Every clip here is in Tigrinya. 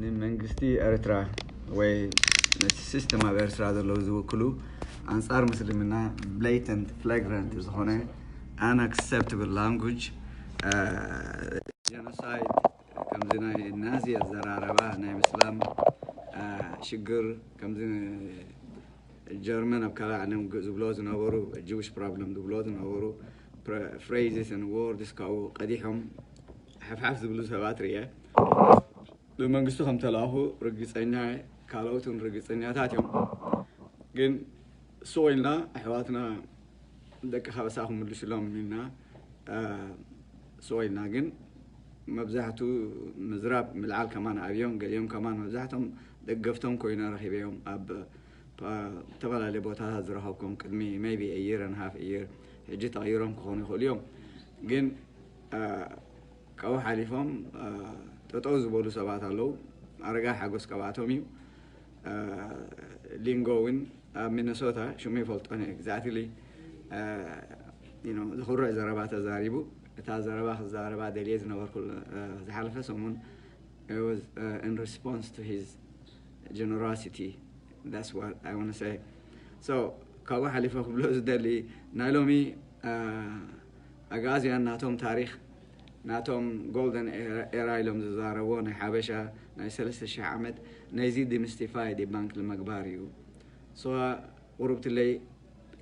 ንመንግስቲ ኤርትራ ወይ ነቲ ሲስተም ኣብ ኤርትራ ዘለዉ ዝውክሉ ኣንጻር ምስልምና ብሌተንት ፍላግራንት ዝኾነ ኣንኣክሰፕተብል ላንጉጅ፣ ጀኖሳይድ፣ ከምዚ ናይ ናዚ ኣዘራረባ፣ ናይ ምስላም ሽግር፣ ከምዚ ጀርመን ኣብ ካልእ ዓለም ዝብሎ ዝነበሩ ጅዊሽ ፕሮብለም ዝብሎ ዝነበሩ ፍሬዝስ ን ወርድስ ካብኡ ቀዲሖም ሓፍሓፍ ዝብሉ ሰባት ርየ። ብመንግስቱ ከም ተላእኹ ርግፀኛ፣ ካልኦትን ርግፀኛታት እዮም። ግን ስቕ ኢልና ኣሕዋትና ደቂ ካበሳ ክምልሱሎም ኢልና ስቕ ኢልና፣ ግን መብዛሕቱ ምዝራብ ምልዓል ከማን ኣብዮም፣ ገሊኦም ከማን መብዛሕቶም ደገፍቶም ኮይነ ረኺበዮም ኣብ ዝተፈላለዩ ቦታታት ዝረኸብኩም ቅድሚ maybe a year and half a year፣ ሕጂ ተቐይሮም ክኾኑ ይኽእሉ እዮም። ግን ካብኡ ሓሊፎም ጠጠው ዝበሉ ሰባት ኣለዉ። ኣረጋ ሓጎስ ካብኣቶም እዩ። ሊንጎ እውን ኣብ ሚነሶታ ሽሙ ይፈልጦን exactly ዝኩርዕ ዘረባ ተዛሪቡ። እታ ዘረባ ክዛረባ ደልየ ዝነበርኩ ዝሓለፈ ሰሙን was in response to his generosity. That's what I want to say. So ካብኡ ሓሊፈ ክብሎ ዝደሊ፣ ናይ ሎሚ ኣግኣዝያን ናቶም ታሪኽ፣ ናቶም ጎልደን ኤራ ኢሎም ዝዛረብዎ ናይ ሓበሻ ናይ ሰለስተ ሽሕ ዓመት፣ ነዚ ዲሚስቲፋይ ዲባንክ ንምግባር እዩ። So ቁሩብትለይ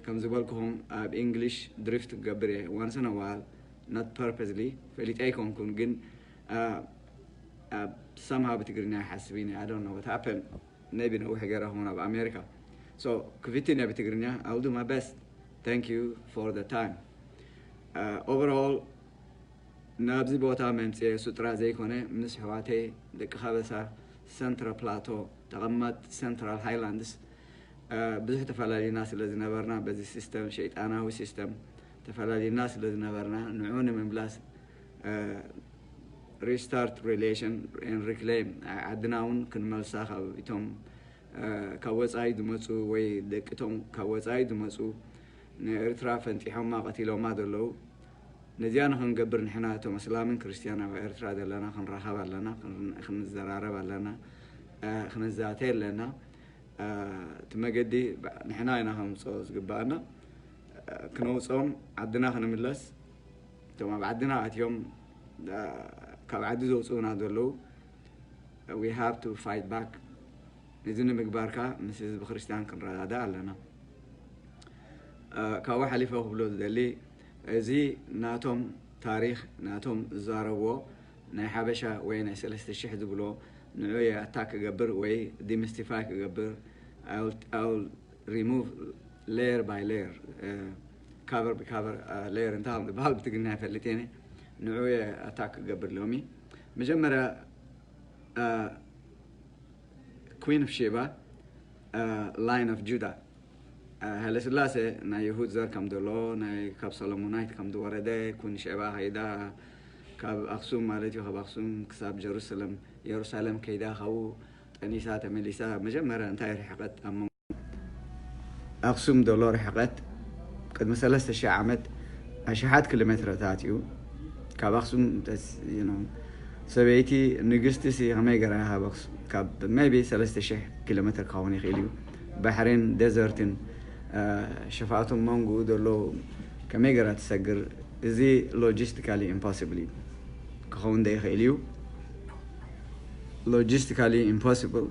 ከም ዝበልኩኹም ኣብ ኢንግሊሽ ድሪፍት ክገብር እየ once in a while, not purposely፣ ፈሊጠ ኣይኮንኩን፣ ግን somehow ብትግርኛ ይሓስብ ዩ። I don't know what happened. Maybe ነዊሕ ገይረ ኸውን ኣብ ኣሜሪካ። So ክፍትን እየ ብትግርኛ። I will do my best. Thank you for the time. Overall ናብዚ ቦታ መምፅኤ ሱጥራ ዘይኮነ ምስ ኣሕዋተይ ደቂ ካበሳ ሰንትራ ፕላቶ ተቐማጥ ሰንትራል ሃይላንድስ ብዙሕ ተፈላሊና ስለ ዝነበርና፣ በዚ ሲስተም፣ ሸይጣናዊ ሲስተም ተፈላሊና ስለ ዝነበርና፣ ንዑ ንምምላስ restart relation and reclaim ዓድና እውን ክንመልሳ ካብ እቶም ካብ ወፃኢ ዝመፁ ወይ ደቂቶም ካብ ወፃኢ ዝመፁ ንኤርትራ ፈንጢሖማ ቀቲሎማ ዘለዉ፣ ነዚኣ ንክንገብር ንሕና እቶም እስላምን ክርስትያን ኣብ ኤርትራ ዘለና ክንራኸብ ኣለና፣ ክንዘራረብ ኣለና፣ ክንዛተ ኣለና። እቲ መገዲ ንሕና ኢና ከምፅኦ ዝግባኣና። ክነውፅኦም፣ ዓድና ክንምለስ፣ እቶም ኣብ ዓድና ኣትዮም ካብ ዓዲ ዘውፅኡና ዘለዉ we have to fight back። ነዚ ንምግባር ከኣ ምስ ህዝቢ ክርስትያን ክንረዳዳእ ኣለና። ካብኡ ሓሊፈ ክብሎ ዝደሊ፣ እዚ ናቶም ታሪኽ ናቶም ዝዛረብዎ ናይ ሓበሻ ወይ ናይ ሰለስተ ሽሕ ዝብሎ ንዑ ኣታክ ክገብር ወይ ዲሚስቲፋይ ክገብር፣ I will remove layer by layer, cover by cover layer እንታይ ከም ዝበሃል ብትግርኛ ይፈልጥ እየ። ንዑ ኣታክ ክገብር ሎሚ መጀመርያ Queen of Sheba, Lion of Judah። ሃይለስላሴ ናይ ይሁድ ዘር ከም ዘሎ፣ ናይ ካብ ሰሎሞናይት ከም ዝወረደ፣ ኩን ሸባ ከይዳ ካብ ኣክሱም ማለት እዩ፣ ካብ ኣክሱም ክሳብ ጀሩሳሌም፣ የሩሳሌም ከይዳ ካብኡ ጠኒሳ ተመሊሳ። መጀመርያ እንታይ ርሕቀት ኣብ መንጎ ኣክሱም ዘሎ ርሕቀት ቅድሚ ሰለስተ ሽሕ ዓመት ኣሽሓት ኪሎ ሜትሮታት እዩ። ካብ ኣክሱም ሰበይቲ ንግስቲ ሲ ከመይ ገራ ካብ ኣክሱም ካብ maybe ሰለስተ ሽሕ ኪሎ ሜትር ክኸውን ይኽእል እዩ። ባሕርን ደዘርትን ሸፋቱ መንጎኡ ዘሎ ከመይ ገራ ትሰግር? እዚ logistically impossible እዩ ክኸውን ዶ ይኽእል እዩ? Logistically impossible።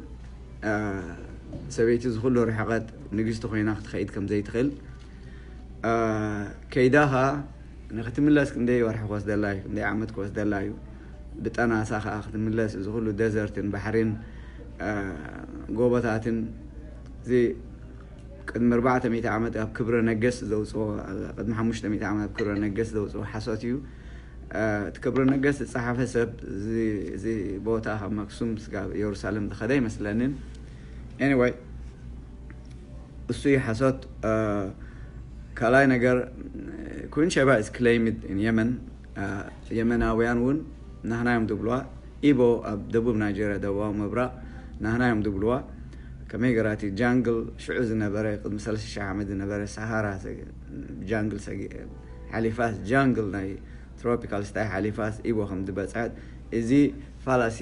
ሰበይቲ ዝኩሉ ርሕቀት ንግስቲ ኮይና ክትኸይድ ከም ዘይትኽእል ከይዳ ኸኣ ንክትምለስ ክንደይ ወርሒ ክወስደላ እዩ፣ ክንደይ ዓመት ክወስደላ እዩ። ብጠናሳ ኸኣ ክትምለስ እዚ ኩሉ ደዘርትን ባሕሪን ጎቦታትን እዚ ቅድሚ ኣርባዕተ ሚእቲ ዓመት ኣብ ክብረ ነገስት ዘውፅኦ፣ ቅድሚ ሓሙሽተ ሚእቲ ዓመት ኣብ ክብረ ነገስት ዘውፅኦ ሓሶት እዩ። እቲ ክብረ ነገስት ዝፀሓፈ ሰብ እዚ ቦታ ካብ ኣክሱም ስጋብ የሩሳሌም ዝኸደ ኣይመስለንን። Anyway እሱ እዩ ሓሶት። ካልኣይ ነገር ኩን ሸባ is claimed in Yemen። የመናውያን እውን ናህና እዮም ዝብልዋ። ኢቦ ኣብ ደቡብ ናይጀርያ ደቡባዊ ምብራቕ ናህና እዮም ዝብልዋ። ከመይ ገራቲ ጃንግል ሽዑ ዝነበረ ቅድሚ ሰለስተ ሽሕ ዓመት ዝነበረ ሰሃራ ጃንግል ሓሊፋስ ጃንግል ናይ ትሮፒካል ስታይ ሓሊፋስ ኢቦ ከም ዝበፅሐት እዚ ፋላሲ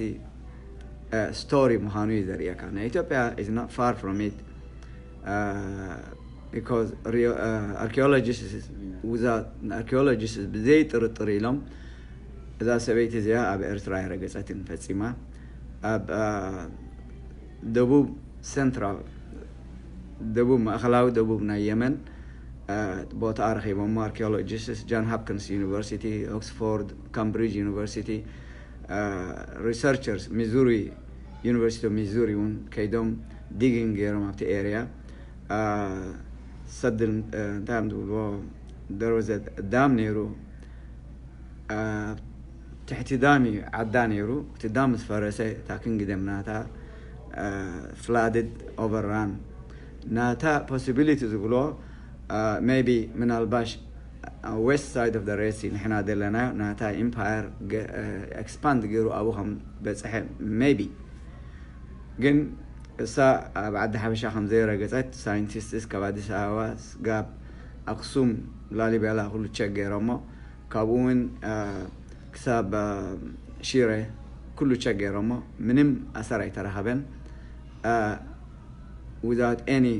ስቶሪ ምዃኑ እዩ ዘርእየካ። ናይ ኢትዮጵያ is not far from it because archaeologists without archaeologists ብዘይ ጥርጥር ኢሎም እዛ ሰበይቲ እዚኣ ኣብ ኤርትራ ኣይረገጸትን ፈጺማ። ኣብ ደቡብ ሰንትራል፣ ደቡብ ማእኸላዊ ደቡብ ናይ የመን ቦታ ረኺቦሞ። Archaeologists፣ ጆን ሆፕኪንስ ዩኒቨርሲቲ፣ ኦክስፎርድ፣ ካምብሪጅ ዩኒቨርሲቲ፣ ሪሰርቸርስ፣ ሚዙሪ፣ ዩኒቨርሲቲ ኦፍ ሚዙሪ እውን ከይዶም ዲጊንግ ገይሮም ኣብቲ ኤርያ። ሰድል እንታይ እዮም ዝብልዎ፣ there was a dam ነይሩ፣ ትሕቲ ዳም እዩ ዓዳ ነይሩ። እቲ ዳም ምስ ፈረሰ እታ ክንግደም ናታ ፍላድድ ኦቨርራን ናታ ፖሲቢሊቲ ዝብሎ ሜቢ ምናልባሽ west side of the Red Sea ንሕና ዘለናዮ ናታ ኢምፓየር ኤክስፓንድ ገይሩ ኣብኡ ከም በፅሐ ሜቢ። ግን እሳ ኣብ ዓዲ ሓበሻ ከም ዘይረገፀት ሳይንቲስትስ ካብ ኣዲስ ኣበባ፣ ስጋብ ኣክሱም፣ ላሊበላ ኩሉ ቸክ ገይሮሞ። ካብኡ እውን ክሳብ ሽረ ኩሉ ቸክ ገይሮሞ፣ ምንም ኣሰር ኣይተረኸበን። Without any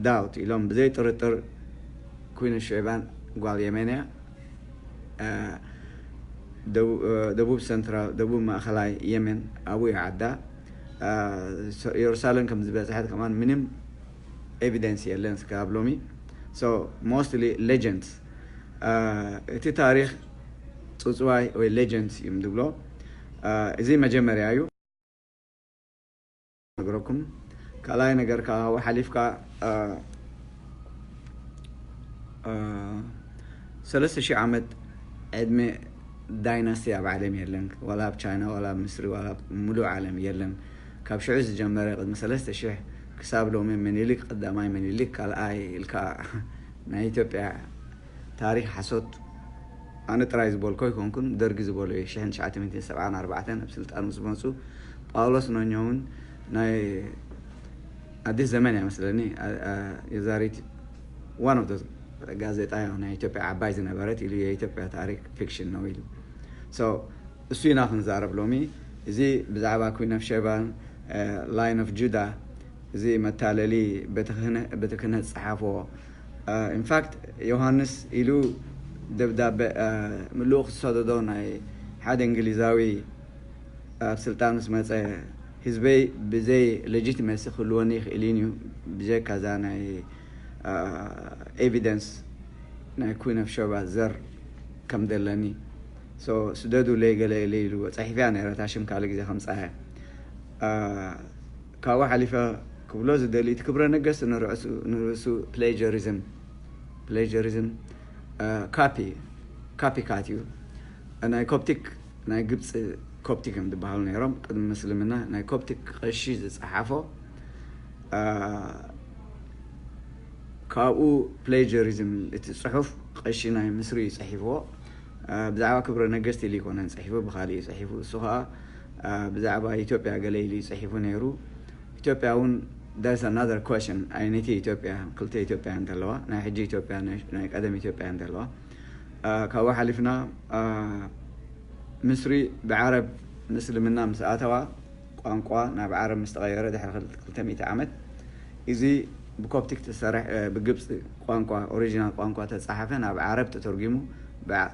doubt ኢሎም ብዘይ ጥርጥር ኩይን ኦፍ ሸባን ጓል የመን እያ። ደቡብ ሰንትራል፣ ደቡብ ማእኸላይ የመን ኣብኡ እዩ ዓዳ። ኢየሩሳሌም ከም ዝበፅሐት ከማን ምንም ኤቪደንስ የለን እስካብ ሎሚ። So mostly legends፣ እቲ ታሪኽ ፅፅዋይ ወይ ሌጀንድስ እዮም ዝብሎ። እዚ መጀመርያ እዩ። ነግረኩም። ካልኣይ ነገር ካብኡ ሓሊፍካ ሰለስተ ሺህ ዓመት ዕድመ ዳይናስቲ ኣብ ዓለም የለን። ዋላ ኣብ ቻይና፣ ዋላ ኣብ ምስሪ፣ ዋላ ኣብ ሙሉእ ዓለም የለን። ካብ ሽዑ ዝጀመረ ቅድሚ ሰለስተ ሺህ ክሳብ ሎሚ ምኒልክ ቀዳማይ፣ ምኒልክ ካልኣይ ኢልካ ናይ ኢትዮጵያ ታሪኽ ሓሶት ኣነ ጥራይ ዝበልኮ ኣይኮንኩን፣ ደርጊ ዝበሎ እዩ። ሽሕን ትሽዓተ ሚእትን ሰብዓን ኣርባዕተን ኣብ ስልጣን ምስ መፁ ጳውሎስ ኖኞ እውን ናይ ኣዲስ ዘመን እያ መስለኒ የዛሪት ዋን ኦፍ ጋዜጣ ናይ ኢትዮጵያ ዓባይ ዝነበረት ኢሉ የኢትዮጵያ ታሪክ ፊክሽን ነው ኢሉ። So እሱ ኢና ክንዛረብ ሎሚ። እዚ ብዛዕባ ኩን ኦፍ ሸባን ላይን ኦፍ ጁዳ እዚ መታለሊ ቤተ ክህነት ዝጸሓፍዎ። ኢንፋክት ዮሃንስ ኢሉ ደብዳበ ምልኡ ክሰደዶ ናይ ሓደ እንግሊዛዊ ኣብ ስልጣን ምስ መጸ ህዝበይ ብዘይ ሌጂቲመሲ ክህልወኒ ይኽእል እዩ ብጀካ እዛ ናይ ኤቪደንስ ናይ ኩን ኦፍ ሸባ ዘር ከም ደለኒ ስደዱለይ ገለ ኢለ ኢሉ ጸሒፍያ ነይረ። እታ ሽም ካልእ ግዜ ከምጻያ። ካብኡ ሓሊፈ ክብሎ ዝደሊ እቲ ክብረ ነገስት ንርእሱ ፕሌጀሪዝም ፕሌጀሪዝም ካፒ ካፒ ካት እዩ። ናይ ኮፕቲክ ናይ ግብፂ ኮፕቲክ እዮም ዝበሃሉ ነይሮም ቅድሚ ምስልምና። ናይ ኮፕቲክ ቀሺ ዝፀሓፎ ካብኡ ፕሌጀሪዝም እቲ ፅሑፍ ቀሺ ናይ ምስሪ እዩ ፅሒፍዎ። ብዛዕባ ክብረ ነገስት ኢሉ ይኮነን ፅሒፉ፣ ብካሊእ እዩ ፅሒፉ። እሱ ከዓ ብዛዕባ ኢትዮጵያ ገለ ኢሉ እዩ ፅሒፉ ነይሩ። ኢትዮጵያ እውን that's another question። ኣይነይቲ ኢትዮጵያ፣ ክልተ ኢትዮጵያ እንተለዋ፣ ናይ ሕጂ ኢትዮጵያ ናይ ቀደም ኢትዮጵያ እንተለዋ። ካብኡ ሓሊፍና ምስሪ ብዓረብ ምስልምና ምስ ኣተዋ ቋንቋ ናብ ዓረብ ምስ ተቐየረ ድሕሪ ክልተ ሚእቲ ዓመት እዚ ብኮፕቲክ ተሰርሐ ብግብፂ ቋንቋ ኦሪጂናል ቋንቋ ተፃሓፈ ናብ ዓረብ ተተርጊሙ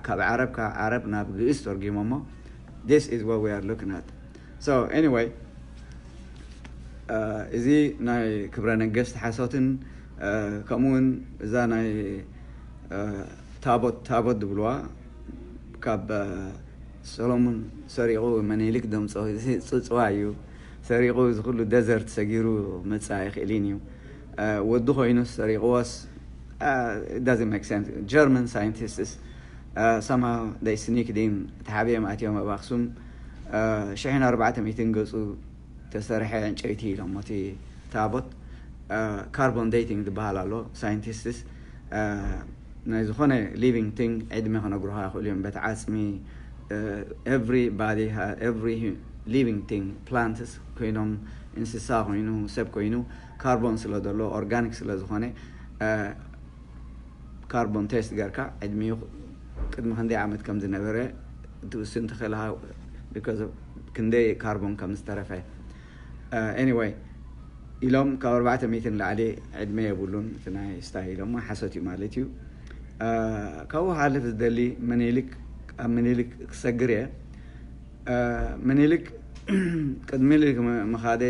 ካብ ዓረብ ካብ ዓረብ ናብ ግእዝ ተርጊሞሞ። This is what we are looking at። So anyway እዚ ናይ ክብረ ነገስት ሓሶትን ከምኡውን እዛ ናይ ታቦት ታቦት ዝብልዋ ካብ ሰሎሙን ሰሪቑ መኒሊክ ደምፆ ፅፅዋ እዩ ሰሪቑ። እዚ ኩሉ ደዘርት ሰጊሩ መፃ ይኽእልን እዩ። ወዲ ኮይኑ ሰሪቕዎስ doesn't make sense። German scientists somehow they sneaked in፣ ተሓቢኦም ኣትዮም ኣብ ኣክሱም ሽሕን ኣርባዕተ ሚእትን ገፁ ተሰርሐ ዕንጨይቲ ኢሎም እቲ ታቦት። ካርቦን ዴቲንግ ዝበሃል ኣሎ። ሳይንቲስትስ ናይ ዝኾነ ሊቪንግ ቲንግ ዕድመ ክነግሩኻ ይኽእሉ እዮም። በቲ ዓፅሚ everybody every living thing፣ plants ኮይኖም፣ እንስሳ ኮይኑ፣ ሰብ ኮይኑ፣ ካርቦን ስለ ዘሎ፣ ኦርጋኒክ ስለ ዝኾነ ካርቦን ቴስት ገርካ ዕድሚኡ ቅድሚ ክንደይ ዓመት ከም ዝነበረ ትውስን ትኽእል። ክንደይ ካርቦን ከም ዝተረፈ። Anyway፣ ኢሎም ካብ ኣርባዕተ ሚእቲ ንላዕሊ ዕድመ የብሉን። እቲ ናይ ስታይ ኢሎም ሓሶት እዩ ማለት እዩ። ካብኡ ሓልፍ ዝደሊ ምኒልክ፣ ኣብ ምኒልክ ክሰግር እየ። ምኒልክ ቅድሚ ምኒልክ ምኻደ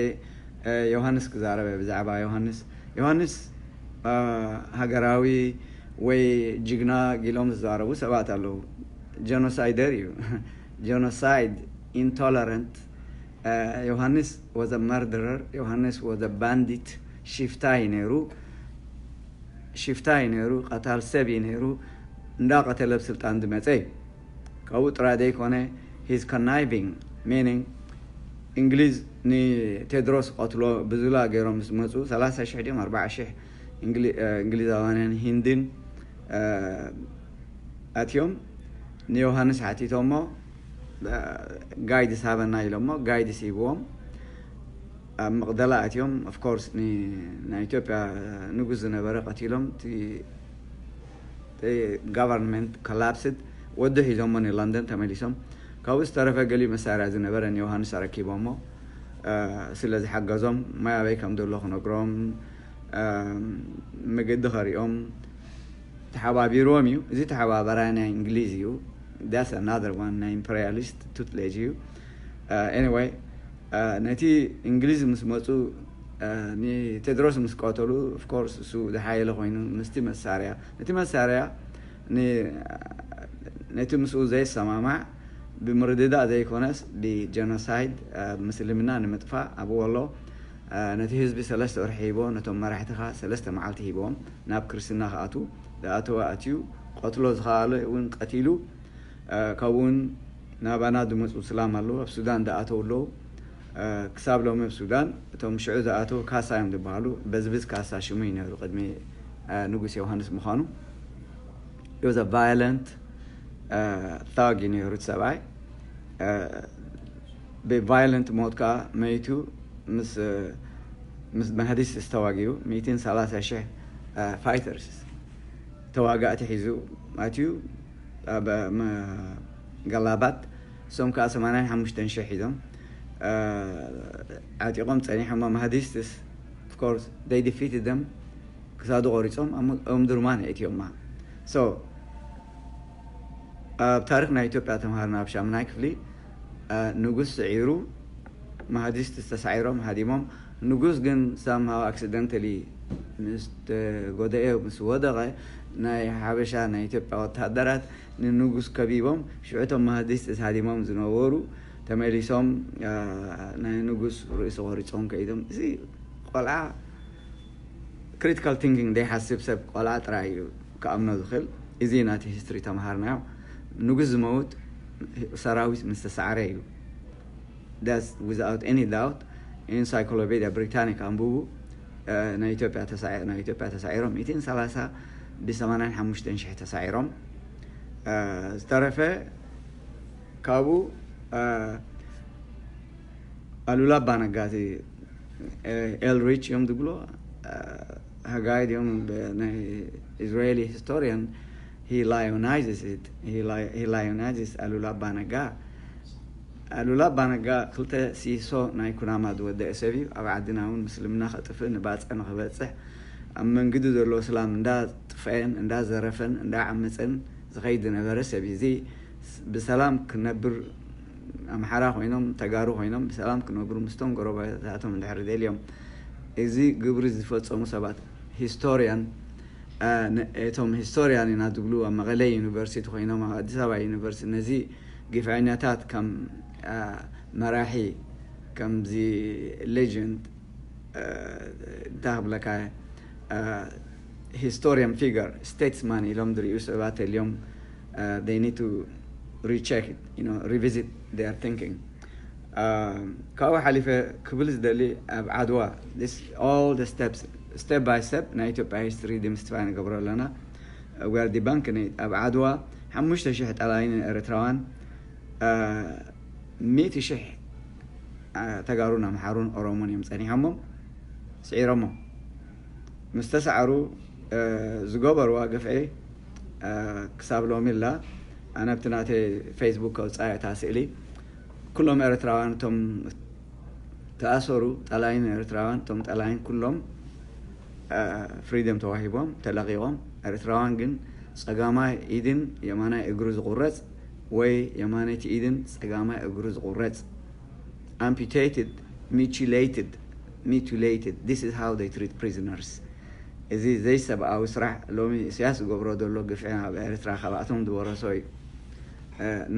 ዮሃንስ ክዛረበ ብዛዕባ ዮሃንስ። ዮሃንስ ሃገራዊ ወይ ጅግና ጊሎም ዝዛረቡ ሰባት ኣለዉ። ጀኖሳይደር እዩ። ጀኖሳይድ፣ ኢንቶለረንት። ዮሃንስ ወዘ መርደረር፣ ዮሃንስ ወዘ ባንዲት። ሽፍታ እዩ ነይሩ። ሽፍታ እዩ ነይሩ። ቀታል ሰብ እዩ ነይሩ። እንዳቐተለ ኣብ ስልጣን ዝመፀ እዩ። ካብኡ ጥራይ ዘይኮነ፣ ሂዝ ኮናይቪንግ፣ ሚኒንግ እንግሊዝ ንቴድሮስ ቀትሎ ብዙላ ገይሮም ምስ መፁ፣ ሰላሳ ሽሕ ድዮም ኣርባዓ ሽሕ እንግሊዛውያንን ሂንድን ኣትዮም ንዮሃንስ ሓቲቶሞ፣ ጋይድስ ሃበና ኢሎሞ፣ ጋይድስ ሂብዎም። ኣብ መቕደላ ኣትዮም። ኦፍኮርስ ናይ ኢትዮጵያ ንጉስ ዝነበረ ቀቲሎም፣ ጋቨርንመንት ኮላፕስድ። ወዲ ሒዞሞ ንለንደን ተመሊሶም። ካብኡ ዝተረፈ ገሊኡ መሳርያ ዝነበረ ንዮሃንስ ኣረኪቦሞ፣ ስለ ዝሓገዞም፣ ማይ ኣበይ ከም ዘሎ ክነግሮም፣ መገዲ ከሪኦም ተሓባቢርዎም እዩ። እዚ ተሓባበራይ ናይ እንግሊዝ እዩ። That's another one፣ ናይ ኢምፐሪያሊስት ቱትሌጅ እዩ። Anyway፣ ነቲ እንግሊዝ ምስ መፁ፣ ንቴድሮስ ምስ ቀተሉ፣ ኦፍኮርስ እሱ ዝሓየለ ኮይኑ ምስቲ መሳርያ፣ ነቲ መሳርያ ነቲ ምስኡ ዘይሰማማዕ ብምርድዳእ ዘይኮነስ ብጀኖሳይድ፣ ምስልምና ንምጥፋእ ኣብ ወሎ ነቲ ህዝቢ ሰለስተ ወርሒ ሂቦ፣ ነቶም መራሕትኻ ሰለስተ መዓልቲ ሂቦም ናብ ክርስትና ክኣቱ። ዝኣተወ ኣትዩ፣ ቀትሎ ዝኸኣለ እውን ቀቲሉ። ካብኡ እውን ናባና ዝመፁ ስላም ኣለዉ፣ ኣብ ሱዳን ዝኣተዉ ኣለዉ። ክሳብ ሎሚ ኣብ ሱዳን እቶም ሽዑ ዝኣተዉ ካሳ እዮም ዝበሃሉ። በዝብዝ ካሳ ሽሙ እዩ ነይሩ፣ ቅድሚ ንጉስ ዮሃንስ ምዃኑ። He was a violent thug እዩ ነይሩ እቲ ሰብኣይ። ብቫይለንት ሞት ከዓ መይቱ። ምስ ምስ መህዲስትስ ተዋጊኡ፣ ሚእትን ሰላሳ ሽሕ ፋይተርስ፣ ተዋጋእቲ ሒዙ ኣትዩ። ኣብ ገላባት እሶም ከዓ ሰማንያን ሓሙሽተን ሽሕ ሒዞም ዓጢቖም ጸኒሖሞ። መህዲስትስ፣ ኦፍኮርስ፣ they defeated them። ክሳዱ ቆሪጾም ኦም ድርማን የእትዮማ። So ኣብ ታሪክ ናይ ኢትዮጵያ ተምሃርና ኣብ ሻምናይ ክፍሊ፣ ንጉስ ስዒሩ፣ ማህዲስት ዝተሳዒሮም ሃዲሞም። ንጉስ ግን ሳምሃው ኣክሲደንተሊ ምስ ተጎደኤ፣ ምስ ወደቐ፣ ናይ ሓበሻ ናይ ኢትዮጵያ ወታደራት ንንጉስ ከቢቦም፣ ሽዑ እቶም ማህዲስት ሃዲሞም ዝነበሩ ተመሊሶም ናይ ንጉስ ርእሲ ቆሪጾም ከይዶም። እዚ ቆልዓ ክሪቲካል ቲንኪንግ ዘይሓስብ ሰብ ቆልዓ ጥራይ እዩ ክኣምኖ ዝኽእል። እዚ ናቲ ሂስትሪ ተምሃርናዮ። ንጉስ ዝመውት ሰራዊት ምስ ተሳዕረ እዩ። That's without any doubt። ኢንሳይክሎፔድያ ብሪታኒካ ኣንብቡ። ናይ ኢትዮጵያ ተሳዒሮም፣ ሚእትን ሰላሳ ብሰማንያን ሓሙሽተን ሽሕ ተሳዒሮም። ዝተረፈ ካብኡ ኣሉላ ኣባነጋ፣ እቲ ኤልሪች እዮም ዝብሎ፣ ሃጋይ ድዮም፣ ናይ ኢስራኤሊ ሂስቶሪያን። He lionizes it. He lionizes ኣሉላ ኣባነጋ። ኣሉላ ኣባነጋ ክልተ ሲሶ ናይ ኩናማ ዝወደአ ሰብ እዩ። ኣብ ዓድና እውን ምስልምና ከጥፍእ፣ ንባፅዕ ንክበፅሕ፣ ኣብ መንግዲ ዘሎ እስላም እንዳጥፈአን እንዳዘረፈን እንዳዓመፀን ዝኸይድ ዝነበረ ሰብ እዩ። እዚ ብሰላም ክነብር፣ ኣምሓራ ኮይኖም ተጋሩ ኮይኖም ብሰላም ክነብሩ ምስቶም ጎረባታቶም እንድሕር ደልዮም፣ እዚ ግብሪ ዝፈፀሙ ሰባት ሂስቶሪያን፣ እቶም ሂስቶሪያን ኢና ዝብሉ ኣብ መቐለ ዩኒቨርሲቲ ኮይኖም፣ ኣብ ኣዲስ ኣበባ ዩኒቨርሲቲ ነዚ ግፍዐኛታት ከም መራሒ፣ ከምዚ ሌጀንድ፣ እንታይ ክብለካ፣ ሂስቶሪያን ፊገር፣ ስቴትስማን ኢሎም ዝርእዩ ሰባት ተልዮም፣ they need to recheck it, you know, revisit their thinking. ካብኡ ሓሊፈ ክብል ዝደሊ፣ ኣብ ዓድዋ፣ all the steps, step by step ናይ ኢትዮጵያ ሂስትሪ ዲምስቲፋይ ንገብሮ ኣለና። We are debunking it። ኣብ ዓድዋ ሓሙሽተ ሽሕ ጠላይን ኤርትራውያን፣ ሚእቲ ሽሕ ተጋሩን ኣምሓሩን ኦሮሞን እዮም ጸኒሖሞም፣ ስዒሮሞም። ምስ ተሳዕሩ ዝገበርዋ ግፍዒ ክሳብ ሎሚ ኣላ። ኣነ ኣብቲ ናተይ ፌስቡክ ከውፅኣ እታ ስእሊ። ኩሎም ኤርትራውያን እቶም ተኣሰሩ፣ ጠላይን ኤርትራውያን፣ እቶም ጠላይን ኩሎም ፍሪደም ተዋሂቦም ተለቂቖም። ኤርትራውያን ግን ጸጋማይ ኢድን የማናይ እግሩ ዝቑረጽ ወይ የማነይቲ ኢድን ጸጋማይ እግሩ ዝቑረጽ፣ amputated, mutilated, mutilated, this is how they treat prisoners. እዚ ዘይሰብኣዊ ስራሕ ሎሚ ኢሳያስ ዝገብሮ ዘሎ ግፍዒ ኣብ ኤርትራ ካብኣቶም ዝወረሶ እዩ።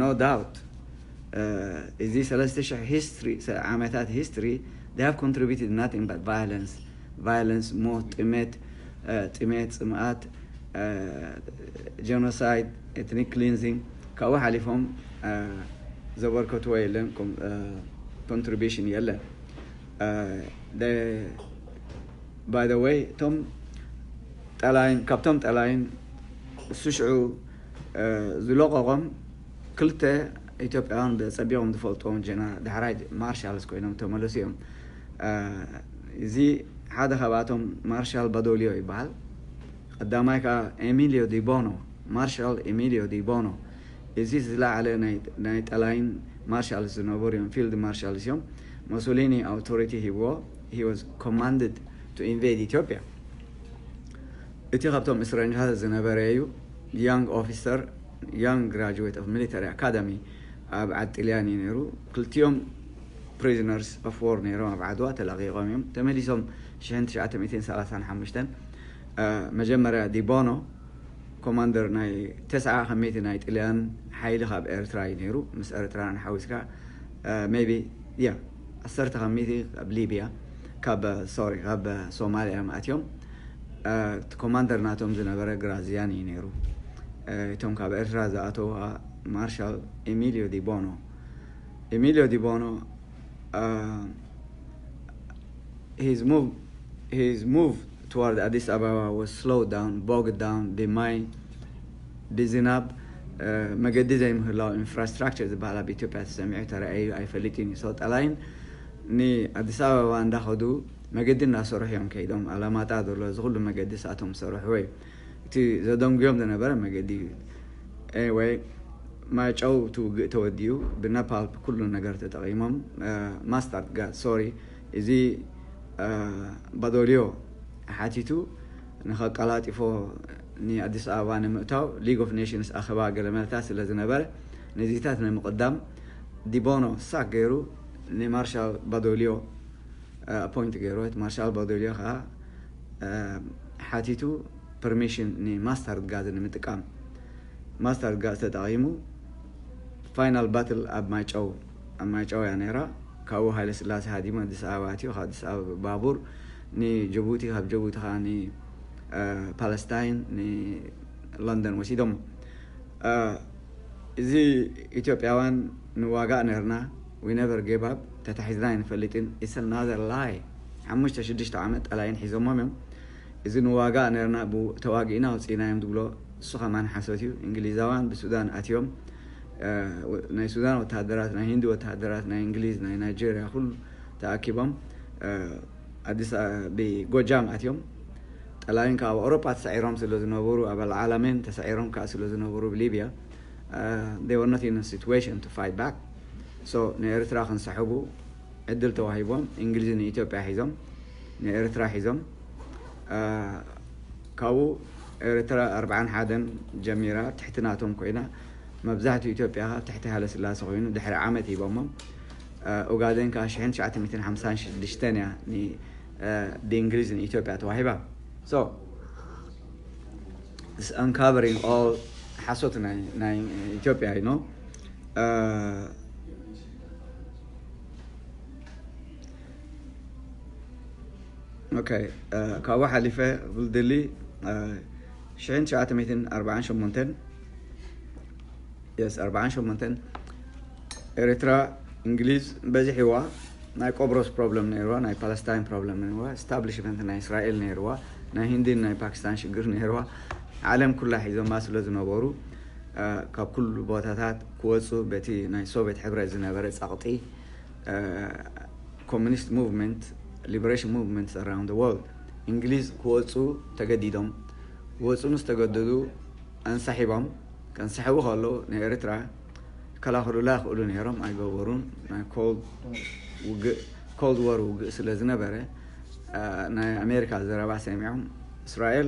No doubt. እዚ ሰለስተ ሽሕ history ዓመታት history, they have contributed nothing but violence, violence, ሞት፣ ጥሜት፣ ጥሜት፣ ጽምኣት፣ genocide, ethnic cleansing፣ ካብኡ ሓሊፎም ዘበርከትዎ የለን፣ contribution የለን። By the way, እቶም ጠላይን ካብቶም ጠላይን እሱ ሽዑ ዝለቀቆም ክልተ ኢትዮጵያውያን ብጸቢቆም ዝፈልጥዎም ጀነራል፣ ዳሕራይ ማርሻልስ ኮይኖም ተመለሱ እዮም። እዚ ሓደ ካብኣቶም ማርሻል ባዶሊዮ ይበሃል። ቀዳማይ ከዓ ኤሚሊዮ ዲቦኖ፣ ማርሻል ኤሚሊዮ ዲቦኖ። እዚ ዝለዓለ ናይ ጠላይን ማርሻልስ ዝነበሩ እዮም፣ ፊልድ ማርሻልስ እዮም። ሞሶሊኒ ኣውቶሪቲ ሂብዎ። He was commanded to invade ኢትዮጵያ። እቲ ካብቶም እስረኛታት ዝነበረ እዩ። Young officer, young graduate of military academy ኣብ ዓዲ ጥልያን እዩ ነይሩ። ክልቲኦም prisoners of war ነይሮም፣ ኣብ ዓድዋ ተለቂቖም እዮም። ተመሊሶም ሽሕን ትሽዓተ ሚእትን ሰላሳን ሓሙሽተን መጀመርያ ዲቦኖ ኮማንደር ናይ ተስዓ ከሚቲ ናይ ጥልያን ሓይሊ ካብ ኤርትራ እዩ ነይሩ። ምስ ኤርትራን ሓዊስካ maybe yeah ዓሰርተ ከሚቲ ካብ ሊብያ፣ ካብ ሶሪ ካብ ሶማልያ እዮም ኣትዮም። እቲ ኮማንደር ናቶም ዝነበረ ግራዚያን እዩ ነይሩ። እቶም ካብ ኤርትራ ዝኣተዉ ማርሻል ኤሚሊዮ ዲቦኖ። ኤሚሊዮ ዲቦኖ his move his move toward ኣዲስ ኣበባ was slowed down, bogged down ብማይ ብዝናብ፣ መገዲ ዘይምህላው፣ ኢንፍራስትራክቸር ዝበሃል ኣብ ኢትዮጵያ ተሰሚዑ ተረኣዩ ኣይፈልጥን እዩ። So ጠላይን ንኣዲስ ኣበባ እንዳኸዱ መገዲ እናሰርሑ እዮም ከይዶም። ኣላማጣ ዘሎ እዚ ኩሉ መገዲ ንሳቶም ዝሰርሕዎ እዩ። እቲ ዘደንጉዮም ዝነበረ መገዲ እዩ። Anyway ማይጨው እቲ ውግእ ተወዲኡ ብነፓል ኩሉ ነገር ተጠቒሞም። ማስታርድ ጋድ ሶሪ፣ እዚ ባዶሊዮ ሓቲቱ ንኸቀላጢፎ ንኣዲስ ኣበባ ንምእታው ሊግ ኦፍ ኔሽንስ ኣኸባ ገለ መለታት ስለ ዝነበረ ነዚታት ንምቕዳም ዲቦኖ ሳክ ገይሩ ንማርሻል ባዶሊዮ ኣፖይንት ገይሩ። እቲ ማርሻል ባዶሊዮ ከዓ ሓቲቱ ፐርሚሽን ንማስታርድ ጋዝ ንምጥቃም። ማስታርድ ጋዝ ተጠቒሙ ፋይናል ባትል ኣብ ማይጨው ኣብ ማይጨው እያ ነይራ። ካብኡ ሃይለ ስላሴ ሃዲሙ ኣዲስ ኣበባ ኣትዩ፣ ካብ ኣዲስ ኣበባ ባቡር ንጅቡቲ፣ ካብ ጅቡቲ ከዓ ንፓለስታይን ንለንደን ወሲዶም። እዚ ኢትዮጵያውያን ንዋጋእ ነርና፣ we never gave up፣ ተታሒዝና ኣይንፈልጥን። It's another lie። ሓሙሽተ ሽዱሽተ ዓመት ጠላይን ሒዞሞም እዮም። እዚ ንዋጋእ ነርና ተዋጊእና ኣውፂእናዮም ዝብሎ እሱ ከማን ሓሶት እዩ። እንግሊዛውያን ብሱዳን ኣትዮም፣ ናይ ሱዳን ወተሃደራት፣ ናይ ሂንዲ ወተሃደራት፣ ናይ እንግሊዝ፣ ናይ ናይጄሪያ ኩሉ ተኣኪቦም ኣዲስ ብጎጃም ኣትዮም። ጠላይን ካብ ኣውሮጳ ተሳዒሮም ስለ ዝነበሩ፣ ኣብ ኣልዓላሜን ተሳዒሮም ከዓ ስለ ዝነበሩ ብሊብያ፣ they were not in a situation to fight back. So ንኤርትራ ክንሰሕቡ ዕድል ተዋሂቦም። እንግሊዝ ንኢትዮጵያ ሒዞም፣ ንኤርትራ ሒዞም። ካብኡ ኤርትራ ኣርብዓን ሓደን ጀሚራ ትሕቲ ናቶም ኮይና፣ መብዛሕትኡ ኢትዮጵያ ትሕቲ ሃይለስላሴ ኮይኑ ድሕሪ ዓመት ሂቦሞም። ኡጋዴን ከዓ ሽሕን ትሽዓተ ሚእትን ሓምሳን ሽዱሽተን እያ ብእንግሊዝ ንኢትዮጵያ ተዋሂባ። So it's uncovering all ሓሶት ናይ ኢትዮጵያ you know። Okay, ካብኡ ሓሊፈ ክብል ደሊ ሽሕን ትሽዓተ ሚእትን ኣርብዓን ሸሞንተን፣ yes ኣርብዓን ሸሞንተን ኤርትራ እንግሊዝ በዚሕዋ። ናይ ቆብሮስ ፕሮብለም ነይርዋ፣ ናይ ፓለስታይን ፕሮብለም ነይርዋ፣ ስታብሊሽመንት ናይ እስራኤል ነይርዋ፣ ናይ ሂንዲን ናይ ፓኪስታን ሽግር ነይርዋ። ዓለም ኩላ ሒዞማ ስለ ዝነበሩ ካብ ኩሉ ቦታታት ክወፁ በቲ ናይ ሶቪየት ሕብረት ዝነበረ ጸቕጢ ኮሚኒስት ሙቭመንት፣ ሊበሬሽን ሙቭመንት ኣራውንድ ወርልድ እንግሊዝ ክወፁ ተገዲዶም። ክወፁ ምስ ተገደዱ ኣንሳሒቦም። ከንሳሕቡ ከለዉ ንኤርትራ ከላኽሉላ ይኽእሉ ነይሮም፣ ኣይገበሩን። ናይ ኮልድ ውግእ፣ ኮልድ ወር ውግእ ስለ ዝነበረ፣ አ፣ ናይ ኣሜሪካ ዘረባ ሰሚዖም። እስራኤል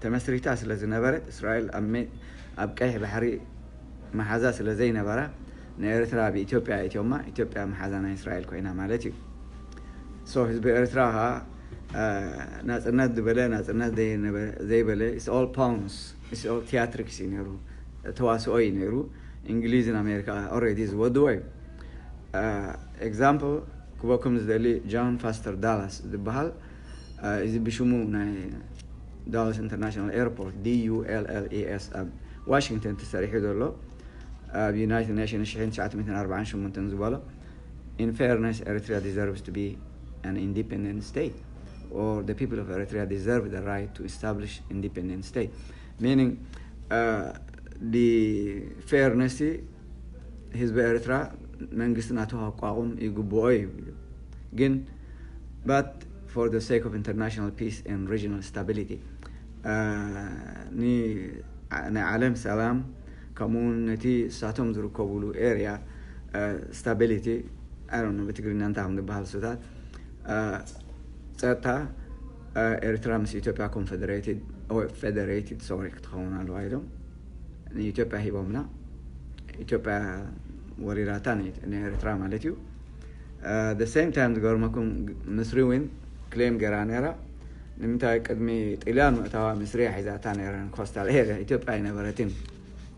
ተመስሪታ ስለ ዝነበረት፣ እስራኤል ኣብ ሜ-፣ ኣብ ቀይሕ ባሕሪ መሓዛ ስለ ዘይነበራ፣ ንኤርትራ ብኢትዮጵያ ኣእትዮማ፣ ኢትዮጵያ መሓዛ ናይ እስራኤል ኮይና ማለት እዩ። So ህዝቢ ኤርትራ ኸዓ፣ አ፣ ናጽነት ዝበለ፣ ናጽነት ዘይነበ-፣ ዘይበለ፣ it's all pawns፣ it's all theatrics እዩ ነይሩ፣ ተዋስኦ እዩ ነይሩ። እንግሊዝን ኣሜሪካ already ዝወድዎ እዩ። አ፣ ኤግዛምፕል ክበኩም ዝደሊ ጆን ፋስተር ዳላስ ዝበሃል፣ አ፣ እዚ ብሽሙ ናይ ዳላስ ኢንተርናሽናል ኤርፖርት፣ D U L L E S፣ ኣብ ዋሽንግተን ተሰሪሑ ዘሎ፣ ኣብ ዩናይትድ ኔሽንስ ሽሕን ትሽዓተ ሚእትን ኣርባዓን ሸሞንተን ዝበሎ፣ In fairness, Eritrea deserves to be an independent state, or the people of Eritrea deserve the right to establish independent state. Meaning, uh, the fairness፣ ህዝቢ ኤርትራ መንግስቲ ናቱ ከቋቁም ይግብኦ እዩ። ግን፣ but for the sake of international peace and regional stability፣ አ፣ ን-፣ ናይ ዓለም ሰላም፣ ከምኡ እውን ነቲ እሳቶም ዝርከብሉ ኤርያ፣ አ፣ ስታቢሊቲ፣ I don't know ብትግርኛ እንታይ ከም ዝበሃል እሱታት፣ አ፣ ጸጥታ፣ አ፣ ኤርትራ ምስ ኢትዮጵያ ኮንፈደሬትድ፣ ኦ፣ ፌደሬትድ፣ ሶሪ፣ ክትኸውን ኣለዋ ኢሎም ንኢትዮጵያ ሂቦምና። ኢትዮጵያ ወሪራታ ን-፣ ንኤርትራ ማለት እዩ። አ፣ the same time ዝገርመኩም፣ ምስሪ እውን ክሌም ገይራ ነይራ። ንምንታይ ቅድሚ ጥልያን ምእታዋ ምስሪ እያ ሒዛታ ነይራ፣ ኮስታል ኤርያ ኢትዮጵያ ኣይነበረትን።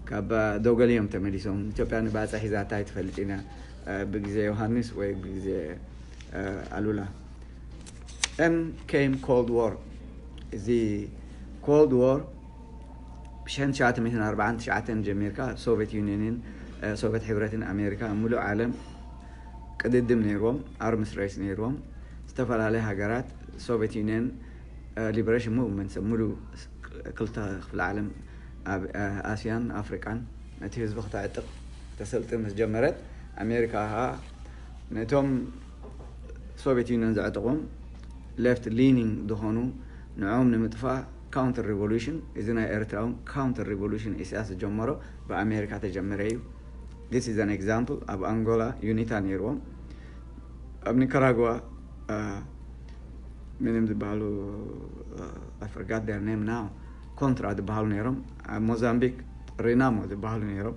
ካብ ዶገል እዮም ተመሊሶም። ኢትዮጵያ ንባጽዕ ሒዛታ ኣይትፈልጥ ኢና፣ አ፣ ብግዜ ዮሃንስ ወይ ብግዜ፣ አ፣ ኣሉላ። Then came Cold War። እዚ ኮልድ ዋር ብሽሕን ትሽዓተ ሚእትን ኣርባዓን ትሽዓተን ጀሚርካ ሶቪየት ዩኒየንን፣ አ፣ ሶቪየት ሕብረትን ኣሜሪካ፣ ሙሉእ ዓለም ቅድድም ነይርዎም፣ ኣርምስ ሬስ ነይርዎም። ዝተፈላለያ ሃገራት ሶቪየት ዩኒየን፣ አ፣ ሊበሬሽን ሙቭመንት፣ ሙሉ ክልተ ክፍለ ዓለም ኣብ፣ አ፣ ኣስያን ኣፍሪቃን ነቲ ህዝቢ ክተዕጥቕ ተሰልጥን ምስ ጀመረት፣ ኣሜሪካ ኸኣ ነቶም ሶቪየት ዩኒየን ዘዕጥቑም ሌፍት ሊኒንግ ዝኾኑ ንዕኦም ንምጥፋእ ካውንተር ሪቮሉሽን፣ እዚ ናይ ኤርትራ እውን ካውንተር ሪቮሉሽን ኢሳያስ ዝጀመሮ ብኣሜሪካ ተጀመረ እዩ። This is an example። ኣብ ኣንጎላ ዩኒታ ነይርዎም። ኣብ ኒካራጓ፣ አ፣ ምንም ዝበሃሉ፣ አ፣ I forgot their name now፣ ኮንትራ ዝበሃሉ ነይሮም። ኣብ ሞዛምቢክ ሪናሞ ዝበሃሉ ነይሮም።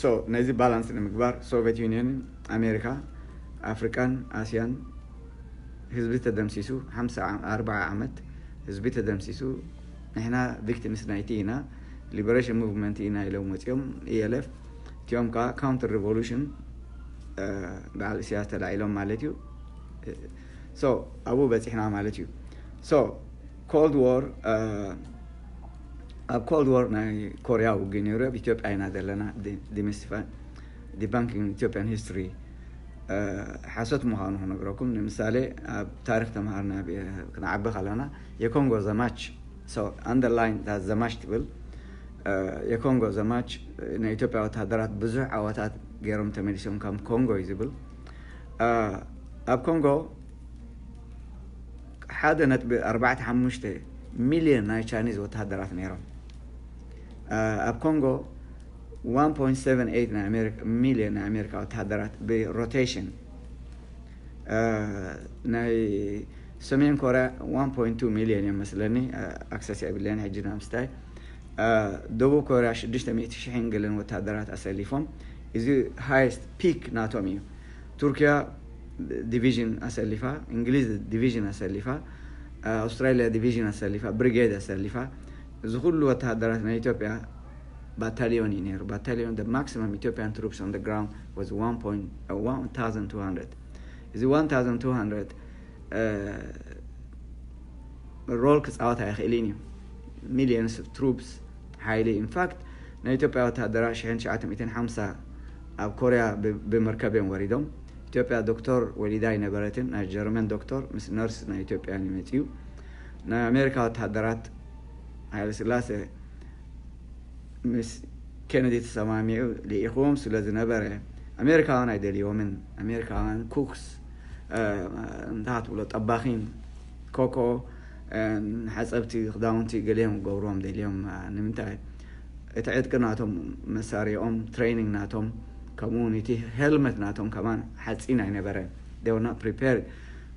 So ነዚ ባላንስ ንምግባር ሶቪየት ዩኒየንን ኣሜሪካ፣ ኣፍሪቃን ኣስያን ህዝቢ ተደምሲሱ፣ ሓምሳ ዓ-፣ ኣርባዓ ዓመት ህዝቢ ተደምሲሱ፣ ንሕና ቪክቲምስ ናይቲ ኢና፣ ሊበሬሽን ሙቭመንት ኢና ኢሎም ወፂኦም። ኢኤልኤፍ እቲኦም ከዓ ካውንተር ሪቮሉሽን፣ እ፣ በዓል እስያስ ተላዒሎም ማለት እዩ። ሶ ኣብኡ በፂሕና ማለት እዩ። ሶ ኮልድ ዋር፣ እ፣ ኣብ ኮልድ ዋር ናይ ኮርያ ውግእ ነይሩ። ኣብ ኢትዮጵያ ኢና ዘለና። ዲ-፣ ዲሚስቲፋይ፣ ዲባንኪንግ ኢትዮጵያን ሂስትሪ፣ እ፣ ሓሶት ምዃኑ ክነግረኩም። ንምሳሌ ኣብ ታሪክ ተምሃርና ብ-፣ ክንዓቢ ከለና የኮንጎ ዘማች፣ so underline that ዘማች ትብል፣ እ፣ የኮንጎ ዘማች፣ ናይ ኢትዮጵያ ወተሃደራት ብዙሕ ዓወታት ገይሮም ተመሊሶም ካብ ኮንጎ እዩ ዝብል። እ፣ ኣብ ኮንጎ ሓደ ነጥቢ ኣርባዕተ ሓሙሽተ ሚልዮን ናይ ቻይኒዝ ወተሃደራት ነይሮም። አ፣ ኣብ ኮንጎ ዋን ፖይንት ሰቨን ኤይት ናይ ኣሜሪካ፣ ሚልዮን ናይ ኣሜሪካ ወተሃደራት ብሮቴሽን፣ አ፣ ናይ ሰሜን ኮርያ ዋን ፖይንት ቱ ሚልዮን እዮም መስለኒ፣ አ፣ ኣክሰስ የብለን ሕጂ ናብ ምስታይ። አ፣ ደቡብ ኮርያ ሽዱሽተ ሚእቲ ሽሕን ገለን ወተሃደራት ኣሰሊፎም። እዚ ሃይስት ፒክ ናቶም እዩ። ቱርኪያ ዲቪዥን ኣሰሊፋ፣ እንግሊዝ ዲቪዥን ኣሰሊፋ፣ ኣውስትራሊያ ዲቪዥን ኣሰሊፋ፣ ብሪጌድ ኣሰሊፋ። እዚ ኩሉ ወተሃደራት ናይ ኢትዮጵያ ባታሊዮን እዩ ነይሩ። ባታሊዮን፣ the maximum Ethiopian troops on the ground was one point፣ uh, one thousand two hundred። እዚ ዋን ታውዘንድ ቱ ሃንድረድ፣ እ፣ ሮል ክጻወት ኣይኽእልን እዩ። ሚልዮንስ ኦፍ ትሩፕስ ሓይሊ። ኢንፋክት ናይ ኢትዮጵያ ወተሃደራት ሽሕን ትሽዓተ ሚእትን ሓምሳ ኣብ ኮርያ ብ-፣ ብመርከብ እዮም ወሪዶም። ኢትዮጵያ ዶክተር ወሊዳ ኣይነበረትን፣ ናይ ጀርመን ዶክተር ምስ ነርስ ናይ ኢትዮጵያ እዩ መጺኡ። ናይ ኣሜሪካ ወተሃደራት ሃይለ ስላሴ ምስ ኬነዲ ተሰማሚዑ ልኢኽዎም ስለ ዝነበረ፣ ኣሜሪካውያን ኣይደልይዎምን። ኣሜሪካውያን ኩክስ፣ እ፣ እንታይ ትብሎ፣ ጠባኺን ኮኮ፣ እ፣ ሓጸብቲ ክዳውንቲ ገሊኦም ክገብርዎም ደልዮም። እ፣ ንምንታይ? እቲ ዕጥቂ ናቶም፣ መሳሪኦም፣ ትሬኒንግ ናቶም፣ ከምኡ እውን እቲ ሄልመት ናቶም ከማን ሓፂን ኣይነበረን። They were not prepared።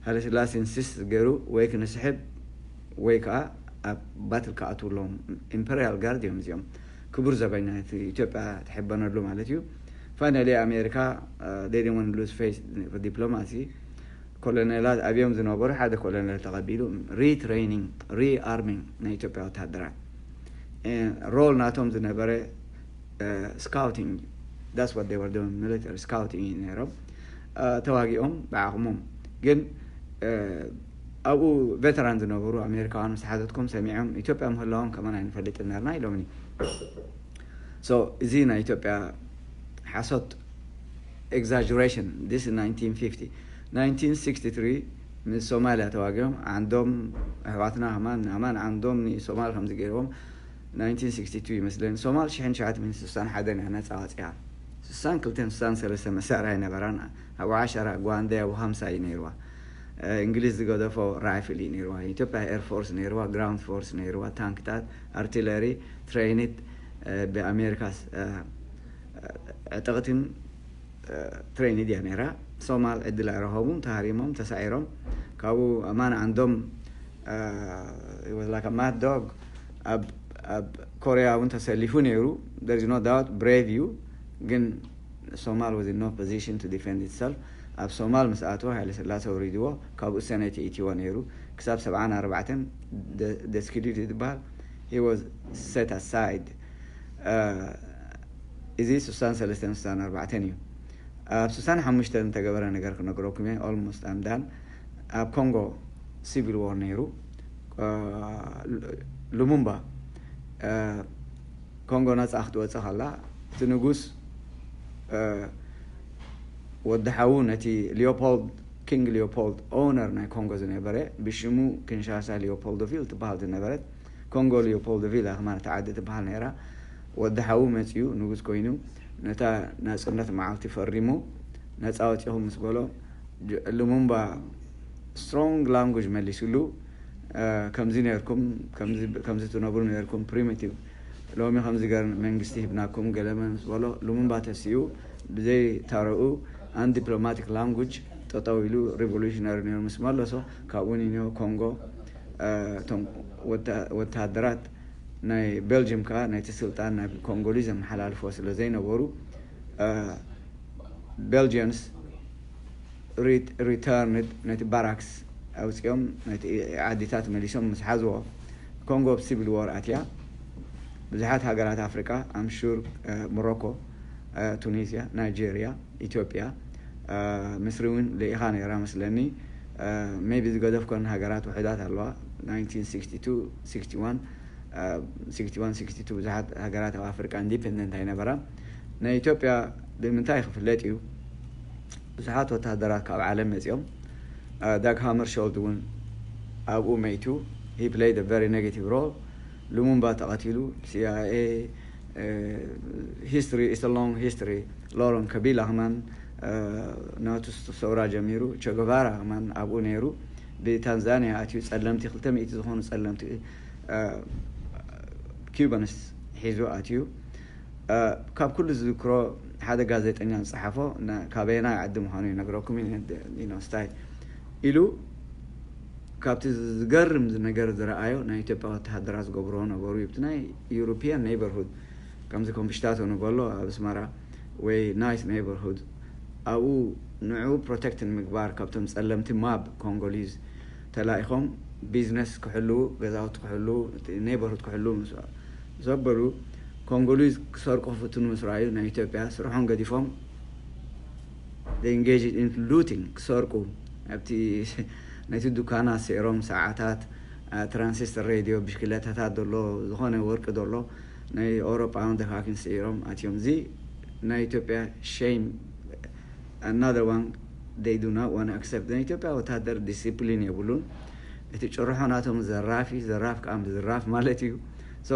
ሃይለስላሴ ኢንሲስት ገይሩ ወይ ክንስሕብ ወይ ከዓ ኣብ ባትል ክኣትውሎም። ኢምፐሪያል ጋርድ እዮም እዚኦም። ክቡር ዘበኛ እቲ ኢትዮጵያ ትሕበነሉ ማለት እዩ። ፋይናሊ ኣሜሪካ they didn't want to lose face for diplomacy። ኮሎኔላት ኣብዮም ዝነበሩ ሓደ ኮሎኔል ተቐቢሉ ሪትሬኒንግ፣ ሪኣርሚንግ ናይ ኢትዮጵያ ወታደራት። ሮል ናቶም ዝነበረ ስካውቲንግ። That's what they were doing, ሚሊተሪ ስካውቲንግ እዩ ነይሮም። ተዋጊኦም ብዓቕሞም ግን ኣብኡ ቬተራን ዝነበሩ ኣሜሪካውያን ምስ ሓተትኩም ሰሚዖም ኢትዮጵያ ምህላዎም ከመን ኣይንፈልጥን ነርና ኢሎምኒ። So እዚ ናይ ኢትዮጵያ ሓሶት፣ ኤግዛጀሬሽን። This is nineteen fifty. Nineteen sixty three ምስ ሶማልያ ተዋጊኦም ዓንዶም ኣሕዋትና ከማን ኣማን ዓንዶም ንሶማል ከምዚ ገይርዎም። Nineteen sixty two ይመስለኒ ሶማል ሽሕን ትሽዓተ ሚእትን ስሳን ሓደን እያ ነፃ ወፂኣ። ስሳን ክልተን ስሳን ሰለስተ መሳርያ ኣይነበራን። ኣብ ዓሸራ ጓንደ ኣብ ሃምሳ እዩ ነይርዋ። እንግሊዝ ዝገደፎ ራይፍል እዩ ነይርዋ። ኢትዮጵያ ኤርፎርስ ነይርዋ፣ ግራውንድ ፎርስ ነይርዋ፣ ታንክታት፣ ኣርቲለሪ፣ ትሬኒት፣ ብኣሜሪካ ዕጥቕትን ትሬኒድ እያ ነይራ። ሶማል ዕድል ኣይረኸቡን፣ ተሃሪሞም፣ ተሳዒሮም። ካብኡ ኣማን ዓንዶም ወዝላካ ማት ዶግ ኣብ ኮርያ እውን ተሰሊፉ ነይሩ። There is no doubt፣ ብሬቭ እዩ። ግን ሶማል was in no position to defend itself። ኣብ ሶማል ምስ ኣተወ ሃይለ ስላሴ ወሪድዎ፣ ካብኡ ሰኔት የእትዎ ነይሩ። ክሳብ ሰብዓን ኣርባዕተን ደስኪዲድ ዝበሃል he was set aside። እዚ ስሳን ሰለስተን ስሳን ኣርባዕተን እዩ። ኣብ ስሳን ሓሙሽተን ዝተገበረ ነገር ክነግረኩም እየ። Almost I'm done። ኣብ ኮንጎ ሲቪል ዋር ነይሩ። ሉሙምባ ኮንጎ ነፃ ክትወፅእ ከላ እቲ ንጉስ ወዲ ሓዉ ነቲ ሊዮፖልድ፣ ኪንግ ሊዮፖልድ ኦነር ናይ ኮንጎ ዝነበረ ብሽሙ ኪንሻሳ ሊዮፖልዶቪል ትበሃል ዝነበረት ኮንጎ ሊዮፖልዶቪል ኣኽማን እታ ዓዲ ትበሃል ነይራ። ወዲ ሓዉ መፂኡ ንጉስ ኮይኑ ነታ ናፅነት መዓልቲ ፈሪሙ ነፃ ወፂኹም ምስ በሎ ሉሙምባ ስትሮንግ ላንጉጅ መሊስሉ። ከምዚ ነርኩም፣ ከምዚ ትነብሩ ነርኩም፣ ፕሪሚቲቭ፣ ሎሚ ከምዚ ገር መንግስቲ ሂብናኩም ገለመ ምስ በሎ ሉሙምባ ተሲኡ ብዘይ ታረኡ ኣን ዲፕሎማቲክ ላንጉጅ ጠጠው ኢሉ ሪቮሉሽነሪ ነይሩ ምስ መለሶ ካብኡ ኒኖ ኮንጎ እቶም ወታደራት ናይ ቤልጅም ከዓ ነቲ ስልጣን ናብ ኮንጎሊዝ ዘመሓላልፎ ስለ ዘይነበሩ ቤልጅንስ ሪተርንድ ነቲ ባራክስ ኣውፂኦም ነቲ ዓዲታት መሊሶም ምስ ሓዝዎ ኮንጎ ኣብ ሲቪል ዋር ኣትያ። ብዙሓት ሃገራት ኣፍሪቃ ኣምሹር ሞሮኮ፣ ቱኒዝያ፣ ናይጄርያ፣ ኢትዮጵያ፣ ምስሪ እውን ልኢኻ ነይራ መስለኒ። ሜቢ ዝገደፍኮን ሃገራት ውሕዳት ኣለዋ። ናይንቲን ሲክስቲ ቱ፣ ሲክስቲ ዋን፣ ሲክስቲ ዋን፣ ሲክስቲ ቱ ብዙሓት ሃገራት ኣብ ኣፍሪቃ ኢንዲፔንደንት ኣይነበራ። ናይ ኢትዮጵያ ብምንታይ ክፍለጥ እዩ? ብዙሓት ወታደራት ካብ ዓለም መፂኦም። ዳግ ሃመርሾልድ እውን ኣብኡ መይቱ። He played a very negative role። ሉሙምባ ተቐቲሉ። ሲኣይኤ ሂስትሪ ኢስ ሎንግ ሂስትሪ። ሎረን ከቢላ ከማን ናቱ ሰውራ ጀሚሩ። ቸገቫራ ከማን ኣብኡ ነይሩ። ብታንዛኒያ ኣትዩ ጸለምቲ ክልተ ሚእቲ ዝኾኑ ጸለምቲ ኪዩባንስ ሒዙ ኣትዩ። ካብ ኩሉ ዝዝክሮ ሓደ ጋዜጠኛ ዝጸሓፎ ካበየናይ ዓዲ ምዃኑ ይነግረኩም ስታይ ኢሉ ካብቲ ዝገርም ነገር ዝረኣዮ ናይ ኢትዮጵያ ወተሃደራት ዝገብርዎ ነበሩ። ብቲ ናይ ዩሮፒያን ኔበርሁድ ከምዚ ኮምፒሽታቶ ንበሎ ኣብ ኣስመራ ወይ ናይስ ኔበርሁድ ኣብኡ ንዑ ፕሮቴክት ንምግባር ካብቶም ጸለምቲ ማብ ኮንጎሊዝ ተላኢኾም ቢዝነስ ክሕልዉ፣ ገዛውቲ ክሕልዉ፣ ኔበርሁድ ክሕልዉ ዘበሉ ኮንጎሊዝ ክሰርቁ ክፍትኑ ምስ ረኣዩ ናይ ኢትዮጵያ ስርሖም ገዲፎም they engaged in looting ክሰርቁ ኣብቲ ነቲ ዱካናት ስዒሮም ሰዓታት፣ ትራንሲስተር ሬድዮ፣ ብሽክለታታት ዘሎ ዝኾነ ወርቂ ዘሎ ናይ ኣውሮጳውን ደካኪን ስዒሮም ኣትዮም። እዚ ናይ ኢትዮጵያ ሸይም። Another one they do not want to accept። ናይ ኢትዮጵያ ወታደር ዲሲፕሊን የብሉን። እቲ ጭርሖ ናቶም ዘራፊ፣ ዘራፍ ከዓ ዝራፍ ማለት እዩ። So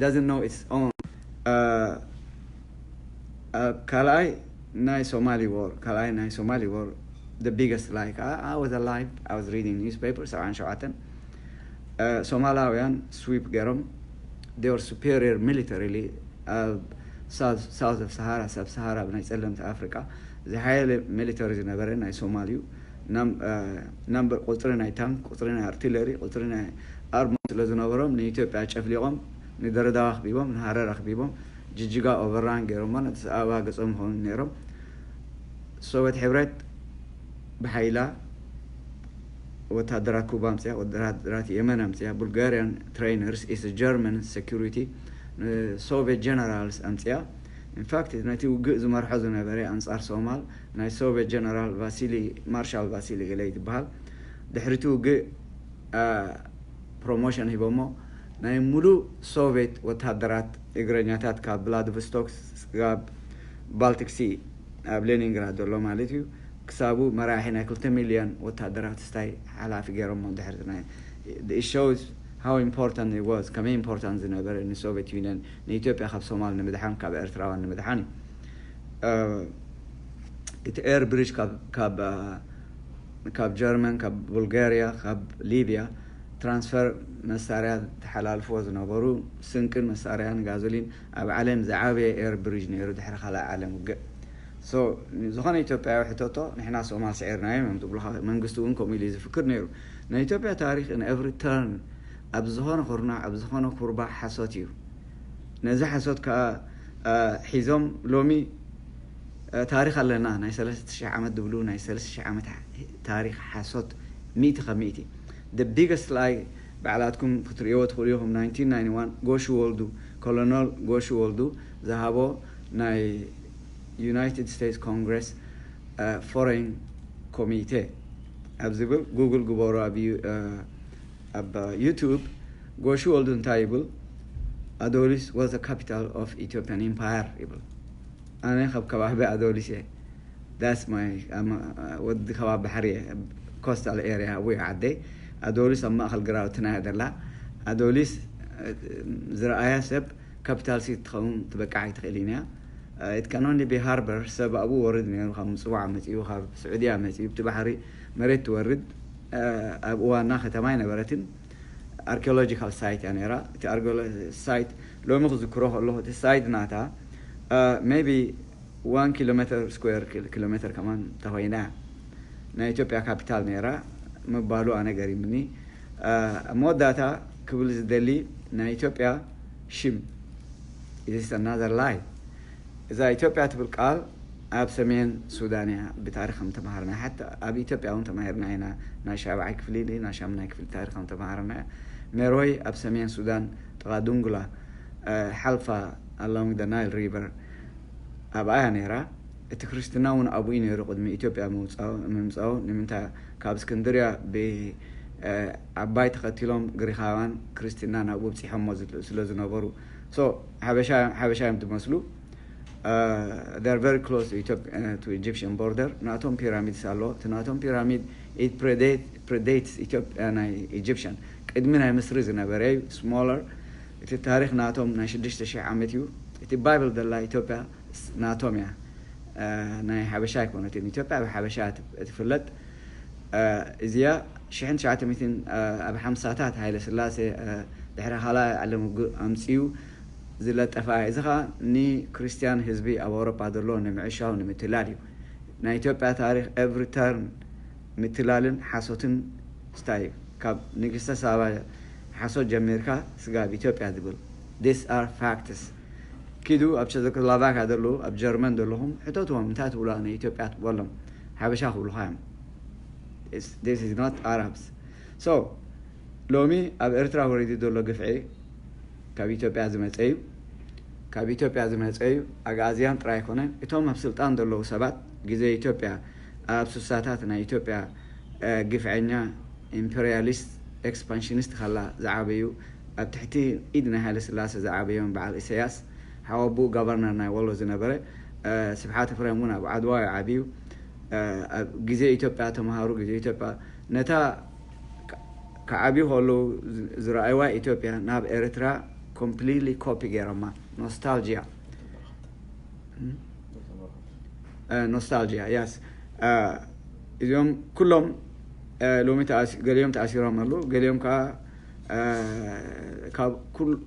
doesn't know its own። ካልኣይ ናይ ሶማሊ ዎር ካልኣይ ናይ ሶማሊ ዎር the biggest like I was alive, I was reading newspaper ሰብዓን ሸውዓተን። ሶማላውያን ስዊፕ ገይሮም they were superior militarily። ኣብ ሳውዝ ኦፍ ሰሃራ፣ ሳብ ሰሃራ፣ ኣብ ናይ ጸለምቲ ኣፍሪቃ ዝሓየለ ሚሊተሪ ዝነበረ ናይ ሶማል እዩ። ናምበር ቁፅሪ ናይ ታንክ፣ ቁፅሪ ናይ ኣርቲለሪ፣ ቁፅሪ ናይ ኣርሞ ስለ ዝነበሮም ንኢትዮጵያ ጨፍሊቖም ንደረዳዋ ኣኽቢቦም ንሃረር ኣኽቢቦም ጅጅጋ ኦቨራን ገይሮማ ነቲ ኣበባ ገጾም ይኾኑ ነይሮም። ሶቪየት ሕብረት ብሓይላ ወታደራት ኩባ ኣምፅያ፣ ወታደራት የመን ኣምፅያ፣ ቡልጋሪያን ትሬነርስ ኢስት ጀርመን ሴኩሪቲ ንሶቪየት ጀነራልስ ኣምፅያ። ኢንፋክት ነቲ ውግእ ዝመርሖ ዝነበረ ኣንፃር ሶማል ናይ ሶቪየት ጀነራል ቫሲሊ ማርሻል ቫሲሊ ገለ ትበሃል። ድሕሪ እቲ ውግእ ፕሮሞሽን ሂቦሞ ናይ ሙሉእ ሶቪየት ወታደራት እግረኛታት ካብ ብላድቭስቶክ ስጋብ ባልቲክ ሲ ኣብ ሌኒንግራድ ዘሎ ማለት እዩ ክሳቡ መራሒ ናይ ክልተ ሚልዮን ወታደራት ስታይ ሓላፊ ገይሮሞ ድሕሪ ናይ shows how important it was ከመይ ኢምፖርታንት ዝነበረ ንሶቪየት ዩኒየን ንኢትዮጵያ ካብ ሶማል ንምድሓን ካብ ኤርትራውያን ንምድሓን እዩ። እቲ ኤር ብሪጅ ካብ ጀርመን ካብ ቡልጋሪያ ካብ ሊብያ ትራንስፈር መሳርያ ተሓላልፍዎ ዝነበሩ ስንቅን መሳርያን ጋዞሊን ኣብ ዓለም ዝዓበየ ኤር ብሪጅ ነይሩ ድሕሪ ካልኣይ ዓለም ውግእ። ዝኾነ ኢትዮጵያዊ ሕተቶ ንሕና ሶማል ስዒርናዮም እዮም ትብሉ። መንግስቲ እውን ከምኡ ኢሉ ዝፍክር ነይሩ። ናይ ኢትዮጵያ ታሪክ in every turn ኣብ ዝኾነ ኩርናዕ ኣብ ዝኾነ ኩርባ ሓሶት እዩ። ነዚ ሓሶት ከዓ ሒዞም ሎሚ ታሪክ ኣለና ናይ ሰለስተ ሺሕ ዓመት ዝብሉ ናይ ሰለስተ ሺሕ ዓመት ታሪክ ሓሶት ሚእቲ ካብ ሚእቲ። The biggest lie ባዕላትኩም ክትርእይዎ ትኽእሉ ኢኹም። ናይንቲን ናይንቲ ዋን ጎሹ ወልዱ ኮሎነል ጎሹ ወልዱ ዝሃቦ ናይ ዩናይትድ ስቴትስ ኮንግረስ ፎሬን ኮሚቴ ኣብ ዝብል ጉግል ግበሩ ኣብ ኣብ ዩቱብ ጎሹ ወልዱ እንታይ ይብል? Adolis was the capital of Ethiopian empire ይብል። ኣነ ካብ ከባቢ ኣዶሊስ እየ። That's my ወዲ ከባቢ ባሕሪ እየ። ኮስታል ኤርያ ወይ ዓደይ ኣዶሊስ ኣብ ማእኸል ግራውትና እያ ዘላ። ኣዶሊስ ዝረኣያ ሰብ ካፒታል ሲቲ ትኸውን ትበቃዕ ኣይትኽእልን እያ። It can only be harbor ሰብ ኣብኡ ወርድ ነይሩ ካብ ምፅዋዕ መፅኡ ካብ ስዑድያ መፅኡ ብቲ ባሕሪ መሬት ትወርድ ኣብ እዋና ከተማ ኣይነበረትን። ኣርኪኦሎጂካል ሳይት እያ ነይራ። እቲ ኣርኪኦሎጂ ሳይት ሎሚ ክዝክሮ ከለኹ እቲ ሳይድ ናታ ሜቢ ዋን ኪሎ ሜተር ስኩዌር ኪሎ ሜተር ከማን ተኾይና ናይ ኢትዮጵያ ካፒታል ነይራ ምባሉ ኣነ ገሪምኒ። ኣብ መወዳእታ ክብል ዝደሊ ናይ ኢትዮጵያ ሽም is another lie። እዛ ኢትዮጵያ ትብል ቃል ኣብ ሰሜን ሱዳን እያ ብታሪክ ከም ተማሃርና ሓታ ኣብ ኢትዮጵያ እውን ተማሂርና ኢና። ናይ ሻብዓይ ክፍሊ ናይ ሻምናይ ክፍሊ ታሪክ ከም ተማሃርና እያ። ሜሮይ ኣብ ሰሜን ሱዳን ጥቓ ዱንጉላ ሓልፋ along the Nile River ኣብኣ እያ ነይራ። እቲ ክርስትና እውን ኣብኡ ነይሩ ቅድሚ ኢትዮጵያ ምምፃው ንምንታይ ካብ እስክንድርያ ብዓባይ ተኸቲሎም ግሪኻውያን ክርስትና ናብኡ ብፂሖሞ ስለ ዝነበሩ ሓበሻ እዮም ትመስሉ። They're very close to Egyptian border። ናቶም ፒራሚድስ ኣሎ። እቲ ናቶም ፒራሚድ predates ኢትዮጵያ ናይ ኢጅፕሽን ቅድሚ ናይ ምስሪ ዝነበረ እዩ። ስሞለር እቲ ታሪክ ናቶም ናይ ሽዱሽተ ሺሕ ዓመት እዩ። እቲ ባይብል ዘላ ኢትዮጵያ ናቶም እያ። ናይ ሓበሻ ኣይኮነትን። ኢትዮጵያ ብሓበሻ ትፍለጥ። እዚኣ ሽሕን ትሽዓተ ሚእትን ኣብ ሓምሳታት ሃይለ ስላሴ ድሕሪ ካልኣይ ዓለም ውግእ ኣምፅኡ ዝለጠፋ። እዚ ከዓ ንክርስትያን ህዝቢ ኣብ ኣውሮጳ ዘሎ ንምዕሻው ንምትላል እዩ። ናይ ኢትዮጵያ ታሪክ every turn ምትላልን ሓሶትን ስታይ እዩ። ካብ ንግስተ ሳባ ሓሶት ጀሚርካ ስጋብ ኢትዮጵያ ዝብል this are facts። ኪዱ ኣብ ቸዘኮስላቫካ ዘለዉ ኣብ ጀርመን ዘለኹም ሕተትዎም እንታይ ትብሉ ንኢትዮጵያ ትበሎም ሓበሻ ክብሉኻ እዮም። This is not Arabs። So ሎሚ ኣብ ኤርትራ ወሪዱ ዘሎ ግፍዒ ካብ ኢትዮጵያ ዝመፀ እዩ። ካብ ኢትዮጵያ ዝመፀ እዩ። ኣግኣዝያን ጥራይ ኣይኮነን። እቶም ኣብ ስልጣን ዘለዉ ሰባት ግዜ ኢትዮጵያ ኣብ ሱሳታት ናይ ኢትዮጵያ ግፍዐኛ ኢምፔሪያሊስት ኤክስፓንሽኒስት ከላ ዝዓበዩ ኣብ ትሕቲ ኢድ ናይ ሃይለ ስላሴ ዝዓበዮም በዓል ኢሳያስ ሓወቡኡ ጋቨርነር ናይ ወሎ ዝነበረ ስብሓት ፍሬም እውን ኣብ ዓድዋ እዩ ዓብዩ። ኣብ ግዜ ኢትዮጵያ ተምሃሩ ግዜ ኢትዮጵያ ነታ ክዓብዩ ከለዉ ዝረኣይዋ ኢትዮጵያ ናብ ኤርትራ ኮምፕሊትሊ ኮፒ ገይሮማ። ኖስታልጂያ ኖስታልጂያ ያስ እዚኦም ኩሎም ሎሚ ገሊኦም ተኣሲሮም ኣለዉ። ገሊኦም ከዓ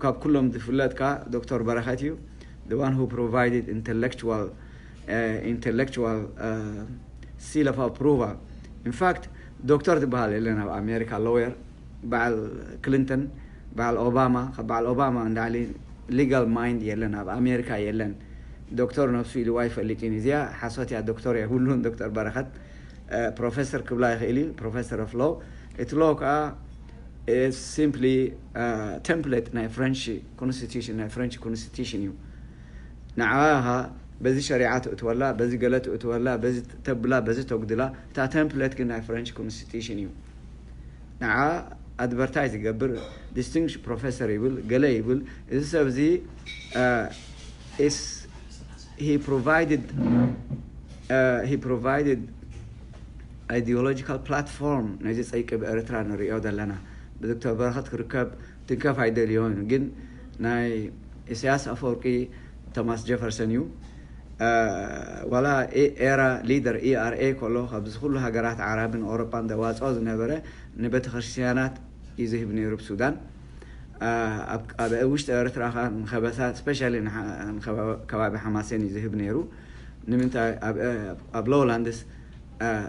ካብ ኩሎም ዝፍለጥ ከዓ ዶክተር በረኸት እዩ። the one who provided intellectual uh, intellectual uh, seal of approval. In fact, ዶክተር ዝበሃል የለን ኣብ ኣሜሪካ፣ lawyer፣ በዓል ክሊንተን፣ በዓል ኦባማ፣ ካብ በዓል ኦባማ እንዳዕሊ legal mind የለን ኣብ ኣሜሪካ፣ የለን። ዶክተር ነብሱ ኢልዋ ይፈልጥ እዩ። እዚኣ ሓሶት እያ፣ ዶክተር የብሉን። ዶክተር በረኸት ፕሮፌሰር ክብላ ይኽእል እዩ፣ professor of law። እቲ law ከዓ simply template ናይ French constitution፣ ናይ French constitution እዩ። ንዓኻ በዚ ሸሪዓ ትእትወላ፣ በዚ ገለ ትእትወላ፣ በዚ ተብላ፣ በዚ ተጉድላ። እታ template ግን ናይ French constitution እዩ። ንዓ advertise ይገብር፣ distinguished professor ይብል፣ ገለ ይብል። እዚ ሰብ እዚ uh, is he provided uh, he provided ideological platform ነዚ ጸይቂ ብኤርትራ ንሪኦ ዘለና። ብዶክተር በረኸት ክርከብ ትንከፍ ኣይደልዮን፣ ግን ናይ ኢሳያስ ኣፈወርቂ ቶማስ ጀፈርሰን እዩ። ዋላ ኤራ ሊደር ኢኣርኤ ከሎ ካብዚ ኩሉ ሃገራት ዓረብን ኣውሮጳን ዘዋፅኦ ዝነበረ ንቤተ ክርስቲያናት እዩ ዝህብ ነይሩ ብሱዳን። ኣብ ውሽጢ ኤርትራ ከዓ ንከበሳ ስፔሻሊ ከባቢ ሓማሴን እዩ ዝህብ ነይሩ። ንምንታይ ኣብ ሎውላንድስ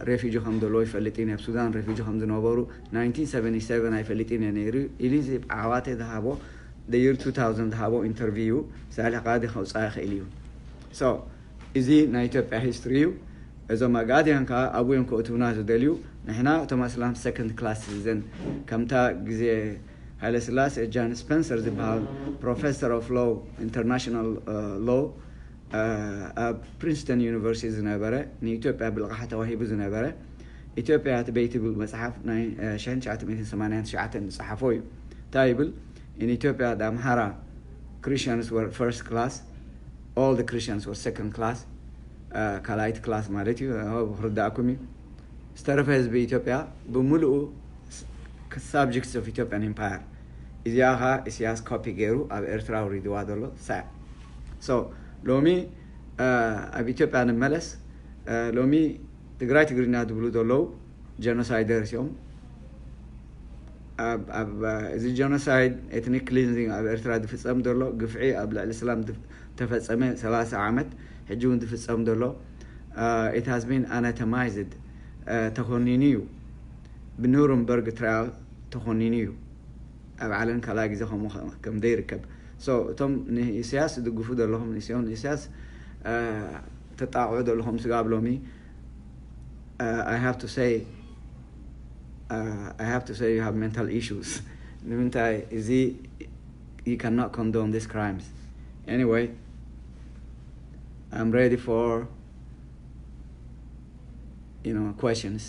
ሬፊጂ ከም ዘለዎ ይፈልጥ እየ፣ ኣብ ሱዳን ሬፊጂ ከም ዝነበሩ ናይንቲን ሰቨንቲ ሰቨን ኣይፈልጥ እየ ነይሩ ኢሉ እዚ ዓዋተ ዝሃቦ፣ the year two thousand ዝሃቦ ኢንተርቪው ሳልሕ ቃዲ ከውፅኣ ይኽእል እዩ። So እዚ ናይ ኢትዮጵያ ሂስትሪ እዩ። እዞም ኣጋድያን ከዓ ኣብኡ እዮም ከእትውና ዝደልዩ። ንሕና እቶም ኣስላም ሰኮንድ ክላስ ሲቲዘን፣ ከምታ ግዜ ሃይለስላሴ ጃን ስፐንሰር ዝበሃል ፕሮፌሰር ኦፍ ሎው፣ ኢንተርናሽናል ሎው፣ ኣብ ፕሪንስተን ዩኒቨርሲቲ ዝነበረ፣ ንኢትዮጵያ ብልቓሕ ተዋሂቡ ዝነበረ፣ ኢትዮጵያ ትበይ ትብል መፅሓፍ ናይ ሽሕን ትሽዓተ ሚእትን ሰማንያን ትሽዓተን ዝፀሓፎ እዩ። እንታይ ይብል? In Ethiopia, the Amhara Christians were first class, all the Christians were second class, ካልኣይቲ ክላስ ማለት እዩ። ክርዳእኩም እዩ። ዝተረፈ ህዝቢ ኢትዮጵያ ብምሉኡ subjects of Ethiopian Empire። እዚኣ ኸዓ ኢሳያስ ኮፒ ገይሩ ኣብ ኤርትራ ኣውሪድዋ ዘሎ ሳዕ። So ሎሚ ኣብ ኢትዮጵያ ንመለስ። ሎሚ ትግራይ ትግርኛ ዝብሉ ዘለዉ ጀኖሳይደርስ እዮም። ኣብ እዚ ጀኖሳይድ፣ ኤትኒክ ክሊንዚንግ ኣብ ኤርትራ ዝፍፀም ዘሎ ግፍዒ፣ ኣብ ልዕሊ እስላም ተፈፀመ ሰላሳ ዓመት፣ ሕጂ እውን ዝፍፀም ዘሎ፣ it has been anathemized፣ ተኾኒኑ እዩ። ብኑረምበርግ ትራያል ተኾኒኑ እዩ። ኣብ ዓለም ካልኣይ ግዜ ከምኡ ከም ዘይርከብ። So እቶም ንኢሳያስ ትድግፉ ዘለኹም፣ ንኢሳያስ ተጣቕዑ ዘለኹም ስጋብ ሎሚ፣ I have to say, I have to say you have mental issues. ንምንታይ እዚ you cannot condone these crimes. Anyway, I'm ready for you know questions.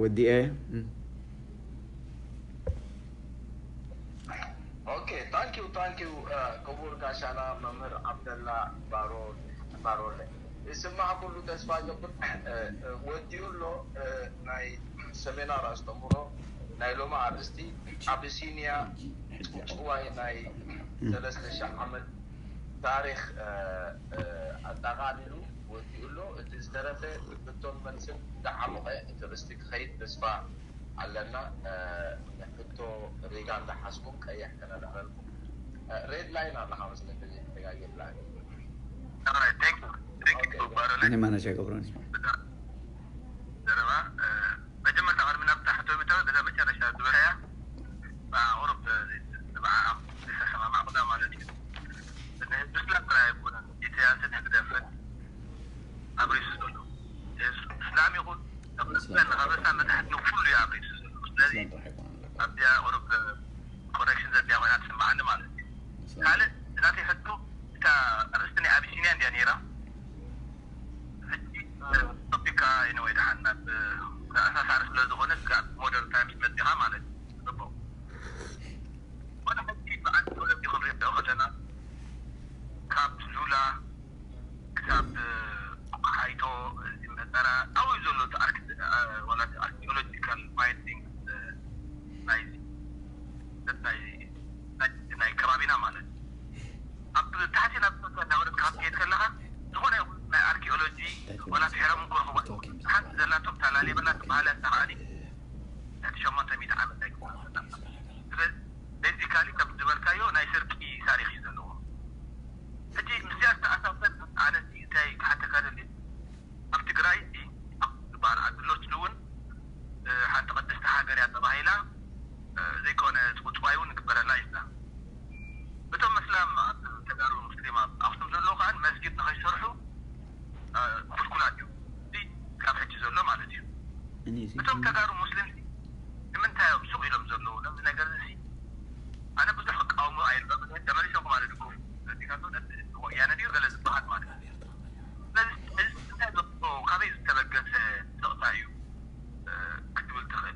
ወዲኤ። Okay, thank you, thank you, ክቡር ጋሻና መምህር ዓብደላ ባሮ ባሮለ። ዝስማዕ ኩሉ ተስፋ ገብር ወዲኡ ኣሎ። ናይ ሰሜናር ኣስተምህሮ ናይ ሎሚ ኣርእስቲ ኣቢሲንያ ጽዋይ ናይ ሰለስተ ሺሕ ዓመት ታሪኽ ኣጠቓሊሉ ወዲኡ ኣሎ። እቲ ዝተረፈ ብሕቶን መልስን እንዳዓሞቐ እቲ ርእስቲ ክኸይድ ተስፋ ኣለና። ሕቶ ሪጋ እንዳሓዝኩም ቀይሕ ከነልዕለልኩም። ሬድ ላይን ኣለኻ መስለኒ ተዘይተጋግየላ። እኔ ማናጀር ገብሮኒ ዘረባ መጀመርታ ቅድሚ ናብ ታሕቶ ምታዊ በዛ መጨረሻ ዝበልካያ ቁሩብ ንብዓኣ ዝሰማማዕኩላ ማለት እዩ። ንህዝቢ እስላም ጥራይ ኣይኮነን ኢሳያስን ህግደፍን ኣብሪሱ ዘሎ። ህዝቢ እስላም ይኹን ንክበሳ መታሕት ንኩሉ እዩ ኣብሪሱ ዘሎ። ስለዚ ኣብዚኣ ቁሩብ ኮሬክሽን ዘድልያ ኮይና ትስምዓኒ ማለት እዩ። ካልእ ናተይ ሕቶ እታ ኣርእስቲ ናይ ኣቢሲንያ እንድያ ነይራ። ሕጂ ቶፒካ ኤኒወይ ደሓን ናብ ኣሳሳሪ ስለ ዝኾነ ስጋብ ሞደርን ታይምስ መፂኻ ማለት እዩ። ጽቡቕ። ወላ ሕጂ ብኣርኪኦሎጂ ክንሪኦ ከለና ካብ ዙላ ክሳብ ሓይቶ መጠራ ኣብኡ ዘሎ ወላ ኣርኪኦሎጂካል ፋይንዲንግስ ናይ ናይ ከባቢና ማለት ኣብ ታሕቲ ናብ እንዳወረድካ ክትከይድ ከለኻ ዝኾነ ይኹን ናይ ኣርኪኦሎጂ ወላ ድሕሮም ንክረኽቦ ሓንቲ ዘላቶም እታ ላሊበላ ትበሃል እያ። ከዓኒ ትሕቲ ሸሞንተ ሚእቲ ዓመት ታሪኽ እዩ ዘለዎ። ሕጂ ምስዚኣ ዝተኣሳሰር ኣነ እንታይ ክሓተካ ደሊ፣ ኣብ ትግራይ እቲ ኣብ ዝበሃል ዓዲ ሎችሊ እውን ሓንቲ ቅድስቲ ሃገር እያ ተባሂላ፣ ዘይኮነ ፅውፅዋይ እውን ይግበረላ ይብላ። እቶም መስላም ኣብ ተጋሩ ሙስሊም ኣብ ኣክሱም ዘለዉ ከዓ መስጊድ ንኸይሰርሑ ክልኩላት እዩ። እዚ ካብ ሕጂ ዘሎ ማለት እዩ። እቶም ተጋሩ ሙስሊም ንምንታይ እዮም ሱቕ ኢሎም ዘለዉ ነዚ ነገር እዚ? ኣነ ብዙሕ ክቃወሙ ኣይልበምን። ተመሊሶም ማለት እኮ ነዚካቶ ነቲ ወያነ ድዩ ገለ ዝበሃል ማለት እዩ። ስለዚ እዚ እንታይ ዘሎ፣ ካበይ ዝተበገሰ ስቕታ እዩ ክትብል ትኽእል?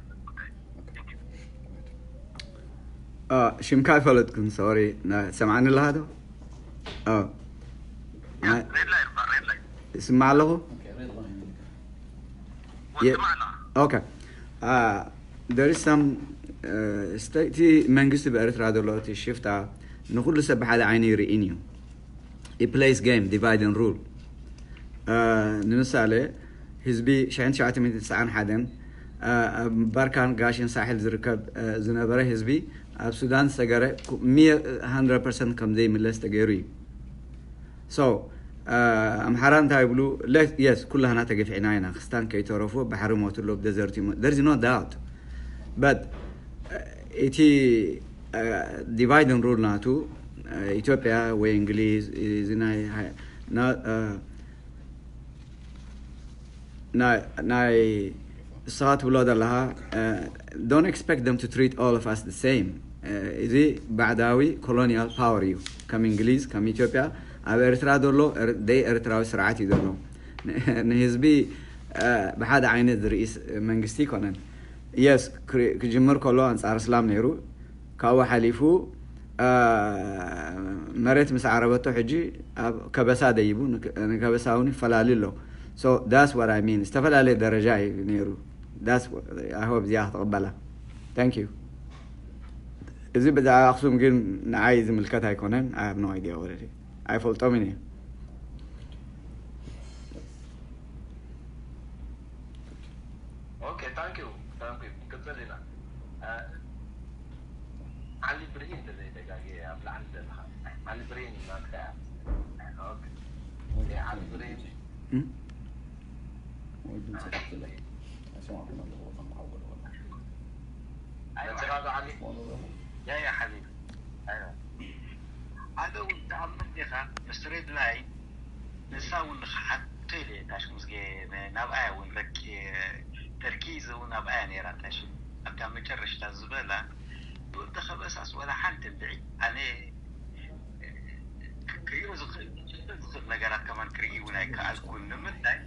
ሽምካ ኣይፈለጥኩን። ሶሪ። ሰምዓኒ ኣለኻ ዶ? ሬድ ላይት፣ ሬድ ላይት። ይስማዕ ኣለኹ። ወስማዕና። Okay. There is some, እቲ መንግስቲ ብኤርትራ ዘሎ እቲ ሽፍታ ንኹሉ ሰብ ብሓደ ዓይኒ ይርእን እዩ። He plays game, divide and rule. ንምሳሌ ህዝቢ ሽሕን ትሽዓተ ሚእትን ትስዓን ሓደን ኣብ ባርካን ጋሽን ሳሕል ዝርከብ ዝነበረ ህዝቢ ኣብ ሱዳን ዝሰገረ ሚእቲ ፐርሰንት ከም ዘይምለስ ተገይሩ እዩ። So ኣምሓራ እንታይ ይብሉ? Yes, ኩላህና ተገፊዕና ኢና። ክስታን ከይተረፉ ባሕሪ ሞትሎ፣ ብደዘርት ይሞ-፣ there is no doubt. But እቲ divide and rule ናቱ ኢትዮጵያ ወይ እንግሊዝ እዚ ናይ ናይ ናይ ንስኻ ትብሎ ዘለኻ don't expect them to treat all of us the same. እዚ ባዕዳዊ colonial power እዩ። ከም እንግሊዝ ከም ኢትዮጵያ ኣብ ኤርትራ ዘሎ ደይ ኤርትራዊ ስርዓት እዩ ዘሎ። ንህዝቢ ብሓደ ዓይነት ዝርኢ መንግስቲ ኣይኮነን። Yes, ክጅምር ከሎ ኣንጻር እስላም ነይሩ። ካብኡ ሓሊፉ መሬት ምስ ዓረበቶ ሕጂ ኣብ ከበሳ ደይቡ ንከበሳ እውን ይፈላሊ ኣሎ። So that's what I mean. ዝተፈላለየ ደረጃ እዩ ነይሩ። I hope እዚኣ ክትቕበላ። Thank you. እዚ ብዛዕባ ኣክሱም ግን ንዓይ ዝምልከት ኣይኮነን። I have no idea what it is. ኣይፈልጦምን እየ። Okay, thank you, thank you. ክንቀጽል ኢና። ዓሊ ብርሂን ተዘይተጋግየ ኣብ ላዕሊ ዘለኻ። ዓሊ ብርሂን ናትካ እያ። Okay. ዓሊ ብርሂን። መጽኻ ዶ ዓሊ? ያ ያ ሓቢቢ። ኣነ እውን ትኣምን ዲኻ ምስ ሬድ ላይን ንሳ እውን ንኽሓቶ ኢለ ታሽ ምስጌ ናብኣያ እውን ረኪ ተርኪዝ እውን ኣብኣያ ነይራ ታሽ ኣብታ መጨረሽታ ዝበላ ወዲ ከበሳስ ወላ ሓንቲ እንድዒ ኣነ ክሪኦ ዝኽእል ዝኽእል ነገራት ከማን ክርኢ እውን ኣይከኣልኩን ንምንታይ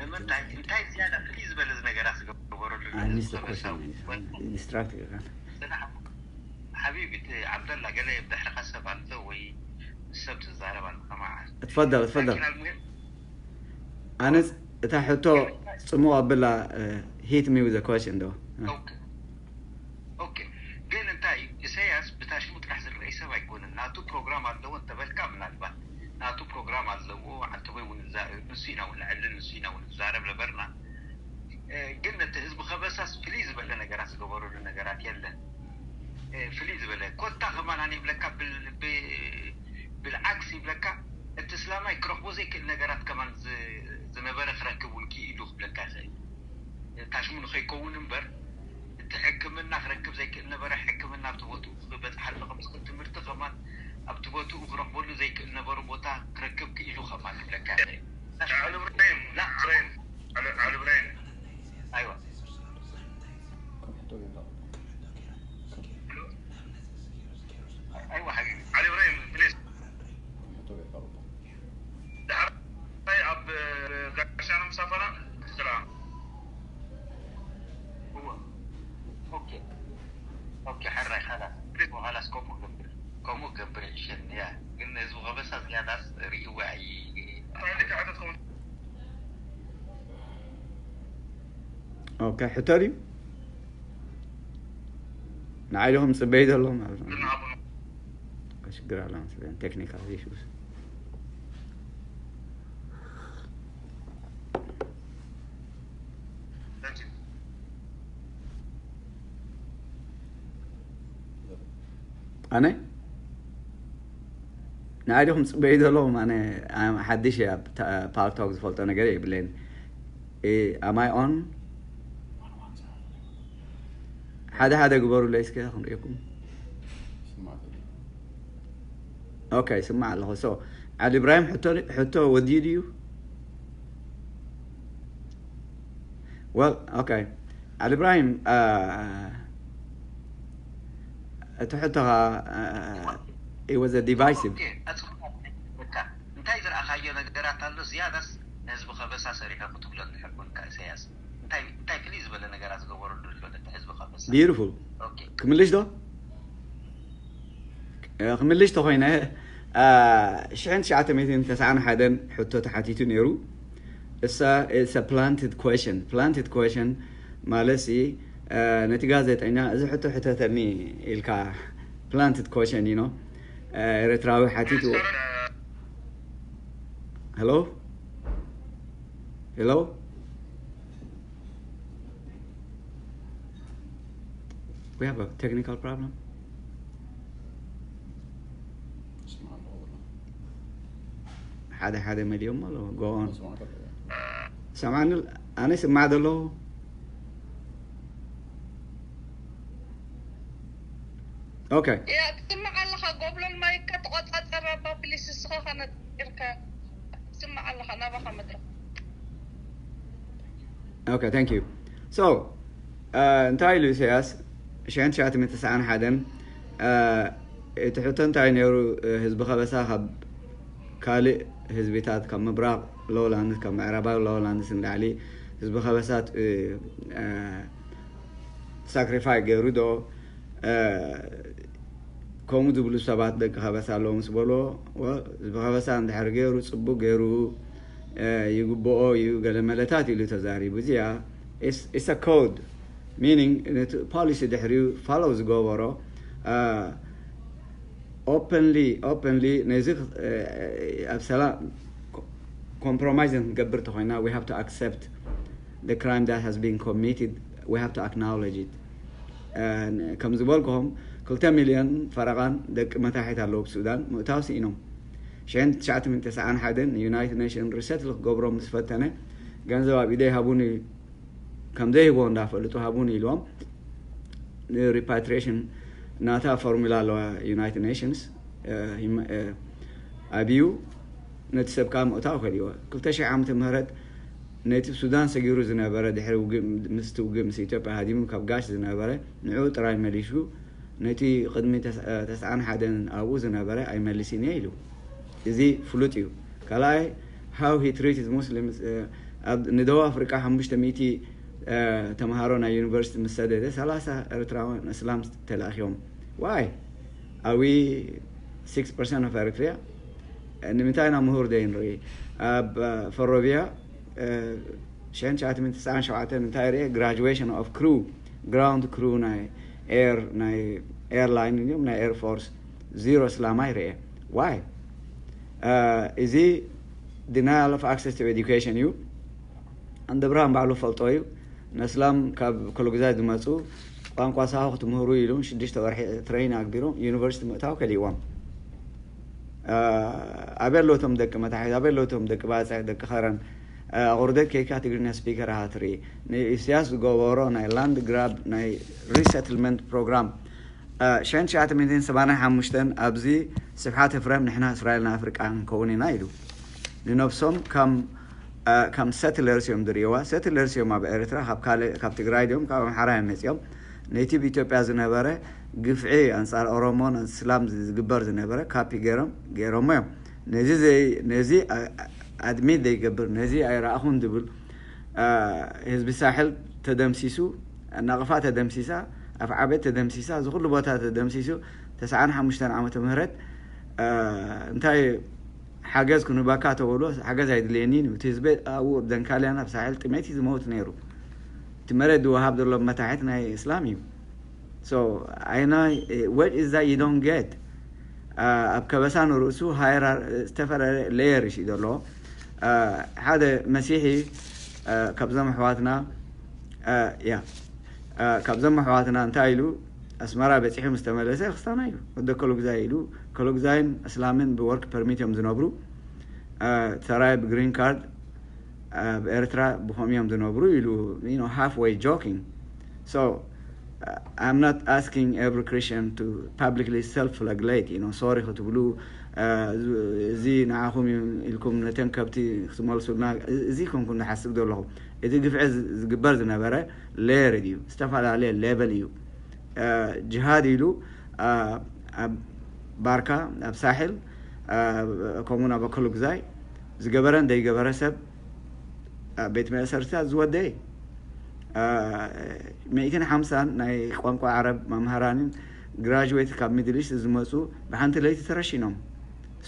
ንምንታይ እንታይ ዝያዳ ፍልይ ዝበለ ነገራት ዝገበረሉ ዲስትራክት ሓቢቢ እቲ ዓብደላ ገለ ብድሕርኻ ሰብ ኣሎ ወይ ሰብ ትዛረብ ኣለኻ መዓስ ትፈደል ትፈደል ላኪን ኣልሙሂም ኣነ እታ ሕቶ ጽሙቕ ኣብላ hit me with a question ዶ ኦኬ ግን እንታይ እዩ ኢሳያስ ብታሽሙ ጥራሕ ዝረአይ ሰብ ኣይኮነን ናቱ ፕሮግራም ኣለዎ እንተበልካ ምናልባት ናቱ ፕሮግራም ኣለዎ ዓንተቦይ እውን ንሱ ኢና እውን ንዕልን ንሱ ኢና እውን ንዛረብ ነበርና ግን ነቲ ህዝቢ ከበሳስ ፍልይ ዝበለ ነገራት ዝገበረሉ ነገራት የለን ፍልይ ዝበለ ኮታ ከማን ኣነ ይብለካ ብልዓክስ ይብለካ እቲ እስላማይ ክረኽቦ ዘይክእል ነገራት ከማን ዝነበረ ክረክብ እውን ክኢሉ ክብለካ ይኽእል ታሽሙ ንኸይከውን እምበር እቲ ሕክምና ክረክብ ዘይክእል ነበረ ሕክምና ኣብቲ ቦትኡ ክበፅሓሉ ከም ዝኽእል ትምህርቲ ከማን ኣብቲ ቦትኡ ክረኽበሉ ዘይክእል ነበሩ ቦታ ክረክብ ክኢሉ ከማን ክብለካ ይኽእል علي ابراهيم لا ابراهيم علي ابراهيم ايوه ايوه حبيبي علي ابراهيم بليز دحر اب غشان مسافره سلام هو اوكي اوكي حراي خلاص خلاص كومو قبل كومو قبل عشان يا قلنا هزو غبسة زيادة ريوعي عندك عدد خمسة ኦኬ ሕቶ ድዩ ንዓይ ዲኹም ፅበይ ዘሎ ማለት ነው ሽግር ኣሎ መስለኝ ቴክኒካል ኢሹስ ኣነ ንዓይ ዲኹም ጽበዩ ዘለኹም? ኣነ ሓድሽ እያ። ፓልቶክ ዝፈልጦ ነገር የብለይን። ኣማይ ኦን ሓደ ሓደ ግበሩለይ እስከ ክንሪእኩም። ኦኬ፣ ይስማዕ ኣለኹ። ሶ ዓሊ ኢብራሂም ሕቶ ወዲኡ ድዩ? ወል ኦኬ፣ ዓሊ ኢብራሂም፣ እቲ ሕቶኻ፣ it was a divisive። እንታይ ዝረኣኻዮ ነገራት ኣሎ ዝያዳስ ንህዝቢ ከበሳ ሰሪሖ ክትብሎ እንድሕር ኮንካ ኢሳያስ እንታይ ፍልይ ዝበለ ነገራት ዝገበረሉ ኣሎ ነቲ ህዝቢ ከበሳ? Beautiful። ክምልሽ ዶ? ክምልሽ ተኾይነ፣ ሽሕን ትሽዓተ ሚእትን ተስዓን ሓደን ሕቶ ተሓቲቱ ነይሩ። እሳ it's a planted question። Planted question ማለት ሲ፣ ነቲ ጋዜጠኛ እዚ ሕቶ ሕተተኒ ኢልካ፣ planted question you know፣ ኤርትራዊ ሓቲቱ። Hello? Hello? We have a technical problem. ሓደ ሓደ መሊኦም ኣሎ። ጎን ሰማዕኒ፣ ኣነ ስማዕ ዘሎ። ኦኬ። ያ ትስማዕ ኣለኻ። ጎብለል ማይካ ተቆጻጸር ኣባ ፕሊስ፣ እስኻ ከነጢርካ ትስማዕ ኣለኻ። ናባኻ መድረኽ። Okay, thank you. So እንታይ ኢሉ ኢሳያስ? ሽሕን ትሽዓተ ሚእትን ተስዓን ሓደን እቲ ሕቶ እንታይ ነይሩ? ህዝቢ ከበሳ ካብ ካልእ ህዝቢታት፣ ካብ ምብራቕ ሎውላንድስ፣ ካብ ምዕራባዊ ሎውላንድስ ንላዕሊ ህዝቢ ከበሳ ሳክሪፋይ ገይሩ ዶ? ከምኡ ዝብሉ ሰባት ደቂ ከበሳ ኣለዉ ምስ በልዎ፣ ህዝቢ ከበሳ እንድሕር ገይሩ፣ ጽቡቅ ገይሩ፣ ይግብኦ እዩ፣ ገለ መለታት ኢሉ ተዛሪቡ። እዚኣ it's a code, meaning ነቲ ፖሊሲ ድሕሪኡ ፋሎው ዝገበሮ፣ ኦፐንሊ ኦፐንሊ ነዚ ኣብ ሰላም ኮምፕሮማይዝ ክንገብር ተኮይና we have to accept the crime that has been committed, we have to acknowledge it. ከም ዝበልኩኹም ክልተ ሚልዮን ፈረቓን ደቂ መታሒት ኣለዉ ኣብ ሱዳን። ምእታው ስኢኖም። ሽሕን ትሽዓተ ሚእትን ተስዓን ሓደን ንዩናይትድ ኔሽን ሪሰትል ክገብሮም ምስ ፈተነ፣ ገንዘብ ኣብ ኢደይ ሃቡኒ፣ ከም ዘይህቦ እንዳፈለጡ ሃቡኒ ኢልዎም። ንሪፓትሪሽን ናታ ፎርሙላ ኣለዋ ዩናይትድ ኔሽንስ። ኣቢዩ ነቲ ሰብ ከዓ ምእታው ከሊዎ። ክልተ ሽሕ ዓመተ ምህረት ነቲ ሱዳን ሰጊሩ ዝነበረ፣ ድሕሪ ምስቲ ውግእ ምስ ኢትዮጵያ ሃዲሙ ካብ ጋሽ ዝነበረ፣ ንዕኡ ጥራይ መሊሹ፣ ነቲ ቅድሚ ተስዓን ሓደን ኣብኡ ዝነበረ ኣይመልስን እየ ኢሉ። እዚ ፍሉጥ እዩ። ካልኣይ፣ how he treated Muslims። ኣብ ንደቡብ ኣፍሪቃ ሓሙሽተ ሚእቲ ተምሃሮ ናይ ዩኒቨርሲቲ ምስ ሰደደ፣ ሰላሳ ኤርትራውያን እስላም ተላእኪዮም። Why are we six percent of Eritrea? ንምንታይ ኢና ምሁር ዘይንርኢ? ኣብ ፈሮቢያ ሽሕን ትሽዓተ ሚእትን ተስዓን ሸውዓተን እንታይ ርኤ? Graduation of crew, ground crew ናይ ኤር፣ ናይ ኤርላይን እዮም፣ ናይ ኤር ፎርስ፣ ዚሮ እስላማይ ርኤ። Why? እዚ denial of access to education እዩ። ኣንደ ብርሃን ባዕሉ ፈልጦ እዩ። ነስላም ካብ ኮሎግዛይ ዝመፁ ቋንቋ ሳሆ ክትምህሩ ኢሉ ሽዱሽተ ወርሒ ትሬን ኣግቢሮም ዩኒቨርሲቲ ምእታው ከሊእዎም። ኣበይ ኣለዉ እቶም ደቂ መታሒት? ኣበይ ኣለዉ እቶም ደቂ ባፅዕ፣ ደቂ ኸረን? ኣቑርደት ከይካ ትግርኛ ስፒከር ኢኻ ትርኢ። ንኢሳያስ ዝገበሮ ናይ ላንድ ግራብ ናይ ሪሰትልመንት ፕሮግራም ሽሕን ትሽዓተ ሚእትን ሰማንያን ሓሙሽተን ኣብዚ ስብሓት ኤፍሬም ንሕና እስራኤል ናይ ኣፍሪቃ ክንከውን ኢና ኢሉ። ንነብሶም ከም ከም ሰትለርስ እዮም ዝርእይዋ። ሰትለርስ እዮም ኣብ ኤርትራ፣ ካብ ካልእ፣ ካብ ትግራይ ድዮም ካብ ኣምሓራ እዮም መጺኦም። ነቲ ብኢትዮጵያ ዝነበረ ግፍዒ ኣንጻር ኦሮሞን እስላም ዝግበር ዝነበረ ካፒ ገይሮም ገይሮሞ እዮም። ነዚ ዘይ ነዚ ኣድሚት ዘይገብር፣ ነዚ ኣይረኣኹን ዝብል ህዝቢ ሳሕል ተደምሲሱ፣ ናቕፋ ተደምሲሳ፣ ኣፍዓበት ተደምሲሳ፣ እዚ ኩሉ ቦታ ተደምሲሱ። ተስዓን ሓሙሽተን ዓመተ ምህረት እንታይ ሓገዝ ክንህበካ ተበሎ፣ ሓገዝ ኣይድልየኒን እዩ። እቲ ህዝቢ ኣብኡ ኣብ ደንካልያን ኣብ ሳሕል ጥሜት እዩ ዝመውት ነይሩ። እቲ መሬት ዝወሃብ ዘሎ መታሕት ናይ እስላም እዩ። So ኣይና what is that you don't get? ኣብ ከበሳ ንርእሱ ሃይራር ዝተፈላለየ ሌየርስ እዩ ዘለዎ። ሓደ መሲሒ ካብዞም ኣሕዋትና ያ ካብዞም ኣሕዋትና እንታይ ኢሉ ኣስመራ በፂሑ ምስ ተመለሰ ክስታና እዩ። ወደ ኮሎግዛይ ኢሉ ከሎግዛይን እስላምን ብወርክ ፐርሚት እዮም ዝነብሩ። ሰራይ ብግሪን ካርድ ኣብ ኤርትራ ብኸም እዮም ዝነብሩ ኢሉ halfway joking. So I'm not asking every Christian to publicly self-flagellate, you know, sorry ክትብሉ እዚ ንዓኹም እዩ ኢልኩም ነተን ከብቲ ክትመልሱልና፣ እዚ ኮንኩም ዝሓስብ ዘለኹም። እቲ ግፍዒ ዝግበር ዝነበረ ሌየር እዩ፣ ዝተፈላለየ ሌቨል እዩ። ጅሃድ ኢሉ ኣብ ባርካ፣ ኣብ ሳሕል፣ ከምኡ ናብ ኣከሉ ግዛይ ዝገበረን ዘይገበረ ሰብ ኣብ ቤት መእሰርትታት ዝወደየ። ሚእትን ሓምሳን ናይ ቋንቋ ዓረብ መምሃራንን ግራጅዌት ካብ ሚድል ኢስት ዝመፁ ብሓንቲ ለይቲ ተረሺኖም፣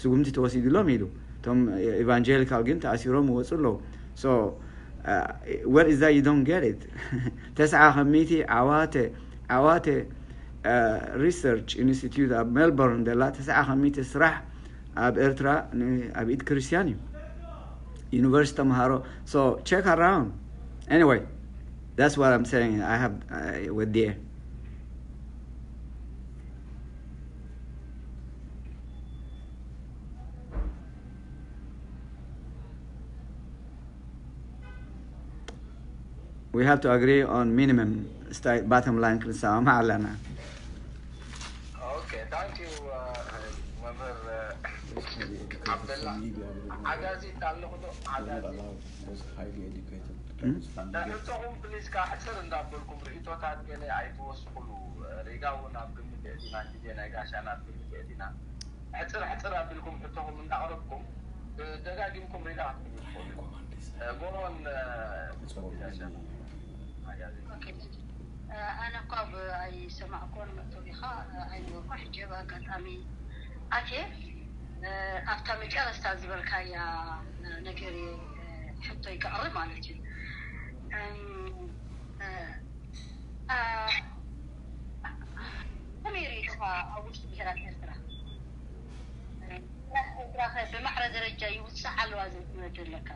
ስጉምቲ ተወሲድሎም ኢሉ። እቶም ኢቫንጀሊካል ግን ተኣሲሮም ይወፁ ኣለዉ። So where is that? You don't get it. ተስዓ ከሚቲ ዓዋተ ዓዋተ ሪሰርች ኢንስቲትዩት ኣብ ሜልቦርን ዘላ ተስዓ ከሚቲ ስራሕ ኣብ ኤርትራ ኣብ ኢድ ክርስትያን እዩ። ዩኒቨርሲቲ ተምሃሮ። So check around. Anyway, that's what I'm saying. I have ወዲኤ። We have to agree on minimum bottom line ክንሰማማዕ ኣለና። Okay, thank you መምህር ዓብደላ። ሓጋዚ ኣለኹ ዶ? ሓጋዚ ንሕቶኹም ፕሊዝ ካሕፅር እንዳበልኩም ርእቶታት ገለ ኣይትወስኹሉ። ሪጋ እውን ኣብ ግምት የእቲና፣ ግዜ ናይ ጋሻና ኣብ ግምት የእቲና። ሕፅር ሕፅር ኣቢልኩም ሕቶኹም እንዳቕረብኩም ደጋጊምኩም ሪጋ ክትብሉ ትኽእሉ። ጎሮን ኣነ እኳ ኣይሰማዕኮን መእተዊኻ ኣይነበርኩ። ሕጂ ብኣጋጣሚ ኣትየ ኣብታ መጨረስታ ዝበልካያ ነገር ሕቶይ ክዕሪ ማለት እዩ። ከመይ ርኢኻ ኣብ ውሽጢ ብሄራት ኤርትራ? ብማዕረ ደረጃ ይውፅዓ ኣለዋ ዝብል ትምህርቲ ኣለካ።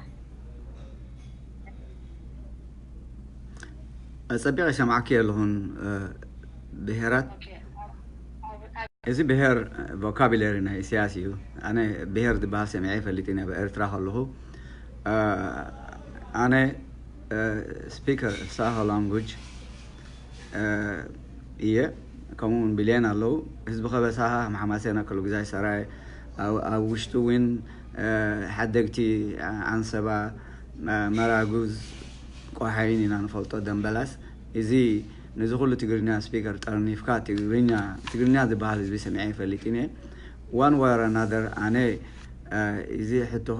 ጸቢቕ ይሰምዓኪ ኣለኹን። ብሄራት እዚ ብሄር ቮካብለሪ ናይ ኢሳያስ እዩ። ኣነ ብሄር ዝበሃል ሰሚዐ ይፈልጥ ኢና ኤርትራ ከለኹ። ኣነ ስፒከር ሳሆ ላንጉጅ እየ። ከምኡ እውን ብልየን ኣለዉ። ህዝቢ ከበሳ ከም ሓማሴን ኣከሉ ግዛይ ሰራየ ኣብ ውሽጡ እውን ሓደግቲ ዓንሰባ መራጉዝ ቆሓይን ኢና ንፈልጦ ደምበላስ። እዚ ነዚ ኩሉ ትግርኛ ስፒከር ጠርኒፍካ ትግርኛ ትግርኛ ዝበሃል ህዝቢ ሰሚዐ ይፈልጥ እየ። One way or another ኣነ እዚ ሕቶኹ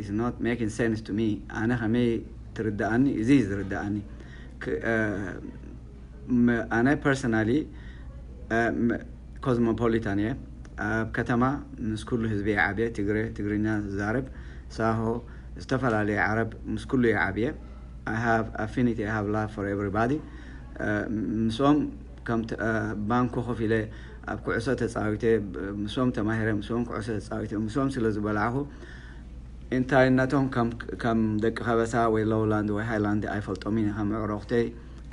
is not making sense to me። ኣነ ከመይ ትርዳኣኒ? እዚ እዩ ዝርዳኣኒ። ኣነ ፐርሰናሊ ኮዝሞፖሊታን እየ። ኣብ ከተማ ምስ ኩሉ ህዝቢ እየ ዓብየ። ትግረ ትግርኛ ዝዛረብ ሳሆ ዝተፈላለየ ዓረብ ምስ ኩሉ እየ ዓብየ። I have affinity, I have love for everybody። ምስኦም ከም ባንኮ ኮፍ ኢለ ኣብ ኩዕሶ ተፃዊተ ምስኦም ተማሂረ ምስኦም ኩዕሶ ተፃዊተ ምስኦም ስለ ዝበላዕኹ እንታይነቶም ከም ደቂ ከበሳ ወይ ሎውላንድ ወይ ሃይላንድ ኣይፈልጦምን እየ። ከም ኣዕሩኽተይ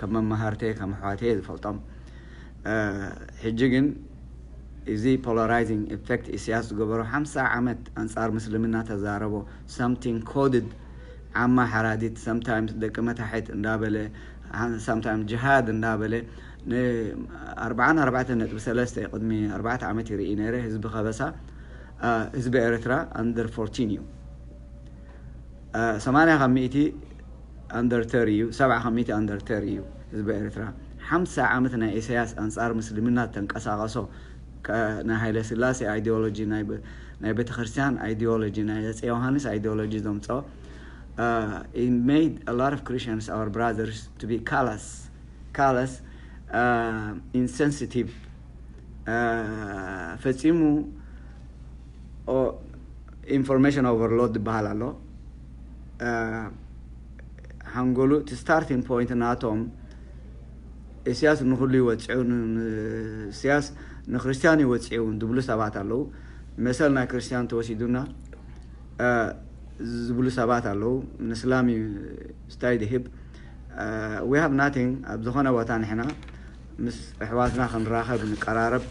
ከም መማህርተይ ከም ኣሕዋተይ እየ ዝፈልጦም። ሕጂ ግን እዚ polarizing effect ኢሳያስ ዝገበሮ ሓምሳ ዓመት ኣንፃር ምስልምና ተዛረቦ something coded ዓማ ሓራዲት sometimes ደቂ መታሕት እንዳበለ sometimes ጅሃድ እንዳበለ ንኣርብዓን ኣርባዕተን ነጥቢ ሰለስተ ቅድሚ ኣርባዕተ ዓመት ይርኢ ነይረ። ህዝቢ ከበሳ ህዝቢ ኤርትራ under fourteen እዩ። ሰማንያ ካብ ሚእቲ under thirty እዩ። ሰብዓ ካብ ሚእቲ under thirty እዩ ህዝቢ ኤርትራ። ሓምሳ ዓመት ናይ ኢሳያስ ኣንጻር ምስልምና ተንቀሳቐሶ ናይ ሃይለ ስላሴ ideology ናይ ቤተክርስትያን ideology ናይ ኣጼ ዮሃንስ ideology ዘምጸኦ it made a lot of Christians our brothers to be callous callous insensitive ፈጺሙ information overload ዝበሃል ኣሎ። ሓንጎሉ እቲ starting point ናቶም እስያስ ንኩሉ ይወፅዑ እስያስ ንክርስትያን ይወፅዑ ዝብሉ ሰባት ኣለዉ። መሰል ናይ ክርስትያን ተወሲዱና ዝብሉ ሰባት ኣለዉ። ንስላም እዩ ስታይ ድህብ we have nothing ኣብ ዝኾነ ቦታ ንሕና ምስ ኣሕዋትና ክንራኸብ ንቀራረብ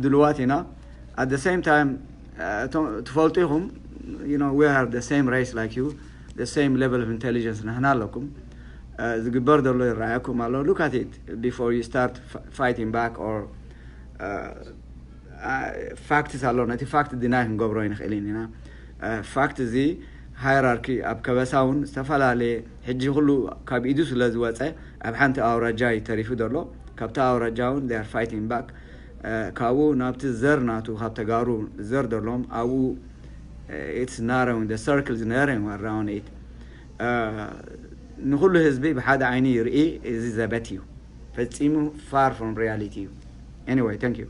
ድልዋት ኢና። At the same time ትፈልጡ ኢኹም, you know, we are the same race like you, the same level of intelligence ንሕና ኣለኩም። ዝግበር ዘሎ ይረኣየኩም ኣሎ. Look at it before you start fighting back or facts ኣሎ። ነቲ ፋክት deny ክንገብሮ ኣይንኽእልን ኢና። ፋክት እዚ ሃይራርኪ ኣብ ከበሳ እውን ዝተፈላለየ፣ ሕጂ ኩሉ ካብ ኢዱ ስለ ዝወፀ ኣብ ሓንቲ ኣውራጃ እዩ ተሪፉ ዘሎ። ካብቲ ኣውራጃ እውን they are fighting back። ካብኡ ናብቲ ዘር ናቱ ካብ ተጋሩ ዘር ዘለዎም ኣብኡ it's narrowing, the circle is narrowing around it። ንኩሉ ህዝቢ ብሓደ ዓይኒ ይርኢ፣ እዚ ዘበት እዩ። ፈጺሙ far from reality እዩ። Anyway, thank you.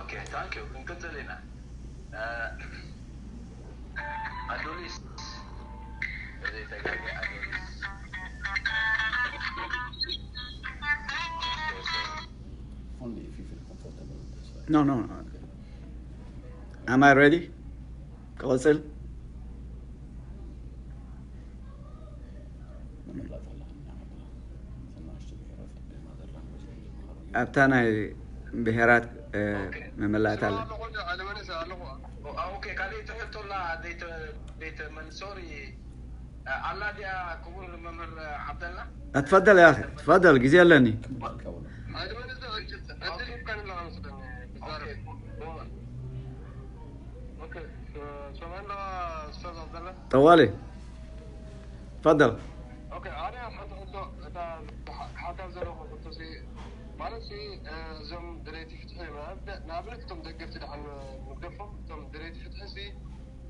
Okay, thank you. ክንቅጽል ኢና። ኣዶሊስ ዘይተጋገ ኣዶሊስ No, no, no. Am I ready? ክቕጽል? ኣብታ ናይ ብሄራት መመላእታ ኣለ። ካልእ ትሕቶላ ዘይተመልሶ ኣላ ድያ ክቡር መምህር ዓብደላ? اتفضل يا أخي، تفضل، ጊዜ ኣለኒ። ጠዋሊ تفضل. ኣነ ሓንቲ ሕቶ እታ ሓዳር ዘለኹ ሕቶ ማለት እዞም ደለይቲ ፍትሒ ንኣብነት እቶም ደገፍቲ ድሓን ንግደፎም እቶም ደለይቲ ፍትሒ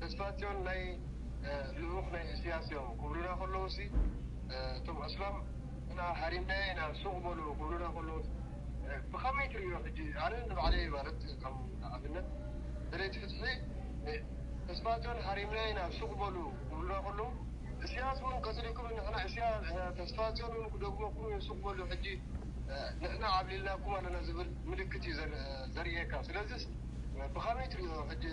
ተስፋጽዮን ናይ ልኡኽ ናይ እስያስ እዮም ክብሉና ከለዉ ሲ እቶም ኣስላም እና ሃሪምናዮ ኢና ሱቕ በሉ ክብሉና ከለዉ ብኸመይ ትርእዮ? ሕጂ ኣነ ንባዕለይ ማለት ከም ኣብነት ደለይቲ ፍትሒ ተስፋጽዮን ሃሪምናዮ ኢና ሱቕ በሉ ክብሉና ከለዉ እስያስ እውን ቀጽሊኩም ንሕና እስያ ተስፋጽዮን እውን ክደግመኩም እዮም ሱቕ በሉ ሕጂ ንሕና ዓብሊልናኩም ኣለና ዝብል ምልክት እዩ ዘርእየካ። ስለዚስ ብኸመይ ትሪኦ? ሕጂ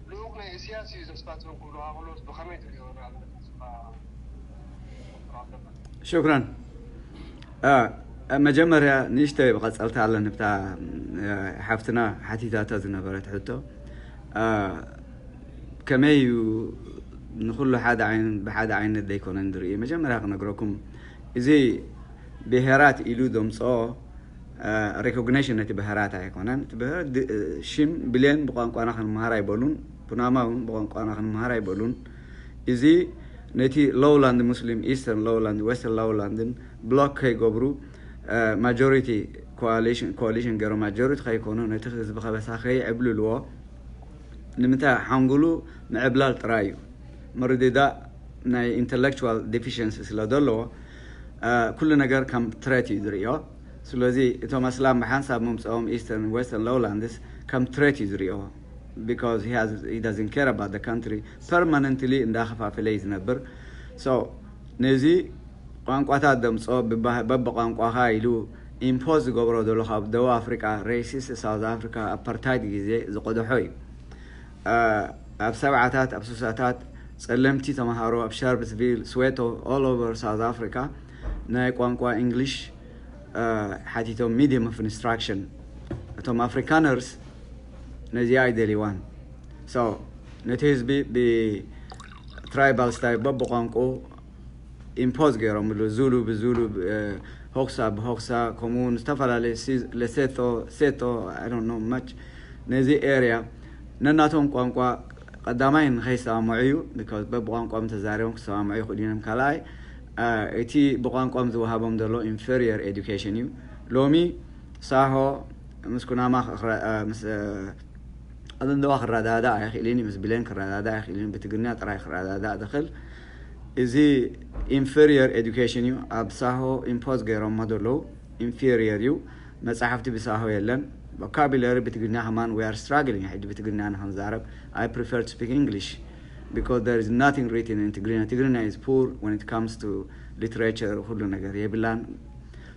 ልኡኽ ናይ እስያስ እዩ ዘስታትዮም ክብሉ ሃበሎስ ብኸመይ ትሪኦ? ንኣብነት ንስኻ ሽክራን። መጀመርያ ንእሽተይ ብቐጸልታ ኣለኒ ብታ ሓፍትና ሓቲታታ ዝነበረት ሕቶ ከመይ እዩ ንኩሉ ሓደ ዓይን ብሓደ ዓይነት ዘይኮነን ዝርኢ። መጀመርያ ክነግረኩም እዚ ብሄራት ኢሉ ዘምፅኦ ሪኮግኒሽን ነቲ ብሄራት ኣይኮነን። እቲ ብሄር ሽም ብሌን ብቋንቋና ክንምሃር ኣይበሉን፣ ኩናማ እውን ብቋንቋና ክንምሃር ኣይበሉን። እዚ ነቲ ሎውላንድ ሙስሊም ኢስተርን ሎውላንድ ዌስተርን ሎውላንድን ብሎክ ከይገብሩ ማጆሪቲ ኮሊሽን ገይሮም ማጆሪቲ ከይኮኑ ነቲ ህዝቢ ከበሳ ከይዕብልልዎ ንምንታይ ሓንጉሉ ምዕብላል ጥራይ እዩ። ምርድዳእ ናይ ኢንተሌክቹዋል ዲፊሽንሲ ስለ ዘለዎ ኩሉ ነገር ከም ትሬት እዩ ዝርእዮ። ስለዚ እቶም ኣስላም ብሓንሳብ ምምፅኦም ኢስተርን ዌስተርን ሎውላንድስ ከም ትሬት እዩ ዝርእዮ because he has he doesn't care about the country permanently እንዳኸፋፈለ እዩ ዝነብር። So ነዚ ቋንቋታት ደምፆ በብቋንቋኻ ኢሉ ኢምፖዝ ዝገብሮ ዘሎ ካብ ደቡብ ኣፍሪቃ ሬሲስት ሳውዝ ኣፍሪካ ኣፓርታይድ ግዜ ዝቆደሖ እዩ። ኣብ ሰብዓታት ኣብ ሱሳታት ጸለምቲ ተምሃሮ ኣብ ሻርፕስቪል ስዌቶ all over ሳውዝ ኣፍሪካ ናይ ቋንቋ እንግሊሽ ሓቲቶም ሚዲየም ኦፍ ኢንስትራክሽን እቶም ኣፍሪካነርስ ነዚኣ ኣይደልይዋን። ነቲ ህዝቢ ብትራይባል ስታይ በብቋንቋ ኢምፖዝ ገይሮምሉ ዙሉ ብዙሉ ሆክሳ ብሆክሳ ከምኡ እውን ዝተፈላለዩ ለሴቶ ሴቶ ኖ መች ነዚ ኤርያ ነናቶም ቋንቋ ቀዳማይ ንኸይሰማምዑ እዩ። በብቋንቋም ተዛሪቦም ክሰማምዑ ይኽእሉ እዮም። ካልኣይ እቲ ብቋንቋም ዝወሃቦም ዘሎ ኢንፌሪየር ኤዱኬሽን እዩ። ሎሚ ሳሆ ምስ ኩናማ ኣለንደዋ ክረዳዳእ ኣይኽእልን እዩ። ምስ ብሌን ክረዳዳእ ኣይኽእልን እዩ። ብትግርኛ ጥራይ ክረዳዳእ ዝኽእል እዚ ኢንፌሪየር ኤዱኬሽን እዩ። ኣብ ሳሆ ኢምፖዝ ገይሮሞ ዘለዉ ኢንፌሪየር እዩ። መፅሓፍቲ ብሳሆ የለን። ቮካቡለሪ ብትግርኛ ከማን we are struggling ሕጂ ብትግርኛ ንክንዛረብ I prefer to speak English because there is nothing written in ትግርኛ ትግርኛ is poor when it comes to literature ኩሉ ነገር የብላን።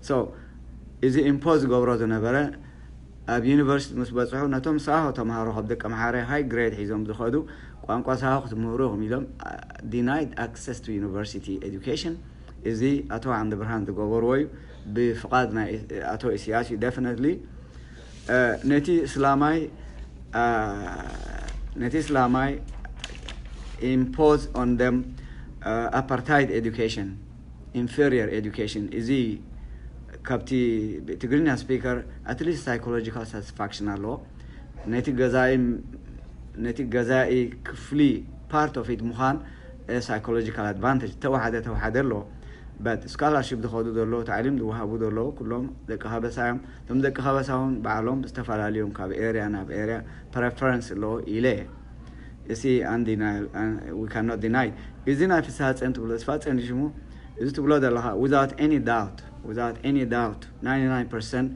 So እዚ ኢምፖዝ ዝገብሮ ዝነበረ ኣብ ዩኒቨርሲቲ ምስ በፅሑ ነቶም ሳሆ ተምሃሮ ካብ ደቂ ኣምሓራይ ሃይ ግሬድ ሒዞም ዝኸዱ ቋንቋ ሳሆ ክትምህሩ ኢኹም ኢሎም denied access to university education እዚ ኣቶ ዓንደ ብርሃን ዝገበርዎ እዩ። ብፍቓድ ናይ ኣቶ ኢሳያስ እዩ። Definitely ነቲ እስላማይ ነቲ እስላማይ impose on them apartheid education, inferior education። እዚ ካብቲ ትግርኛ speaker at least psychological satisfaction ኣለዎ። ነቲ ገዛኢ ነቲ ገዛኢ ክፍሊ part of it ምዃን psychological advantage ተዋሓደ ተዋሓደ ኣለዎ። But scholarship ዝኸዱ ዘለዉ፣ ታዕሊም ዝወሃቡ ዘለዉ ኩሎም ደቂ ከበሳ እዮም። እቶም ደቂ ከበሳ እውን ባዕሎም ዝተፈላለዩ እዮም፣ ካብ area ናብ area preference ኣለዎ ኢለ እየ። እዚ undeniable, we cannot deny። እዚ ናይ ፍስሃ ጸን ትብሎ፣ ተስፋ ጸን ሽሙ፣ እዚ ትብሎ ዘለኻ without any doubt, without any doubt ninety-nine percent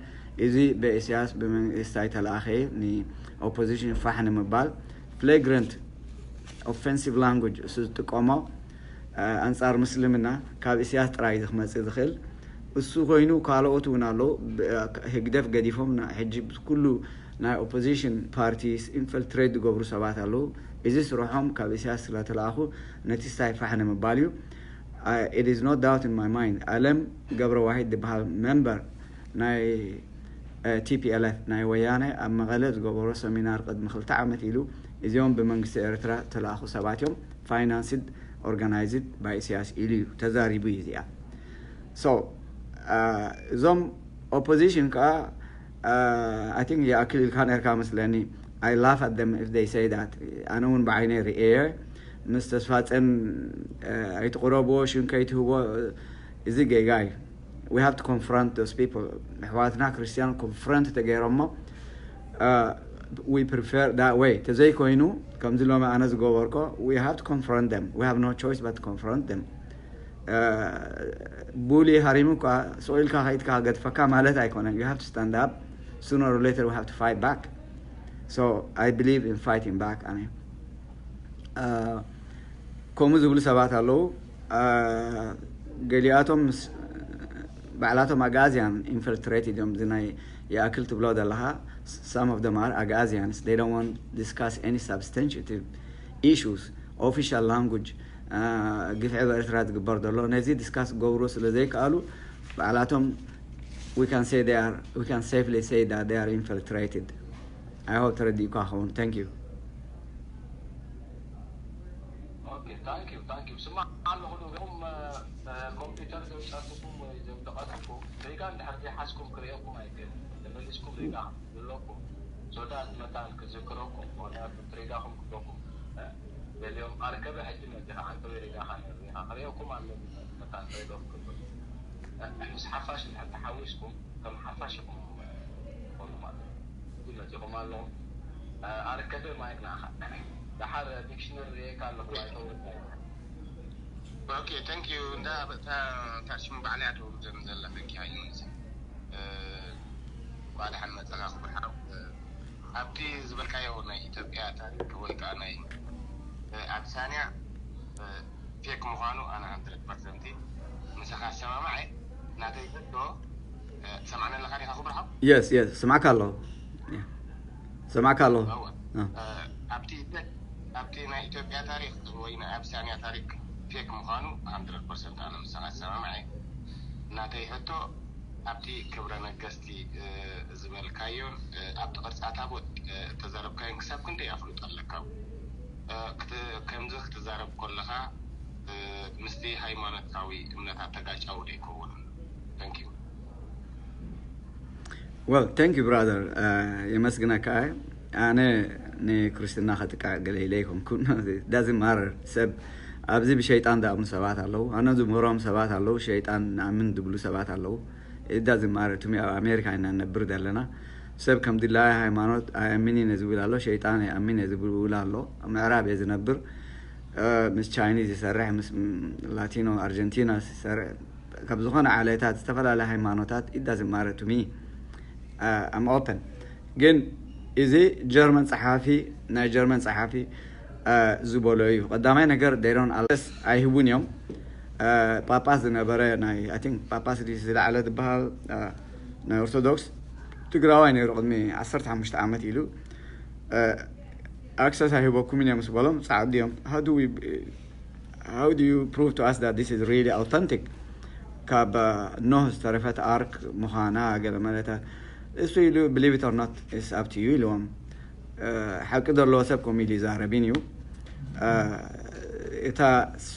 እዚ ብኢሳያስ ብመንግስቲ ኣይተለኣኸ ን opposition ፋሕ ንምባል flagrant offensive language እሱ ዝጥቀሞ ኣንጻር ምስልምና ካብ ኢሳያስ ጥራይ ዝመጽእ ዝኽእል እሱ ኮይኑ ካልኦት እውን ኣለዉ። ህግደፍ ገዲፎም ሕጂ ኩሉ ናይ opposition parties infiltrate ዝገብሩ ሰባት ኣለዉ። እዚ ስርሖም ካብ ኢሳያስ ስለተለኣኹ ነቲ ሳይ ፋሕ ንምባል እዩ። It is no doubt in my mind። ኣለም ገብረ ዋሂድ ዝበሃል member ናይ ቲፒኤልኤፍ ናይ ወያነ ኣብ መቐለ ዝገበሮ ሰሚናር ቅድሚ ክልተ ዓመት ኢሉ እዚኦም ብመንግስቲ ኤርትራ ተለኣኹ ሰባት እዮም፣ financed, organized by ኢሳያስ ኢሉ እዩ ተዛሪቡ እዩ እዚኣ። So እዞም opposition ከዓ I think ይኣክል ኢልካ ነርካ መስለኒ። I laugh at them if they say that። ኣነ እውን ብዓይነይ ርእየ ምስ ተስፋፀን ኣይትቕረብዎ ሽን ከይትህቦ እዚ ጌጋ እዩ። We have to confront those people። ኣሕዋትና ክርስቲያን confront ተገይሮሞ we prefer that way። ተዘይኮይኑ ከምዚ ሎሚ ኣነ ዝገበርኮ we have to confront them, we have no choice but to confront them። ቡሊ ሃሪሙ እኳ ስቕ ኢልካ ከይድካ ገድፈካ ማለት ኣይኮነን። You have to stand up. Sooner or later we have to fight back. So I believe in fighting back. ኣነ ከምኡ ዝብሉ ሰባት ኣለዉ። ገሊኣቶም ባዕላቶም ኣግኣዝያን infiltrate እዮም። እዚ ናይ ይኣክል ትብሎ ዘለኻ some of them are ኣግኣዝያንስ። They don't want discuss any substantive issues, official language። ግፍዒ በኤርትራ ዝግበር ዘሎ ነዚ discuss ክገብርዎ ስለ ዘይከኣሉ ባዕላቶም we can say they are, we can safely say that they are infiltrated. I hope ተረዲእኳ ክኸውን። Thank you። Okay, thank you, thank you። ስማዕ ኣለኹ ዶ፣ እዚኹም ኮምፒውተር ዘውጻትኩም ወይ ዘውደቐትኩም ሪጋ እንድሕር ዘይሓዝኩም ክርእየኩም ኣይክእል። ተመሊስኩም ሪጋ ዘለኩም ሶዳት መታን ክዝክረኩም ሆነ ሪጋኹም ክብለኩም ገሊኦም ኣርከበ ሕጂ መጺኻ ኣርከበ ሪጋኻ ነሩ ኢኻ ክርእየኩም ኣለኒ መታን ሪጋ ክብሉ ምስ ሓፋሽ እንድሕር ተሓዊስኩም ከም ሓፋሽ ኢኹም ትኾኑ ማለት እዩ። እዚ መጺኹም ኣለኹም ኣርከበ ማይክ ንኣኻ ደሓር ዲክሽነሪ ርእየካ ኣለኹ ኣይተውርድ Okay, thank you። እንዳ ታሽሙ ባዕላ ያተውርደን ዘላ ተንኪ ሃይመንስ ኳ ደሓን መጸኻ ክብርሓው ኣብቲ ዝበልካዮ ናይ ኢትዮጵያ ታሪክ ወይ ከዓ ናይ ኣብሳንያ ፌክ ምዃኑ ኣነ hundred percent ምሳኻ ኣሰማማዐ። ናተይ ሕቶ ሰማዕና ኣለኻ ዲኻ ክብርሓው? Yes, yes፣ ስማዕካ ኣለኹ። ስማዕካ ኣለኹ። ኣብቲ ኣብቲ ናይ ኢትዮጵያ ታሪክ ወይ ናይ ኣብሳንያ ታሪክ ፌክ ምዃኑ hundred percent ኣነ ምሳኻ ኣሰማማዐ። ናተይ ሕቶ ኣብቲ ክብረ ነገስቲ ዝበልካዮን ኣብቲ ቅርጻ ታቦት እተዛረብካዮን ክሳብ ክንደይ ኣፍልጦ ኣለካ? ከምዚ ክትዛረብ ከለኻ ምስቲ ሃይማኖታዊ እምነታት ተጋጫዊ ዶ ይከውን? Thank you። Well, thank you brother። የመስግነካ። ኣነ ንክርስትና ከጥቅዕ ገለ ኢለ ኣይኮንኩን። Doesn't matter። ሰብ ኣብዚ ብሸይጣን ዝኣምኑ ሰባት ኣለዉ፣ ኣነ ዝምህሮም ሰባት ኣለዉ፣ ሸይጣን ንኣምን ዝብሉ ሰባት ኣለዉ። It doesn't matter to me። ኣብ ኣሜሪካ ኢና ንነብር ዘለና። ሰብ ከም ድላዩ ሃይማኖት ኣይኣምን እየ ዝብል ኣሎ፣ ሸይጣን ኣይኣምን እየ ዝብል ኣሎ። ኣብ ምዕራብ እየ ዝነብር። ምስ ቻይኒዝ ይሰርሕ፣ ምስ ላቲኖ ኣርጀንቲና ይሰርሕ፣ ካብ ዝኾነ ዓሌታት ዝተፈላለያ ሃይማኖታት it doesn't matter to me። I'm open። ግን እዚ ጀርመን ጸሓፊ ናይ ጀርመን ጸሓፊ ዝበሎ እዩ። ቀዳማይ ነገር they don't allow access ኣይህቡን እዮም። ጳጳስ ዝነበረ ናይ I think ጳጳስ ዝለዓለ ዝበሃል ናይ ኦርቶዶክስ ትግራዋይ ነይሩ ቅድሚ ዓሰርተ ሓሙሽተ ዓመት ኢሉ access ኣይህበኩምን እዮም ምስ በሎም ጻዕዱ እዮም። How do we how do you prove to us that this is really authentic? ካብ ኖህ ዝተረፈት ኣርክ ምዃና ገለ ማለት እሱ ኢሉ believe it or not is up to you ኢልዎም። ሓቂ ዘለዎ ሰብ ከምኡ ኢሉ ይዛረብን እዩ። እታ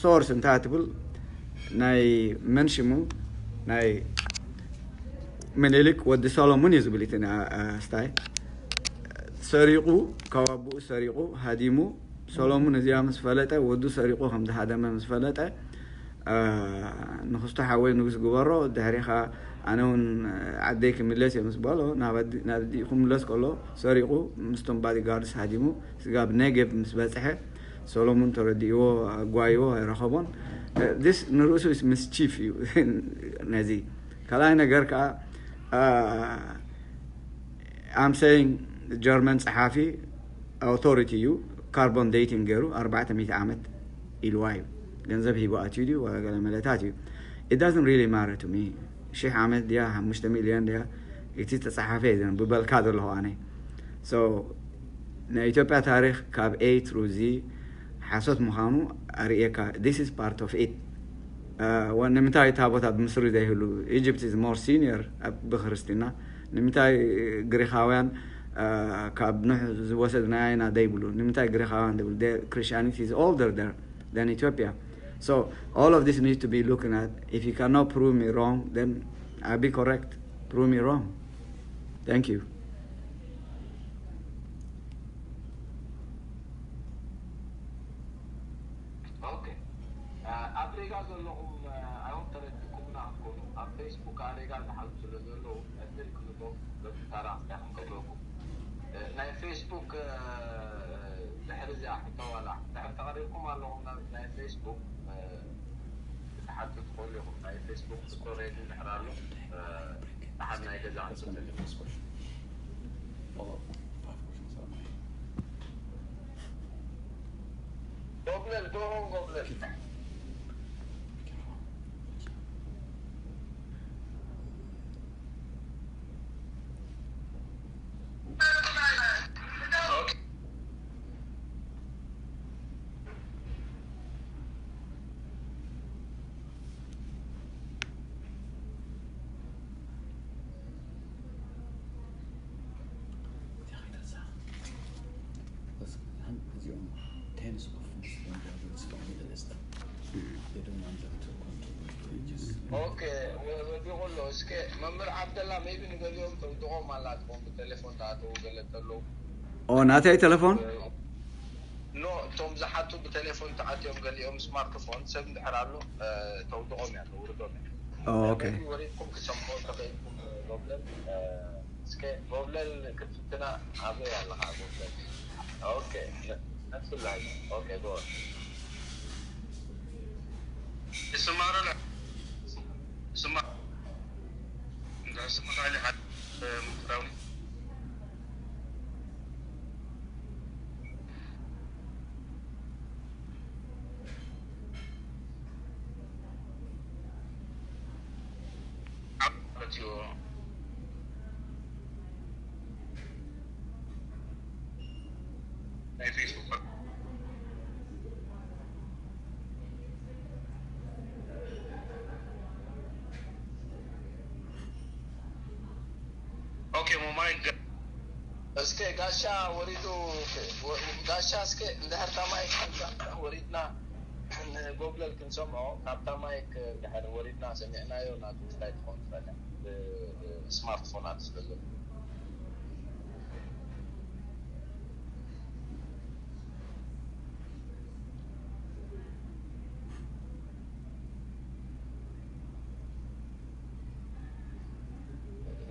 ሶርስ እንታይ ትብል ናይ መን ሽሙ ናይ ምኒልክ ወዲ ሰሎሙን እዩ ዝብል እቲ ስታይ ሰሪቑ ካብ ኣቦኡ ሰሪቑ ሃዲሙ ሰሎሙን እዚኣ ምስ ፈለጠ ወዱ ሰሪቑ ከም ዝሃደመ ምስ ፈለጠ ንኽስቶ ሓወይ ንጉስ ግበሮ ድሕሪኻ ኣነ እውን ዓደይ ክምለስ እየ ምስ በሎ ናብ ኣዲኡ ክምለስ ከሎ ሰሪቑ ምስቶም ባዲጋርድስ ሃዲሙ ስጋብ ኔጌቭ ምስ በፅሐ ሰሎሙን ተረዲእዎ ኣጓይዎ ኣይረኸቦን። ስ ንርእሱ ምስ ቺፍ እዩ። ነዚ ካልኣይ ነገር ከዓ I'm saying ጀርመን ጸሓፊ ኣውቶሪቲ እዩ። ካርቦን ዴቲንግ ገይሩ ኣርባዕተ ሚእቲ ዓመት ኢልዋ እዩ። ገንዘብ ሂቡ ኣትዩ ድዩ ዋላ ገለ መለታት እዩ። It doesn't really matter to me። ሽሕ ዓመት ድያ ሓሙሽተ ሚልዮን ድያ እቲ ተጸሓፈ እየ ዘንብበልካ ዘለኹ ኣነ። So ናይ ኢትዮጵያ ታሪኽ ካብ A through Z ሓሶት ምዃኑ ኣርእየካ። This is part of it። ንምንታይ እታ ቦታ ብምስሪ ዘይህሉ? Egypt is more senior ብክርስትና። ንምንታይ ግሪኻውያን ካብ ኖህ ዝወሰድናዮ ኢና ዘይብሉ? ንምንታይ ግሪኻውያን ዘይብሉ? Christianity is older there than Ethiopia. So all of this need to be looking at. If you cannot prove me wrong, then I'll be correct. Prove me wrong. Thank you. ኦኬ ኣብ ሬጋ ዘለኹም ኣይሆን ተረዲእኩምና ክትኮኑ ኣብ ፌስቡክ ኣብ ሬጋ ዝሓዙ ስለ ዘለዉ ዕድል ክህቦም በቲ ተራ እንታይ ክንገብረኩም ናይ ፌስቡክ ድሕሪ እዚኣ ሕቶ ዋላ ድሕሪ ተቐሪብኩም ኣለኹም ናይ ፌስቡክ ክትሓቱ ትኽእሉ ኢኹም ናይ ፌስቡክ ስቶሬጅ እንድሕር ኣሎ ደሓን ናይ ገዛ ጎብለል ዶሆን ጎብለል ኦኬ ወዲቑ ኣሎ። እስከ መምህር ዓብደላ maybe ንገሊኦም ተውድቖም ኣላትኩም ብቴሌፎን ተኣተዉ ገለ ተለዉ። ኦ ናተይ ቴሌፎን ኖ እቶም ዝሓቱ ብቴሌፎን ተኣትዮም ገሊኦም ስማርትፎን ሰብ እንድሕር ኣሎ ተውድቖም እያ ተውርዶም እያ። ኦኬ ወሪድኩም ክሰምዖ ተኽእልኩም ጎብለል እስከ ጎብለል ክትፍትና ኣበይ ኣለኻ ጎብለል? ኦኬ ነፍስላይ ኦኬ ጎ ይስማረና ይስማ እንዳ ስምኻሊ ሓደ ምክራዊ እስከ ጋሻ ወሪዱ ጋሻ እስከ እንድሕር ታማይክ ወሪድና ንጎብለል ክንሰምዖ ካብታ ማይክ እንድሕር ወሪድና ሰሚዕናዮ ናቱ እንታይ ትኾን ትፈልጥ ስማርትፎናት ስለዘሎ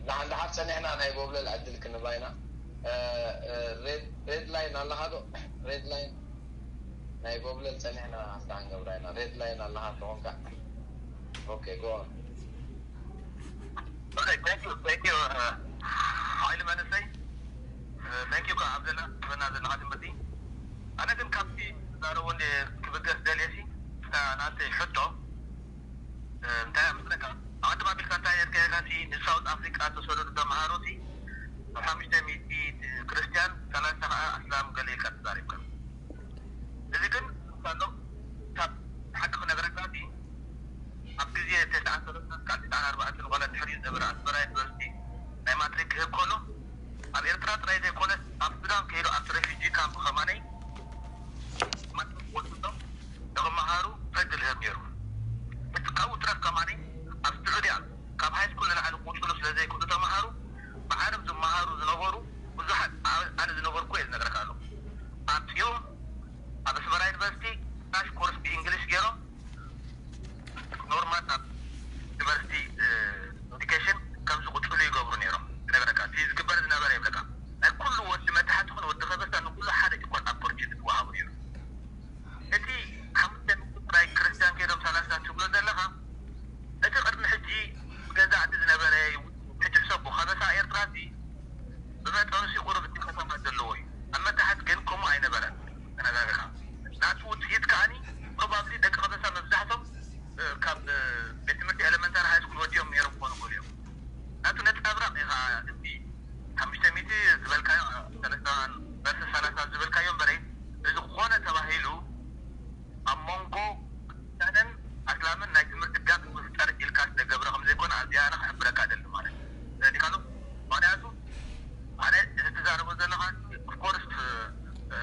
ንሓንዳሓር ፀኒሕና ናይ ጎብለል ዕድል ክንባ ኢና ሬድ ላይን ኣለኻ ዶ ሬድ ላይን ናይ ጎብለል ፀኒሕና ኣብታ ክንገብራ ኢና ሬድ ላይን ኣለኻ እንተኾንካ ኦኬ ጎ ሓይሊ መንእሰይ thank you ከ ኣብዘና ትበና ዘለካ ትምህርቲ ኣነ ግን ካብቲ ዛረቦ እንደ ክብገስ ደልየ ሲ ናተይ ሕቶ እንታይ ምስለካ ኣቐድም ኣቢልካ እንታይ ጌርካ ኢልካ ሲ ንሳውት ኣፍሪቃ ተሰደዱ ተምሃሮ ሲ ኣብ ሓሙሽተ ሚእቲ ክርስትያን ሰላሳ ከዓ ኣስላም ገለ ኢልካ ተዛሪብካ እዚ ግን ኣሎ ካብ ሓቂ ክነግረካ ሲ ኣብ ግዜ ተስዓን ሰለስተ ዝኾነ ድሕሪኡ ዝነበረ ኣስመራ ዩኒቨርሲቲ ናይ ማትሪክ ክህብ ከሎ ኣብ ኤርትራ ጥራይ ዘይኮነስ ኣብ ሱዳን ከይዱ ኣብቲ ሬፊጂ ካምፕ ከማነይ ማትሪክ ወሲዶም ንኽመሃሩ ዕድል ይህብ ነይሩ። እቲ ካብኡ ትረፍ ከማነይ ኣብ ስዑድያ ካብ ሃይስኩል ንላዕሊ ክውስሉ ስለ ዘይክእሉ ተምሃሩ ብዓረብ ዝመሃሩ ዝነበሩ ብዙሓት ኣነ ዝነበርኩ እየ ዝነግረካ ኣለኹ። ኣብዚኦም ኣብ ኣስመራ ዩኒቨርሲቲ ክራሽ ኮርስ ብእንግሊሽ ገይሮም ኖርማል ኣብ ዩኒቨርሲቲ ኤዱኬሽን ከም ዝቕፅሉ ይገብሩ ነይሮም። ዝነገረካ እቲ ዝግበር ዝነበረ ይብለካ ናይ ኩሉ ወዲ መታሕቲ ኹን ወዲ ከበሳ ንኩሉ ሓደ ኢኳል ኣፖርቹኒቲ ወሃቡ ነይሩ። እቲ ሓሙሽተ ሚእቲ ጥራይ ክርስቲያን ከይዶም ሰላሳ ትብሎ ዘለኻ እቲ ቅድሚ ሕጂ ገዛእቲ ዝነበረ ሕጂ ሕሰቡ ከበሳ ኤርትራ እዚ ብመጠኑ ሲ ቁሩብ እቲ ከተማ ዘለዎ እዩ። ኣብ መታሕት ግን ከምኡ ኣይነበረን። ተነጋገርካ ናቲ ውፅኢት ከዓኒ ፕሮባብሊ ደቂ ከበሳ መብዛሕቶም ካብ ቤት ትምህርቲ ኤለመንታሪ ሃይ ስኩል ወዲኦም ነይሮም ክኾኑ ይኽእሉ እዮም። ናቱ ነፃብራቕ እዩ ከዓ እቲ ሓሙሽተ ሚእቲ ዝበልካዮ ሰለስተ በርሰ ሰላሳ ዝበልካዮ እምበረይ ብዝኾነ ተባሂሉ ኣብ መንጎ ክርስቲያንን ኣስላምን ናይ ትምህርቲ ጋፕ ዝፍጠር ኢልካ ዝተገብረ ከም ዘይኮነ ኣብዚኣ ኣነ ክሕብረካ ደሊ ማለት እዩ። ተረዲኻሉ? ምክንያቱ ኣነ እዚ ትዛረቦ ዘለኻ ኦፍኮርስ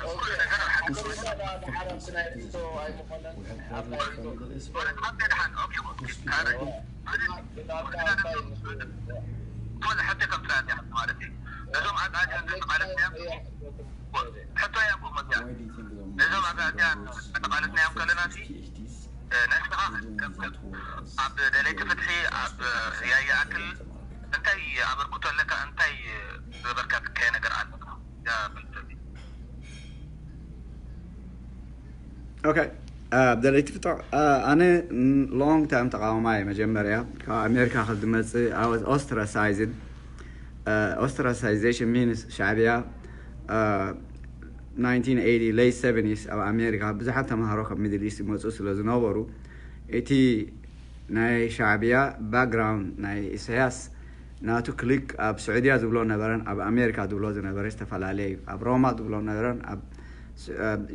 ኩሉ ነገር ኣብ ሓቂ ማለት ሓብተይ ደሓን ኦኬ ካልእ ሓብተይ ከም ትረኣት ማለት እዩ። ነዞም ኣጋድያን ማለት እዮም ሕቶ እያ እኮ መፅያ ነዞም ኣጋድያን መጠቓለትና እዮም ከለና ሲ ነስኻ ኣብ ደለይቲ ፍትሒ ኣብ ያየ ኣክል እንታይ ኣበርክቶ ኣለካ እንታይ ዝበርካትካየ ነገር ኣለካ ያ መልሰልኝ ኦኬ ደለይቲ ፍትሕ ኣነ ሎንግ ታይም ተቃዋማይ መጀመርያ ካብ ኣሜሪካ ከዝመፅእ ኣወዝ ኦስትራሳይዝን ostracization means ሻዕብያ nineteen eighty late seventies ኣብ ኣሜሪካ ብዙሓት ተምሃሮ ካብ ሚድል ኢስት ይመፁ ስለ ዝነበሩ እቲ ናይ ሻዕብያ ባክግራውንድ ናይ ኢሳያስ ናቱ ክሊክ ኣብ ስዑድያ ዝብሎ ነበረን ኣብ ኣሜሪካ ዝብሎ ዝነበረ ዝተፈላለየ እዩ ኣብ ሮማ ዝብሎ ነበረን ኣብ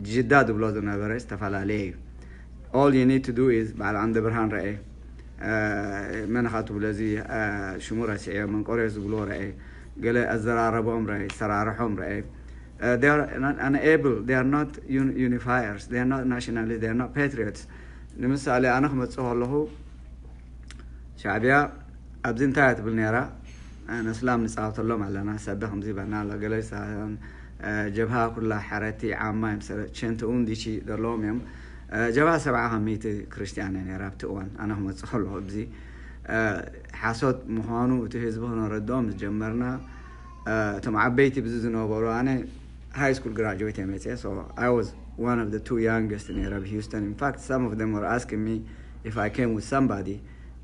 ጅዳ ዝብሎ ዝነበረ ዝተፈላለየ እዩ all you need to do is በዓል ዓንደ ብርሃን ረአ መን ኻ ትብሎ እዚ ሽሙ ረሲዐ መንቆርዮስ ዝብልዎ ረአ ገለ ኣዘራረቦም ረአ ሰራርሖም ረአ they are unable they are not unifiers they are not nationalists they are not patriots ንምሳሌ ኣነ ክመፅእ ከለኹ ሻዕብያ ኣብዚ እንታይ እያ ትብል ነይራ ነስላም ንፃወተሎም ኣለና ሰደ ከምዚ ይበልና ኣሎ ገለ ጀብሃ ኩላ ሓረቲ ዓማ እዮም ሰለ ቸንትኡን ዲቺ ዘለዎም እዮም ጀብሃ ሰብዓ ከሚቲ ክርስቲያን እያ ነይራ ኣብቲ እዋን ኣነ ክመፅእ ከለኹ ኣብዚ ሓሶት ምዃኑ እቲ ህዝቢ ክነረድኦም ዝጀመርና እቶም ዓበይቲ ብዚ ዝነበሩ ኣነ high school graduate እየ መፅአ so I was one of the two youngest ነይረ ኣብ Houston in fact some of them were asking me if I came with somebody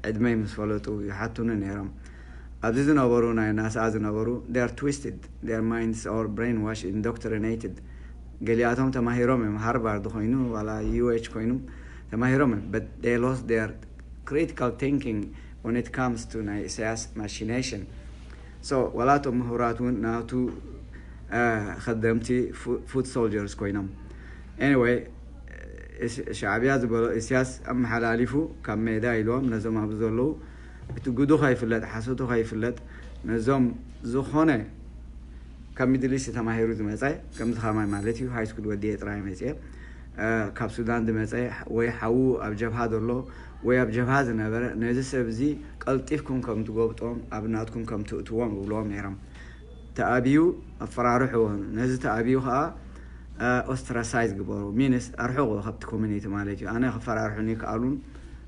ዕድመይ ምስ ፈለጡ ይሓቱኒ ነይሮም ኣብዚ ዝነበሩ ናይ ናስኣ ዝነበሩ they are twisted their minds are brainwashed indoctrinated ገሊኣቶም ተማሂሮም እዮም ሃርቫርድ ኮይኑ ዋላ UH ኮይኑ ተማሂሮም እዮም but they lost their critical thinking when it comes to ናይ ኢሳያስ machination so ዋላ እቶም ምሁራት እውን ናቱ ከደምቲ foot soldiers ኮይኖም anyway ሻዕብያ ዝበሎ ኢሳያስ ኣመሓላሊፉ ካብ ሜዳ ኢልዎም ነዞም ኣብዚ ዘለዉ እቲ ጉዱ ከይፍለጥ ሓሶቱ ከይፍለጥ ነዞም ዝኾነ ካብ ሚድል ኢስት ተማሂሩ ዝመፀ ከምዚ ከማይ ማለት እዩ ሃይ ስኩል ወዲየ ጥራይ መፅየ ካብ ሱዳን ዝመፀ ወይ ሓዉ ኣብ ጀብሃ ዘሎ ወይ ኣብ ጀብሃ ዝነበረ ነዚ ሰብ እዚ ቀልጢፍኩም ከም ትጎብጦም ኣብ ናትኩም ከም ትእትዎም ይብልዎም ነይሮም ተኣብዩ ኣፈራርሕዎ ነዚ ተኣብዩ ከዓ ኦስትራሳይዝ ግበሩ means ኣርሕቑ ካብቲ ኮሚኒቲ ማለት እዩ ኣነ ክፈራርሑኒ ይከኣሉን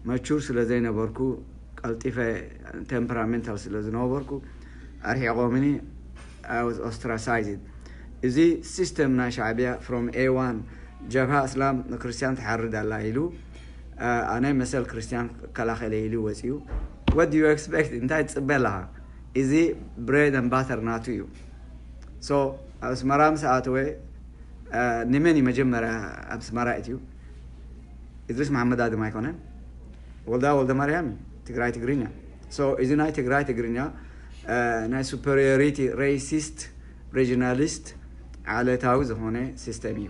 መቹር ስለ ዘይነበርኩ ቀልጢፈ temperamental ስለ ዝነበርኩ ኣርሒቖምኒ I was ostracized እዚ system ናይ ሻዕብያ from A one ጀብሃ እስላም ንክርስትያን ትሓርድ ኣላ ኢሉ ኣነ መሰል ክርስትያን ከላኸለ ኢሉ ወፂኡ what do you expect እንታይ ትፅበ ኣለኻ እዚ bread and butter ናቱ እዩ so ኣብ ኣስመራ ምስ ኣተወ ንመን እዩ መጀመርያ ኣብ ኣስመራ እትዩ እድሪስ መሓመድ ኣድም ኣይኮነን ወልዳ ወልደ ማርያም ትግራይ ትግርኛ so እዚ ናይ ትግራይ ትግርኛ ናይ superiority racist regionalist ዓለታዊ ዝኾነ system እዩ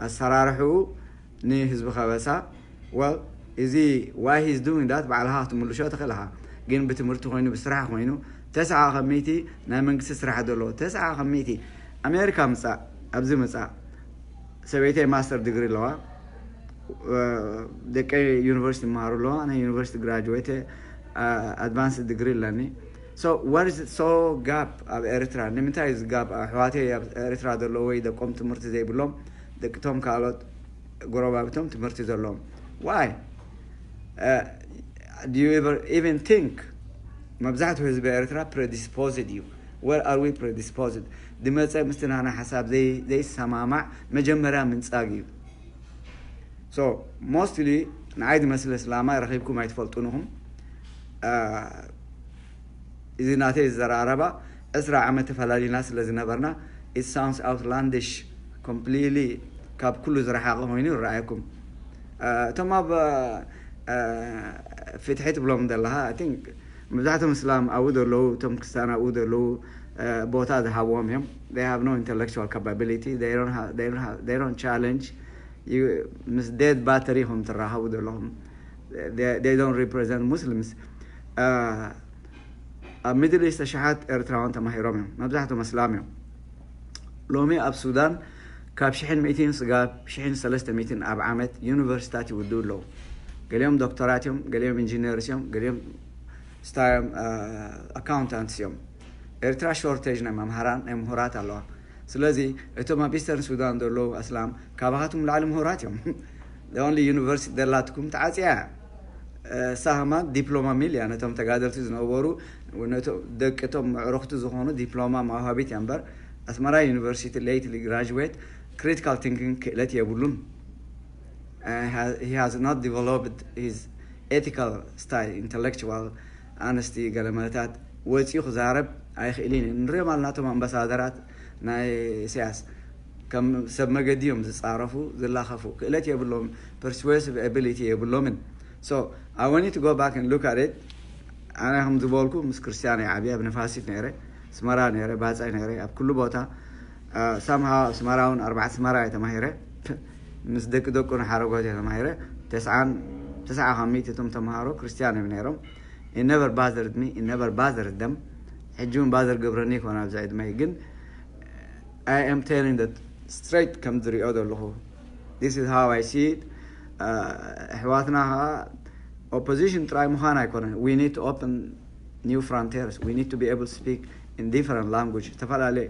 ኣሰራርሕኡ ንህዝቢ ከበሳ well እዚ why he's doing that ባዕልኻ ክትምልሾ ትኽእል ኢኻ ግን ብትምህርቲ ኮይኑ ብስራሕ ኮይኑ ተስዓ ከሚቲ ናይ መንግስቲ ስራሕ ዘለዎ ተስዓ ከሚቲ ኣሜሪካ ምፃእ ኣብዚ ምፃእ ሰበይተይ ማስተር ዲግሪ ኣለዋ። ደቀይ ዩኒቨርሲቲ ይመሃሩ ኣለዋ። ኣነ ዩኒቨርሲቲ ግራጅዌት ኣድቫንስ ዲግሪ ኣለኒ። So what is so ጋፕ ኣብ ኤርትራ? ንምንታይ እዚ ጋፕ? ኣሕዋተይ ኣብ ኤርትራ ዘለዉ ወይ ደቆም ትምህርቲ ዘይብሎም ደቅቶም ካልኦት ጎረባብቶም ትምህርቲ ዘለዎም why? Do you ever even think? መብዛሕትኡ ህዝቢ ኤርትራ predisposed እዩ። Where are we predisposed? ዝመፀ ምስቲ ናና ሓሳብ ዘይሰማማዕ መጀመርያ ምንፃግ እዩ። So mostly ንዓይ ዝመስለ እስላማይ ረኺብኩም ኣይትፈልጡን ኢኹም። እዚ ናተይ ዘራረባ ዕስራ ዓመት ተፈላሊና ስለ ዝነበርና it sounds outlandish, completely ካብ ኩሉ ዝረሓቐ ኮይኑ ይረኣየኩም። እቶም ኣብ ፍትሒ ትብሎም ዘለኻ I think መብዛሕቶም እስላም ኣብኡ ዘለዉ እቶም ክርስቲያን ኣብኡ ዘለዉ ቦታ ዝሃብዎም እዮም። They have no intellectual capability, they don't challenge። ምስ dead battery ኢኹም ትራኸቡ ዘለኹም። They don't represent Muslims. ኣብ ሚድል ኢስት ኣሽሓት ኤርትራውያን ተማሂሮም እዮም። መብዛሕቶም ኣስላም እዮም። ሎሚ ኣብ ሱዳን ካብ ሽሕን ሚእትን ስጋብ ሽሕን ሰለስተ ሚእትን ኣብ ዓመት ዩኒቨርሲታት ይውድኡ ኣለዉ። ገሊኦም ዶክተራት እዮም፣ ገሊኦም ኢንጂነርስ እዮም፣ ገሊኦም ስታዮም ኣካውንታንትስ እዮም። ኤርትራ ሾርቴጅ ናይ መምሃራን ናይ ምሁራት ኣለዋ። ስለዚ እቶም ኣብ ኢስተርን ሱዳን ዘለዉ ኣስላም ካባኻትኩም ላዕሊ ምሁራት እዮም። The only ዩኒቨርሲቲ ደላትኩም ተዓፅያ እያ። ሳህማ ዲፕሎማ ሚል እያ ነቶም ተጋደልቲ ዝነበሩ ደቂ እቶም ምዕሩኽቲ ዝኾኑ ዲፕሎማ መውሃቢት እያ እምበር ኣስመራ ዩኒቨርሲቲ lately graduate critical thinking ክእለት የብሉን። He has not developed his ethical style, intellectual honesty ገለ መለታት ወፂኡ ክዛረብ ኣይኽእልን እዩ። ንሪኦም ኣለና እቶም ኣምባሳደራት ናይ ኢሳያስ ከም ሰብ መገዲ እዮም ዝፃረፉ ዝላኸፉ ክእለት የብሎም። Persuasive ability የብሎምን። So I want you to go back and look at it. ኣነ ከም ዝበልኩ ምስ ክርስቲያን እየ ዓብየ ኣብ ነፋሲት ነይረ፣ ስመራ ነይረ፣ ባፀ ነይረ ኣብ ኩሉ ቦታ። Somehow ስመራ እውን ኣርባዕተ ስመራ እየ ተማሂረ። ምስ ደቂ ደቁ ንሓረጎት እየ ተማሂረ። ተስዓን ተስዓ ካብ ሚእቲ እቶም ተምሃሮ ክርስቲያን እዮም ነይሮም። It never bothered me, it never bothered them. ሕጂ እውን ባዘር ገብረኒ ይኮን ኣብዚ ዕድመይ ግን I am telling the straight ከም ዝሪኦ ዘለኹ this is how I see it. ኣሕዋትና ከዓ ኦፖዚሽን ጥራይ ምዃን ኣይኮነን። We need to open new frontiers, we need to be able to speak in different language ዝተፈላለየ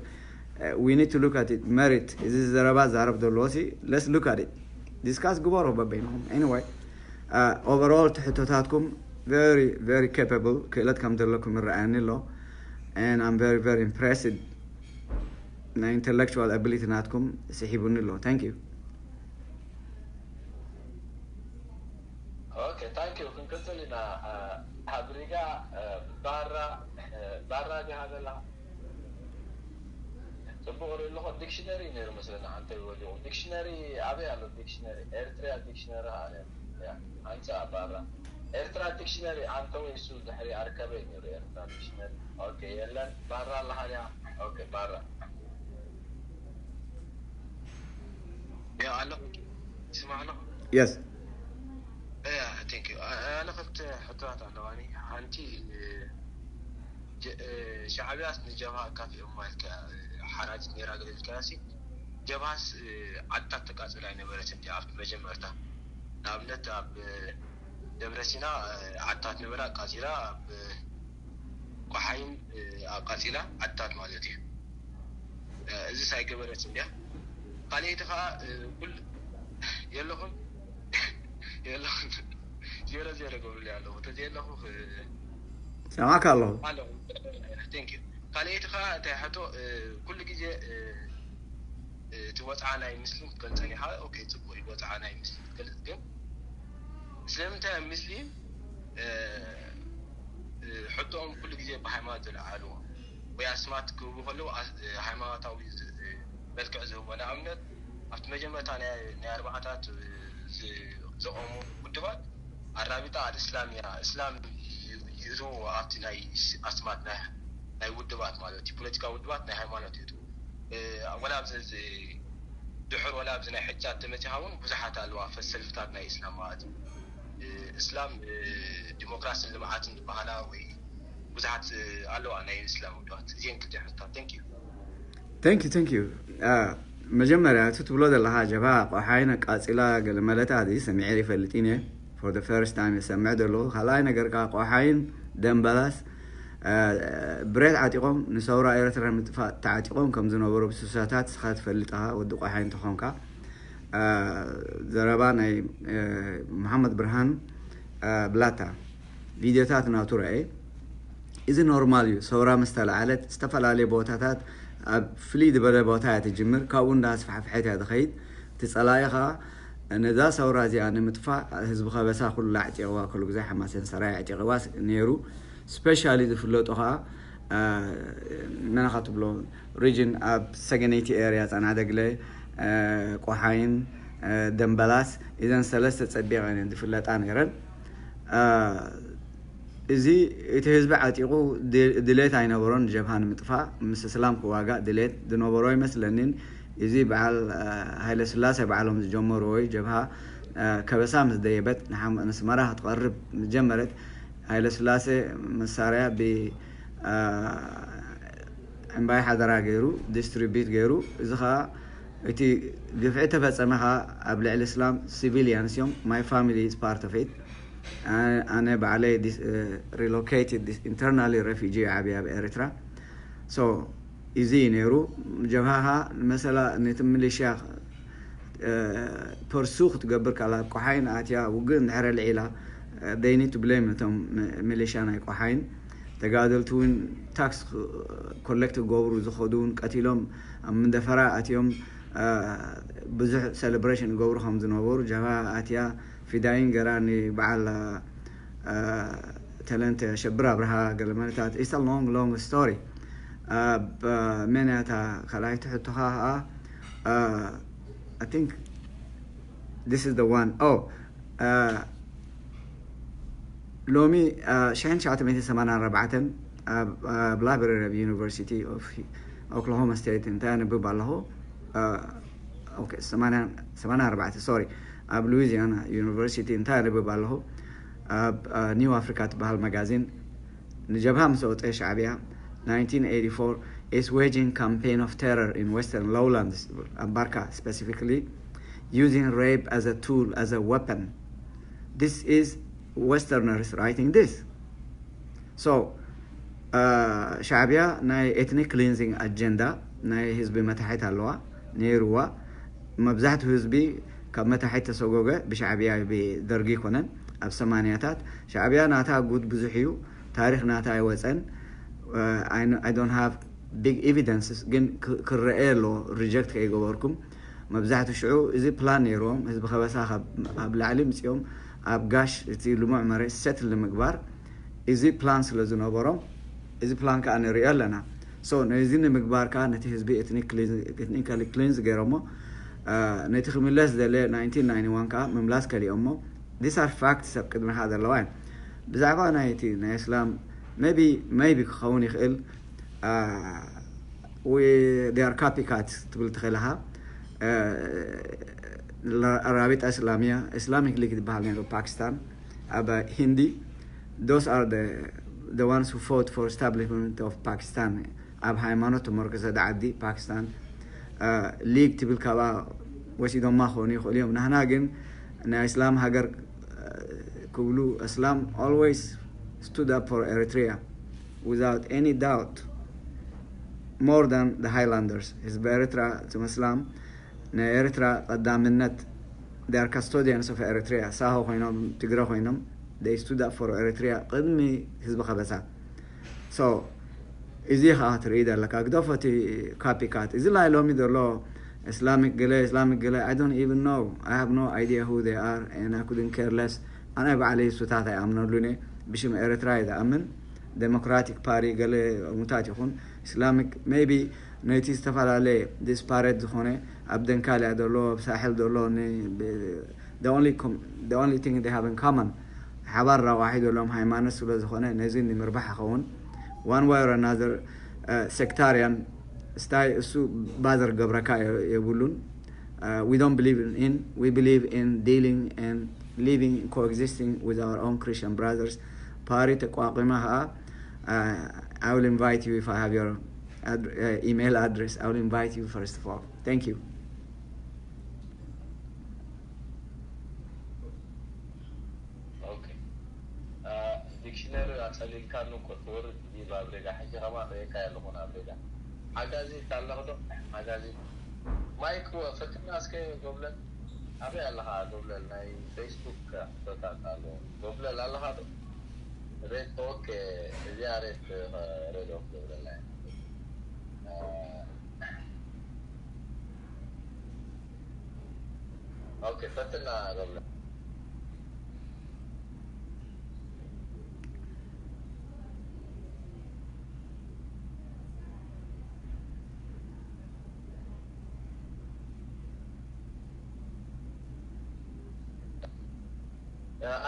we need to look at it merit እዚ ዘረባ ዛረብ ዘለዎ ሲ let's look at it discuss ግበሩ በበይንኹም anyway. Overall ትሕቶታትኩም very very capable ክእለት ከም ዘለኩም ይረኣየኒ ኣሎ and I'm very very impressed ናይ intellectual ability ናትኩም ስሒቡኒ ኣሎ thank you. Okay, thank you. ክንቅፅል ኢና። ኣብ ሪጋ ባራ ባራ ዲኻ ዘላ? ፅቡቅ ርኢ ኣለኹ። ዲክሽነሪ ነይሩ መስለኒ ኣንተ ወዲቑ። ዲክሽነሪ ኣበይ ኣሎ? ዲክሽነሪ ኤርትሪያ ዲክሽነሪ ኣለ ኣንፃ ባራ ኤርትራ ዲክሽነሪ ኣንተ ወይ እሱ ድሕሪ ኣርከበ ነይሩ ኤርትራ ዲክሽነሪ። ኦኬ የለን። ባራ ኣለኻ ድያ? ኦኬ ባራ ያ ኣለኹ። ይስማዕ ኣለኹ። Yes. ያ thank you። ኣነ ክልተ ሕቶታት ኣለዋኒ። ሓንቲ ሻዕብያስ ንጀብሃ ኣካፊኦማ ኢልካ ሓራጅት ነይራ ገለ ኢልካሲ ጀብሃስ ዓድታት ተቃፅል ኣይነበረትን ድያ ኣብቲ መጀመርታ? ንኣብነት ኣብ ደብረ ሲና ዓድታት ነበራ ኣቃፂላ ኣብ ቆሓይን ኣቃፂላ ዓድታት ማለት እዩ። እዚስ ኣይገበረትን ድያ? ካልኣይቲ ከዓ ኩል የለኹም የለኹም ዜሮ ዜሮ ገብሩለይ ኣለኹ ተዘየለኹ ሰማዕካ ኣለኹ። ኣለኹ። Thank you። ካልኣይቲ ከዓ እንታይ ሕቶ ኩሉ ግዜ እቲ ወፅዓ ናይ ምስሊም ክትገልፀኒ ኢኻ። ኦኬ ፅቡቅ እዩ ወፅዓ ናይ ምስሊም ክትገልፅ ግን ስለምንታይ ኣብ ምስሊም ሕቶኦም ኩሉ ግዜ ብሃይማኖት ዝለዓልዎ ወይ ኣስማት ክህቡ ከለዉ ሃይማኖታዊ መልክዕ ዝህብዎ ንኣብነት ኣብቲ መጀመርታ ናይ ኣርባዓታት ዘቆሙ ውድባት ኣራቢጣ ኣልእስላም እያ እስላም ይእትዎ ኣብቲ ናይ ኣስማት ናይ ውድባት ማለት እዩ ፖለቲካዊ ውድባት ናይ ሃይማኖት ይእትዎ ወላ ኣብዚ ድሑር ወላ ኣብዚ ናይ ሕጂ ኣተመፂኻ እውን ብዙሓት ኣለዋ ሰልፍታት ናይ እስላም ማለት እዩ እስላም ዲሞክራሲን ልምዓትን ዝበሃላ ወይ ብዙሓት ኣለዋ ናይ እስላም ውድባት። እዚአን ክልተ ሕቶታት። Thank you። Thank you, thank you. መጀመርያ እቲ ትብሎ ዘለኻ ጀብሃ ቆሓይን ኣቃፂላ ገለ መለታት እዚ ሰሚዐ ይፈልጥ ኢነ። For the first time ይሰምዕ ዘለኹ። ካልኣይ ነገር ከዓ ቆሓይን ደምበላስ ብሬት ዓጢቖም ንሰውራ ኤርትራ ምጥፋእ ተዓጢቖም ከም ዝነበሩ ብስሳታት ስኻ ትፈልጥ ኢኻ፣ ወዲ ቆሓይ እንተኾንካ። ዘረባ ናይ መሓመድ ብርሃን ብላታ ቪድዮታት ናቱ ረኣየ። እዚ ኖርማል እዩ። ሰውራ ምስ ተለዓለት ዝተፈላለየ ቦታታት ኣብ ፍልይ ዝበለ ቦታ እያ ትጅምር፣ ካብኡ እንዳስፋሕፍሐት እያ ትኸይድ። እቲ ጸላኢ ኸዓ ነዛ ሰውራ እዚኣ ንምጥፋእ ህዝቢ ከበሳ ኩሉ ኣዕጢቕዋ፣ ኩሉ ግዜ ሓማሴን ሰራይ ኣዕጢቕዋ ነይሩ። ስፔሻሊ ዝፍለጡ ኸዓ መናኻ ትብሎ ሪጅን ኣብ ሰገነይቲ ኤርያ ፃና ደግለ ቆሓይን ደምበላስ እዘን ሰለስተ ፀቢቐን እየን ዝፍለጣ ነይረን። እዚ እቲ ህዝቢ ዓጢቑ ድሌት ኣይነበሮን ጀብሃ ንምጥፋእ ምስ እስላም ክዋጋእ ድሌት ዝነበሮ ኣይመስለንን። እዚ በዓል ሃይለ ስላሴ ባዕሎም ዝጀመርዎ እዩ። ጀብሃ ከበሳ ምስ ደየበት ንሓመ- ንስመራ ክትቐርብ ምስ ጀመረት ሃይለ ስላሴ መሳርያ ብ ዕምባይ ሓደራ ገይሩ ዲስትሪቢዩት ገይሩ። እዚ ከዓ እቲ ግፍዒ ተፈፀመ ከዓ ኣብ ልዕሊ እስላም ሲቪሊያንስ እዮም። My family is part of it. ኣነ ባዕለይ relocated internally refugee ዓብየ ኣብ ኤርትራ። So እዚ እዩ ነይሩ። ጀብሃ ከዓ መሰላ ነቲ ሚሊሽያ ፐርሱ ክትገብር ካላ ቆሓይን ኣትያ ውግእ እንድሕረ ልዒላ they need to blame እቶም ሚሊሽያ ናይ ቆሓይን። ተጋደልቲ እውን ታክስ ኮሌክት ክገብሩ ዝኸዱ እውን ቀቲሎም ኣብ ምንደፈራ ኣትዮም ብዙሕ ሴሌብሬሽን ይገብሩ ከም ዝነበሩ። ጀብሃ ኣትያ ፊዳይን ገራ ንበዓል ተለንተ ሸብር ኣብርሃ ገለ መለታት። It's a long long story. ኣብ መን እያ እታ ካልኣይቲ ሕቶኻ ከዓ? I think this is the one. Oh, ሎሚ ሽሕን ትሽዓተ ሚእትን ሰማንያን ኣርባዕተን ኣብ ላይብረሪ ኣብ ዩኒቨርሲቲ ኦፍ ኦክላሆማ ስቴት እንታይ ኣንብብ ኣለኹ። ሰማንያን ኣርባዕተ ሶሪ፣ ኣብ ሉዊዚያና ዩኒቨርሲቲ እንታይ ኣንብብ ኣለኹ። ኣብ ኒው ኣፍሪካ ትበሃል መጋዚን ንጀብሃ ምስ ወፀ ሻዕብያ nineteen eighty-four is waging campaign of terror in western lowlands ይብል። ኣብ ባርካ specifically using rape as a tool, as a weapon. This is westerners writing this. So ሻዕብያ ናይ ኤትኒክ ክሊንዚንግ ኣጀንዳ ናይ ህዝቢ መታሒት ኣለዋ ነይርዋ። መብዛሕትኡ ህዝቢ ካብ መታሒት ተሰጎገ ብሻዕብያ ብደርጊ ይኮነን። ኣብ ሰማንያታት ሻዕብያ ናታ ጉድ ብዙሕ እዩ። ታሪኽ ናታ ኣይወፀን። I don't have big evidences ግን ክረአ ኣለዎ። ሪጀክት ከይገበርኩም መብዛሕትኡ ሽዑ እዚ ፕላን ነይርዎም ህዝቢ ከበሳ ኣብ ላዕሊ ምፅኦም ኣብ ጋሽ እቲ ልሙዕ መሬት ሰትል ንምግባር እዚ ፕላን ስለ ዝነበሮም እዚ ፕላን ከዓ ንሪኦ ኣለና። So ነዚ ንምግባር ከዓ ነቲ ህዝቢ ኤትኒካሊ ክሊንዝ ገይሮሞ ነቲ ክምለስ ዘለ ናይንቲን ናይንቲ ዋን ከዓ ምምላስ ከሊኦሞ። These are facts ኣብ ቅድሚኻ ዘለዋ እየን። ብዛዕባ ናይቲ ናይ እስላም maybe maybe ክኸውን ይኽእል። They are copycat ትብል ትኽእል ኢኻ። ራቢጣ እስላሚያ ኢስላሚክ ሊግ ዝበሃል ነይሩ ፓኪስታን ኣብ ሂንዲ። Those are the the ones who fought for establishment of Pakistan. ኣብ ሃይማኖት ተመርኮሰ ዓዲ ፓኪስታን ሊግ ትብል ካብኣ ወሲዶማ ክኾኑ ይኽእሉ እዮም። ናህና ግን ናይ እስላም ሃገር ክብሉ እስላም always stood up for Eritrea without any doubt more than the Highlanders. ህዝቢ ኤርትራ ትመስላም ናይ ኤርትራ ቀዳምነት they are custodians of Eritrea. ሳሆ ኮይኖም ትግረ ኮይኖም they stood up for Eritrea ቅድሚ ህዝቢ ከበሳ። So እዚ ከዓ ትርኢ ዘለካ ግደፎ እቲ ካፒካት እዚ ናይ ሎሚ ዘሎ ኢስላሚክ ገለ ኢስላሚክ ገለ I don't even know. I have no idea who they are and I couldn't care less. ኣነ ባዕለይ እሱታት ኣይኣምነሉን እየ። ብሽም ኤርትራ እየ ዝኣምን። ዴሞክራቲክ ፓሪ ገለ እሙታት ይኹን ኢስላሚክ maybe ነቲ ዝተፈላለየ ዲስፓሬት ዝኾነ ኣብ ደንካልያ ዘሎ ኣብ ሳሕል ዘሎ the only thing they have in common ሓባር ራዋሒ ዘለዎም ሃይማኖት ስለ ዝኾነ ነዚ ንምርባሕ ይኸውን። One way or another sectarian style እሱ ባዘር ገብረካ የብሉን። We don't believe in we believe in dealing and living, coexisting with our own Christian brothers. ፓሪ ተቋቂመ ከዓ, uh, I will invite you if I have your ad- uh, email address. I will invite you first of all. Thank you. ኦኬ። ዲክሽነሪ ኣጸሊልካ እኮ ትወርድ ዲብ ኣብ ሬጋ። ሕጂ ከማን ርእየካ ኣለኹ ናብ ሬጋ። ሓጋዚ ኣለኽ ዶ? ሓጋዚ ማይክ ወ- ፈትና እስከ ጎብለል። ኣበይ ኣለኻ ጎብለል? ናይ ፌስቡክ ሕቶታት ኣሎ። ጎብለል ኣለኻ ዶ? ሬት ኦኬ። እዚኣ ሬት ሬት ኦፍ ጎብለል ናይ ኦኬ ፈትና ገብረ።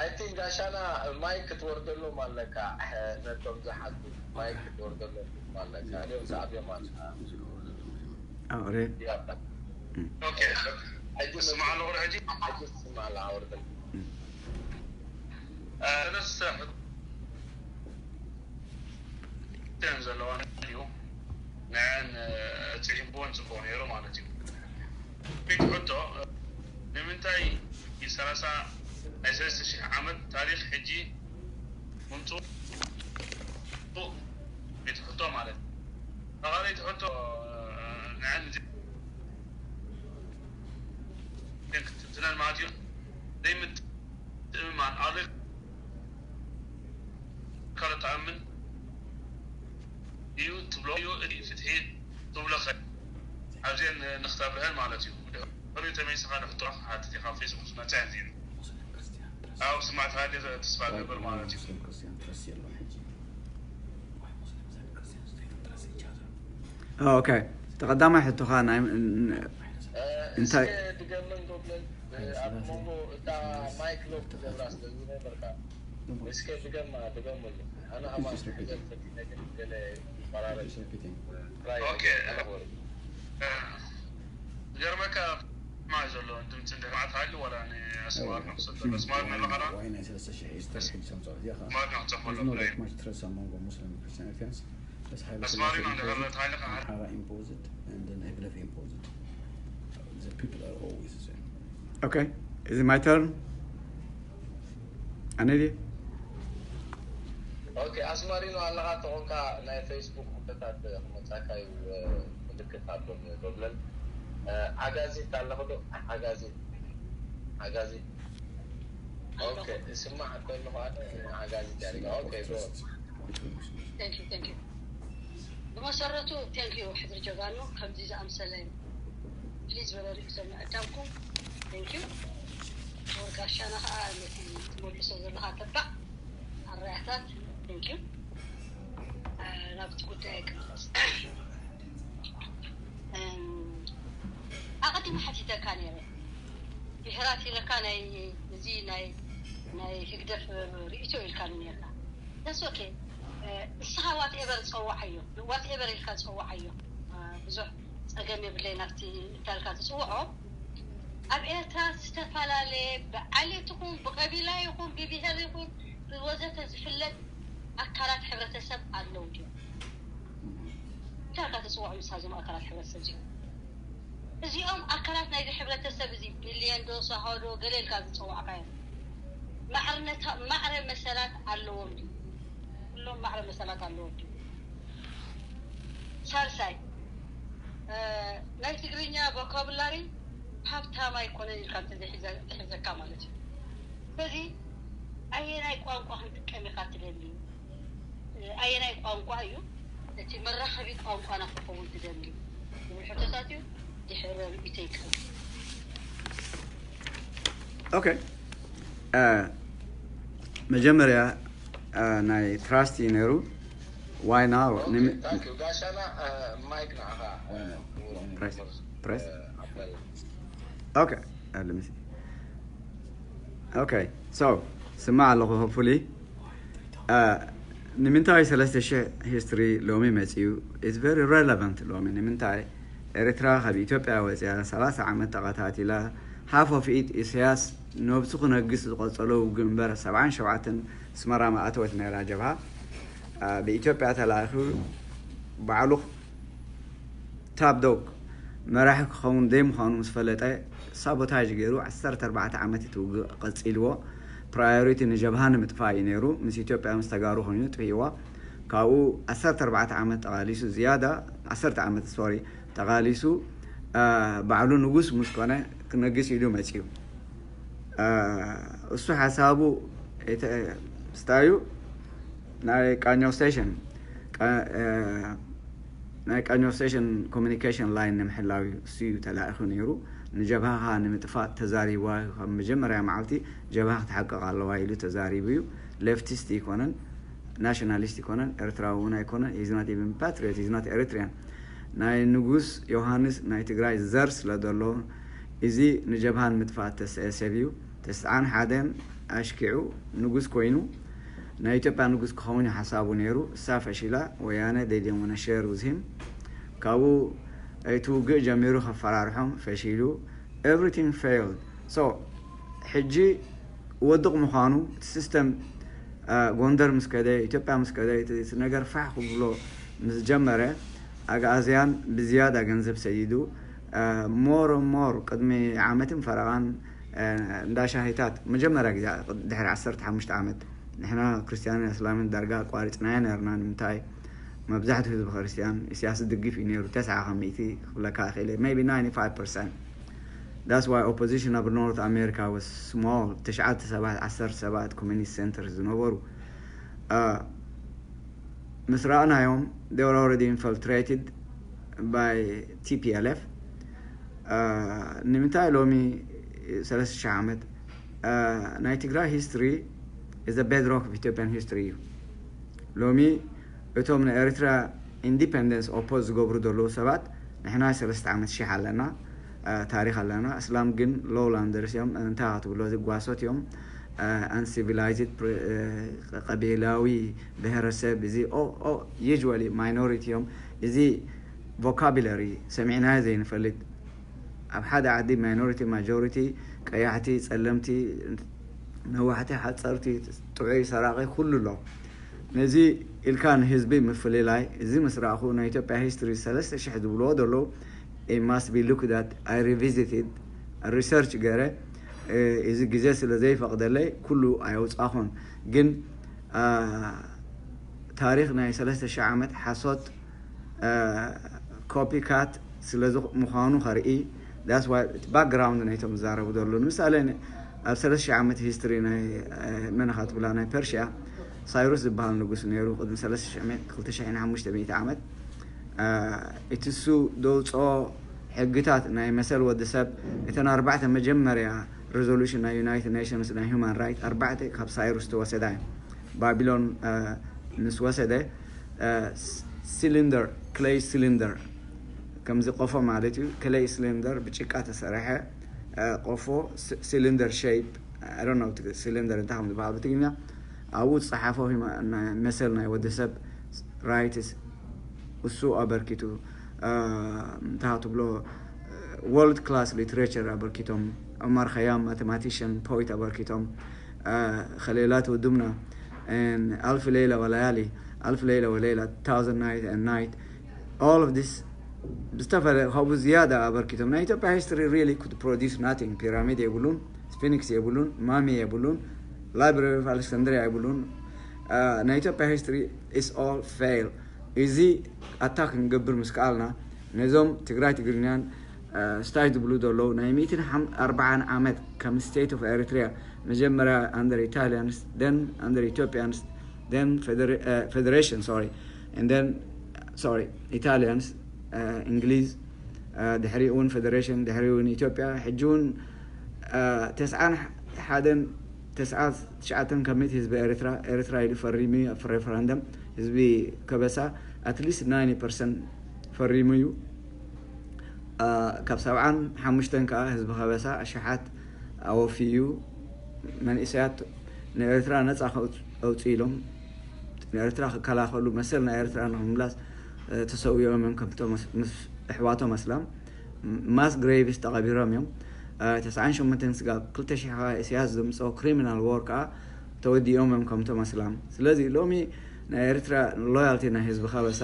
I think ጋሻና ማይክ ክትወርደሎም ኣለካ። ነቶም ዝሓቱ ማይክ ክትወርደሎም ኣለካ። እዚኦም ሰዓብዮም ኣለካ። ኣውሬ ኦኬ። ሕጂ ስማዕ ኣለኹ ሕጂ። ሕጂ ስማዕ ኣለኻ ወርደል። ሰለስተ ሕቶን ዘለዋ እዩ። ንዐን ጽሒፍዎን ጽቡቕ ነይሩ ማለት እዩ። ቤት ሕቶ ንምንታይ ሰላሳ ናይ ሰለስተ ሽሕ ዓመት ታሪኽ ሕጂ ምምጽኡ ቤት ሕቶ ማለት እዩ። ተቓለይቲ ሕቶ ንዐን ክትትነን ማለት እዩ። ዘይምትእምማን ኣለ ካልእ ተኣምን እዩ ትብሎ እዩ። እቲ ፍትሒ ትብሎ ኸ ኣብዚአን ንክተብርሀን ማለት እዩ። ድሕሪኡ ተመሊስኻ ንሕቶ ክትሓትት ኢኻ። ፌስቡክ ዝመፅእ እንዚሩ ኣብ ስማዕትኻ ድየ ተስፋ ገብር ማለት እዩ። ሙስሊም ክርስቲያን ትረስ የለን ሕጂ። Why Muslims and Christians they don't trust each other? ኦኬ፣ እቲ ቀዳማይ ሕቶኻ ናይ እንታይ እስከ ድገምን ጎብለል ኣብ መንጎ እታ ማይክ ሎክ ትገብራ ስለ ዝነበርካ እስከ ድገማ ድገምሉ። ኣነ ከማን ክሕዘል ፈቲነ ግን ገለ ይፈራረቅ Just repeating. ራይ ኦኬ። ኣለኽወሩ ዝገርመካ ማይ ዘሎ ድምፂ እንድሕር ማዕት ሃሉ ዋላ ንኣስማር ንክሰዶ ኣስማር ንለቐና ዋይ ናይ ሰለስተ ሽሕ ሂስትሪ ሕጂ ሰምፅኦ እዚኣ ከዓ ኣስማር ንክፀፈሎ There's no ብላይ that much trust among the Muslim and Christian Christians. That's Haile ኣስማሪ Selassie እንድሕር imposed, ታይለ ከዓ Amhara imposed, and then Hegelev imposed. The people are always the same. Okay, is it my turn? ኣነ ድየ? ኦኬ ኣስማሪኖ ኣለኻ ተኾንካ ናይ ፌስቡክ ኩነታት ክመፃካ እዩ። ምልክት ኣሎ ጎብለል። ዓጋዚት ኣለኹ ዶ? ዓጋዚት ዓጋዚት ኦኬ ስማዕ ከለኹ ኣነ ዓጋዚት ያሪጋ ኦኬ ጎ Thank you, thank you. ብመሰረቱ thank you ሕድሪ ጀጋኑ ከምዚ ዝኣምሰለ ፕሊዝ ዝበለ ርእሶ ምዕዳምኩም thank you። ክቡር ጋሻና ከዓ ነቲ ትመልሶ ዘለካ ተባዕ ኣረኣእያታት thank you። ናብቲ ጉዳይ ክምለስ። ኣቐዲመ ሓቲተካ ነይረ። ብሄራት ኢለካ ናይ እዚ ናይ ናይ ህግደፍ ርእይቶ ኢልካ ነርካ። That's okay። ንስኻ whatever ጸውዓዮ whatever ኢልካ ጸውዓዮ። ብዙሕ ጸገም የብለይ ናብቲ እንታልካ ትጽውዖ። ኣብ ኤርትራ ዝተፈላለየ ብዓሌት ይኹን ብቐቢላ ይኹን ብብሄር ይኹን ብወዘተ ዝፍለጥ ኣካላት ሕብረተሰብ ኣለዉ ድዮም? እንታይ ኢልካ ትጽውዖም ንስኻ እዞም ኣካላት ሕብረተሰብ እዚኦም? እዚኦም ኣካላት ናይዚ ሕብረተሰብ እዚ ቢልየን ዶ ሳሆ ዶ ገለ ኢልካ ዝጸዋዕካዮም ማዕርነታ ማዕረ መሰላት ኣለዎም ድዩ? ኩሎም ማዕረ መሰላት ኣለዎም ድዩ? ሳልሳይ ናይ ትግርኛ ቮካቡላሪ ሃብታም ኣይኮነን ኢልካ እንተዘይሒዘካ ማለት እዩ። ስለዚ ኣየናይ ቋንቋ ክንጥቀም ኢኻ ትደሊ? ኣየናይ ቋንቋ እዩ እቲ መራኸቢ ቋንቋና ክኸውን ትደሊ? ዝብል ሕቶታት እዩ ድሕረ ርእይቶይ ክህብ። Okay. መጀመርያ ናይ ትራስት እዩ ነይሩ። Why now? ጋሻና ማይክ ንዓኻ Press. Press. Okay. Let me see. Okay. So ስማዕ ኣለኹ hopefully ንምንታይ ሰለስተ ሽሕ ሂስትሪ ሎሚ መፅዩ? It's very relevant ሎሚ ንምንታይ ኤርትራ ካብ ኢትዮጵያ ወፅያ ሰላሳ ዓመት ተቐታቲላ። Half of it ኢሳያስ ነብሱ ክነግስ ዝቐጸሎ ውግእ እምበር፣ ሰብዓን ሸውዓተን ኣስመራ መኣተወት ነይራ ጀብሃ። ብኢትዮጵያ ተላኢኹ ባዕሉ ታብ ዶግ መራሒ ክኸውን ዘይምዃኑ ምስ ፈለጠ፣ ሳቦታጅ ገይሩ ዓሰርተ ኣርባዕተ ዓመት እቲ ውግእ ቀጺልዎ። ፕራዮሪቲ ንጀብሃ ንምጥፋእ እዩ ነይሩ። ምስ ኢትዮጵያ ምስ ተጋሩ ኮይኑ ጥፊእዋ። ካብኡ ዓሰርተ ኣርባዕተ ዓመት ተቓሊሱ፣ ዝያዳ ዓሰርተ ዓመት ሶሪ ተቓሊሱ፣ ባዕሉ ንጉስ ምስ ኮነ ክነግስ ኢሉ መጺኡ። እሱ ሓሳቡ ስታዩ ናይ ቃኘው ስቴሽን ናይ ቃኘው ስቴሽን ኮሚኒኬሽን ላይን ንምሕላው እዩ እሱ እዩ ተላኢኹ ነይሩ። ንጀብሃኻ ንምጥፋእ ተዛሪብዋ እዩ። ካብ መጀመርያ መዓልቲ ጀብሃ ክትሓቅቕ ኣለዋ ኢሉ ተዛሪቡ እዩ። ሌፍቲስት ኣይኮነን፣ ናሽናሊስት ኣይኮነን፣ ኤርትራዊ እውን ኣይኮነን። He's not even patriot, he's not Eritrean። ናይ ንጉስ ዮሃንስ ናይ ትግራይ ዘር ስለ ዘሎ፣ እዚ ንጀብሃ ንምጥፋእ እተስአ ሰብ እዩ። ተስዓን ሓደን ኣሽኪዑ ንጉስ ኮይኑ ናይ ኢትዮጵያ ንጉስ ክኸውን እዩ ሓሳቡ ነይሩ። እሳ ፈሺላ፣ ወያነ they didn't wanna share with him። ካብኡ እቲ ውግእ ጀሚሩ ከፈራርሖም፣ ፈሺሉ። Everything failed። So ሕጂ ወድቕ ምዃኑ እቲ ሲስተም፣ ጎንደር ምስ ከደ፣ ኢትዮጵያ ምስ ከደ፣ እቲ ነገር ፋሕ ክብሎ ምስ ጀመረ፣ ኣግኣዝያን ብዝያዳ ገንዘብ ሰዲዱ፣ more and more ቅድሚ ዓመትን ፈረቓን እንዳ ሻሂታት መጀመርያ ግዜ ድሕሪ ዓሰርተ ሓሙሽተ ዓመት፣ ንሕና ክርስትያንን እስላምን ዳርጋ ኣቋሪጽናዮ ነርና። ንምንታይ? መብዛሕትኡ ህዝቢ ክርስትያን፣ ኢሳያስ ዝድግፍ እዩ ነይሩ፣ ተስዓ ካብ ሚእቲ ክብለካ እኽእል እየ፣ maybe ninety-five percent። That's why opposition ኣብ ኖርት ኣሜሪካ was small። ትሽዓተ ሰባት፣ ዓሰርተ ሰባት ኮሚኒስት ሴንተር ዝነበሩ ምስ ረኣናዮም፣ they were already infiltrated by T P L F። ንምንታይ ሎሚ ሰለስተ ሽሕ ዓመት? ናይ ትግራይ history is the bedrock of Ethiopian history እዩ። ሎሚ እቶም ንኤርትራ ኢንዲፐንደንስ ኦፖዝ ዝገብሩ ዘለዉ ሰባት፣ ንሕና ሰለስተ ዓመት ሽሕ ኣለና፣ ታሪኽ ኣለና። እስላም ግን ሎውላንደርስ እዮም። እንታይ ክትብሎ፣ ዝጓሶት እዮም። ኣንሲቪላይዝድ፣ ቀቢላዊ፣ ብሄረሰብ፣ እዚ ዩዥዋሊ ማይኖሪቲ እዮም። እዚ ቮካቡለሪ ሰሚዕናዮ ዘይንፈልጥ፣ ኣብ ሓደ ዓዲ ማይኖሪቲ፣ ማጆሪቲ፣ ቀያሕቲ፣ ጸለምቲ፣ ነዋሕቲ፣ ሓጸርቲ፣ ጥዑይ፣ ሰራቒ፣ ኩሉ ኣሎ። ነዚ ኢልካ ንህዝቢ ምፍልላይ፣ እዚ ምስ ረኣኹ፣ ናይ ኢትዮጵያ ሂስትሪ ሰለስተ ሽሕ ዝብልዎ ዘለዉ፣ it must be looked at። I revisited፣ ሪሰርች ገረ፣ እዚ ግዜ ስለ ዘይፈቕደለይ ኩሉ ኣየውጻኹን። ግን ታሪኽ ናይ ሰለስተ ሽሕ ዓመት ሓሶት፣ ኮፒካት ስለ ምዃኑ ከርኢ፣ that's why እቲ ባክግራውንድ ናይቶም ዝዛረቡ ዘለዉ። ንምሳሌ፣ ኣብ ሰለስተ ሽሕ ዓመት ሂስትሪ ናይ፣ መን ኢኻ ትብላ፣ ናይ ፐርሽያ፣ ሳይሩስ ዝበሃል ንጉስ ነይሩ፣ ቅድሚ ሰለስተ ሽሕ፣ ክልተ ሽሕን ሓሙሽተ ሚእቲ ዓመት። እቲ እሱ ዘውፅኦ ሕግታት ናይ መሰል ወዲ ሰብ፣ እተን ኣርባዕተ መጀመርያ ሬዞሉሽን ናይ ዩናይትድ ኔሽንስ ናይ ሁማን ራይት፣ ኣርባዕተ ካብ ሳይሩስ ተወሰዳ እየን። ባቢሎን ምስ ወሰደ፣ ሲሊንደር፣ ክሌይ ሲሊንደር፣ ከምዚ ቆፎ ማለት እዩ። ክሌይ ሲሊንደር፣ ብጭቃ ተሰርሐ ቆፎ፣ ሲሊንደር ሼፕ፣ I don't know ሲሊንደር እንታይ ከም ዝበሃል ብትግርኛ። ኣብኡ ዝፀሓፎ መሰል ናይ ወዲ ሰብ ራይትስ እሱ ኣበርኪቱ። እንታይ ትብሎ፣ ወርልድ ክላስ ሊትሬቸር ኣበርኪቶም። ዑመር ኸያም ማቴማቲሽን፣ ፖይት ኣበርኪቶም። ከሌላት ውዱምና፣ ኣልፍ ሌላ ወለያሊ፣ ኣልፍ ሌላ ወሌላ፣ ታውዘንድ ናይት ኤንድ ናይት፣ all of this ብዝተፈለ ካብኡ ዝያዳ ኣበርኪቶም። ናይ ኢትዮጵያ ሂስትሪ really could produce nothing። ፒራሚድ የብሉን፣ ስፊንክስ የብሉን፣ ማሚ የብሉን፣ ላይብራሪ ኦፍ ኣሌክሳንድሪያ የብሉን። ናይ ኢትዮጵያ ሂስትሪ is all fail። እዚ ኣታክ ክንገብር ምስ ከኣልና፣ ነዞም ትግራይ ትግርኛን ስታይ ዝብሉ ዘለዉ ናይ ሚእትን ኣርባዓን ዓመት ከም ስቴት ኦፍ ኤሪትሪያ፣ መጀመርያ under Italians, then under Ethiopians, then federation, sorry, and then, sorry, Italians, እንግሊዝ፣ ድሕሪኡ እውን ፌደሬሽን፣ ድሕሪኡ እውን ኢትዮጵያ፣ ሕጂ እውን ተስዓን ሓደን፣ ተስዓ ትሽዓተን ካብ ሚእቲ ህዝቢ ኤርትራ፣ ኤርትራ ኢሉ ፈሪሙ እዩ ኣብ ሬፈረንደም። ህዝቢ ከበሳ ኣትሊስት ናይንቲ ፐርሰንት ፈሪሙ እዩ። ካብ ሰብዓን ሓሙሽተን ከዓ ህዝቢ ከበሳ ኣሽሓት ኣወፊዩ። መንእሰያት ንኤርትራ ነፃ ኣውፅኡ ኢሎም፣ ንኤርትራ ክከላኸሉ፣ መሰል ናይ ኤርትራ ንክምላስ ተሰዊኦም እዮም። ከምቶም ምስ ኣሕዋቶም ኣስላም ማስ ግሬቭስ ተቐቢሮም እዮም። ተስዓን ሸሞንተን ስጋብ ክልተ ሽሕ ከዓ ኢሳያስ ዘምፅኦ ክሪሚናል ዎር ከዓ ተወዲኦም እዮም ከምቶም ኣስላም። ስለዚ ሎሚ ናይ ኤርትራ ሎያልቲ ናይ ህዝቢ ከበሳ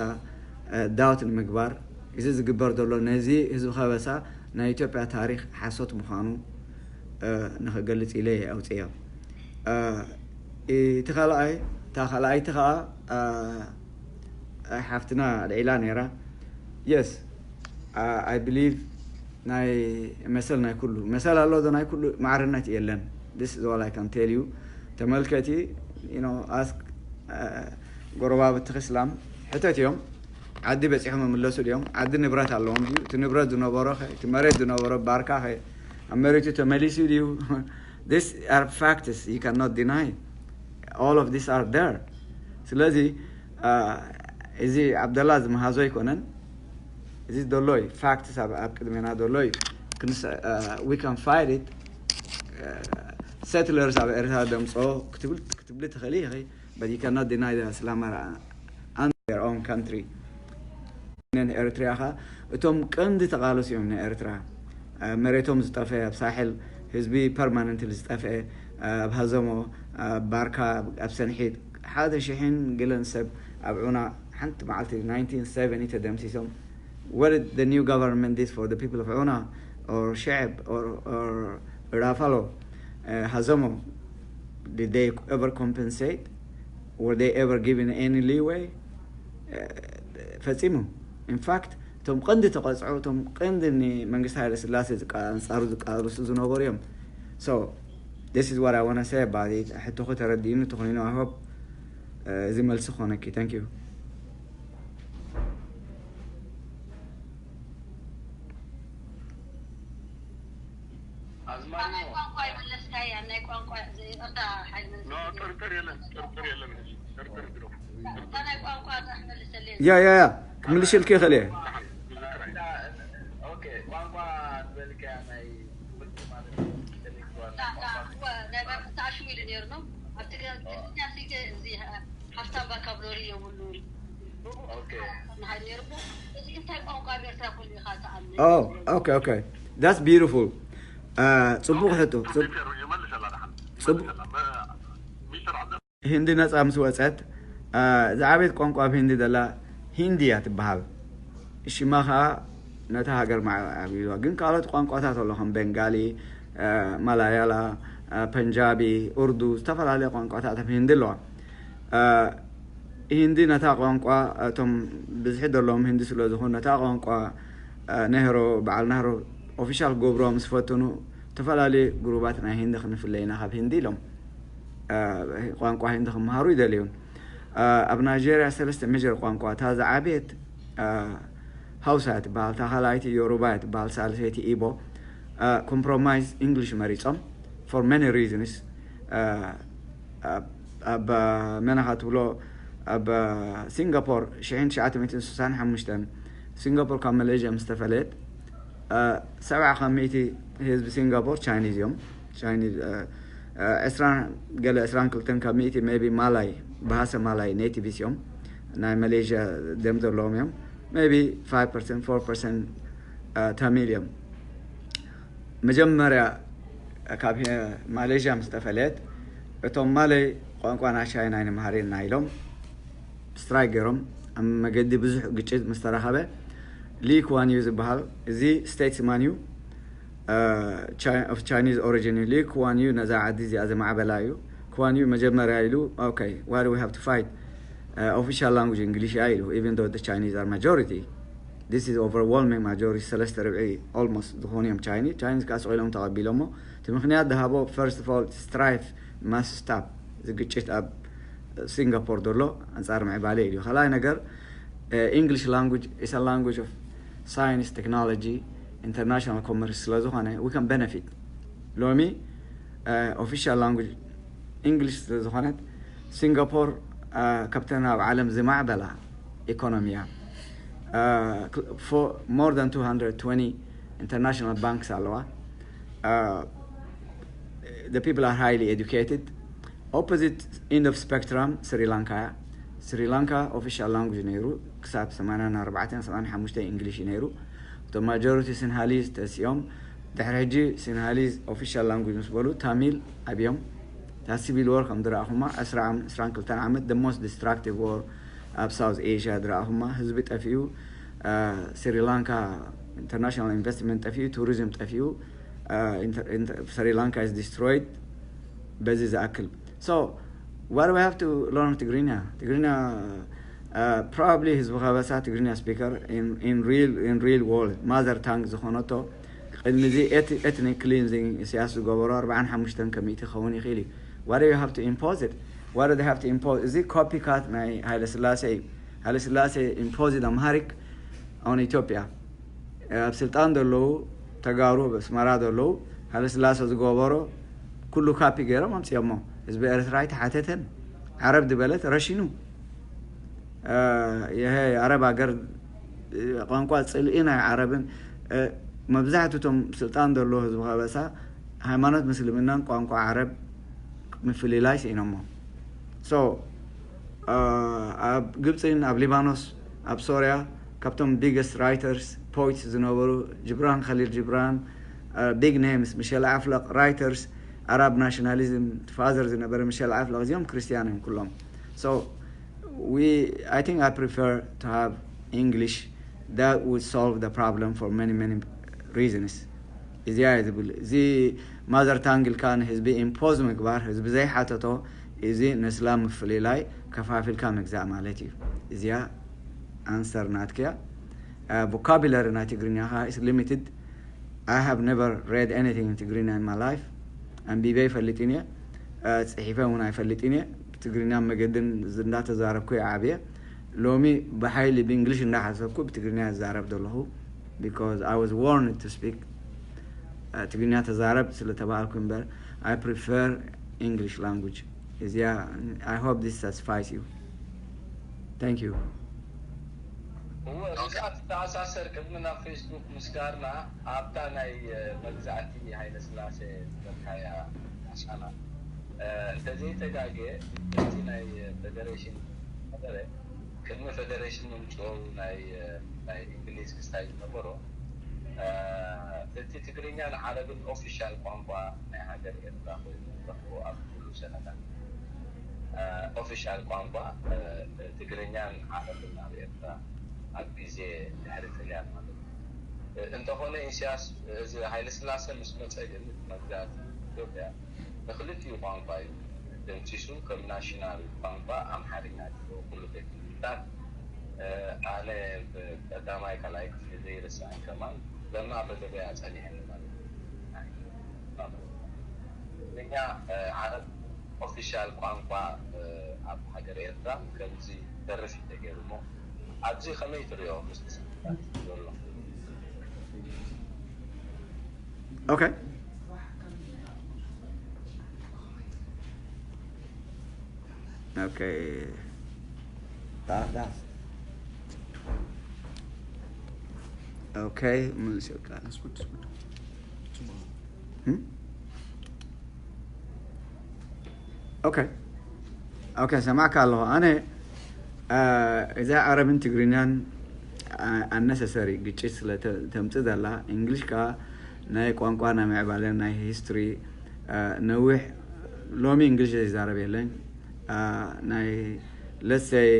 ዳውት ንምግባር እዚ ዝግበር ዘሎ ነዚ ህዝቢ ከበሳ ናይ ኢትዮጵያ ታሪክ ሓሶት ምዃኑ ንክገልፅ ኢለ ኣውፅዮ። እቲ ካልኣይ እታ ካልኣይቲ ከዓ ሓፍትና ኣልዒላ ነይራ። Yes, I believe ናይ መሰል ናይ ኩሉ መሰል ኣሎ ዶ ናይ ኩሉ ማዕርነት የለን። This is all I can tell you። ተመልከቲ፣ you know, ask ጎረባብቲ ክስላም ሕተት እዮም። ዓዲ በፂሖም ይምለሱ ድዮም? ዓዲ ንብረት ኣለዎም ድዩ? እቲ ንብረት ዝነበሮ ኸ፣ እቲ መሬት ዝነበሮ ባርካ ኸ ኣብ መሬቱ ተመሊሱ ድዩ? These are facts you cannot deny። All of these are there። ስለዚ እዚ ዓብደላ ዝመሃዞ ኣይኮነን። እዚ ዘሎ እዩ፣ ፋክትስ ኣብ ቅድሜና ዘሎ እዩ። We can fight it። Settlers ኣብ ኤርትራ ደምፅኦ ክትብል ክትብሊ ትኽእሊ ኢኺ። But you cannot deny the Islam are under their own country። ነን ኤርትራ ኸ እቶም ቀንዲ ተቓለሱ እዮም ንኤርትራ። መሬቶም ዝጠፍአ፣ ኣብ ሳሕል ህዝቢ ፐርማነንትሊ ዝጠፍአ፣ ኣብ ሃዘሞ፣ ኣብ ባርካ፣ ኣብ ሰንሒት ሓደ ሽሕን ገለን ሰብ ኣብ ዑና ሓንቲ መዓልቲ ናይንቲን ሰቨንቲ ተደምሲሶም። What did the new government did for the people of ዑና or ሽዕብ or, or ራፋሎ፣ ሃዘሞ? Did they ever compensate? Were they ever given any leeway? ፈፂሙ። In fact እቶም ቀንዲ ተቐፅዑ እቶም ቀንዲ ንመንግስቲ ሃይለ ስላሴ ኣንፃሩ ዝቃለሱ ዝነበሩ እዮም። So this is what I want to say about it። ሕቶኹ ተረዲእኒ ተኾይኑ I hope እዚ መልሲ ክኾነኪ። Thank you። ናይ ቋንቋ ይመለስካያ ናይ ቋንቋ ይቅርታ ሓይል ጥርጥር የለን ጥርጥር የለን ጥርጥር ግዶ እታ ናይ ቋንቋ ጥራሕ መልሰለይ ያ ያ ያ ክምልሽልኪ ይኽእል እየ። ኦኬ ቋንቋ ዝበልካያ ናይ ትምህርቲ ማለት እዩ። ኢንተሌክቹዋል ናይ ቋንቋ ተኣሽሙ ኢሉ ነይሩ ነው ኣብ ትግርኛ ሲገ እዚ ሃፍታም ቫካብሎሪ የብሉ ኦኬ ናሃ ነይሩ እዚ እንታይ ቋንቋ ኣብ ኤርትራ ኩሉ ኢኻ ትኣምን Oh, okay, okay. That's beautiful. Uh, ጽቡቕ ሕቶ። ጽብ- ይመልሰላ ደሓን ጽቡቕ ይመልሰላ ሚስተር ዓብደ ህንዲ ነጻ ምስ ወጸት ዝዓበየት ቋንቋ ኣብ ህንዲ ዘላ ሂንዲ እያ ትበሃል። ሽማ ኸዓ ነታ ሃገር ማዕቢልዋ። ግን ካልኦት ቋንቋታት ኣሎ ከም ቤንጋሊ፣ ማላያላ፣ ፐንጃቢ፣ ኡርዱ፣ ዝተፈላለያ ቋንቋታት ኣብ ህንዲ ኣለዋ። ሂንዲ ነታ ቋንቋ እቶም ብዝሒ ዘለዎም ህንዲ ስለ ዝኾኑ ነታ ቋንቋ ነህሮ በዓል ናህሮ ኦፊሻል ክገብርዋ ምስ ፈተኑ ዝተፈላለዩ ግሩባት ናይ ህንዲ ክንፍለ ኢና ካብ ህንዲ ኢሎም። ቋንቋ ህንዲ ክመሃሩ ይደልዩን። ኣብ ናይጀርያ ሰለስተ ሜጀር ቋንቋ እታ ዝዓበየት ሃውሳ እያ ትበሃል፣ እታ ካልኣይቲ ዮሩባ እያ ትበሃል፣ ሳልሰይቲ ኢቦ። ኮምፕሮማይዝ ኢንግሊሽ መሪፆም for many reasons። ኣብ መነኻ ትብሎ ኣብ ሲንጋፖር ሽሕን ትሽዓተ ሚእትን ስሳን ሓሙሽተን ሲንጋፖር ካብ መሌዥያ ምስ ተፈለየት ሰብዓ ካብ ሚእቲ ህዝቢ ሲንጋፖር ቻይኒዝ እዮም። ቻይኒዝ ዕስራን ገለ ዕስራን ክልተን ካብ ሚእቲ ሜቢ ማላይ ብሃሰ ማላይ ኔቲቪስ እዮም። ናይ መሌዥያ ደም ዘለዎም እዮም። ሜቢ ፋይቭ ፐርሰንት ፎር ፐርሰንት ታሚል እዮም። መጀመርያ ካብ ማሌዥያ ምስ ተፈለየት እቶም ማለይ ቋንቋና ቻይና ኣይንምሃር ኢና ኢሎም ስትራይክ ገይሮም ኣብ መገዲ ብዙሕ ግጭት ምስ ተረኸበ ሊ ኩዋን ዩ ዝበሃል እዚ ስቴትስማን እዩ። ኦፍ ቻይኒዝ ኦሪጂን እዩ። ሊ ኩዋን ዩ ነዛ ዓዲ እዚኣ ዘማዕበላ እዩ። ኩዋን ዩ መጀመርያ ኢሉ okay, why do we have to fight? Official language English እያ ኢሉ even though the Chinese are majority. This is overwhelming majority ሰለስተ ርብዒ almost ዝኾኑ እዮም ቻይኒ ቻይኒዝ ከዓ ስቕ ኢሎም ተቐቢሎሞ። እቲ ምኽንያት ዝሃቦ first of all strife must stop። እዚ ግጭት ኣብ ሲንጋፖር ዘሎ ኣንፃር ምዕባለ ኢሉ። ካልኣይ ነገር English language is a language of science, technology, international commerce ስለ ዝኾነ we can benefit። ሎሚ ኦፊሻል ላንጉጅ እንግሊሽ ስለ ዝኾነት ሲንጋፖር ካብተን ኣብ ዓለም ዝማዕበላ ኢኮኖሚ እያ። More than two hundred twenty international banks ኣለዋ። The people are highly educated. Opposite end of spectrum ስሪላንካ እያ። ስሪላንካ ኦፊሻል ላንጉጅ ነይሩ ክሳብ ሰማንያን ኣርባዕተን ሰማንያን ሓሙሽተን እንግሊሽ እዩ ነይሩ። እቶም ማጆሪቲ ሲንሃሊዝ ተሲኦም ድሕሪ ሕጂ ሲንሃሊዝ ኦፊሻል ላንጉጅ ምስ በሉ ታሚል ኣብዮም። እታ ሲቪል ወር ከም ዝረኣኹማ ዕስራ ዓም- ዕስራን ክልተን ዓመት the most destructive war ኣብ ሳውዝ ኤሽያ ዝረኣኹማ። ህዝቢ ጠፊኡ፣ ስሪላንካ ኢንተርናሽናል ኢንቨስትመንት ጠፊኡ፣ ቱሪዝም ጠፊኡ፣ ስሪላንካ is destroyed። በዚ ዝኣክል so what do we have to learn ትግርኛ ትግርኛ probably ህዝቢ ከበሳ ትግርኛ ስፒከር in real world ማዘር ታንግ ዝኾነቶ ቅድሚ እዚ ኤትኒክ ክሊንዚንግ ኢሳያስ ዝገበሮ ኣርባዓን ሓሙሽተን ከሚእቲ ክኸውን ይኽእል እዩ። What do you have to impose it? What do they have to impose? እዚ ኮፒ ካት ናይ ሃይለ ስላሴ እዩ። ሃይለ ስላሴ ኢምፖዝድ ኣምሃሪክ on ኢትዮጵያ ኣብ ስልጣን ዘለዉ ተጋሩ ኣብ ኣስመራ ዘለዉ ሃይለ ስላሴ ዝገበሮ ኩሉ ካፒ ገይሮም ኣምፅኦሞ። ህዝቢ ኤርትራ ኣይተሓተተን። ዓረብ ዝበለት ረሽኑ። ይሄ ኣረብ ሃገር ቋንቋ ፅልኢ ናይ ዓረብን መብዛሕትኡ እቶም ስልጣን ዘለዎ ህዝቢ ከበሳ ሃይማኖት ምስልምናን ቋንቋ ዓረብ ምፍልላይ ስኢኖሞ። So ኣብ ግብፅን ኣብ ሊባኖስ ኣብ ሶርያ ካብቶም ቢገስት ራይተርስ ፖይትስ ዝነበሩ ጅብራን ከሊል ጅብራን፣ ቢግ ኔምስ፣ ሚሸል ዓፍለቕ፣ ራይተርስ፣ ኣራብ ናሽናሊዝም ፋዘር ዝነበረ ሚሸል ዓፍለቕ እዚኦም ክርስቲያን እዮም ኩሎም። So we I think I prefer to have English that would solve the problem for many many reasons። እዚያ እየ ዝብል። እዚ ማዘር ታንግ ኢልካ ንህዝቢ ኢምፖዝ ምግባር ህዝቢ ዘይሓተቶ እዚ ንእስላም ምፍልላይ ከፋፊልካ ምግዛእ ማለት እዩ። እዚያ ኣንሰር ናትክያ። ቮካቡላሪ ናይ ትግርኛ ከዓ is limited. I have never read anything in ትግርኛ in my life። ኣንቢበ ኣይፈልጥን እየ፣ ፅሒፈ እውን ኣይፈልጥን እየ። ብትግርኛ መገድን እንዳተዛረብኩ እየ ዓብየ። ሎሚ ብሓይሊ ብእንግሊሽ እንዳሓሰብኩ ብትግርኛ ዝዛረብ ዘለኹ because I was warned to speak ትግርኛ ተዛረብ ስለተባልኩ እምበር I prefer English language። እዚኣ I hope this satisfies you. Thank you. እወ ምስኣ ትተኣሳሰር ቅድሚ ናብ ፌስቡክ ምስጋርና ኣብታ ናይ መግዛእቲ ሃይለ ስላሴ ዝበልካያ ኣሻና እንተዘይተጋግየ እቲ ናይ ፌደሬሽን ነበረ ቅድሚ ፌደሬሽን ምምፅኡ ናይ ናይ እንግሊዝ ክስታይ ዝነበሮ እቲ ትግርኛን ዓረብን ኦፊሻል ቋንቋ ናይ ሃገር ኤርትራ ኮይኑ ንረኽቦ ኣብ ኩሉ ሰነዳት ኦፊሻል ቋንቋ ትግርኛን ዓረብን ኣብ ኤርትራ ኣብ ግዜ ድሕሪ ጥልያን ማለት እዩ። እንተኾነ ኢሳያስ እዚ ሃይለስላሰ ምስ መጸ ግን መግዛእቲ ኢትዮጵያ ንክልቲኡ ቋንቋ እዩ ደምሲሱ ከም ናሽናል ቋንቋ ኣምሓርኛ ገይርዎ ኩሉ ቴክኒክታት ኣነ ቀዳማይ ካልኣይ ክፍሊ ዘይርስዐን ከማን ለማ በገበያ ጸኒሐኒ ማለት እዩ። ትግርኛ ዓረብ ኦፊሻል ቋንቋ ኣብ ሃገር ኤርትራ ከምዚ ደርፍ እዩ ተገይሩ እሞ ኣብዚ ከመይ ትሪኦ ምስቲ ስምዒታት ዘሎ? Okay. Okay. That, that's okay. Muzyka. Hmm? Okay. Okay, ሰማዕካ ኣለኹ። ኣነ እዛ ዓረብን ትግርኛን ኣነሰሰሪ ግጭት ስለ ተምፅእ ዘላ እንግሊሽ ከዓ ናይ ቋንቋ ናይ ምዕባለን ናይ ሂስትሪ ነዊሕ ሎሚ እንግሊሽ ዘይዛረብ የለን። ናይ ለሰይ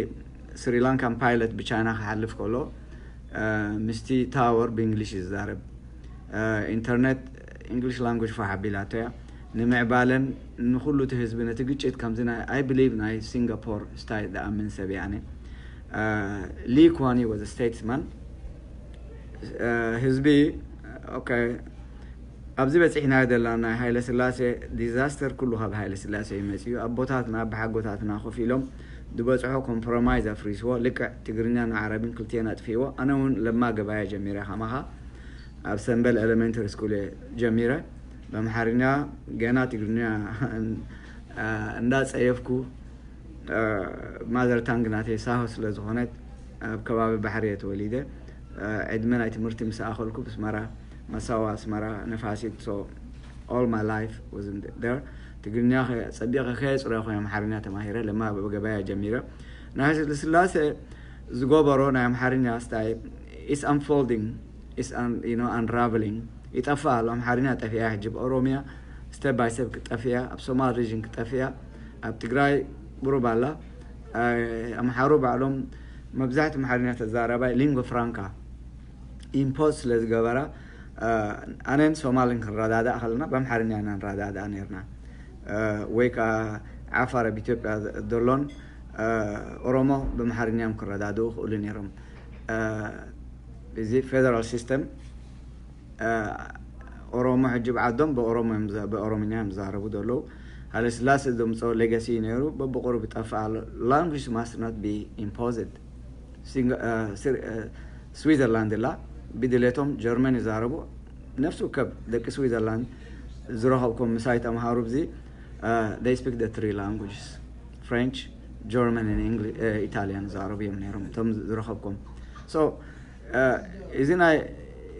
ስሪላንካን ፓይለት ብቻይና ክሓልፍ ከሎ ምስቲ ታወር ብእንግሊሽ እዩ ዝዛረብ። ኢንተርነት እንግሊሽ ላንጉጅ ፋሕ ኣቢላቶ እያ። ንምዕባለን ንኩሉ እቲ ህዝቢ ነቲ ግጭት ከምዚ ናይ I believe ናይ ሲንጋፖር ስታይል ዝኣምን ሰብ እየ ኣነ። ሊ ኩዋን ዩ was a statesman። ህዝቢ okay ኣብዚ በፂሕናዮ ዘለና ናይ ሃይለ ስላሴ ዲዛስተር ኩሉ ካብ ሃይለ ስላሴ እዩ መፅዩ። ኣቦታትና ኣቦሓጎታትና ኮፍ ኢሎም ዝበፅሖ ኮምፕሮማይዝ ኣፍሪስዎ። ልክዕ ትግርኛን ዓረብን ክልቲኤን ኣጥፊእዎ። ኣነ እውን ለማ ገባያ ጀሚረ ከማኻ ኣብ ሰምበል ኤሌመንተሪ ስኩል እየ ጀሚረ። በምሓርኛ ገና ትግርኛ እንዳፀየፍኩ ማዘር ታንግ ናተይ ሳሆ ስለ ዝኾነት ኣብ ከባቢ ባሕሪ እየ ተወሊደ። ዕድመ ናይ ትምህርቲ ምስ ኣኸልኩ ብስመራ መሳዋ ኣስመራ ነፋሲት so all my life was in there። ትግርኛ ጸቢቐ ከየጽረኹ ኣምሓርኛ ተማሂረ ለማ በገበያ ጀሚረ። ናይ ስላሴ ዝገበሮ ናይ ኣምሓርኛ ስታይ is unfolding is you know unraveling። ይጠፍእ ኣሎ። ኣምሓርኛ ጠፊኣ ሕጂ ብኦሮሚያ step by step ክጠፍእ እያ። ኣብ ሶማል ሪጅን ክጠፍእ እያ። ኣብ ትግራይ ቁሩብ ኣላ። ኣምሓሩ ባዕሎም መብዛሕትኡ ኣምሓርኛ ተዛራባይ lingua franca impose ስለ ዝገበራ ኣነን ሶማልን ክንረዳዳእ ከለና ብኣምሓርኛ ኢና ንረዳዳእ ነርና። ወይ ከዓ ዓፋር ኣብ ኢትዮጵያ ዘሎን ኦሮሞ ብኣምሓርኛ እዮም ክረዳድኡ ይኽእሉ ነይሮም። እዚ federal system ኦሮሞ ሕጂ ብዓዶም ብኦሮሞ እዮም ዝዛ- ብኦሮምኛ እዮም ዝዛረቡ ዘለዉ። ሃይለስላሴ ዘምፅኦ legacy እዩ ነይሩ፣ በብቁሩብ ይጠፍእ ኣሎ። Language must not be imposed። ሲንጋ- እ፣ ስር- እ፣ ስዊዘርላንድ ላ ብድሌቶም ጀርመን ይዛረቡ። ነፍሲ ወከፍ ደቂ ስዊዘርላንድ ዝረኸብኩም ምሳይ ተምሃሩ ብዚ they speak the three languages, French, German and English, Italian ይዛረቡ እዮም ነይሮም እቶም ዝረኸብኩም። So እዚ ናይ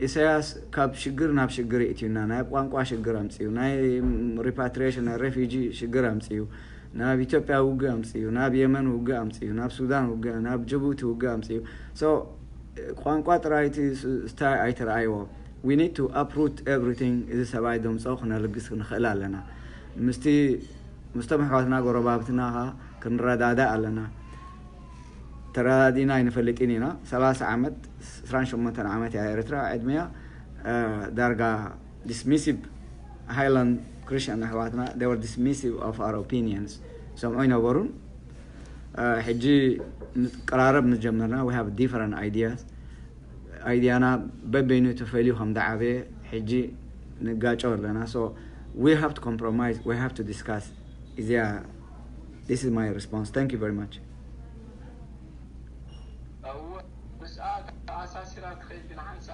ኢሳያስ ካብ ሽግር ናብ ሽግር የእትዩና፣ ናይ ቋንቋ ሽግር ኣምፅዩ፣ ናይ repatriation ናይ refugee ሽግር ኣምፅዩ፣ ናብ ኢትዮጵያ ውግእ ኣምፅዩ፣ ናብ የመን ውግእ ኣምፅዩ፣ ናብ ሱዳን ውግእ፣ ናብ ጅቡቲ ውግእ ኣምፅዩ። So ቋንቋ ጥራይ እቲ ስ- ስታይ ኣይተረኣይዎ። We need to uproot everything። እዚ ሰብኣይ ደምፆ ክነልግስ ክንኽእል ኣለና። ምስቲ ምስቶም ኣሕዋትና ጎረባብትና ኸ ክንረዳዳእ ኣለና። ተረዳዲና ኣይንፈልጥን ኢና። ሰላሳ ዓመት፣ ዕስራን ሸሞንተን ዓመት እያ ኤርትራ ዕድመያ። ዳርጋ dismissive ሃይላንድ ክርስቲያን ኣሕዋትና they were dismissive of our opinions። ሰምዑ ኣይነበሩን። ሕጂ ቀራረብ ምስ ጀመርና we have different ideas። ኣይድያና በበይኑ ተፈልዩ ከም ዝዓበየ ሕጂ ንጋጨው ኣለና። So we have to compromise, we have to discuss። እዚኣ this is my response. Thank you very much. እወ ምስኣ ተኣሳሲራ ትኸይድ ግን ሓንሳ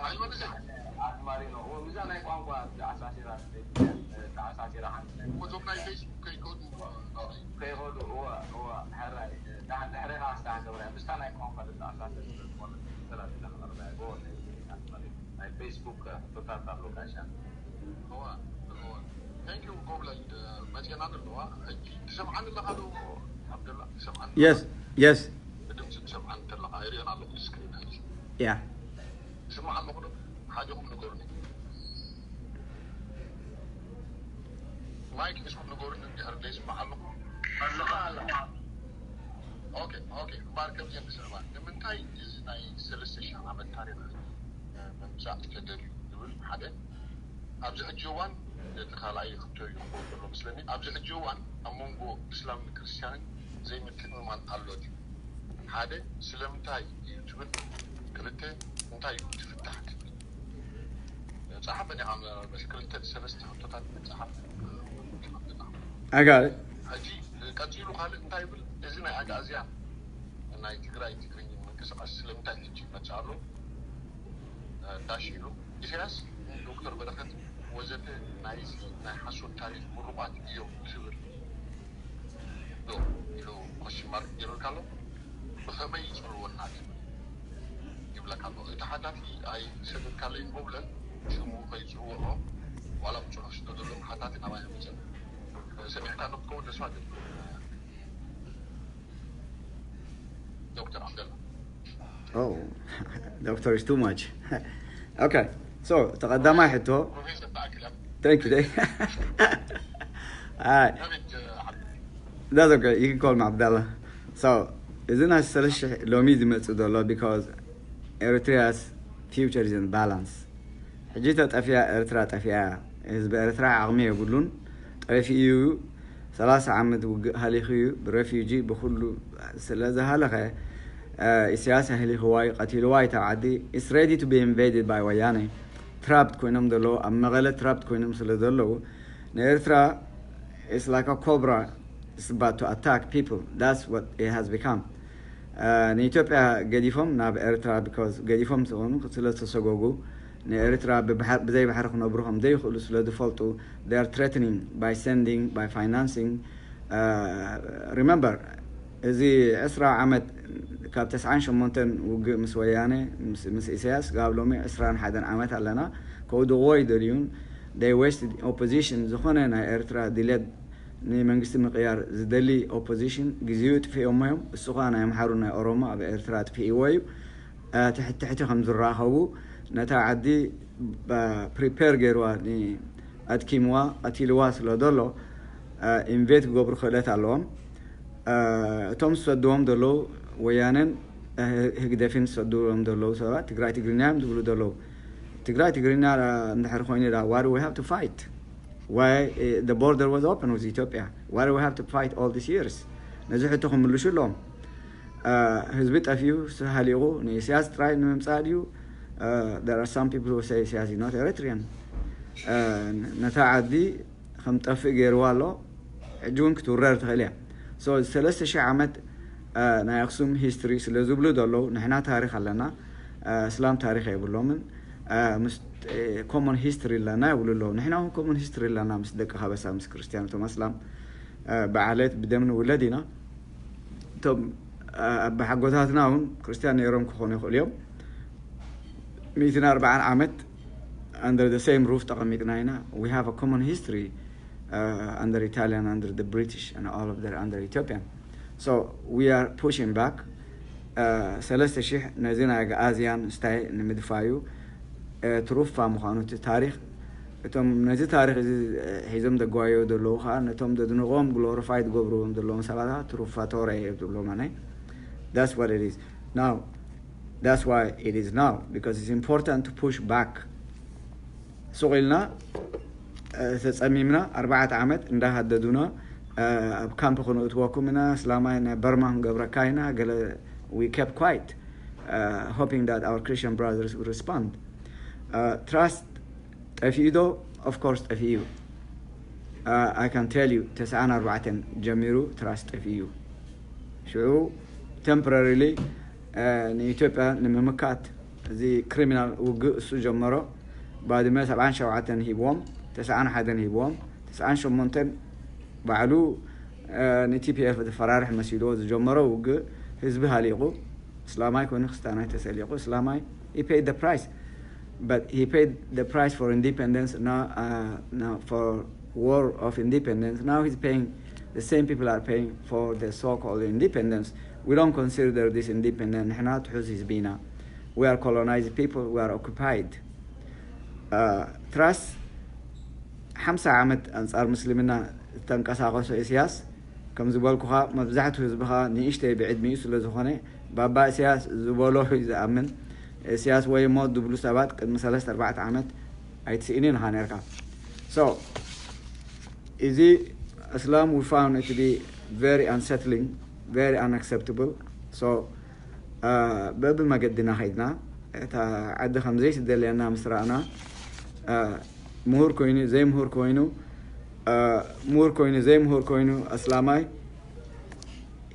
ኣዝማሪኖ እወ ምስዛ ናይ ቋንቋ ተኣሳሲራ ትኸይድ ተኣሳሲራ ሓንቲ እሞ እዞም ናይ ፌስቡክ ከይከዱ ከይኸዱ እወ እወ ሕራይ ድሕሬኻ ኣስተሓሰብራ ምስታ ናይ ቋንቋ ተኣሳሰር ስለዝኾነ ተላቢላ ክቐርባ እወ ናይ ፌስቡክ ሕቶታት ኣሎ ጋሻ እወ እወ Thank you ጎብለል መፅና ኣለዋ ሕጂ ትሰምዓኒ ኣለኻ ዶ ዓብደላ ትሰምዓኒ Yes, yes. ብድምፂ ትሰምዓኒ እንተለኻ ይሪኦን ኣለኹ ስክሪን ሕጂ Yeah. ይስማዕ ኣለኹ ዶ ሓዲኹም ንገሩኒ ማይክ ሒዝኩም ንገሩኒ እንድሕር ዘይስማዕ ኣለኹ ኣለኻ ኣለኻ ኦኬ ኦኬ እምበኣር ከምዚ ንስዕባ ንምንታይ እዚ ናይ ሰለስተ ሽሕ ዓመት ታሪክ ምምፃእ ተደልዩ ዝብል ሓደ ኣብዚ ሕጂ እዋን እቲ ካልኣይ ሕቶ እዩ ክኸውን ዘሎ መስለኒ ኣብዚ ሕጂ እዋን ኣብ መንጎ እስላምን ክርስትያንን ዘይምትእምማን ኣሎ ድዩ ሓደ ስለምንታይ እዩ ትብል ክልተ እንታይ እዩ ትፍታሕ ትብል ጸሓፈ ዲኻ በስ ክልተ ሰለስተ ሕቶታት ጸሓፍ I got it. ሕጂ ቀጺሉ ካልእ እንታይ ይብል እዚ ናይ ኣግኣዝያን ናይ ትግራይ ትግርኝ ምንቅስቃስ ስለምንታይ ሕጂ ይመጽእ ኣሎ ዳሽ ኢሉ ኢሳያስ ዶክተር በረኸት ወዘተ ናይዚ ናይ ሓሶት ታሪክ ምሩቓት እዮም ዝብል ዶ ኢሉ ኮሽን ማርክ ገይሩልካ ኣሎ ብኸመይ ይፅልወና ትብል ይብለካ ኣሎ እቲ ሓታቲ ኣይሰደድካለይን ጎብለል ሽሙ ከይፅውዖ ዋላ ብፅሑፍ ስደደሎም ሓታቲ ናባይ መፅእ ሰሚዕካ ንክትከውን ተስፋ ገብ ዶክተር ዓብደላ Oh, doctor is too much. Okay, so ተቐዳማይ ሕቶ ፕሮፌሰር ተኣክለ Thank you. Thank you. All right. ኣቤት ዓብደላ That's okay. You can call me Abdallah. So እዚ ናይ ሰለስተ ሽሕ ሎሚ ዝመፅእ ዘሎ because Eritrea's future is in balance. ሕጂ ተጠፊኣ ኤርትራ ጠፊኣ እያ። ህዝቢ ኤርትራ ዓቕሚ የብሉን። ጠፊኡ እዩ። ሰላሳ ዓመት ውግእ ሃሊኹ እዩ። ብረፊጂ ብኩሉ ስለ ዝሃለኸ ኢሳያስ ኣህሊኽዋ እዩ፣ ቀቲልዋ እዩ። እታ ዓዲ is ready to be invaded by ወያነ። ትራፕት ኮይኖም ዘለዉ ኣብ መቐለ ትራፕት ኮይኖም ስለ ዘለዉ ንኤርትራ it's like a cobra is about to attack people. That's what it has become. ንኢትዮጵያ ገዲፎም ናብ ኤርትራ because ገዲፎም ዝኾኑ ስለ ዝተሰጎጉ ንኤርትራ ብዘይ ባሕሪ ክነብሩ ከም ዘይኽእሉ ስለ ዝፈልጡ they are threatening by sending by financing remember እዚ ዕስራ ዓመት ካብ ተስዓን ሸሞንተን ውግእ ምስ ወያነ ምስ ኢሳያስ ጋብ ሎሚ ዕስራን ሓደን ዓመት ኣለና ከውድቕዎ ይደልዩን they wasted opposition ዝኾነ ናይ ኤርትራ ድሌት ንመንግስቲ ምቕያር ዝደሊ ኦፖዚሽን ግዜኡ ጥፊኦሞ እዮም። እሱ ኸዓ ናይ ኣምሓሩ ናይ ኦሮሞ ኣብ ኤርትራ ኣጥፊእዎ እዩ። ትሕቲ ትሕቲ ከም ዝራኸቡ ነታ ዓዲ ፕሪፔር ገይርዋ፣ ኣድኪምዋ፣ ቀቲልዋ ስለ ዘሎ ኢንቨስት ክገብሩ ክእለት ኣለዎም። እቶም ዝሰድዎም ዘለዉ፣ ወያነን ህግደፍን ዝሰድዎም ዘለዉ ሰባት ትግራይ ትግርኛ እዮም ዝብሉ ዘለዉ። ትግራይ ትግርኛ እንድሕር ኮይኑ ዳ why we have to fight? Why the border was open with Ethiopia? Why we have to fight all these years? ነዚ ሕቶ ክምልሹ ኣለዎም። ህዝቢ ጠፊኡ ሃሊቑ ንኢሳያስ ጥራይ ንምምፃእ ድዩ? There are some people who say ኢሳያስ is not Eritrean. ነታ ዓዲ ከም ጠፍእ ገይርዋ ኣሎ። ሕጂ እውን ክትውረር ትኽእል እያ። So ሰለስተ ሺሕ ዓመት ናይ ኣክሱም ሂስትሪ ስለ ዝብሉ ዘለዉ፣ ንሕና ታሪክ ኣለና፣ እስላም ታሪክ የብሎምን። ምስ ኮመን ሂስትሪ ኣለና ይብሉ ኣለዉ። ንሕና እውን ኮመን ሂስትሪ ኣለና ምስ ደቂ ከበሳ፣ ምስ ክርስትያን፣ እቶም ኣስላም ብዓለት ብደም ንውለድ ኢና። እቶም ኣባሓጎታትና እውን ክርስትያን ነይሮም ክኾኑ ይኽእሉ እዮም። ሚእትን ኣርባዓን ዓመት under the same roof ተቐሚጥና ኢና። We have a common history under Italian, under the British, and all of the under Ethiopian. So we are pushing back. ሰለስተ ሺሕ ነዚ ናይ ኣግኣዝያን ስታይ ንምድፋዩ ትሩፋ ምዃኑ እቲ ታሪክ፣ እቶም ነዚ ታሪክ እዚ ሒዞም ዘጓየዩ ዘለዉ ከዓ ነቶም ዘድንቖም ግሎሪፋይ ዝገብርዎም ዘለዎም ሰባት ከዓ ትሩፋቶረ እዮም ዝብሎም ኣነ። That's what it is now. That's why it is now, because it's important to push back. ሱቕ ኢልና ተጸሚምና ኣርባዕተ ዓመት እንዳሃደዱና ኣብ ካምፕ ክንእትወኩም ኢና፣ እስላማይ ናይ በርማ ክንገብረካ ኢና፣ ገለ we kept quiet, hoping that our Christian brothers will respond. Trust ጠፊኡ ዶ? Of course ጠፊኡ እዩ። I can tell you ተስዓን ኣርባዕተን ጀሚሩ ትራስት ጠፊኡ እዩ። ሽዑ temporarily ንኢትዮጵያ ንምምካት እዚ ክሪሚናል ውግእ እሱ ጀመሮ። ባድመ ሰብዓን ሸውዓተን ሂብዎም፣ ተስዓን ሓደን ሂብዎም፣ ተስዓን ሸሞንተን ባዕሉ ንቲፒኤፍ ዝፈራርሕ መሲልዎ ዝጀመሮ ውግእ ህዝቢ ሃሊቑ፣ እስላማይ ኮይኑ ክስታናይ ተሰሊቑ፣ እስላማይ he paid the price. But he paid the price for independence, now, uh, now for war of independence. Now he's paying, the same people are paying for the so-called independence. We don't consider this independent. ንሕና ትሑዝ ህዝቢ ኢና። We are colonized people, we are occupied. ትራስ ሓምሳ ዓመት ኣንጻር ምስልምና ዝተንቀሳቐሶ ኢሳያስ፣ ከም ዝበልኩኻ፣ መብዛሕትኡ ህዝብኻ ንእሽተይ ብዕድሚኡ ስለ ዝኾነ፣ ባባ ኢሳያስ ዝበሎ እዩ ዝኣምን። ኢሳያስ ወይ ሞት ዝብሉ ሰባት ቅድሚ ሰለስተ ኣርባዕተ ዓመት ኣይትስእንን ኢኻ ነርካ። So እዚ እስላም we found it to be very unsettling, very unacceptable. So በብመገድና ከይድና፣ እታ ዓዲ ከም ዘይትደልየና ምስ ረኣና፣ ምሁር ኮይኑ ዘይምሁር ኮይኑ፣ ምሁር ኮይኑ ዘይምሁር ኮይኑ፣ ኣስላማይ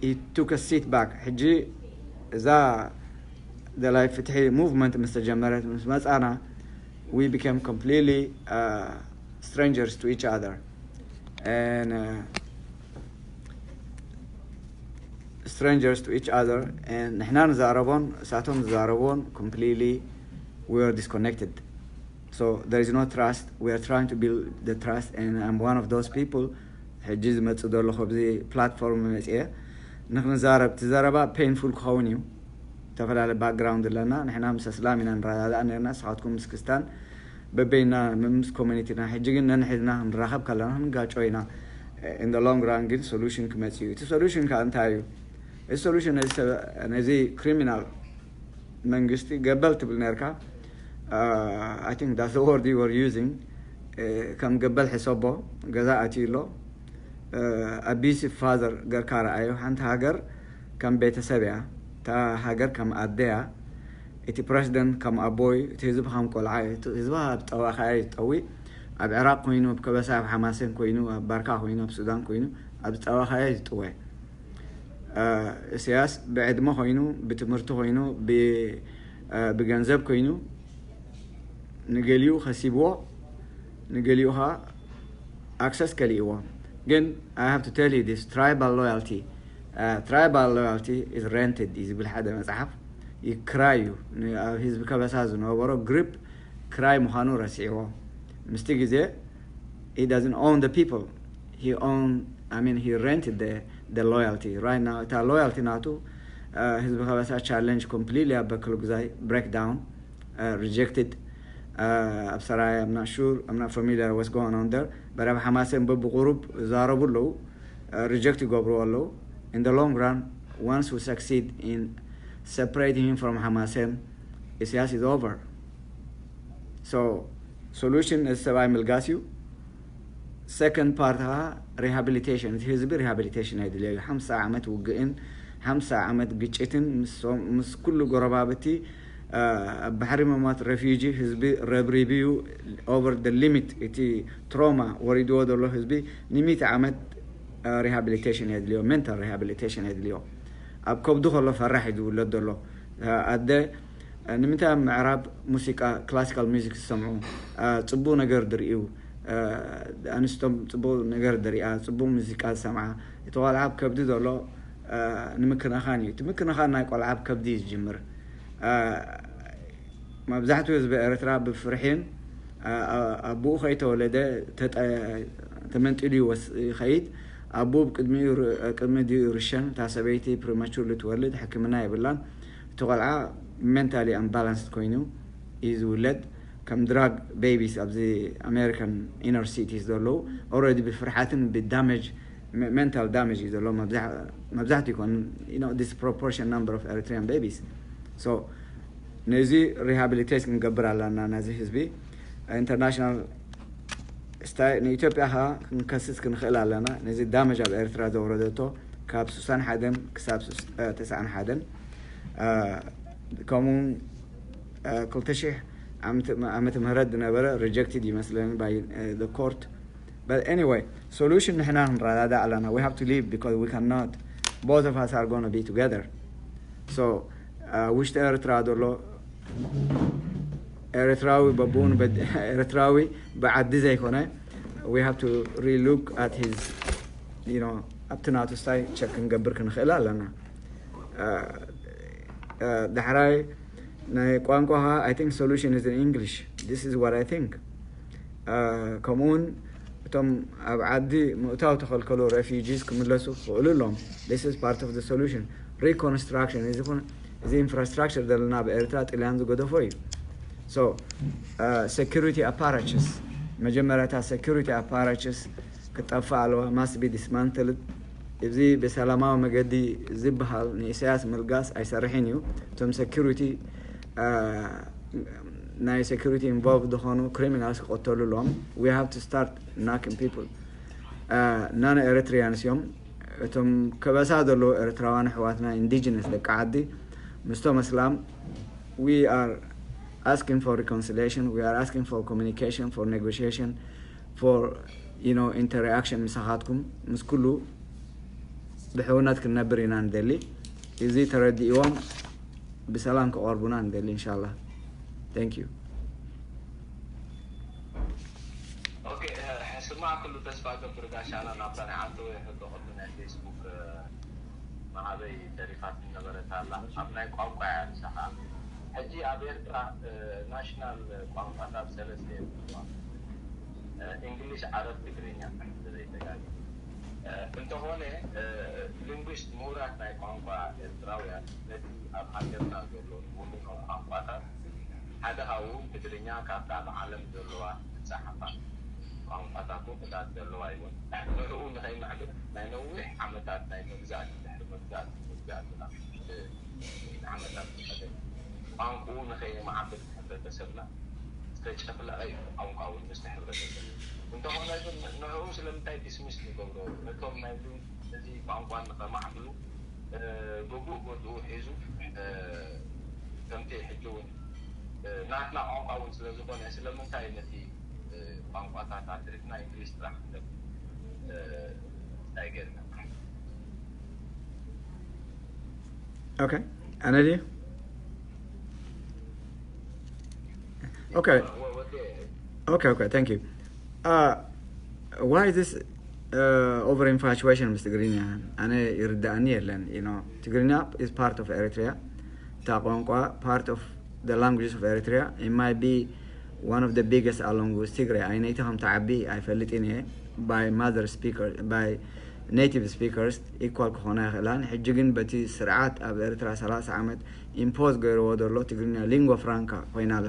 he took a seat back. ሕጂ እዛ ደላይ ፍትሒ ሙቭመንት ምስ ተጀመረት፣ ምስ መጻና, we became completely strangers to each other. And strangers to each other, and ንሕና ንዛረቦን እሳቶም ዝዛረብዎን completely we are disconnected. So there is no trust. We are trying to build the trust, and I'm one of those people. ሕጂ ዝመጽእ ዘሎ ከብዚ ፕላትፎርም መጽኤ ንክንዛረብ፣ እቲ ዘረባ ፔንፉል ክኸውን እዩ። ዝተፈላለየ ባክግራውንድ ኣለና። ንሕና ምስ ኣስላም ኢና ንረዳዳእ ነርና፣ ንስኻትኩም ምስ ክስታን በበይና ምስ ኮሚኒቲና። ሕጂ ግን ነንሕድና ክንራኸብ ከለና ክንጋጮ ኢና። In the long run ግን ሶሉሽን ክመጽእ እዩ። እቲ ሶሉሽን ከዓ እንታይ እዩ? እዚ ሶሉሽን ነዚ ሰብ-፣ ነዚ ክሪሚናል መንግስቲ ገበል ትብል ነርካ። I think that's the word you were using. ከም ገበል ሕሰቦ፣ ገዛ ኣትዩ ኣሎ። ኣቢሲቭ ፋዘር ገርካ ረኣዮ። ሓንቲ ሃገር ከም ቤተሰብ እያ። እታ ሃገር ከም ኣደያ፣ እቲ ፕረሲደንት ከም ኣቦይ፣ እቲ ህዝቢ ከም ቆልዓ እዩ። እቲ ህዝቢ ኣብ ጠዋኻያ እዩ ዝጠዊ። ኣብ ዕራቕ ኮይኑ፣ ኣብ ከበሳ፣ ኣብ ሓማሴን ኮይኑ፣ ኣብ ባርካ ኮይኑ፣ ኣብ ሱዳን ኮይኑ፣ ኣብ ጠዋኻያ እዩ ዝጥወ። ኢሳያስ ብዕድመ ኮይኑ፣ ብትምህርቲ ኮይኑ፣ ብ-፣ ብገንዘብ ኮይኑ፣ ንገሊኡ ከሲብዎ፣ ንገሊኡ ኸዓ ኣክሰስ ከሊእዎ። ግን I have to tell you this, tribal loyalty, tribal loyalty is rented እዩ ዝብል ሓደ መጽሓፍ። ይክራይ እዩ። ን-፣ ኣብ ህዝቢ ከበሳ ዝነበሮ ግሩፕ ክራይ ምዃኑ ረሲዕዎ። ምስቲ ግዜ he doesn't own the people. He own, I mean, he rented the, the loyalty. Right now እታ ሎያልቲ ናቱ ህዝቢ ከበሳ ቻለንጅ ኮምፕሊትሊ ኣብ በክሉ ግዛይ ብሬክ ዳውን። uh, rejected. Uh, ኣብ ሰራየ I'm not sure, I'm not familiar what's going on there, but ኣብ ሓማሴን በብቁሩብ ይዛረቡ ኣለዉ። Uh, reject ይገብሩ ኣለዉ። In the long run, once we succeed in separating him from ሓማሴን, ኢሳያስ is over. So solution እዚ ሰብኣይ ምልጋስ እዩ። Second part ኸዓ rehabilitation፣ እቲ ህዝቢ rehabilitation የድልዮ እዩ። ሓምሳ ዓመት ውግእን ሓምሳ ዓመት ግጭትን ምስ፣ ምስ ኩሉ ጎረባብቲ፣ አ፣ ኣብ ባሕሪ ምማት refugee ህዝቢ ረብሪብዩ፣ over the limit፣ እቲ trauma ወሪድዎ ዘሎ ህዝቢ ንሚእቲ ዓመት፣ አ፣ rehabilitation የድልዮ፣ mental rehabilitation የድልዮ። ኣብ ከብዱ ከሎ ፈራሕ እዩ ዝውለድ ዘሎ። አ፣ ኣደ፣ አ፣ ንምንታይ ኣብ ምዕራብ ሙዚቃ፣ classical music ዝሰምዑ፣ አ፣ ጽቡቕ ነገር ዝርእዩ፣ አ፣ ኣንስቶም ጽቡቕ ነገር ዝርእያ፣ ጽቡቕ ሙዚቃ ዝሰምዓ፣ እቲ ቆልዓ ኣብ ከብዲ ዘሎ፣ አ፣ ንምክንኻን እዩ። እቲ ምክንኻን ናይ ቆልዓ ኣብ ከብዲ እዩ ዝጅምር። አ፣ መብዛሕትኡ ህዝቢ ኤርትራ ብፍርሒን፣ አ፣ አ፣ ኣቦኡ ከይተወለደ ተጠ-፣ ተመንጢሉ ይወስ-፣ ይኸይድ። ኣቦኡ ብቅድሚኡ ር-፣ ቅድሚ ዲኡ ይርሸን፣ እታ ሰበይቲ prematurely ትወልድ፣ ሕክምና የብላን። እቲ ቆልዓ mentally unbalanced ኮይኑ እዩ ዝውለድ። ከም drug babies ኣብዚ American inner cities ዘለዉ already ብፍርሓትን ብdamage፣ me-፣ mental damage እዩ ዘሎ መብዛሕ-፣ መብዛሕትኡ ይኮን፣ you know, disproportionate number of Eritrean babies። So ነዚ rehabilitate ክንገብር ኣለና ነዚ ህዝቢ። International style ንኢትዮጵያ ኸዓ ክንከስስ ክንኽእል ኣለና። ነዚ damage ኣብ ኤርትራ ዘውረደቶ ካብ ስሳን ሓደን ክሳብ ሱስ-፣ እ፣ ተስዓን ሓደን፣ እ፣ ከምኡ እውን፣ እ፣ ክልተ ሽሕ ዓመተ፣ ዓመተ ምህረት ዝነበረ rejected ይመስለኒ by, እ፣ the court. But anyway, solution ንሕና ክንረዳዳእ ኣለና። We have to leave because we cannot, both of us are gonna be together. So, እ፣ ውሽጢ ኤርትራ ዘሎ ኤርትራዊ በብኡን በድ-፣ ኤርትራዊ ብዓዲ ዘይኮነ፣ we have to relook at his, you know፣ ኣብቲ ናቱ style check ክንገብር ክንኽእል ኣለና። እ፣ እ፣ ዳሕራይ ናይ ቋንቋኻ፣ I think solution is in English. This is what I think. እ፣ ከምኡውን እቶም ኣብ ዓዲ ምእታው ተኸልከሉ refugees ክምለሱ ክኽእሉ ኣለዎም። This is part of the solution. Reconstruction፣ እዚ ኩን-፣ እዚ infrastructure ዘለና ኣብ ኤርትራ ጥልያን ዝገደፎ እዩ። So, እ፣ security apparatus፣ መጀመርያታ security apparatus ክጠፍእ ኣለዋ፣ must be dismantled። እዚ ብሰላማዊ መገዲ ዝበሃል ንኢሳያስ ምልጋስ ኣይሰርሕን እዩ። እቶም security፣ እ፣ ናይ security involved ዝኾኑ criminals ክቐተሉ ኣለዎም። We have to start knocking people። እ፣ non Eritreans እዮም። እቶም ከበሳ ዘለዉ ኤርትራውያን ኣሕዋትና፣ indigenous ደቂ ዓዲ፣ ምስቶም ኣስላም፣ we are asking for reconciliation, we are asking for communication, for negotiation, for, you know, interaction ምሳኻትኩም፣ ምስ ኩሉ ብሕውነት ክንነብር ኢና ንደሊ። እዚ ተረዲእዎም ብሰላም ክቐርቡና ንደሊ፣ ኢንሻላህ። Thank you። ኦኬ፣ እ፣ ሕስማ ኩሉ ተስፋ ገብር ጋሻና ናብታ ናይ ዓንተወይ ሕቶ ቅድሚ ናይ ፌስቡክ፣ እ፣ መሃበይ ተሪፋት ዝነበረት ኣላ። ኣብ ናይ ቋንቋ እያ ንሳ ኸዓ። ሕጂ ኣብ ኤርትራ፣ እ፣ ናሽናል ቋንቋታት ሰለስተ እዮም። እ፣ እንግሊሽ፣ ዓረብ፣ ትግርኛ፣ እንተዘይተጋጊ። እ፣ እንተኾነ፣ እ፣ ሊንጉስት፣ ምሁራት ናይ ቋንቋ ኤርትራውያን ነቲ ኣብ ሃገርና ዘሎ ውልኖ ቋንቋታት ሓደ ካብኡ ትግርኛ ካብታ ኣብ ዓለም ዘለዋ ዝጸሓፋ ቋንቋታት ውሑዳት ዘለዋ ይኹን ንዕኡ ንኸይምዕብል ናይ ነዊሕ ዓመታት ናይ መግዛእቲ ድሕሪ መግዛእቲ መግዛእትና ዓመታት ዝኸደ ቋንቋኡ ንኸይምዓብል ሕብረተሰብና ዝተጨፍለቐ እዩ ቋንቋ እውን ምስቲ ሕብረተሰብ። እንተኾነ ግን ንዕኡ ስለምንታይ ዲስሚስ ንገብሮ? ነቶም ናይ እዚ ቋንቋ ንኸማዕብሉ ግቡእ ቦትኡ ሒዙ ከምቲ ሕጂ እውን ናትና ቋንቋ እውን ስለ ዝኾነ ስለምንታይ ነቲ ቋንቋታት ኣትሪፍና እንግሊዝ ጥራሕ ንደብ እንታይ ገርና Okay, ኣነ ድዩ? Okay. Okay, okay, thank you. Uh, why this uh, over infatuation ምስ ትግርኛ? ኣነ ይርዳእኒ የለን። You know, ትግርኛ is part of Eritrea. እታ ቋንቋ part of the languages of Eritrea. It might be one of the biggest along with ትግረ። ኣይነይቲ ከም ትዓቢ ኣይፈልጥን እየ። By mother speaker, by native speakers equal ክኾና ይኽእላን። ሕጂ ግን በቲ ስርዓት ኣብ ኤርትራ ሰላሳ ዓመት impose ገይርዎ ዘሎ ትግርኛ lingua franca ኮይና ኣላ።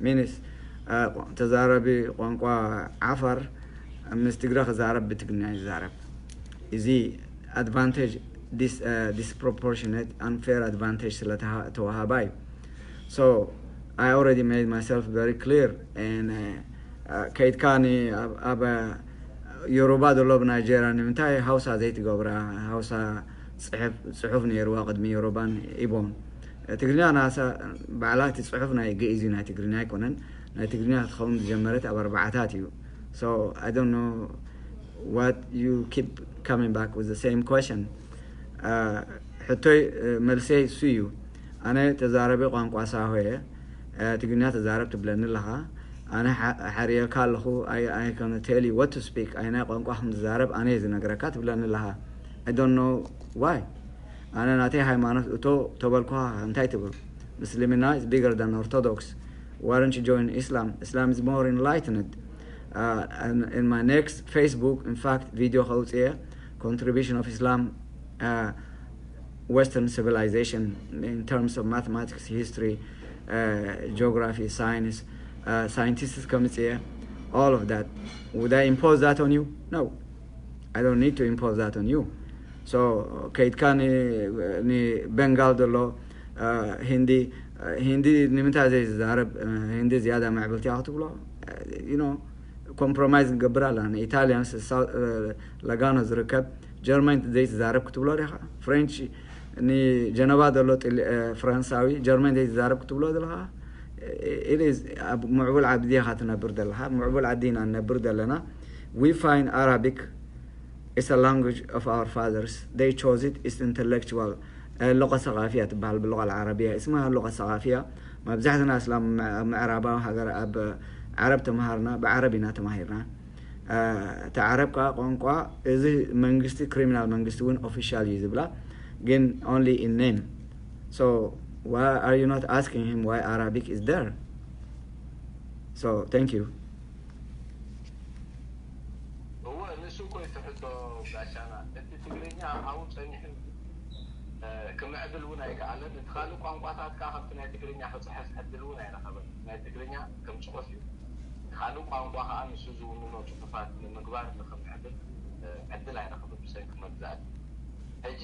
ሚንስ ተዛረቢ ቋንቋ ዓፋር ምስ ትግረ ክዛረብ ብትግርኛ ይዛረብ። እዚ advantage disproportionate unfair advantage ስለ ተዋሃባ እዩ። So I already made myself very clear and ከይድካ ኣብ ዮሮባ ዘሎ ብናይጀርያ ንምንታይ ሃውሳ ዘይትገብራ? ሃውሳ ፅሑፍ ነይርዋ ቅድሚ ዮሮባን ኢቦን። ትግርኛ ናሳ ባዕላ እቲ ፅሑፍ ናይ ግእዝ እዩ፣ ናይ ትግርኛ ኣይኮነን። ናይ ትግርኛ ክትኸውን ዝጀመረት ኣብ ኣርባዓታት እዩ። So I don't know what you keep coming back with the same question. ሕቶይ መልሰይ እሱ እዩ። ኣነ ተዛረቢ ቋንቋ ሳሆ እየ። ትግርኛ ተዛረብ ትብለኒ ኣለኻ። ኣነ ሓርየካ ኣለኹ። I can tell you what to speak። ኣይናይ ቋንቋ ከም ዝዛረብ ኣነ እየ ዝነግረካ ትብለኒ ኣለኻ። I don't know why። ኣነ ናተይ ሃይማኖት እቶ ተበልኩኻ እንታይ ትብል? ምስልምና is bigger than Orthodox. Why don't you join Islam? Islam is more enlightened. Uh, and in my next Facebook, in fact, video ከውፅየ contribution of Islam, uh, Western civilization in terms of mathematics, history, uh, geography, science, uh, scientists ከምፅየ, all of that. Would I impose that on you? No. I don't need to impose that on you. So ከይድካ ንቤንጋል ዘሎ ሂንዲ ሂንዲ ንምንታይ ዘይዛረብ? ሂንዲ ዝያዳ ምዕብልቲ እያ ክትብሎ? You know, compromise ንገብር ኣላ። ንኢታልያን ለጋኖ ዝርከብ ጀርመን ዘይትዛረብ ክትብሎ ዲኻ? ፍሬንች ንጀነባ ዘሎ ፍራንሳዊ ጀርመን ዘይትዛረብ ክትብሎ ዘለኻ? ኣብ ምዕቡል ዓዲ ኢኻ ትነብር ዘለኻ? ምዕቡል ዓዲ ኢና ንነብር ዘለና። We find Arabic is a language of our fathers. They chose it. It's intellectual. اللغة الثقافية ትበሃል باللغة العربية. اسمها اللغة الثقافية. መብዛሕትና እስላም ምዕራባዊ ሃገር ኣብ ዓረብ ተምሃርና ብዓረብ ኢና ተማሂርና። እቲ ዓረብ ከዓ ቋንቋ እዚ መንግስቲ ክሪሚናል መንግስቲ እውን ኦፊሻል እዩ ዝብላ፣ ግን only in name. So why are you not asking him why Arabic is there? So thank you. እወ ንሱ እኮ እዩ ትሕቶ ጋሻና። እቲ ትግርኛ ኣብኡ ጸኒሑ ክምዕብል እውን ኣይከኣለን። እቲ ካልእ ቋንቋታት ከዓ ከምቲ ናይ ትግርኛ ክፅሕፍ ዕድል እውን ኣይረኸበን። ናይ ትግርኛ ከም ፅሑፍ እዩ። እቲ ካልእ ቋንቋ ከዓ ንሱ ዝውንኖ ፅሑፋት ንምግባር ንክምዕብል ዕድል ኣይረኸበን ብሰንኪ መግዛእቲ። ሕጂ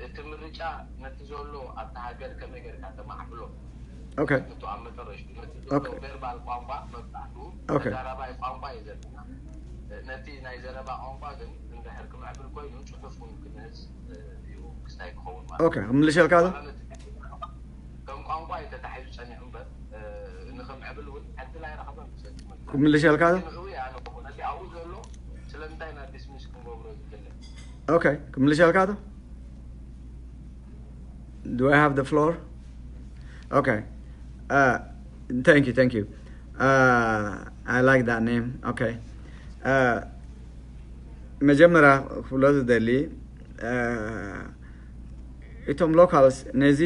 እቲ ምርጫ ነቲ ዘሎ ኣብቲ ሃገር ከመይ ጌርካ ተማዕብሎ? Okay. ኣብ መጠረሽቱ ነቲ ዘሎ ቨርባል ቋንቋ መብዛሕትኡ ተዛራባይ ቋንቋ እዩ ዘለና። ነቲ ናይ ዘረባ ቋንቋ ግን እንድሕር ክምዕብል ኮይኑ ፅሑፍ እውን ክንህዝ እዩ ክስታይ ክኸውን ማለት okay። ክምልሸልካ ዶ? ከም ቋንቋ እዩ ተታሒዙ ፀኒሑ እምበር ንክምዕብል እውን ዕድል ኣይረኸበን። ክምልሸልካ ዶ? ንኡ ኣነ ነቲ ኣብኡ ዘሎ ስለምንታይ ኢና ዲስሚስ ክንገብሮ ዝደለ? Okay. ክምልሸልካ ዶ? Do I have the floor? Okay. Uh, thank you, thank you. Uh, I like that name. Okay. Uh, መጀመርያ ክብሎ ዝደሊ እቶም locals ነዚ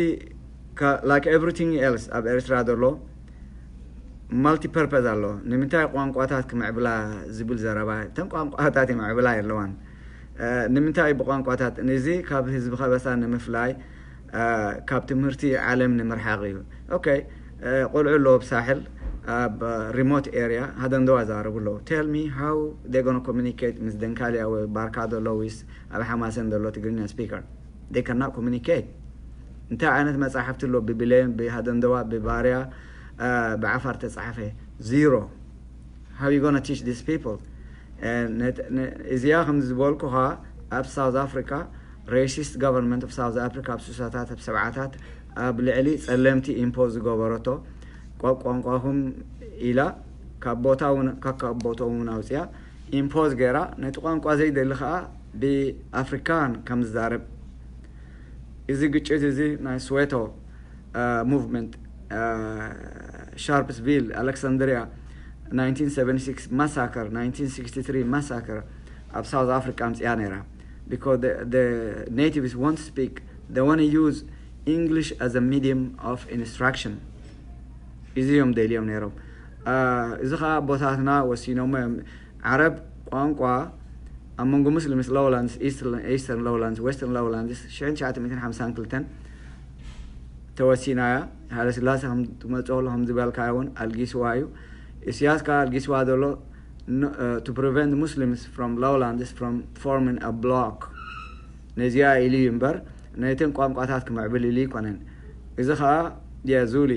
like everything else ኣብ ኤርትራ ዘሎ multi purpose ኣሎ። ንምንታይ ቋንቋታት ክምዕብላ ዝብል ዘረባ፣ እተን ቋንቋታት ይምዕብላ የለዋን። ንምንታይ ብቋንቋታት? እዚ ካብ ህዝቢ ከበሳ ንምፍላይ፣ ካብ ትምህርቲ ዓለም ንምርሓቕ እዩ። Okay. ቆልዑ ኣለዉ ኣብ ሳሕል ኣብ remote area ሃደንደዋ ዛረቡ ኣለዉ። Tell me how they gonna communicate ምስ ደንካልያ ወይ ባርካ ዘሎ ወይስ ኣብ ሓማሴን ዘሎ ትግርኛ speaker? They cannot communicate. እንታይ ዓይነት መጻሕፍቲ ኣሎ ብብሌን ብሃደንደዋ ብባርያ ብዓፋር ተጻሓፈ? Zero. How you gonna teach these people? እዚኣ ከም ዝበልኩኻ ኣብ South Africa racist government of South Africa ኣብ ስሳታት ኣብ ሰብዓታት ኣብ ልዕሊ ጸለምቲ impose ዝገበረቶ ቋንቋኹም ኢላ ካብ ቦታ ካብ ቦታኡ እውን ኣውፅያ impose ገይራ ነቲ ቋንቋ ዘይደሊ ከዓ ብኣፍሪካን ከም ዝዛረብ እዚ ግጭት እዚ ናይ ስዌቶ movement Sharpsville Alexandria nineteen seventy-six massacre, nineteen sixty-three massacre ኣብ South Africa ኣምፅያ ነይራ። Because the, the natives won't speak, they want to use English as a medium of instruction. እዚ እዮም ደልዮም ነይሮም። እዚ ከዓ ኣቦታትና ወሲኖሞ እዮም። ዓረብ ቋንቋ ኣብ መንጎ ሙስሊምስ ሎውላንድስ፣ ኢስተርን ሎውላንድስ፣ ዌስተርን ሎውላንድስ ሽሕን ትሽዓተ ሚእትን ሓምሳን ክልተን ተወሲና እያ። ሃይለስላሴ ከም ትመጽእ ከሎ ከም ዝበልካዮ እውን ኣልጊስዋ እዩ። ኢሳያስ ከኣ ኣልጊስዋ ዘሎ to prevent Muslims from lowlands from forming a bloc ነዚኣ ኢሉ እዩ እምበር ነተን ቋንቋታት ክምዕብል ኢሉ ኣይኮነን። እዚ ኸኣ የዙሊ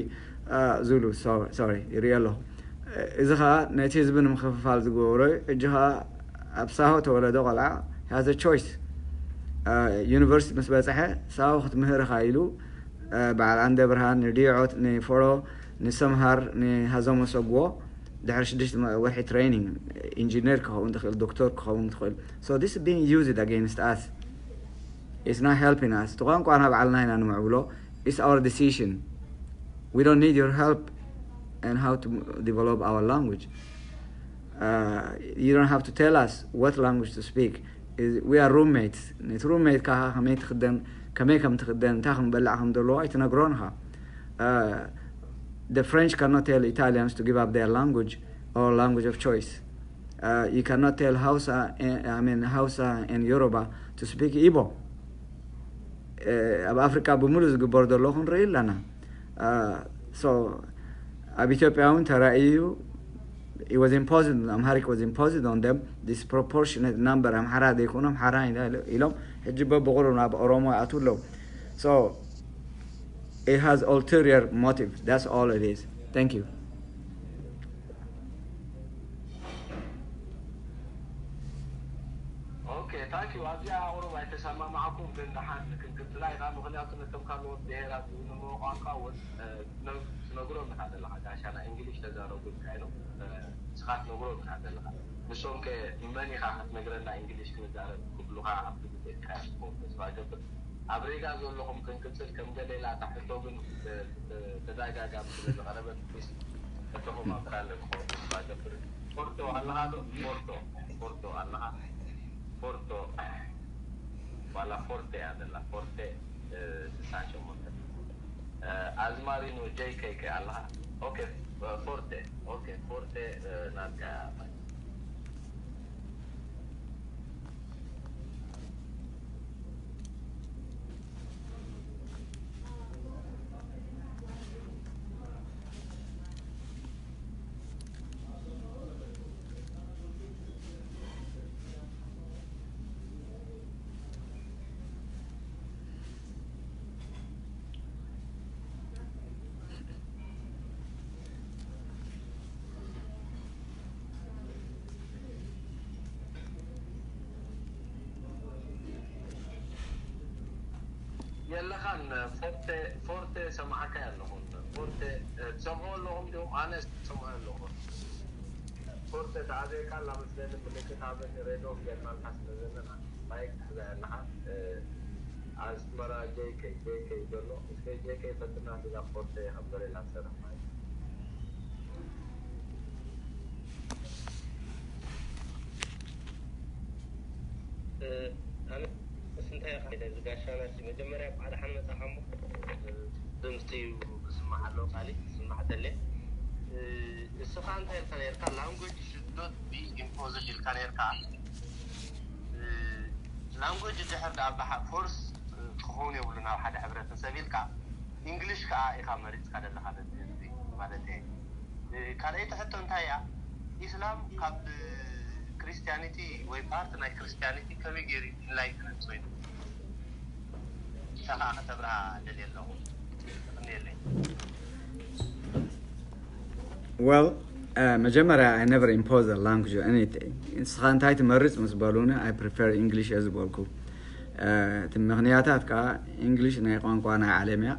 ዙሉ ሶሪ ይርኢ ኣለኹ። እዚ ኸኣ ነቲ ህዝቢ ንምክፍፋል ዝገብሮ እዩ። ሕጂ ኸኣ ኣብ ሳሆ ተወለደ ቆልዓ has a choice። ዩኒቨርሲቲ ምስ በጽሐ ሳሆ ክትምህር ኢኻ ኢሉ በዓል ኣንደ ብርሃን ንዲዖት ንፎሮ ንሰምሃር ንሃዞሞ ሰግዎ ድሕሪ ሽዱሽተ ወርሒ ትሬኒንግ ኢንጂነር ክኸውን ትኽእል፣ ዶክተር ክኸውን ትኽእል። So this is being used against us. It's not helping us. እቲ ቋንቋና ባዕልና ኢና ንምዕብሎ. It's our decision. We don't need your help and how to develop our language. Uh, you don't have to tell us what language to speak. Is- We are roommates. ነቲ ሩሜት ካኻ ከመይ ትኽደን፣ ከመይ ከም ትኽደን፣ እንታይ ከም በላዕ ከም ዘለዎ ኣይትነግሮን ኢኻ። Uh, the French cannot tell Italians to give up their language or language of choice. Uh, you cannot tell Hausa, eh, I mean, Hausa and Yoruba to speak Igbo. Uh, ኣብ ኣፍሪካ ብምሉእ ዝግበር ዘሎ ክንርኢ ኣለና። Uh, so ኣብ ኢትዮጵያ እውን ተራእዩ እዩ። It was imposed, Amharic was imposed on them, disproportionate number ኣምሓራ ዘይኮኑ ኣምሓራ ኢና ኢሎም ሕጂ በብቑሩ ናብ ኦሮሞ ይኣትዉ ኣለዉ። So it has ulterior motive. That's all it is. Thank you. Okay, thank you. ኣብዚኣ ቁሩብ ኣይተሰማማዕኩም፣ ግን ደሓን ክንቅጽላ ኢና። ምኽንያቱ ነቶም ካልኦት ብሄራት ዝውንንዎ ቋንቋ እውን ትነግሮም ኢኻ ዘለኻ። ጋሻና እንግሊሽ ተዛረቡ ኢልካ ኢሎም ንስኻ ትነግሮም ኢኻ ዘለኻ። ንሶም ከ መን ኢኻ ክትነግረና እንግሊሽ ክንዛረብ ክብሉኻ ኣብ ግዜ ኢኻ ትኸውን ተስፋ እገብር። ኣብ ሬጋ ዘለኹም ክንቅጽል ከም ገሌላ እታ ሕቶ ግን ተደጋጋሚ ስለ ዝቐረበት ፕሊስ ሕቶኹም ኣብ ካልእ ክኸውን ተስፋ እገብር። ፎርቶ ኣለኻ ዶ? ፎርቶ ፎርቶ ኣለኻ? ፎርቶ ዋላ ፎርቴ እያ ዘላ። ፎርቴ ስሳን ሸሞንተ ኣዝማሪኖ ጀይ ከይ ከይ ኣለኻ? ኦኬ ፎርቴ ኦኬ ፎርቴ ናትካ የለኻን ፎርቴ ፎርቴ ሰማዕካይ ኣለኹን ፎርቴ ትሰምዑ ኣለኹም ዲኹም ኣነ ትሰምዑ ኣለኹ ፎርቴ ተኣዘየካ ኣላ መስለኒ ምልክት ኣብ ሬድዮ ጌርናልካ ስለ ዘለና ማይክ ትሕዛ ኣለኻ ኣስመራ ጀይከይ ጀይከይ ዘሎ እስከ ጀይከይ ፈትና ስላ ፎርቴ ከም ዘሌላ ትሰርሕ ማለት ኣነስ እንታይ ኢኻ ኢለ እዚ ጋሻና ሲ መጀመርያ ባዕልኻ መጻኻ እሞ ድምፂ እዩ ክስማዕ ኣለዎ ቃሊ ክስማዕ ተለ እስኻ እንታይ ኢልካ ነርካ language should not be imposed ኢልካ ነርካ language ድሕር ዳ ብሓ force ክኸውን የብሉን ኣብ ሓደ ሕብረተሰብ ኢልካ English ከዓ ኢኻ መሪፅካ ዘለኻ ነዚ ህዝቢ ማለት እየ ካልኣይቲ ሕቶ እንታይ እያ ኢስላም ካብ Christianity ወይ part ናይ Christianity ከመይ ገይሩ enlightened ኮይኑ ንሳ ከዓ ከተብርሃ ደልየ ኣለኹ የቐንየለይ Well, uh, መጀመርያ I never impose a language or anything. ንስኻ እንታይ ትመርጽ ምስ በሉኒ I prefer English እየ ዝበልኩ። እቲ ምኽንያታት ከዓ English ናይ ቋንቋ ናይ ዓለም እያ።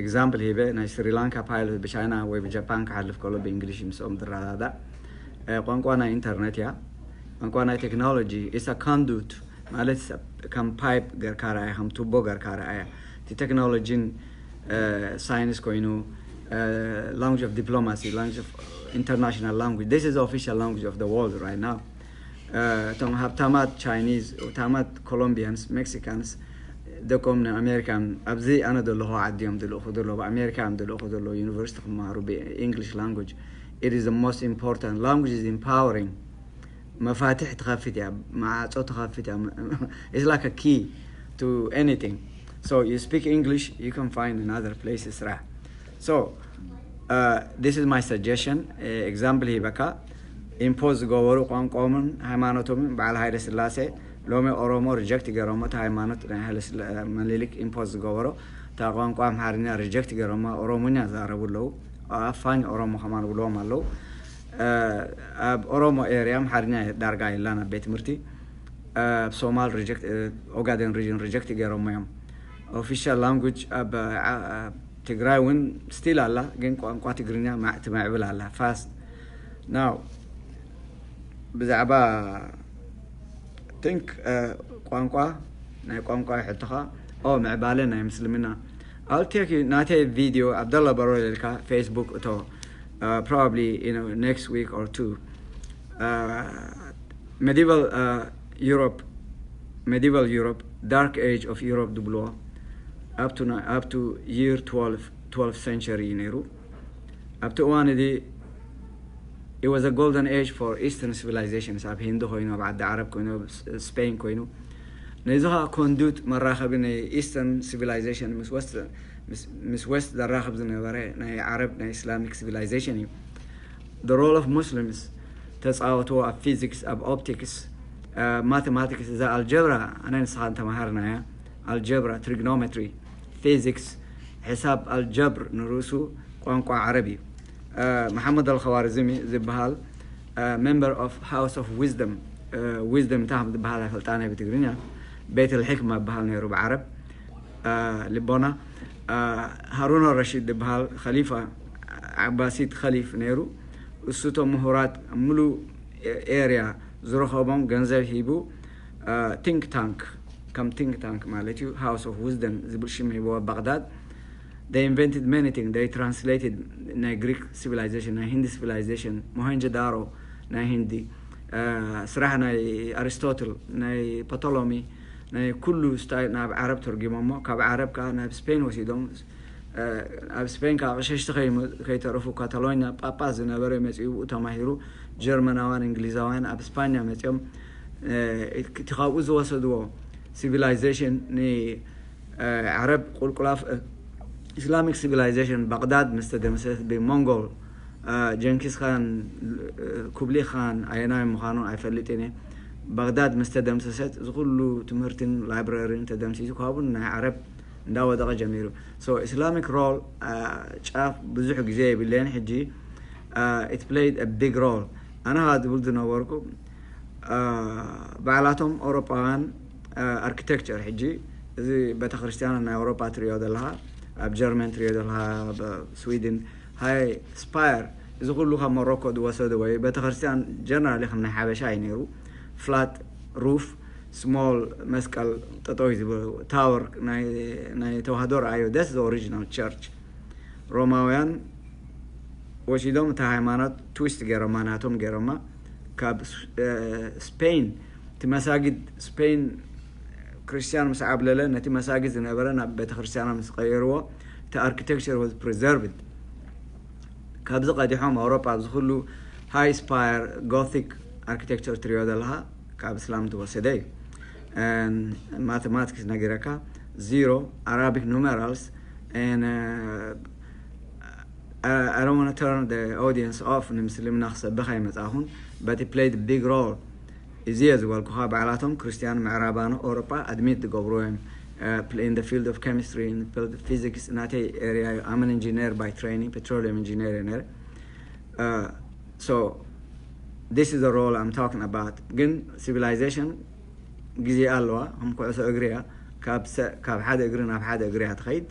Example ሂበ ናይ ስሪላንካ pilot ብቻይና ወይ ብጃፓን ክሓልፍ ከሎ ብእንግሊሽ ምስኦም ዝረዳዳእ። ቋንቋ ናይ ኢንተርነት እያ። ቋንቋ ናይ ቴክኖሎጂ is a conduit ማለት ሰብ ከም pipe ገርካ ረኣያ ከም ቱቦ ገርካ ረኣያ እቲ ቴክኖሎጂን ሳይንስ ኮይኑ language of diplomacy language of international language this is the official language of the world right now እቶም ሃብታማት Chinese ሃብታማት Colombians Mexicans ደቆም ንኣሜሪካን ኣብዚ ኣነ ዘለኹ ዓዲ እዮም ዝልእኹ ዘለዉ ኣሜሪካ እዮም ዝልእኹ ዘለዉ ዩኒቨርሲቲ ክመሃሩ ብእንግሊሽ language it is the most important language is empowering መፋትሕ ትኸፍት እያ፣ ማዕጾ ትኸፍት እያ። It's like a key to anything. So you speak English, you can find another place ስራሕ. So uh, this is my suggestion. Example ሂበካ ኢምፖዝ ዝገበሩ ቋንቋኦምን ሃይማኖቶምን በዓል ሃይለ ስላሴ ሎሚ ኦሮሞ ሪጀክት ገይሮሞ፣ እቲ ሃይማኖት ናይ ሃይለ ስላ- መኒሊክ ኢምፖዝ ዝገበሮ፣ እታ ቋንቋ ኣምሓርኛ ሪጀክት ገይሮማ፣ ኦሮሞኛ ዛረቡ ኣለዉ። ኣፋኝ ኦሮሞ ከማን ብለዎም ኣለዉ። ኣብ ኦሮሞ ኤርያ ኣምሓርኛ ዳርጋ የላን ኣብ ቤት ትምህርቲ። ኣብ ሶማል ኦጋደን ሪጅን ሪጀክት ገይሮሞ እዮም። ኦፊሻል ላንጉጅ ኣብ ትግራይ እውን ስቲል ኣላ፣ ግን ቋንቋ ትግርኛ ትመዕብል ኣላ ፋስት ናው። ብዛዕባ ቲንክ ቋንቋ ናይ ቋንቋ ሕቶኻ ኦ ምዕባለ ናይ ምስልምና ኣልቴክ ናተይ ቪድዮ ኣብደላ በሮ ኢልካ ፌስቡክ እቶ probably next week or two. Medieval Europe, Medieval Europe, Dark Age of Europe ዝብልዎ up to year twelve, twelfth century እዩ ነይሩ። ኣብቲ እዋን እዚ it was a golden age for Eastern civilizations፣ ኣብ ሂንዲ ኮይኑ፣ ኣብ ዓዲ ዓረብ ኮይኑ፣ ኣብ ስፔን ኮይኑ። ነዚ ኸዓ ኮንዱት መራኸቢ ናይ ኢስተርን ሲቪላይዜሽን ምስ ወስት ዘራኽብ ዝነበረ ናይ ዓረብ ናይ ኢስላሚክ ሲቪላይዜሽን እዩ። The role of Muslims ተፃወትዎ ኣብ ፊዚክስ፣ ኣብ ኦፕቲክስ፣ ማቴማቲክስ፣ እዛ ኣልጀብራ ኣነ ንስኻ እንተምሃርናያ፣ ኣልጀብራ፣ ትሪግኖሜትሪ፣ ፊዚክስ፣ ሕሳብ ኣልጀብር ንርእሱ ቋንቋ ዓረብ እዩ። መሓመድ ኣልኸዋርዝሚ ዝበሃል member of House of Wisdom፣ ዊዝደም እንታይ ከም ዝበሃል ኣይፈልጣን እየ ብትግርኛ፣ ቤት ልሕክማ ዝበሃል ነይሩ ብዓረብ ልቦና። ሃሩን ረሺድ ዝበሃል ኸሊፋ ዓባሲት ኸሊፍ ነይሩ። እሱ እቶም ምሁራት ሙሉእ ኤርያ ዝረኸቦም ገንዘብ ሂቡ ቲንክ ታንክ፣ ከም ቲንክ ታንክ ማለት እዩ፣ ሃውስ ኦፍ ዊዝደም ዝብል ሽም ሂብዎ ኣብ ባግዳድ። They invented many things. They translated ናይ ግሪክ ሲቪላይዜሽን፣ ናይ ሂንዲ ሲቪላይዜሽን፣ ሞሄንጆዳሮ ናይ ሂንዲ፣ ስራሕ ናይ ኣሪስቶትል፣ ናይ ፖቶሎሚ፣ ናይ ኩሉ ስታይ ናብ ዓረብ ተርጊሞሞ። ካብ ዓረብ ከዓ ናብ ስፔን ወሲዶም። ኣብ ስፔን ከዓ ቀሸሽቲ ከይተረፉ ካታሎኛ ጳጳስ ዝነበረ መፂኡ ብኡ ተማሂሩ። ጀርመናውያን፣ እንግሊዛውያን ኣብ ስፓኛ መፂኦም። እቲ ካብኡ ዝወሰድዎ ሲቪላይዜሽን ንዓረብ ቁልቁላፍ ኢስላሚክ ሲቪላይዜሽን ባግዳድ ምስ ተደምሰሰት ብሞንጎል ጀንኪስ ካን፣ ኩብሊ ካን ኣየናይ ምዃኑ ኣይፈልጥን እየ። ባግዳድ ምስ ተደምሰሰት እዚ ኩሉ ትምህርትን ላይብረሪን ተደምሲሱ ካብኡ ናይ ዓረብ እንዳወደቐ ጀሚሩ። So ኢስላሚክ ሮል ጫፍ ብዙሕ ግዜ የብለይን። ሕጂ it played a big role። ኣነ ካ ዝብል ዝነበርኩ ባዕላቶም ኣውሮጳውያን ኣርኪቴክቸር፣ ሕጂ እዚ ቤተክርስትያን ናይ ኣውሮጳ ትሪኦ ዘለኻ፣ ኣብ ጀርመን ትሪኦ ዘለኻ፣ ኣብ ስዊድን ሃይ ስፓየር፣ እዚ ኩሉ ካብ ሞሮኮ ዝወሰዱ ወይ ቤተክርስትያን ጀነራሊ ከም ናይ ሓበሻ እዩ ነይሩ። ፍላት ሩፍ፣ ስሞል መስቀል ጠጠው እዩ ዝብል፣ ታወር ናይ ተዋህዶ ረኣዮ። That's the original church። ሮማውያን ወሲዶም እታ ሃይማኖት ትዊስት ገይሮማ፣ ናቶም ገይሮማ። ካብ ስፔን፣ እቲ መሳጊድ ስፔን ክርስቲያን ምስ ዓብለለ፣ ነቲ መሳጊድ ዝነበረ ናብ ቤተክርስትያና ምስ ቀየርዎ፣ እቲ ኣርኪቴክቸር was preserved። ካብዚ ቀዲሖም ኣውሮፓ ኣብዚ ኩሉ ሃይ ስፓየር ጎቲክ ኣርኪቴክቸር ትሪኦ ዘለኻ ካብ እስላም ዝወሰደ እዩ። ማቴማቲክስ ነጊረካ፣ ዚሮ፣ ኣራቢክ ኑሜራልስ፣ and I don't want to turn the audience off፣ ንምስልምና ክሰብኽ ኣይመጻኹን፣ but it played a big role። እዚ እየ ዝበልኩኻ፣ ባዕላቶም ክርስቲያን ምዕራባኖ ኣውሮጳ ኣድሚት ዝገብሩ እዮም። In the field of chemistry, in the field of physics፣ ናተይ ኤርያ እዩ። I'm an engineer by training, petroleum engineer እየ ነይረ። So this is the role I'm talking about። ግን ሲቪላይዜሽን ግዜ ኣለዋ፣ ከም ኩዕሶ እግሪ እያ። ካብ ሓደ እግሪ ናብ ሓደ እግሪ እያ ትኸይድ።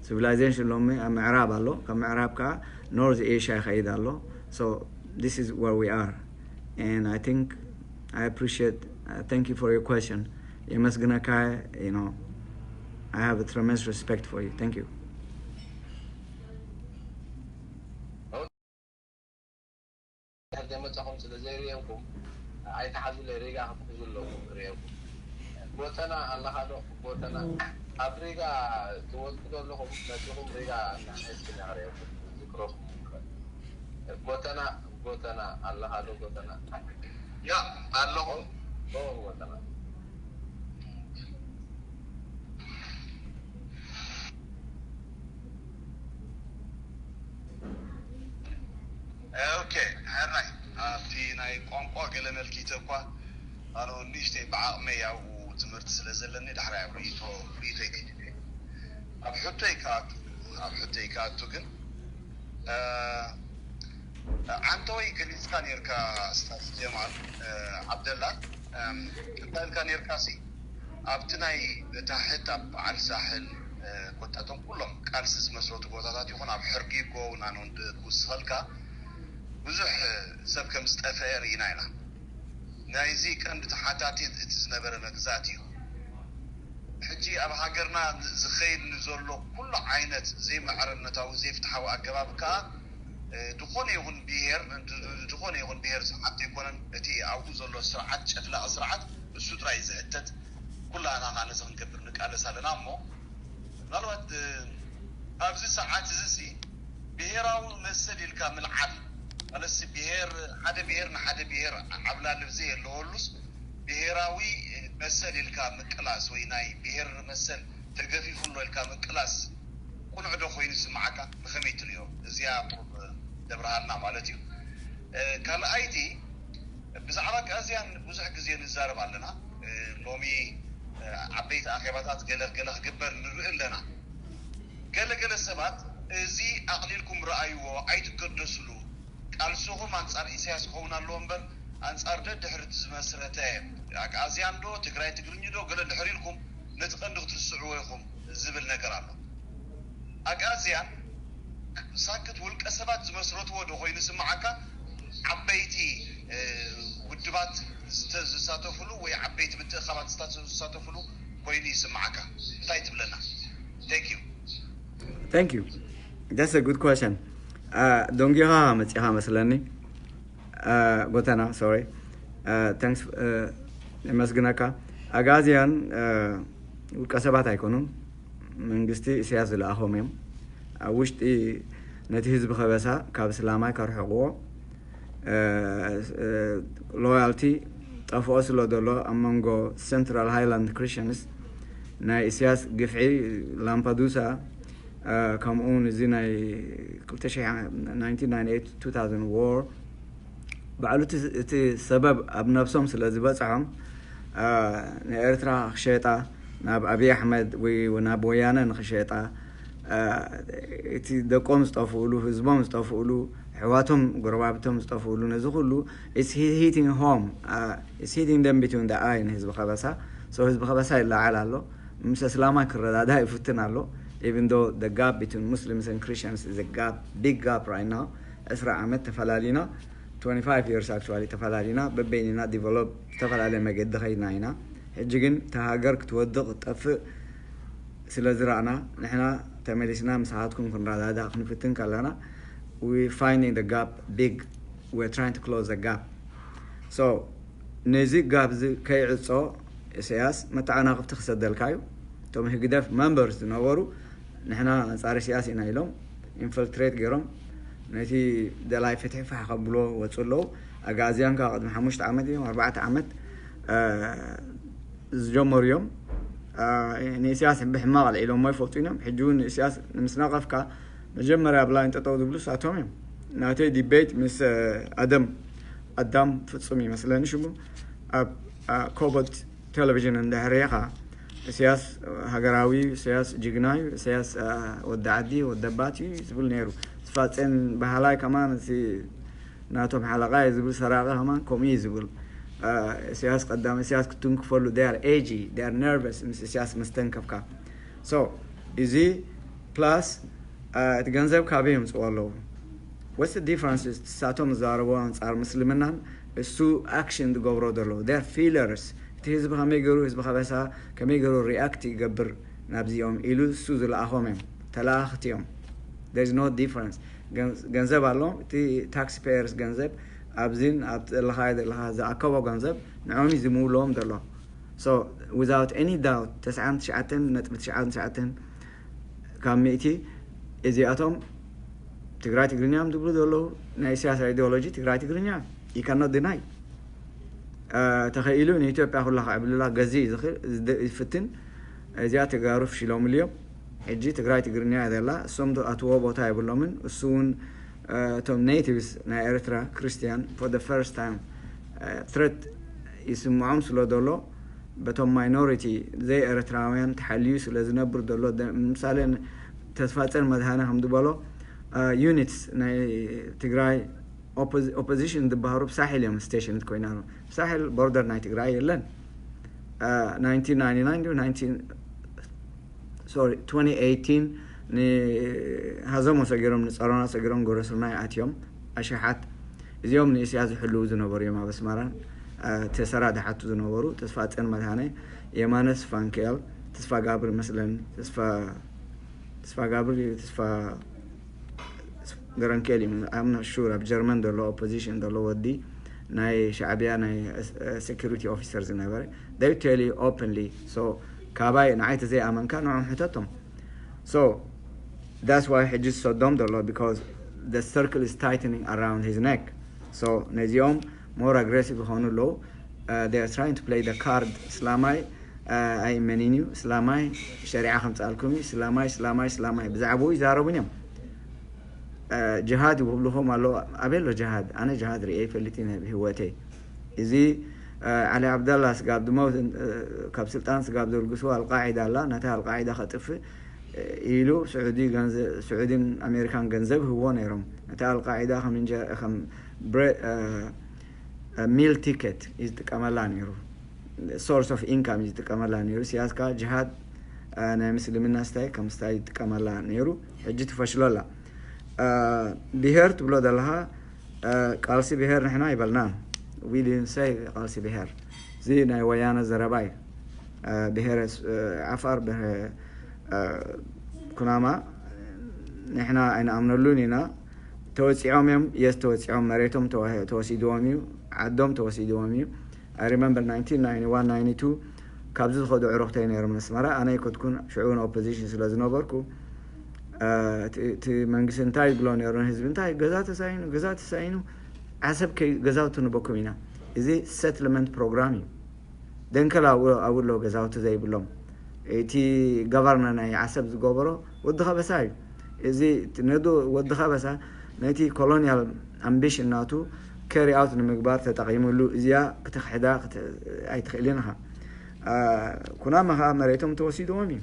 ሲቪላይዜሽን ሎሚ ኣብ ምዕራብ ኣሎ፣ ካብ ምዕራብ ከዓ ኖርዝ ኤሽያ ይኸይድ ኣሎ። So this is where we are and I think I appreciate, thank you for your question። የመስግነካ። I have a tremendous respect for you. Thank you። ደመፀኹም ስለ ዘይርእየኩም ኣይትሓዙለይ። ሪጋ ክትሕዙ ኣለኩም ርእየኩም። ጎተና ኣለኻ ዶ? ጎተና ኣብ ሪጋ ትወድቁ ዶ ኣለኹም? መፂኹም ሪጋ ንዓይ እስኪ ነኽርእየኩም። ዝክረኩም ይኽእል። ጎተና ጎተና ኣለኻ ዶ? ጎተና ያ ኣለኹ። ኦኬ፣ ሕራይ ኣብቲ ናይ ቋንቋ ገለ መልኪተ እኳ ኣነ ንእሽተይ ብዓቕመይ ኣብኡ ትምህርቲ ስለ ዘለኒ ዳሕራይ ኣብ ርእይቶ ርእይቶ ይገድብ እየ። ኣብ ሕቶይ ክኣቱ ኣብ ሕቶይ ክኣቱ ግን እ፣ ዓንተወይ ገሊጽካ ነርካ ስታዝ ጀማል እ፣ ዓብደላ እም፣ እንታይ ኢልካ ነርካ ሲ ኣብቲ ናይ ታሕት ኣብ በዓል ሳሕል እ፣ ኮታቶም ኩሎም ቃልሲ ዝመስረቱ ቦታታት ይኹን ኣብ ሕርጊ ጎውናን ወንድ ክውስኸልካ ብዙሕ ሰብ ከም ዝጠፍአ ርኢና ኢና። ናይዚ ቀንዲ ተሓታቲ እቲ ዝነበረ መግዛእቲ እዩ። ሕጂ ኣብ ሃገርና ዝኸይድ ንዘሎ ኩሉ ዓይነት ዘይማዕርነታዊ ዘይፍትሓዊ ኣገባብ ከኣ እ፣ ዝኾነ ይኹን ብሄር ን- ዝኾነ ይኹን ብሄር ዝሓቶ ኣይኮነን። እቲ ኣብኡ ዘሎ ስርዓት ጨፍላቒ ስርዓት እሱ ጥራይ እዩ ዝሕተት። ኩላና ከዓ ነዚ ክንገብር ንቃለስ ኣለና እሞ ምናልባት እ፣ ኣብዚ ሰዓት እዚ ሲ ብሄራዊ መሰል ኢልካ ምልዓል ማለትሲ ብሄር ሓደ ብሄር ንሓደ ብሄር ዓብላልብ ዘየለወሉስ ብሄራዊ መሰል ኢልካ ምቅላስ ወይ ናይ ብሄር መሰል ተገፊፉ ኣሎ ኢልካ ምቅላስ ቁኑዕ ዶ ኮይኑ ይስምዓካ? ብኸመይ ትርእዮ? እዚኣ ቁሩብ ደብርሃልና ማለት እዩ። እ፣ ካልኣይቲ ብዛዕባ ኣግኣዝያን ብዙሕ ግዜ ንዛረብ ኣለና። እ፣ ሎሚ እ፣ ዓበይቲ ኣኼባታት ገለ ገለ ክግበር ንርኢ ኣለና። ገለ ገለ ሰባት እዚ ኣቕሊልኩም ረኣይዎ ኣይትገደስሉ። ቃልስኹም ኣንጻር ኢሳያስ ክኸውን ኣለዎ እምበር ኣንጻር ደድሕሪ እቲ ዝመስረተ ኣግኣዝያን ዶ ትግራይ ትግርኝ ዶ ገለ እንድሕር ኢልኩም ነቲ ቀንዲ ክትርስዕዎ ኢኹም ዝብል ነገር ኣሎ። ኣግኣዝያን ሳክት ውልቀ ሰባት ዝመስረትዎ ዶ ኮይኑ ይስምዓካ? ዓበይቲ እ፣ ውድባት ዝተ- ዝሳተፍሉ ወይ ዓበይቲ ምትእኻባት ዝሳተ- ዝሳተፍሉ ኮይኑ ይስምዓካ? እንታይ ትብለና? Thank you. Thank you. That's a good question. Uh, ደንጊኻ መፂኻ መስለኒ። Uh, ጎተና፣ sorry. Uh, thanks. Uh, የመስግነካ። ኣግኣዝያን uh, ውልቀ ሰባት ኣይኮኑን። መንግስቲ ኢሳያስ ዝለኣኾም እዮም። ኣብ ውሽጢ ነቲ ህዝቢ ከበሳ ካብ እስላማይ ከርሕቕዎ ሎያልቲ ጠፍኦ ስለ ዘሎ ኣብ መንጎ Central Highland Christians ናይ ኢሳያስ ግፍዒ ላምፓዱሳ ከምኡ እውን እዚ ናይ ክልተ ሺሕ nineteen ninety-eight two thousand war ባዕሉ እቲ ሰበብ ኣብ ነብሶም ስለ ዝበፅሖም ንኤርትራ ክሸጣ ናብ ኣብይ ኣሕመድ ወይ ናብ ወያነ ንክሸጣ እቲ ደቆም ዝጠፍኡሉ ህዝቦም ዝጠፍኡሉ ኣሕዋቶም ጎረባብቶም ዝጠፍኡሉ ነዚ ኩሉ it's hitting home it's hitting them between the eye ንህዝቢ ከበሳ so ህዝቢ ከበሳ ይለዓል ኣሎ ምስ እስላማ ክረዳዳ ይፍትን ኣሎ even though the gap between Muslims and Christians is a gap big gap right now ዕስራ ዓመት ተፈላሊና twenty-five years actually ተፈላሊና በበይንና develop ዝተፈላለየ መገዲ ከይድና ኢና ሕጂ ግን እታ ሃገር ክትወድቕ ክትጠፍእ ስለ ዝረኣና ንሕና ተመሊስና ምሳኻትኩም ክንረዳዳ ክንፍትን ከለና we finding the gap big we're trying to close the gap so ነዚ ጋብ እዚ ከይዕጾ ኢሳያስ መተዓናቕፍቲ ክሰደልካ እዩ እቶም ህግደፍ መንበርስ ዝነበሩ ንሕና ኣንጻር ኢሳያስ ኢና ኢሎም infiltrate ገይሮም ነቲ ደላይ ፍትሒ ፋሕ ከብሎ ወፁ ኣለዉ ኣጋዝያን ከዓ ቅድሚ ሓሙሽተ ዓመት እዮም ኣርባዕተ ዓመት ዝጀመሩ እዮም ንኢሳያስ ብሕማቕ ኣልዒሎሞ ይፈልጡ እዮም ሕጂ እውን ኢሳያስ ንምስናቐፍካ መጀመርያ ኣብ ላይን ጠጠው ዝብሉ ሳቶም እዮም ናተይ debate ምስ ኣደም ኣዳም ፍጹም ይመስለኒ ሽሙ ኣብ ኮቦት ቴሌቪዥን እንድሕር ሪኢኻ ኢሳያስ ሃገራዊ ኢሳያስ ጅግና እዩ ኢሳያስ ወዲ ዓዲ ወዲ ኣባት እዩ ዝብል ነይሩ ዝፋፀን ባህላይ ከማን ናቶም ሓለቓ እዩ ዝብል ሰራቂ ከማን ከምኡ እዩ ዝብል ኢሳያስ ቀዳም ኢሳያስ ክትንክፈሉ they are edgy they are nervous ምስ ኢሳያስ ምስ ተንከፍካ so እዚ plus እቲ ገንዘብ ካበይ የምፅዎ ኣለዉ what's the difference ንሳቶም ዝዛረቦ ኣንፃር ምስልምናን እሱ action ዝገብሮ ዘለዉ they are feelers እቲ ህዝቢ ከመይ ገይሩ ህዝቢ ከበሳ ከመይ ገይሩ react ይገብር ናብዚኦም ኢሉ እሱ ዝለኣኾም እዮም ተለኣኽቲ እዮም there is no difference ገንዘብ ኣሎ እቲ tax payers ገንዘብ ኣብዚን ኣብ ዘለኻ ዘለኻ ዝኣከቦ ገንዘብ ንዖም እዩ ዝምውለዎም ዘሎ so without any doubt ተስዓን ትሽዓተን ነጥቢ ትሽዓን ትሽዓተን ካብ ሚእቲ እዚኣቶም ትግራይ ትግርኛ እዮም ዝብሉ ዘለዉ ናይ ኢሳያስ ideology ትግራይ ትግርኛ you cannot deny ተኸኢሉ ንኢትዮጵያ ኩላ ክዕብልላ ገዚ ዝኽእል ዝፍትን። እዚኣ ተጋሩ ፍሽሎምሉ እዮም። ሕጂ ትግራይ ትግርኛ እያ ዘላ። እሶም ኣትዎ ቦታ የብሎምን። እሱ እውን እቶም ኔቲቭስ ናይ ኤርትራ ክርስቲያን for the first time threat ይስምዖም ስለ ዘሎ በቶም ማይኖሪቲ ዘይ ኤርትራውያን ተሓልዩ ስለ ዝነብር ዘሎ ምሳሌ ተስፋፀን መድሃነ ከም ዝበሎ ዩኒትስ ናይ ትግራይ ኦፖዚሽን ዝበሃሩ ብሳሒል እዮም ስቴሽንት ኮይና ብሳሒል ቦርደር ናይ ትግራይ የለን። Sorry, twenty eighteen ንሃዘሞ ሰጊሮም ንፀሮና ሰጊሮም ጎረስርና ይኣትዮም ኣሽሓት እዚኦም ንእስያ ዝሕልው ዝነበሩ እዮም ኣብ ኣስመራን ተሰራ ድሓቱ ዝነበሩ ተስፋ ፀን መድሃነ የማነስ ፋንክኤል ተስፋ ጋብር መስለን ተስፋ ተስፋ ጋብር ተስፋ ገረንኬል እዩ ኣምና ሹር ኣብ ጀርመን ዘሎ ኦፖዚሽን ዘሎ ወዲ ናይ ሻዕቢያ ናይ security officer ዝነበረ they tell you openly so ካባይ ንዓይ ተዘይኣመንካ ንዖም ሕተቶም so that's why ሕጂ ዝሰዶም ዘሎ because the circle is tightening around his neck so ነዚኦም more aggressive ይኾኑ ኣለዉ they are trying to play the card እስላማይ ኣይመንን እዩ እስላማይ ሸሪዓ ከምፃልኩም እዩ እስላማይ እስላማይ እስላማይ ብዛዕባኡ ይዛረቡን እዮም ጅሃድ ይብልኹም ኣለዉ ኣበይ ኣሎ ጅሃድ ኣነ ጅሃድ ርኤ ይፈልጥ እዩ ህወተይ እዚ ዓሊ ዓብዳላ ስጋብ ድመውት ካብ ስልጣን ስጋብ ዘልግስዎ ኣልቃዒዳ ኣላ ነታ ኣልቃዒዳ ከጥፍእ ኢሉ ስዑዲ ስዑዲን ኣሜሪካን ገንዘብ ህዎ ነይሮም ነታ ኣልቃዒዳ ከም meal ticket እዩ ዝጥቀመላ ነይሩ source of income እዩ ዝጥቀመላ ነይሩ ሲያስካ ጅሃድ ናይ ምስልምና ስታይ ከም ስታይ ይጥቀመላ ነይሩ ሕጂ ትፈሽሎ ኣላ ብሄር ትብሎ ዘለኻ ቃልሲ ብሄር ንሕና ይበልና we didn't say ቃልሲ ብሄር እዚ ናይ ወያነ ዘረባ እዩ ብሄረ ዓፋር ብሄረ ኩናማ ንሕና ኣይንኣምነሉን ኢና ተወፂዖም እዮም የስ ተወፂዖም መሬቶም ተወሲድዎም እዩ ዓዶም ተወሲድዎም እዩ I remember nineteen ninety-one ninety-two ካብዚ ዝኸዱ ዕሩኽተይ ነይሮም ነስመራ ኣነ ይኮትኩን ሽዑ ን ኦፖዚሽን ስለ ዝነበርኩ እቲ መንግስቲ እንታይ ይብሎ ነይሩ ንህዝቢ እንታይ ገዛ ተሳይኑ ገዛ ተሳይኑ ዓሰብ ከይ ገዛውቲ ንበኩም ኢና እዚ settlement program እዩ ደንከል ኣብኡ ኣሎ ገዛውቲ ዘይብሎም እቲ ገቨርነር ናይ ዓሰብ ዝገበሮ ወዲ ከበሳ እዩ እዚ ነዶ ወዲ ከበሳ ነቲ colonial ambition ናቱ carry out ንምግባር ተጠቒምሉ እዚኣ ክትኽሕዳ ኣይትኽእልን ኢኻ ኩናማ ከዓ መሬቶም ተወሲድዎም እዩ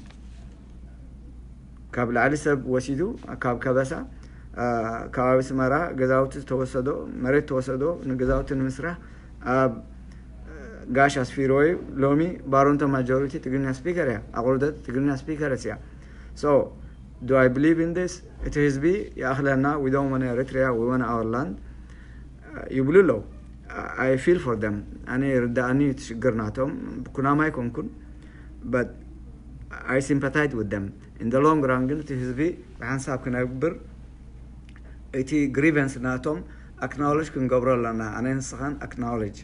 ካብ ላዕሊ ሰብ ወሲዱ ካብ ከበሳ ከባቢ ስመራ ገዛውቲ ዝተወሰዶ መሬት ተወሰዶ ንገዛውቲ ንምስራሕ ኣብ ጋሽ ኣስፊርዎ እዩ ሎሚ ባሮንቶ ማጆሪቲ ትግርኛ ስፒከር እያ ኣቁርደት ትግርኛ ስፒከር እያ so do I believe in this እቲ ህዝቢ ይኣኽለና we don't want Eritrea we want our land ይብሉ ኣለዉ I feel for them ኣነ ይርዳእኒ እቲ ሽግር ናቶም ኩናማ ኣይኮንኩን but I sympathize with them in the long run ግን እቲ ህዝቢ ብሓንሳብ ክነብር እቲ grievance ናቶም acknowledge ክንገብሮ ኣለና ኣነ ንስኻን acknowledge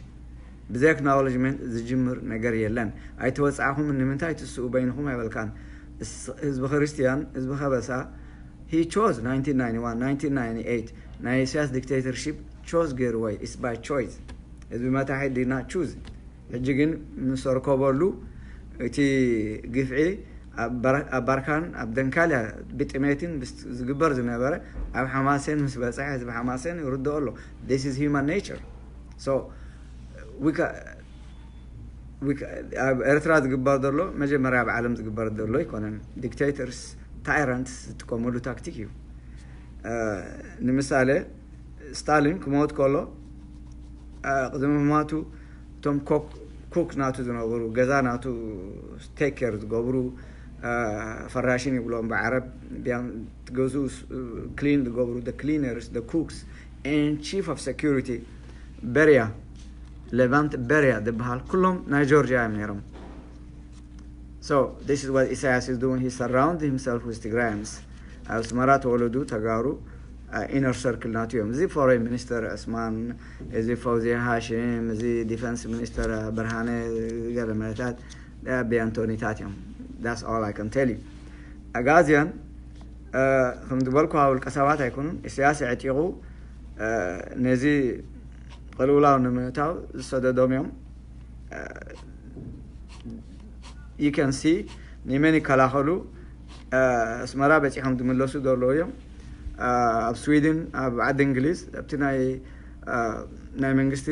ብዘይ acknowledgement ዝጅምር ነገር የለን ኣይተወፃዕኹም ንምንታይ ትስኡ በይንኹም ኣይበልካን ህዝቢ ክርስትያን ህዝቢ ከበሳ he chose nineteen ninety-one nineteen ninety-eight ናይ ኢሳያስ dictatorship chose ገይርዎ it's by choice ህዝቢ መታሒ ዲና choose ሕጂ ግን ምስ ኣርከበሉ እቲ ግፍዒ ኣብ ባርካን ኣብ ደንካልያ ብጥሜትን ዝግበር ዝነበረ ኣብ ሓማሴን ምስ በፀሐ ህዝቢ ሓማሴን ይርድኦ ኣሎ this is human nature so ኣብ ኤርትራ ዝግበር ዘሎ መጀመርያ ኣብ ዓለም ዝግበር ዘሎ ኣይኮነን dictators tyrants ዝጥቀመሉ ታክቲክ እዩ ንምሳሌ ስታሊን ክመውት ከሎ ቅድሚ ምማቱ እቶም ኮክ ናቱ ዝነበሩ ገዛ ናቱ take care ዝገብሩ ፈራሽን ይብሎም ብዓረብ ገዝኡ clean ዝገብሩ cleaners cooks and chief of security በርያ ሌቫንት በርያ ዝበሃል ኩሎም ናይ ጆርጂያ እዮም ነይሮም so this is what Isaias is doing he surround himself with ትግራይምስ ኣብ ኣስመራ ተወለዱ ተጋሩ inner circle ናቱ እዮም እዚ foreign minister ዕስማን እዚ ፈውዚ ሃሽም እዚ defence minister ብርሃነ ገለ መለታት ቢያንቶኒታት እዮም that's all I can tell you ኣጋዝያን ከም ዝበልኩ ውልቀ ሰባት ኣይኮኑን ኢሳያስ ኣዕጢቑ ነዚ ቅልውላው ንምእታው ዝሰደዶም እዮም you can see ንመን ይከላኸሉ? ኣስመራ በፂሖም ዝምለሱ ዘለዉ እዮም። ኣብ ስዊድን፣ ኣብ ዓዲ እንግሊዝ ኣብቲ ናይ ናይ መንግስቲ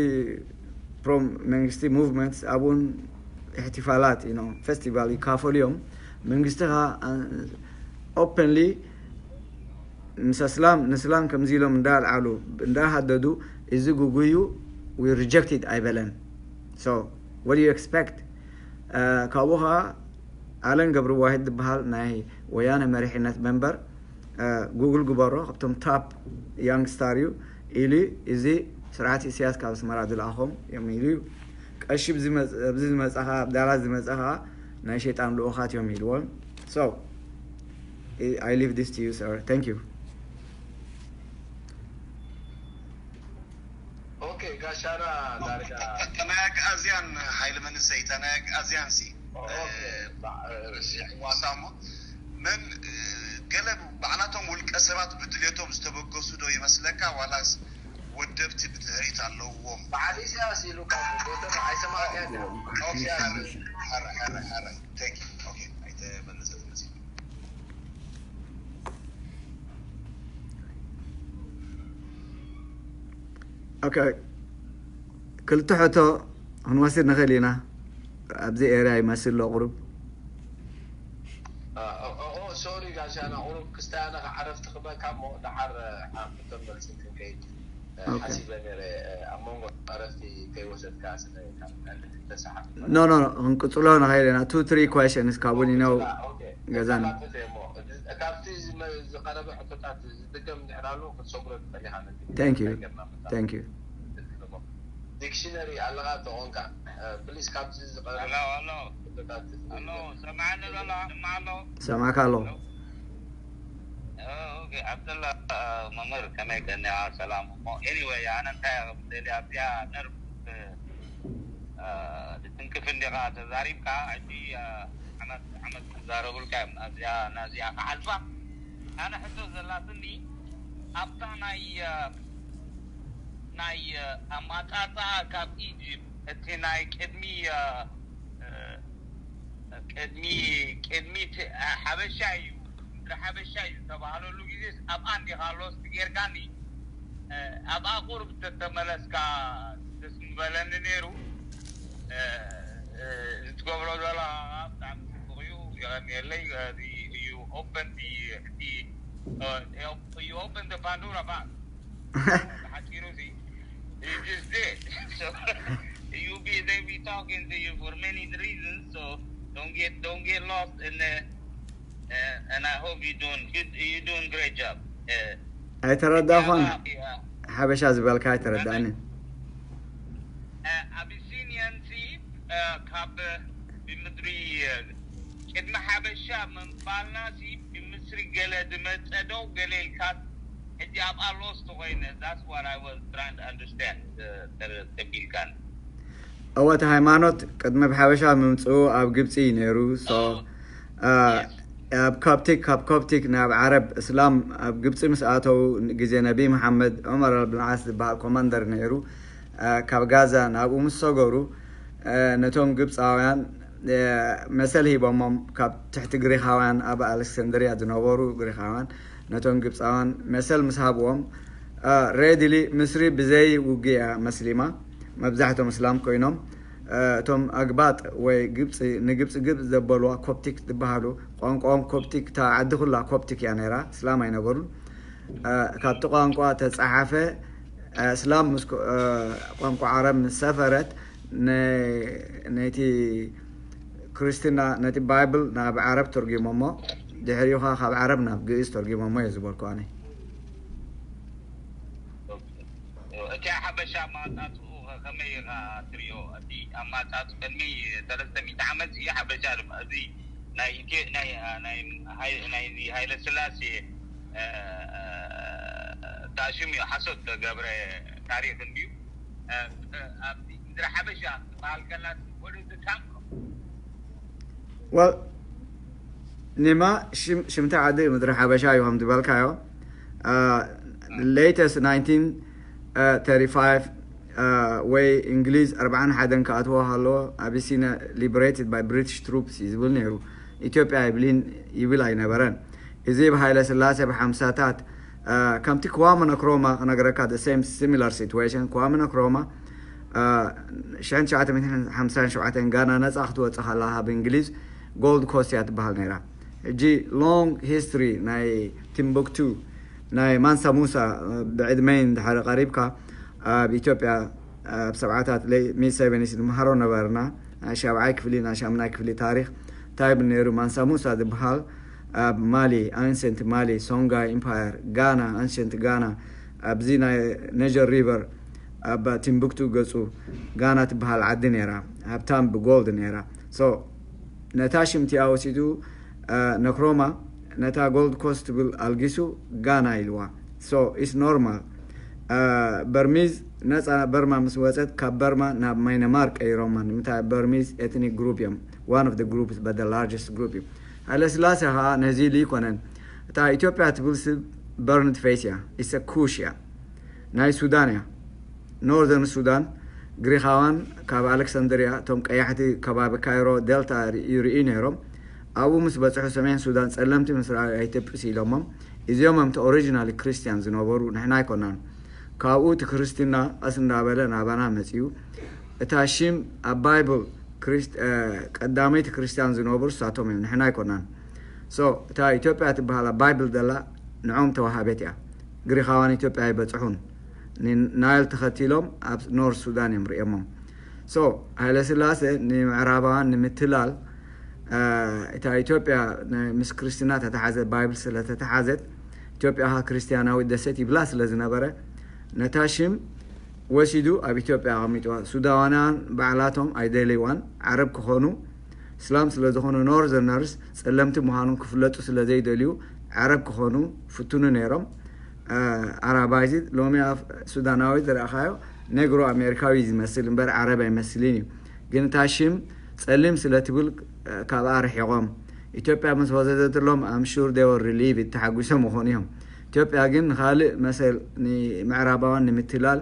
ፕሮም መንግስቲ ሙቭመንት ኣብኡን ኢሕቲፋላት ዩ ፌስቲቫል ይካፈሉ እዮም። መንግስቲ ኸ ኦፐንሊ ምስ ኣስላም ንስላም ከምዚ ኢሎም እንዳልዓሉ እንዳሃደዱ፣ እዚ ጉጉዩ ዊ ሪጀክትድ ኣይበለን። So what do you expect? ካብኡ ኸዓ ኣለን ገብረዋሂድ ዝበሃል ናይ ወያነ መሪሕነት መንበር ጉግል ግበሮ፣ ካብቶም ታፕ ያንግ ስታር እዩ ኢሉ። እዚ ስርዓት ኢሳያስ ካብ ኣስመራ ዝለኣኾም እዮም ኢሉ እዩ። ቀሺ ኣብዚ ዝመፀኻ ኣብ ዳላት ዝመፀኻ ናይ ሸይጣን ልኡኻት እዮም ኢልዎም። So I leave this to you, sir. Thank you. ኦኬ ጋሻና ዳርጋ ተናያቂ ኣዝያን ሓይሊ መንሰይ ተናያቂ ኣዝያን ሲ ዋሳሞ ምን ገለ ባዕላቶም ውልቀ ሰባት ብድሌቶም ዝተበገሱ ዶ ይመስለካ ዋላስ ወደብቲ ብድሕሪት ኣለውዎም? በዓል ኢሳያስ ኢሉ ካብ ቦቶም ኣይሰማዕካያ ኦኬ፣ ሓራይ ሓራይ ሓራይ ሓራይ። Thank you. ኦኬ፣ ኣይተመለሰት መሲሉ። ኦኬ፣ ክልተ ሕቶ ክንወስድ ንኽእል ኢና። ኣብዚ ኤርያ ይመስል ኣሎ ቁሩብ። ሶሪ ጋሻና ቁሩብ ክስታይ ኣነ ዓረፍቲ ክበካ እሞ ደሓር ሓፍቶም መልሲ ክንከይድ ሓሲበ ነረ። ኣብ መንጎ ዕረፍቲ ከይወሰድካ ስለ ተሰሓ ኖ ኖ ክንቅፅሎ ንኽእል ኢና። ቱ ትሪ ኩዌሽንስ ካብኡ ኒነው ገዛን ካብቲ ዝቀረበ ሕቶታት ዝድገም እንድሕር ኣሎ ክትሰጉረ ትኽእል ኢኻ። Thank you. Thank you. ዲክሽነሪ ኣለኻ ተኾንካ ፕሊስ ካብቲ ዝቀረበ ኣሎ ኣሎ ኣሎ ሰማዕኒ ዘሎ ኣማ ኣሎ ሰማዕካ ኣሎ። ኦኬ ዓብደላ መምህር ከመይ ከኒኻ? ሰላም። እሞ ኤኒወይ ኣነ እንታይ ደሊ ኣብዚኣ ነርቭ ትንክፍ እንዲኻ ተዛሪብካ። ሕጂ ዓመት ዓመት ክዛረቡልካ እዮም። ናዚኣ ናዚኣ ክሓልፋ ኣነ ሕቶ ዘላትኒ ኣብታ ናይ ናይ ኣማጣጣ ካብ ኢጅፕት እቲ ናይ ቅድሚ ቅድሚ ቅድሚ ሓበሻ እዩ ምድሪ ሓበሻ እዩ ዝተባህለሉ ግዜ ኣብኣ እንዲኻ ሎስት ጌርካኒ ኣብኣ ቁርብ ተተመለስካ ደስ ምበለኒ ነይሩ። እዚ ትገብሮ ዘለኻ ብጣዕሚ ፅቡቅ እዩ። የቀንየለይ። You open the the you open the Pandora box. ሓፂሩ ሲ you just did. So you be they be talking to you for many reasons. So don't get don't get lost in the uh, and I hope you doing you you doing great job. Uh, ኣይተረዳኹን። ሓበሻ ዝበልካ ኣይተረዳእኒ። ኣቢሲኒያን ሲ ካብ ብምድሪ ቅድሚ ሓበሻ ምንባልና ሲ ብምስሪ ገለ ዝመፀ ዶ ገለ ኢልካ ሕጂ ኣብኣ ሎስት ኮይነ that's what I was trying to understand ተቢልካን እወ እቲ ሃይማኖት ቅድሚ ብሓበሻ ምምፅኡ ኣብ ግብፂ እዩ ነይሩ። So ኣብ ኮፕቲክ ካብ ኮፕቲክ ናብ ዓረብ እስላም ኣብ ግብፂ ምስ ኣተው ግዜ ነቢ መሓመድ ዑመር ኣብን ዓስ ዝበሃል ኮማንደር ነይሩ። ካብ ጋዛ ናብኡ ምስ ሰገሩ ነቶም ግብፃውያን መሰል ሂቦሞም ካብ ትሕቲ ግሪኻውያን ኣብ ኣለክሰንድርያ ዝነበሩ ግሪኻውያን ነቶም ግብፃውያን መሰል ምስ ሃብዎም ሬድሊ ምስሪ ብዘይ ውግእ እያ መስሊማ። መብዛሕቶም እስላም ኮይኖም እቶም ኣግባጥ ወይ ግብፂ ንግብፂ ግብፂ ዘበልዋ ኮፕቲክ ዝበሃሉ ቋንቋኦም ኮፕቲክ እታ ዓዲ ኩላ ኮፕቲክ እያ ነይራ። እስላም ኣይነበሩን። ካብቲ ቋንቋ ተፀሓፈ እስላም ምስ ቋንቋ ዓረብ ምስ ሰፈረት ነቲ ክርስትና ነቲ ባይብል ናብ ዓረብ ተርጊሞሞ ድሕሪኡ ከዓ ካብ ዓረብ ናብ ግእዝ ተርጊሞሞ እየ ዝበልኩ ኣነ። እቲ ሓበሻ ኣማጣጥኡ ከመይ ኢኻ ትሪኦ? እቲ ኣማጣጡ ቅድሚ ሰለስተ ሚእቲ ዓመት እዩ ሓበሻ ድማ እዚ ናይ ኢትዮ ናይ ናይ ናይ ሃይለ ስላሴ ታሽም እዩ ሓሶት ተገብረ ታሪክ እንድዩ። ኣብዚ ምድሪ ሓበሻ ዝበሃል ከላ ወደ ዝካም Well ኒማ ሽምቲ ዓዲ ምድሪ ሓበሻ እዩ ከም ዝበልካዮ latest nineteen thirty-five ወይ እንግሊዝ ኣርባዓን ሓደን ክኣትዎ ከለዎ ኣቢሲኒያ liberated by British troops እዩ ዝብል ነይሩ። ኢትዮጵያ ይብልን ይብል ኣይነበረን። እዚ ብሃይለ ስላሴ ብሓምሳታት ከምቲ ክዋመ ነክሮማ ክነግረካ፣ the same similar situation። ክዋመ ነክሮማ ሽሕን ትሽዓተ ሚእትን ሓምሳን ሸውዓተን ጋና ነፃ ክትወፅእ ከላ ካብ እንግሊዝ ጎልድ ኮስት እያ ትበሃል ነይራ። ሕጂ long history ናይ ቲምቡክቱ ናይ ማንሳ ሙሳ ብዕድመይ እንድሕር ቀሪብካ ኣብ ኢትዮጵያ ኣብ ሰብዓታት late mid seventies ንመሃሮ ነበርና። ናይ ሻብዓይ ክፍሊ ናይ ሻምናይ ክፍሊ ታሪኽ እንታይ ይብል ነይሩ? ማንሳ ሙሳ ዝበሃል ኣብ ማሊ፣ ኣንሸንት ማሊ፣ ሶንጋ ኢምፓየር፣ ጋና፣ ኣንሸንት ጋና ኣብዚ ናይ ነጀር ሪቨር ኣብ ቲምቡክቱ ገፁ ጋና ትበሃል ዓዲ ነይራ፣ ሃብታም ብጎልድ ነይራ። So ነታ ሽም እቲኣ ወሲዱ ነክሮማ ነታ ጎልድ ኮስት ትብል ኣልጊሱ ጋና ኢልዋ። So it's normal። በርሚዝ ነፃ በርማ ምስ ወፀት ካብ በርማ ናብ ማይነማር ቀይሮማ። ንምንታይ? በርሚዝ ኤትኒክ ግሩፕ እዮም። One of the groups, but the largest group እዩ። ሃይለ ስላሴ ከዓ ነዚ ኢሉ ይኮነን። እታ ኢትዮጵያ ትብል ስብ በርንድ ፌስ እያ። ኢሰ ኩሽ እያ። ናይ ሱዳን እያ። ኖርዘርን ሱዳን ግሪኻዋን ካብ ኣሌክሳንድሪያ እቶም ቀያሕቲ ከባቢ ካይሮ ዴልታ ይርእዩ ነይሮም። ኣብኡ ምስ በፅሑ ሰሜን ሱዳን ፀለምቲ ምስ ረኣዩ ኣይትብስ ኢሎሞም። እዚኦም እምቲ ኦሪጂናሊ ክርስቲያን ዝነበሩ ንሕና ኣይኮናን። ካብኡ እቲ ክርስትና ቀስ እንዳበለ ናባና መፅዩ። እታ ሽም ኣብ ባይብል ቀዳመይቲ ክርስቲያን ዝነበሩ እሳቶም እዮም፣ ንሕና ኣይኮናን። So እታ ኢትዮጵያ ትበሃል ኣብ ባይብል ዘላ ንዖም ተዋሃበት እያ። ግሪኻውያን ኢትዮጵያ ኣይበፅሑን። ንናይል ተኸቲሎም ኣብ ኖርዝ ሱዳን እዮም ርእዮሞም። So ሃይለ ስላሴ ንምዕራባውያን ንምትላል እታ ኢትዮጵያ ምስ ክርስትና ተተሓዘ ባይብል ስለተተሓዘት ኢትዮጵያ ካ ክርስቲያናዊት ደሴት ይብላ ስለ ዝነበረ ነታ ሽም ወሲዱ ኣብ ኢትዮጵያ ኣቐሚጥዋ። ሱዳናውያን ባዕላቶም ኣይደልይዋን። ዓረብ ክኾኑ እስላም ስለ ዝኾኑ ኖርዘርነርስ ጸለምቲ ምዃኖም ክፍለጡ ስለ ዘይደልዩ ዓረብ ክኾኑ ፍትኑ ነይሮም። ኣራባይዚ ሎሚ ሱዳናዊ ዝረእኻዮ ኔግሮ ኣሜሪካዊ ዝመስል እምበር ዓረብ ኣይመስልን እዩ። ግን እታ ሽም ጸሊም ስለ ትብል ካብኣ ርሒቖም ኢትዮጵያ ምስ ወሰደትሎም ኣምሹር ዴወር ሪሊቭ ተሓጒሶም ይኾኑ እዮም። ኢትዮጵያ ግን ንኻልእ መሰል ንምዕራባውያን ንምትላል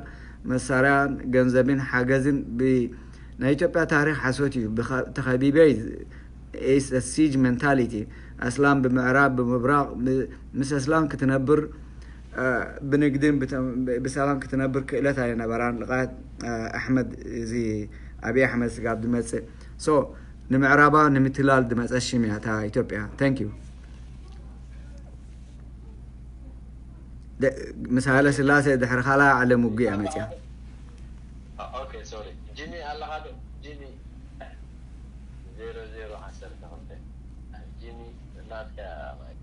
መሳርያን ገንዘብን ሓገዝን ናይ ኢትዮጵያ ታሪኽ ሓሶት እዩ። ተኸቢበ ሲጅ ሜንታሊቲ ኣስላም ብምዕራብ ብምብራቕ ምስ ኣስላም ክትነብር ብንግድን ብሰላም ክትነብር ክእለት ኣይነበራን። ልቃት ኣሕመድ እዚ ኣብይ ኣሕመድ ስጋብ ዝመፅእ so ንምዕራባ ንምትላል ዝመፀ ሽም እያ እታ ኢትዮጵያ። Thank you። ምስ ሃይለ ስላሴ ድሕሪ ካልኣይ ዓለም ውግእ እያ መፅያ። ኦኬ ሶሪ ጂሚ ኣለኻ ዶ? ጂሚ ዜሮ ዜሮ ዓሰርተ ክልተ ጂሚ ናትካ ማይክ።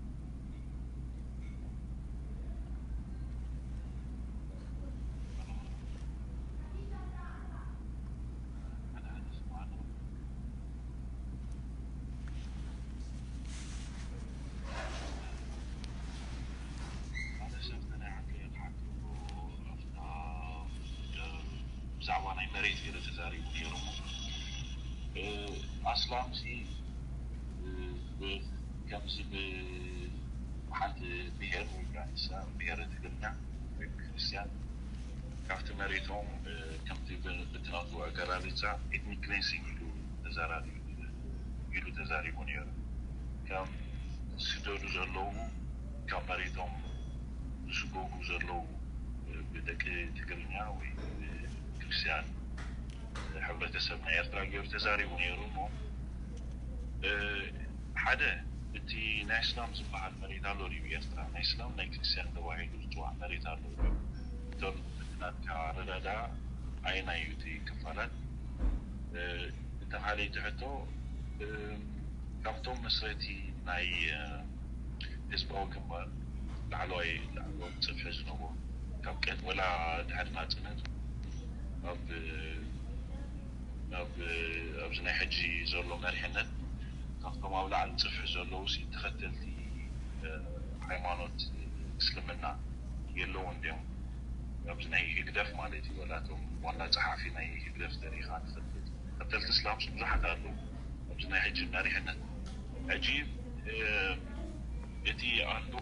ብዛዕባ ናይ መሬት ገለ ተዛሪቡ ነይሩ። ኣስላም ሲ ከምዚ ብሓንቲ ብሄር ወይ ከዓ ንሳ ብሄረ ትግርኛ ወይ ክርስትያን ካብቲ መሬቶም ከምቲ ብትናቱ ኣገላልፃ ኤትኒክ ክሌንሲንግ ኢሉ ተዛራሪ ኢሉ ተዛሪቡ ነይሩ። ከም ዝስደዱ ዘለዉ ካብ መሬቶም ዝስጎጉ ዘለዉ ብደቂ ትግርኛ ወይ ክርስትያን ሕብረተሰብ ናይ ኤርትራ ገይሩ ተዛሪቡ ነይሩ እሞ ሓደ እቲ ናይ እስላም ዝበሃል መሬት ኣሎ ድዩ ኤርትራ ናይ እስላም ናይ ክርስትያን ተባሂሉ ዝፅዋዕ መሬት ኣሎ ድዩ እቶም ናትካ ኣረዳዳ ኣየናይ እዩ እቲ ክፋላት እንተ ካልይቲ ሕቶ ካብቶም መስረቲ ናይ ህዝባዊ ግንባር ላዕለዋይ ላዕለዋይ ፅፍሒ ዝነበሩ ካብ ቀ- ወላ ድሕሪ ናፅነት ኣብ ኣብ ኣብዚ ናይ ሕጂ ዘሎ መሪሕነት ካብቶም ኣብ ላዕሊ ፅፍሒ ዘለዉ ሲ ተኸተልቲ ሃይማኖት እስልምና የለውን ድዮም ኣብዚ ናይ ህግደፍ ማለት እዩ ወላቶም ዋና ፀሓፊ ናይ ህግደፍ ተሪኻ ተኸተልቲ እስላምስ ብዙሓት ኣለዉ ኣብዚ ናይ ሕጂ መሪሕነት ሕጂ እቲ ኣንዱ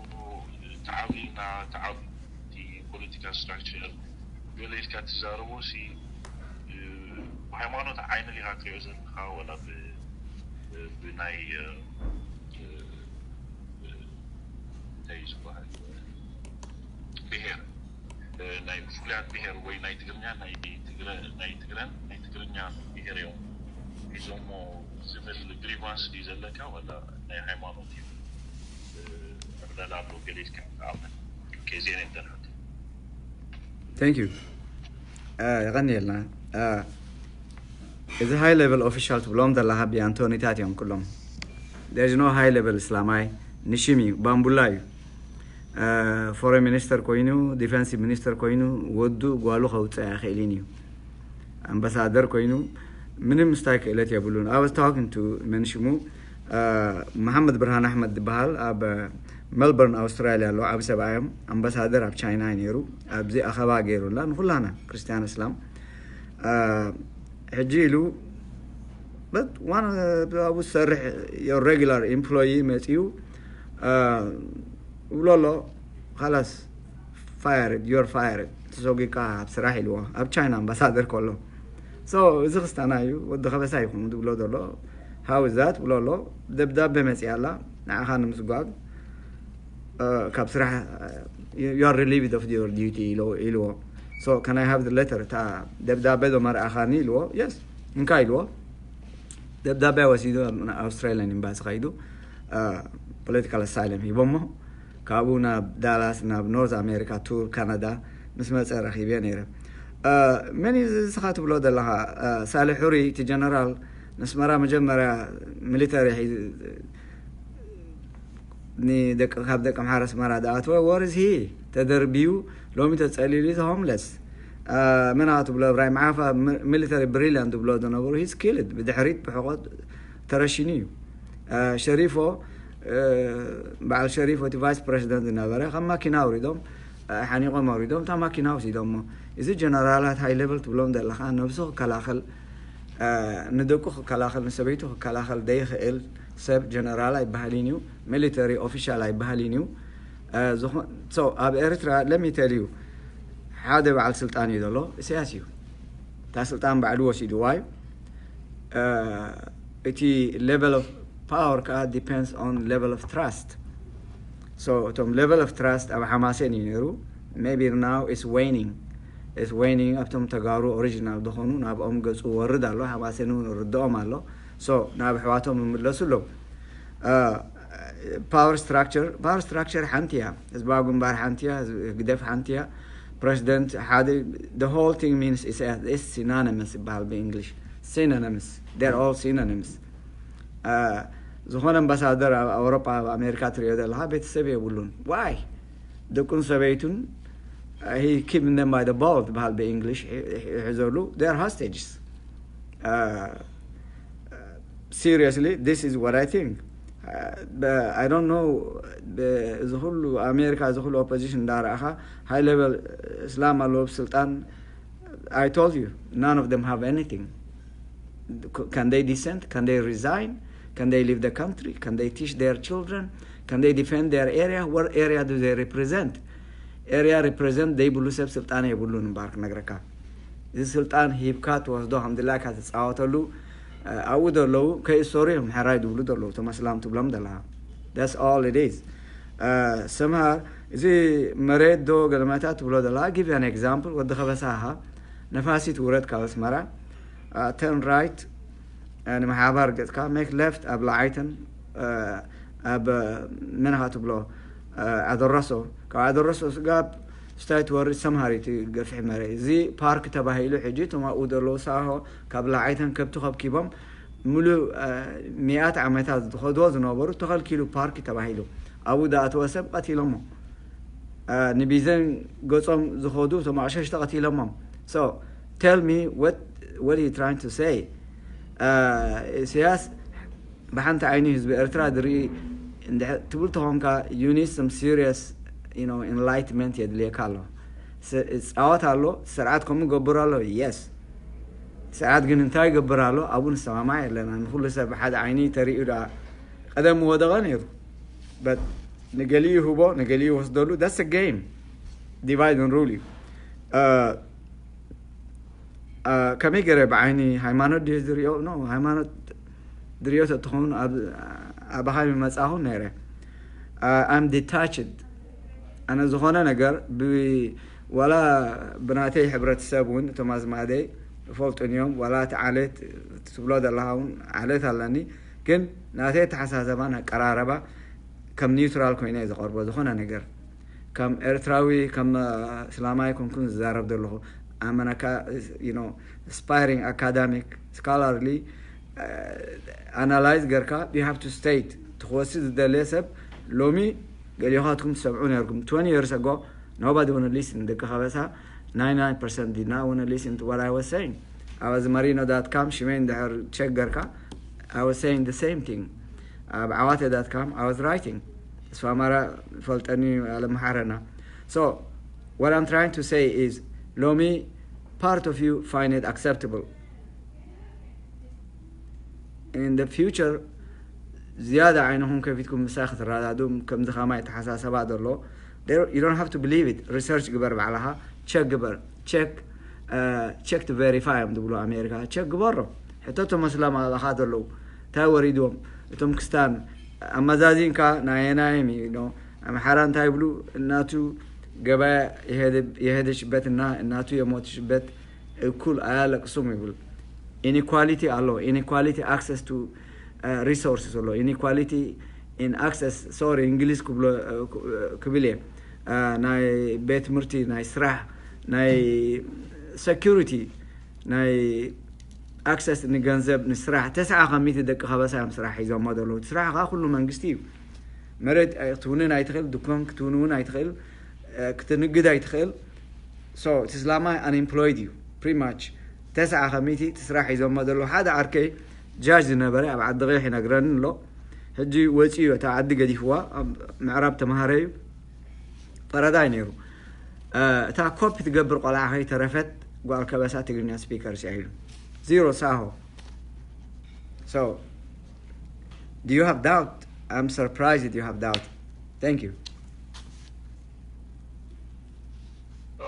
ተዓብሊና ተዓብ እቲ ፖለቲካል ስትራክቸር ገለ ኢልካ ትዛረቦ ሲ ብሃይማኖት ዓይኒ ዲኻ ትሪኦ ዘለኻ ወላ ብናይ እንታይ ዝበሃል ብሄር ናይ ፍሉያት ብሄር ወይ ናይ ትግርኛ ናይ ትግረን ናይ ትግርኛ ብሄር እዮም ሒዞሞ ዝብል ግሪቫንስ ድዩ ዘለካ ወላ ናይ ሃይማኖት እዩ ዕብለላ ኣሎ ገለ ኢልካ ንኣብነት ኬዜን እንተልሃት Thank you. የቐንየልና። እዚ high level official ትብሎም ዘለኻ ብኣንቶኒታት እዮም ኩሎም። There's no high level እስላማይ፣ ንሽም እዩ፣ ባምቡላ እዩ። Foreign minister ኮይኑ፣ defensive minister ኮይኑ፣ ወዱ ጓሉ ከውፅእ ኣይኽእልን እዩ። ኣምባሳደር ኮይኑ ምንም ስታይ ክእለት የብሉን። I was talking to መን ሽሙ መሓመድ ብርሃን ኣሕመድ ዝበሃል ኣብ ሜልበርን ኣውስትራሊያ ኣሎ። ዓብ ሰብኣዮም ኣምባሳደር ኣብ ቻይና እዩ ነይሩ። ኣብዚ ኣኸባ ገይሩላ ንኩላና ክርስቲያን እስላም ሕጂ ኢሉ but one ኣብኡ ዝሰርሕ your regular employee መፂኡ ይብሎ ኣሎ ካላስ fired, you're fired, ተሰጒካ ኣብ ስራሕ ኢልዎ ኣብ ቻይና ኣምባሳደር ከሎ። So እዚ ክስታና እዩ፣ ወዲ ከበሳ ይኹን ዝብሎ ዘሎ። How is that ብሎ ኣሎ። ደብዳቤ መፂኣ ኣላ ንዓኻ ንምስጓግ ካብ ስራሕ you are relieved of your duty ኢልዎ። So can I have the letter? እታ ደብዳቤ ዶ መርኣኻኒ ኢልዎ። Yes እንካ ኢልዎ። ደብዳቤ ወሲዱ ኣብ ኣውስትራሊያን ኤምባሲ ከይዱ political asylum ሂቦሞ። ካብኡ ናብ ዳላስ ናብ ኖርዝ ኣሜሪካ ቱር ካናዳ ምስ መፀ ረኺበ ነይረ። መን እዩ ንስኻ ትብሎ ዘለኻ? ሳልሕ ሑሪ እቲ ጀነራል ነስመራ መጀመርያ ሚሊተሪ ሒዙ ንደቂ ካብ ደቂ ኣምሓራ ኣስመራ ዝኣተወ ወርዝ ሂ ተደርቢዩ ሎሚ ተፀሊሉ is homeless። መን ትብሎ እብራሂም ዓፋ ሚሊተሪ ብሪሊያንት ትብሎ ዝነበሩ he's killed ብድሕሪት ብሕቆት ተረሽኑ እዩ። ሸሪፎ በዓል ሸሪፎ እቲ ቫይስ ፕሬዚደንት ዝነበረ ካብ ማኪና ኣውሪዶም ሓኒቆም ኣውሪዶም እታ ማኪና ወሲዶሞ። እዚ ጀነራላት ሃይ ሌቨል ትብሎም ዘለኻ ነብሱ ክከላኸል ንደቁ ክከላኸል ንሰበይቱ ክከላኸል ዘይኽእል ሰብ ጀነራል ኣይበሃልን እዩ። ሚሊተሪ ኦፊሻል ኣይበሃልን እዩ። ኣብ ኤርትራ ለሚተልዩ ሓደ በዓል ስልጣን እዩ ዘሎ፣ ኢሳያስ እዩ። እታ ስልጣን ባዕሉ ወሲድዋ እዩ። እቲ level of power ከዓ depends on level of trust። So እቶም level of trust ኣብ ሓማሴን እዩ ነይሩ። Maybe now it's waning, it's waning። ኣብቶም ተጋሩ ኦሪጂናል ዝኾኑ ናብኦም ገፁ ወርድ ኣሎ። ሓማሴን እውን ርድኦም ኣሎ። So ናብ ኣሕዋቶም ይምለሱ ኣለዉ። Power structure, power structure ሓንቲ እያ። ህዝባዊ ግንባር ሓንቲ እያ፣ ህግደፍ ሓንቲ እያ። ፕረዚደንት ሓደ the whole thing means is synonymous ይበሃል ብእንግሊሽ። Synonyms, they're all synonyms። ዝኾነ ኣምባሳደር ኣብ ኣውሮፓ ኣብ ኣሜሪካ ትሪኦ ዘለኻ ቤተሰብ የብሉን። Why? ደቁን ሰበይቱን he keep them by the ball ትበሃል ብእንግሊሽ ይሕዘሉ። They're hostages። Seriously, this is what I think. I don't know እዚ ኩሉ ኣሜሪካ እዚ ኩሉ ኦፖዚሽን እንዳረኣኻ ሃይ ሌቨል እስላም ኣለዎ ብስልጣን። I told you, none of them have anything. Can they dissent? Can they resign? Can they leave the country? Can they teach their children? Can they defend their area? What area do they represent? Area represent ዘይብሉ ሰብ ስልጣን የብሉን እምበኣር ክነግረካ። እዚ ስልጣን ሂብካ ትወስዶ ከም ድላይካ ትፃወተሉ። ኣብኡ ዘለዉ ከይእሰሩ እዮም ሕራይ ዝብሉ ዘለዉ እቶም ኣስላም ትብሎም ዘለካ። That's all it is። ሰምሃር እዚ መሬት ዶ ገለመታት ትብሎ ዘለካ give an example። ወዲ ከበሳኻ ነፋሲት ውረድ ካብ ኣስመራ turn right ንመሓባር ገፅካ make left ኣብ ላዓይተን ኣብ መን ኢኻ ትብሎ ኣደረሶ ካብ ኣደረሶ ስጋብ ስታይ ትወርድ ሰምሃር እቲ ገፊሕ መሬት እዚ ፓርክ ተባሂሉ ሕጂ እቶም ኣብኡ ዘለዉ ሳሆ ካብ ላዓይተን ከብቲ ከብኪቦም ምሉእ ሚኣት ዓመታት ዝኸድዎ ዝነበሩ ተኸልኪሉ ፓርክ ተባሂሉ ኣብኡ ዝኣተወ ሰብ ቀቲሎሞ። ንቢዘን ገጾም ዝኸዱ እቶም ኣቕሸሽ ተቐቲሎሞም። So tell me what what you trying to say? ኢሳያስ ብሓንቲ ዓይኒ ህዝቢ ኤርትራ ዝርኢ ትብል ተኾንካ you need some serious enlightenment የድልየካ ኣሎ። ፃወት ኣሎ። ስርዓት ከምኡ ገብር ኣሎ። Yes ስርዓት ግን እንታይ ይገብር ኣሎ ኣብኡ ንሰማማዕ የለና። ንኩሉ ሰብ ብሓደ ዓይኒ ተሪኡ ደኣ ቀደም ወደቐ ነይሩ። But ንገሊኡ ይህቦ ንገሊኡ ይወስደሉ። That's a game. Divide and rule እዩ። ከመይ ገይረ ብዓይኒ ሃይማኖት ድዩ ዝሪኦ? ኖ፣ ሃይማኖት ድሪኦ ተትኸውን ኣባኻ ምመፃኹ ነይረ። I'm detached። ኣነ ዝኾነ ነገር ዋላ ብናተይ ሕብረተሰብ እውን እቶም ኣዝማደይ ይፈልጡን እዮም። ዋላ እቲ ዓሌት ትብሎ ዘለኻ እውን ዓሌት ኣለኒ፣ ግን ናተይ ኣተሓሳሰባን ኣቀራረባ ከም ኒውትራል ኮይነ እየ ዝቐርቦ። ዝኾነ ነገር ከም ኤርትራዊ ከም እስላማይ ኮንኩን ዝዛረብ ዘለኹ ኣመነካ ስፓይሪንግ ኣካዳሚክ ስካላርሊ ኣናላይዝ ገርካ you have to state ትክወስድ ዝደለየ ሰብ ሎሚ ገሊኻትኩም ትሰምዑ ነርኩም twenty years ago nobody wanna listen ደቂ ከበሳ ninety-nine percent did not wanna listen to what I was saying ኣብ ኣዝማሪኖ ዳት ካም ሽመይ እንድሕር ቸክ ገርካ I was saying the same thing ኣብ ዓዋተ ዳት ካም I was writing ተስፋ ማራ ፈልጠኒ ኣለምሓረና so what I'm trying to say is ሎሚ part of you find it acceptable in the future ዝያዳ ዓይንኹም ከፊትኩም ምሳይ ክትረዳድኡ ከምዚ ከማይ ተሓሳሰባ ዘሎ you don't have to believe it research ግበር ባዕልኻ check ግበር check check to verify እዮም ዝብሉ ኣሜሪካ check ግበሮ ሕተቶም ኣስላም ኣለኻ ዘለዉ እንታይ ወሪድዎም እቶም ክስታን ኣመዛዚንካ ናየናዮም እዩ ኣምሓራ እንታይ ይብሉ እናቱ ገበያ የሄደሽበትና እናቱ የሞትሽበት እኩል ኣያለቅሱም ይብል ኢኒኳሊቲ ኣሎ ኢኒኳሊቲ access to resources ኣሎ ኢኒኳሊቲ in access sorry እንግሊዝ ክብሎ ክብል እየ ናይ ቤት ትምህርቲ ናይ ስራሕ ናይ security ናይ access ንገንዘብ ንስራሕ ተስዓ ከሚቲ ደቂ ከበሳ እዮም ስራሕ ሒዞሞ ዘለዉ ስራሕ ከዓ ኩሉ መንግስቲ እዩ መሬት ክትውንን ኣይትኽእል ድኮን ክትውን እውን ኣይትኽእል ክትንግድ ኣይትኽእል so እቲ ስላማይ unemployed እዩ pretty much ተስዓ ከሚቲ እቲ ስራሕ ሒዞሞ ዘለዉ ሓደ ዓርከይ ጃጅ ዝነበረ ኣብ ዓዲ ቐይሕ ይነግረኒ ኣሎ ሕጂ ወፂኡ እታ ዓዲ ገዲፍዋ ኣብ ምዕራብ ተምሃረ እዩ ፈረዳይ ነይሩ እታ ኮፒ ትገብር ቆልዓ ከይተረፈት ጓል ከበሳ ትግርኛ ስፒከርስ እያ ኢሉ ዚሮ ሳሆ so do you have doubt I'm surprised you have doubt thank you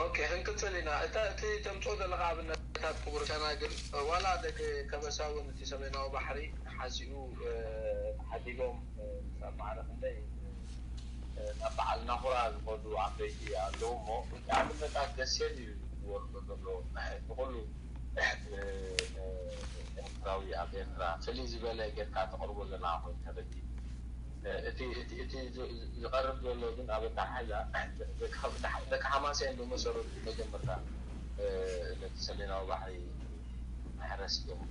ኦኬ ክንቅፅል ኢና እታ እቲ ተምፅኦ ዘለካ ኣብነታት ክቡር ሸናግል ዋላ ደቂ ከበሳ እውን እቲ ሰሜናዊ ባሕሪ ሓሲኡ ሓዲጎም ኣብ ማዕረ ክንደይ ናብ በዓል ናኹራ ዝኸዱ ዓበይቲ ኣለዉ እሞ ኣብነታት ደሴት እዩ ዝወርዶ ዘሎ ንኩሉ ኤርትራዊ ኣብ ኤርትራ ፍልይ ዝበለ ጌርካ ተቕርቦ ዘለካ ኮይኑ ተረዲ እቲ ዝቐርብ ዘሎ ግን ኣብ ኣተሓሕዛ ደቂ ሓማስያን ብመሰረቱ መጀመርታ ነቲ ሰሜናዊ ባሕሪ መሕረሲ እዮም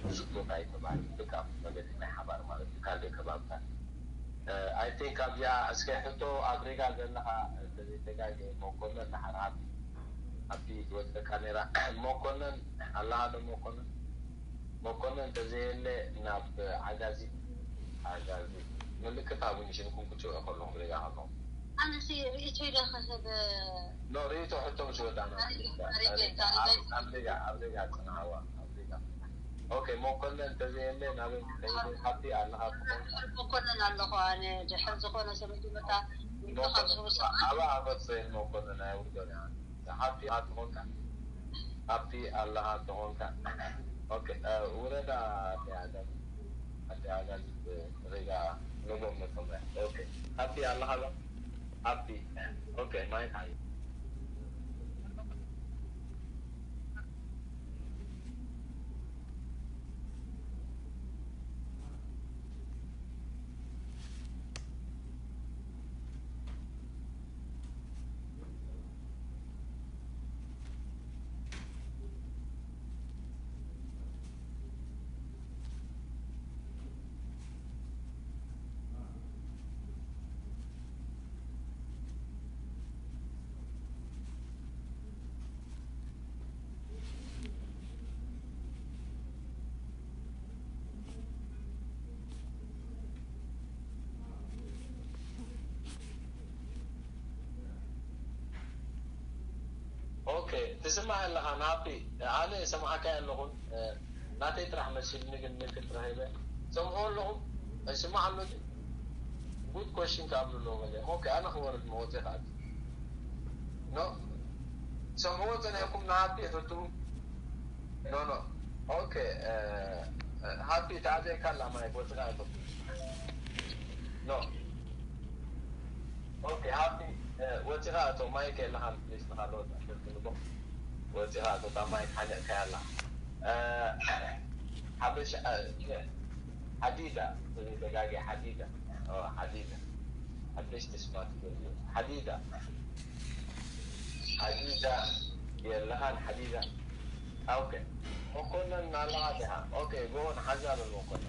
ብዙሕ ቦታ ይተባህል ብቃ መገዲ ናይ ሓባር ማለት እዩ ካልእ ከባብታት I think ኣብዚኣ እስከ ሕቶ ኣብ ሪጋ ዘለኻ እንተዘይተጋገ መኮነን ንሓር ሃቢ ሃቢ ዝወፀካ ነይራ መኮነን ኣለኻ ዶ መኮነን መኮነን እንተዘየለ ናብ ዓጋዚ ዓጋዚ ምልክት ሃቡኒ ሽምኩም ክፅውዕ ከለኹም ሪጋ ከለኹም ኣነሲ ርእቶ ኢለ ክህብ ኖ ርእቶ ሕቶ ምስ ወዳና ኣብ ሪጋ ኣብ ሪጋ ፅንሃዋ ኣብ ሪጋ ኦኬ መኮነን እንተዘየለ ናበይ ትኸይድ ሓቲ ኣለኻ ትኾን መኮነን ኣለኹ ኣነ ድሕር ዝኾነ ሰብ መጀመርታ ካብ ዝህቡ ሰባት ኣባ ኣፈፀየን መኮነን ኣይውርዶን እያ ሓቲ ኣትኾንካ ኣብቲ ኣለኻ ተኾንካ ኦኬ ውረዳ ኣደይ ዓጋዚ ኣደይ ዓጋዚ ሪጋ ንጎም ነቶም ኦኬ ኣብቲ ኣለኻ ዶ ኣብቲ ኦኬ ማይክ ሓይ ኦኬ ትስማዕ ኣለኻ ናፒ ኣነ ሰማዕካይ ኣለኹን ናተይ ጥራሕ መሲልኒ ግን ምልክት ረኺበ ሰምዖ ኣለኹም ኣይስማዕ ኣሎ good question ክኣብሉ ኣለዎ መለ ኦኬ ኣነ ክወርድ መወፂ ክኣት no ሰምዕዎ ጸኒሕኩም ንሃብቲ የፈትዉ። ኖ ኖ። ኦኬ። ሃብቲ ተኣዘካ ኣላ ማይ ወጽኻ ይፈቱ። ኖ። ኦኬ። ሃብቲ ወጽኻ እቶ ማይ ከለኻ ፕሊስ ንኻሎ ትልቦ። ወጽኻ እቶ ማይ ሓነቅካ ያላ። ሓበሻ ሓዲዳ። ተጋጊ ሓዲዳ። ሓዲዳ። ሓደሽቲ ስማት ሓዲዳ። ሓዲዳ የለኻን ሓዲዳ። ኦኬ። መኮነን ኣለኻ ዲኻ? ኦኬ፣ ጎቦን ሓዛ በል መኮነን።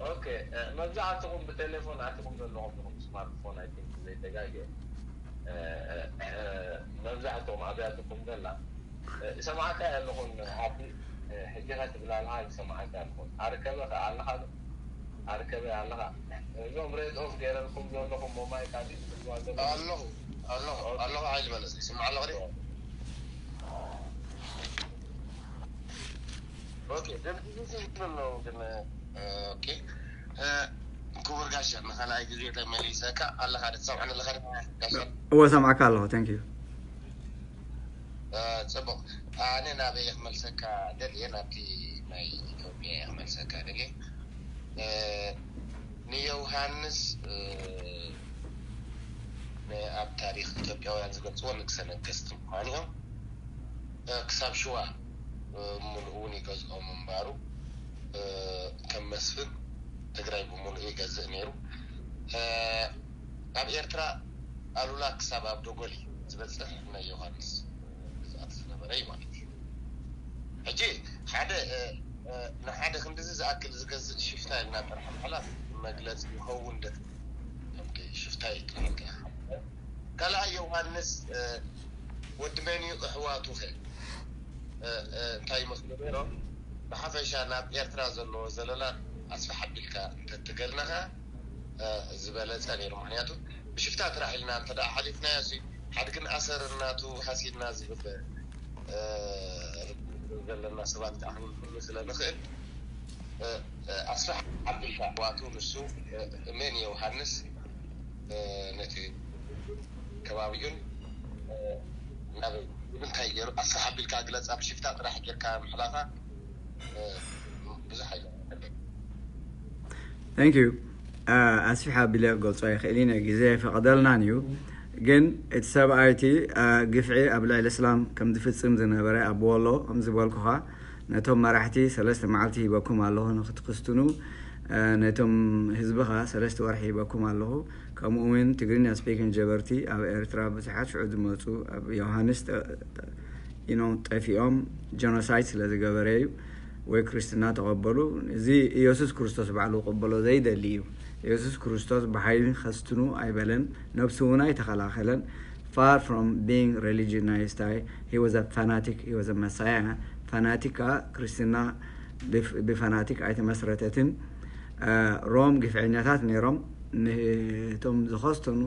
ኦኬ፣ መብዛሕትኹም ብቴሌፎን ኣትኹም ዘለኹም ኢኹም፣ ስማርትፎን ኣይ ቲንክ ዘይተጋገ። መብዛሕትኹም ኣብያትኩም ዘላ ሰማዕካ ኣለኹን። ሓቲ ሕጂ ከትብላ ኣለኻ ሰማዕካ ኣለኹን። ኣርከበ ከ ኣለኻ ዶ? ኣርከበ ኣለኻ? እዞም ሬድ ኦፍ ገይረልኩም ዘለኹም ሞባይል ካዲ ትብልዋ ዘለኹም ኣለኹ ኣለኹ ኣለኹ። ሓይል መለስ ይስማዕ ኣለኹ። ኦኬ፣ ደምዚ ዝብል ኣለዉ ግን። ኦኬ፣ ክቡር ጋሻ፣ ንኻልኣይ ግዜ ተመሊሰካ ኣለኻ ዶ ትሰምዓኒ ኣለኻ ዶ? ጋሻ፣ እወ ሰምዓካ ኣለኹ። Thank you። ጽቡቕ። ኣነ ናበይ ክመልሰካ ደልየ? ናብቲ ናይ ኢትዮጵያ ክመልሰካ ደልየ። ንዮሃንስ ኣብ ታሪኽ ኢትዮጵያውያን ዝገልጽዎ ንግሰ ነገስት ምዃኑ እዮም። ክሳብ ሽዋ ምሉእ እውን ይገዝኦ ምንባሩ፣ ከም መስፍን ትግራይ ብምሉእ ይገዝእ ነይሩ። ኣብ ኤርትራ ኣሉላ ክሳብ ኣብ ዶጎሊ ዝበፅሕ ናይ ዮሃንስ ግዝኣት ዝነበረ እዩ ማለት እዩ። ሕጂ ሓደ ንሓደ ክንድዚ ዝኣክል ዝገዝእ ሽፍታ ኢልና ጥራሕ ምሕላፍ መግለፂ ይኸውን ዶ? ሽፍታ እዩ ጥራሕ። ካልኣይ ዮሃንስ ወዲ መን እዩ? ኣሕዋቱ ኸ እንታይ ይመስሉ ነይሮም? ብሓፈሻ ናብ ኤርትራ ዘለዎ ዘለላ ኣስፍሕ ኣቢልካ እንተትገልናኻ ዝበለፀ ነይሩ። ምክንያቱ ብሽፍታ ጥራሕ ኢልና እንተ ደኣ ሓሊፍናዮ ሲ ሓድግን ኣሰር እናቱ ሃሲና ዝብል ዘለና ሰባት ከዓ ክንህሉ ስለ ንኽእል ኣስፍሕ ኣቢልካ ዋቱ ንሱ መን ዮሃንስ ነቲ ከባቢኡን ናበይ ብምንታይ ገይሩ ኣስፍሕ ኣቢልካ ግለፃ። ብሽፍታ ጥራሕ ጌርካ ምሕላፋ ብዙሕ ኣይገርመንን። Thank you። ኣስፍሕ ኣቢለ ክገልጾ ኣይኽእልን እየ፣ ግዜ ኣይፈቕደልናን እዩ። ግን እቲ ሰብኣይ እቲ ግፍዒ ኣብ ልዕሊ እስላም ከም ዝፍጽም ዝነበረ ኣብ ወሎ ከም ዝበልኩኻ ነቶም መራሕቲ ሰለስተ መዓልቲ ሂበኩም ኣለኹ ንክትክስትኑ፣ ነቶም ህዝብኻ ሰለስተ ወርሒ ሂበኩም ኣለኹ። ከምኡ እውን ትግርኛ ስፒኪንግ ጀበርቲ ኣብ ኤርትራ ብዙሓት ሽዑ ዝመፁ ኣብ ዮሃንስ ጠ- you know ጠፊኦም ጀኖሳይድ ስለ ዝገበረ እዩ። ወይ ክርስትና ተቐበሉ። እዚ ኢየሱስ ክርስቶስ ባዕሉ ክቕበሎ ዘይደሊ እዩ። ኢየሱስ ክርስቶስ ብሓይሊ ከስትኑ ኣይበለን፣ ነብሱ እውን ኣይተኸላኸለን። Far from being religionized, he was a fanatic, he was a messiah. ፋናቲክ ከዓ ክርስትና ብፍ- ብፋናቲክ ኣይተመስረተትን። ሮም ግፍዐኛታት ነይሮም። ነቶም ዝኸስተኑ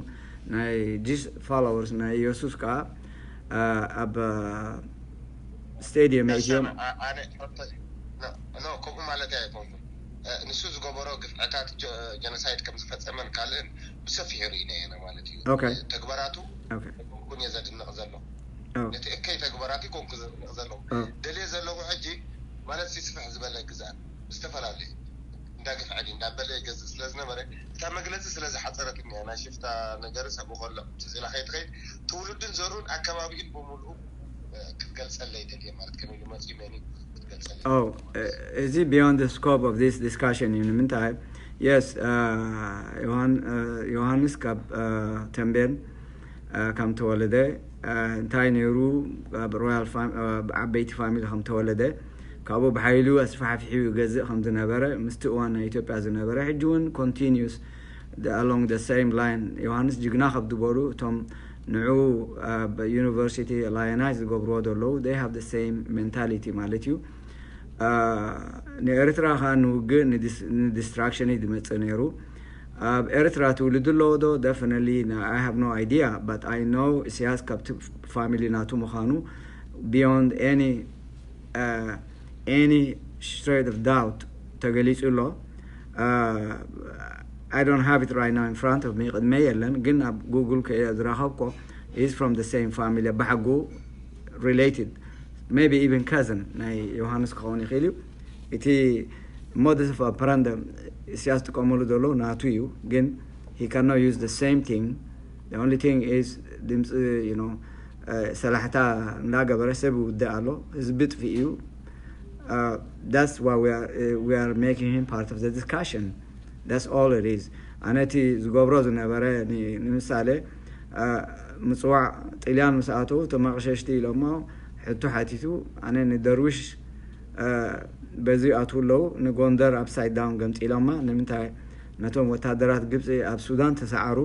ናይ ጂስ ፎሎወርስ ናይ ኢየሱስ ከዓ ኣብ ስቴድየም እትዮም። ኣነ ከምኡ ማለት ኣይኮንኩን። ንሱ ዝገበሮ ግፍዐታት ጀኖሳይድ ከም ዝፈፀመን ካልእን ብሰፊሑ ርኢና ኢና ማለት እዩ። ተግባራቱ ኩን እየ ዘድንቕ ዘሎ። ነቲ እከይ ተግባራት ኮንኩ ዘድንቕ ዘሎ። ደልየ ዘለኹ ሕጂ ማለት ሲስፍሕ ዝበለ ግዝኣት ዝተፈላለዩ እንዳገፍዐ ድዩ እንዳበለ ይገዝእ ስለ ዝነበረ እታ መግለፂ ስለ ዝሓፀረት እኒኣ ናይ ሽፍታ ነገር ሰብኡ ከሎ ትፅላ ከይትኸይድ ትውልዱን ዘሩን ኣከባቢኡን ብምሉኡ ክትገልፀለይ ደልየ ማለት ከመይ ኢሉ መፅኡ መን እዩ ክትገልፀለይ። Oh, እዚ beyond the scope of this discussion እዩ። ንምንታይ? Yes, ዮሃንስ ካብ ተንቤን ከም ተወለደ፣ እንታይ ነይሩ፣ ኣብ ሮያል ዓበይቲ ፋሚሊ ከም ተወለደ፣ ካብኡ ብሓይሉ ኣስፋሕፊሑ ይገዝእ ከም ዝነበረ ምስቲ እዋን ናይ ኢትዮጵያ ዝነበረ ሕጂ እውን ኮንቲኒዩስ along the same line። ዮሃንስ ጅግና ካብ ዝበሉ እቶም ንዑ ኣብ ዩኒቨርሲቲ ላዮናይዝ ዝገብርዎ ዘለዉ they have the same mentality ማለት እዩ። ንኤርትራ ከዓ ንውግእ ንዲስትራክሽን እዩ ዝመፅእ ነይሩ። ኣብ ኤርትራ ትውልድ ኣለዎ ዶ? Definitely, I have no idea, but I know ኢሳያስ ካብቲ ፋሚሊ ናቱ ምዃኑ beyond any uh, any shred of doubt ተገሊጹ ኣሎ። Uh, I don't have it right now in front of me, ቅድመይ የለን፣ ግን ኣብ ጉግል ከ ዝረኸብኮ is from the same family፣ ኣባሓጎ related, maybe even cousin ናይ ዮሃንስ ክኸውን ይኽእል እዩ። እቲ modus of operandi ኢሳያስ ዝጥቀመሉ ዘሎ ናቱ እዩ፣ ግን he cannot use the same thing. The only thing is ድምፂ you know ሰላሕታ እንዳገበረ ሰብ ይውድእ ኣሎ፣ ህዝቢ ጥፊእ እዩ። That's why we are, we are making him part of the discussion. That's all it is. ኣነ እቲ ዝገብሮ ዝነበረ ንምሳሌ ምፅዋዕ ጥልያን ምስ ኣተዉ ተመቕሸሽቲ ኢሎሞ ሕቶ ሓቲቱ፣ ኣነ ንደርዊሽ በዚ ኣትዉ ኣለዉ፣ ንጎንደር upside down ገምጢሎማ። ንምንታይ ነቶም ወታደራት ግብፂ ኣብ ሱዳን ተሰዓሩ?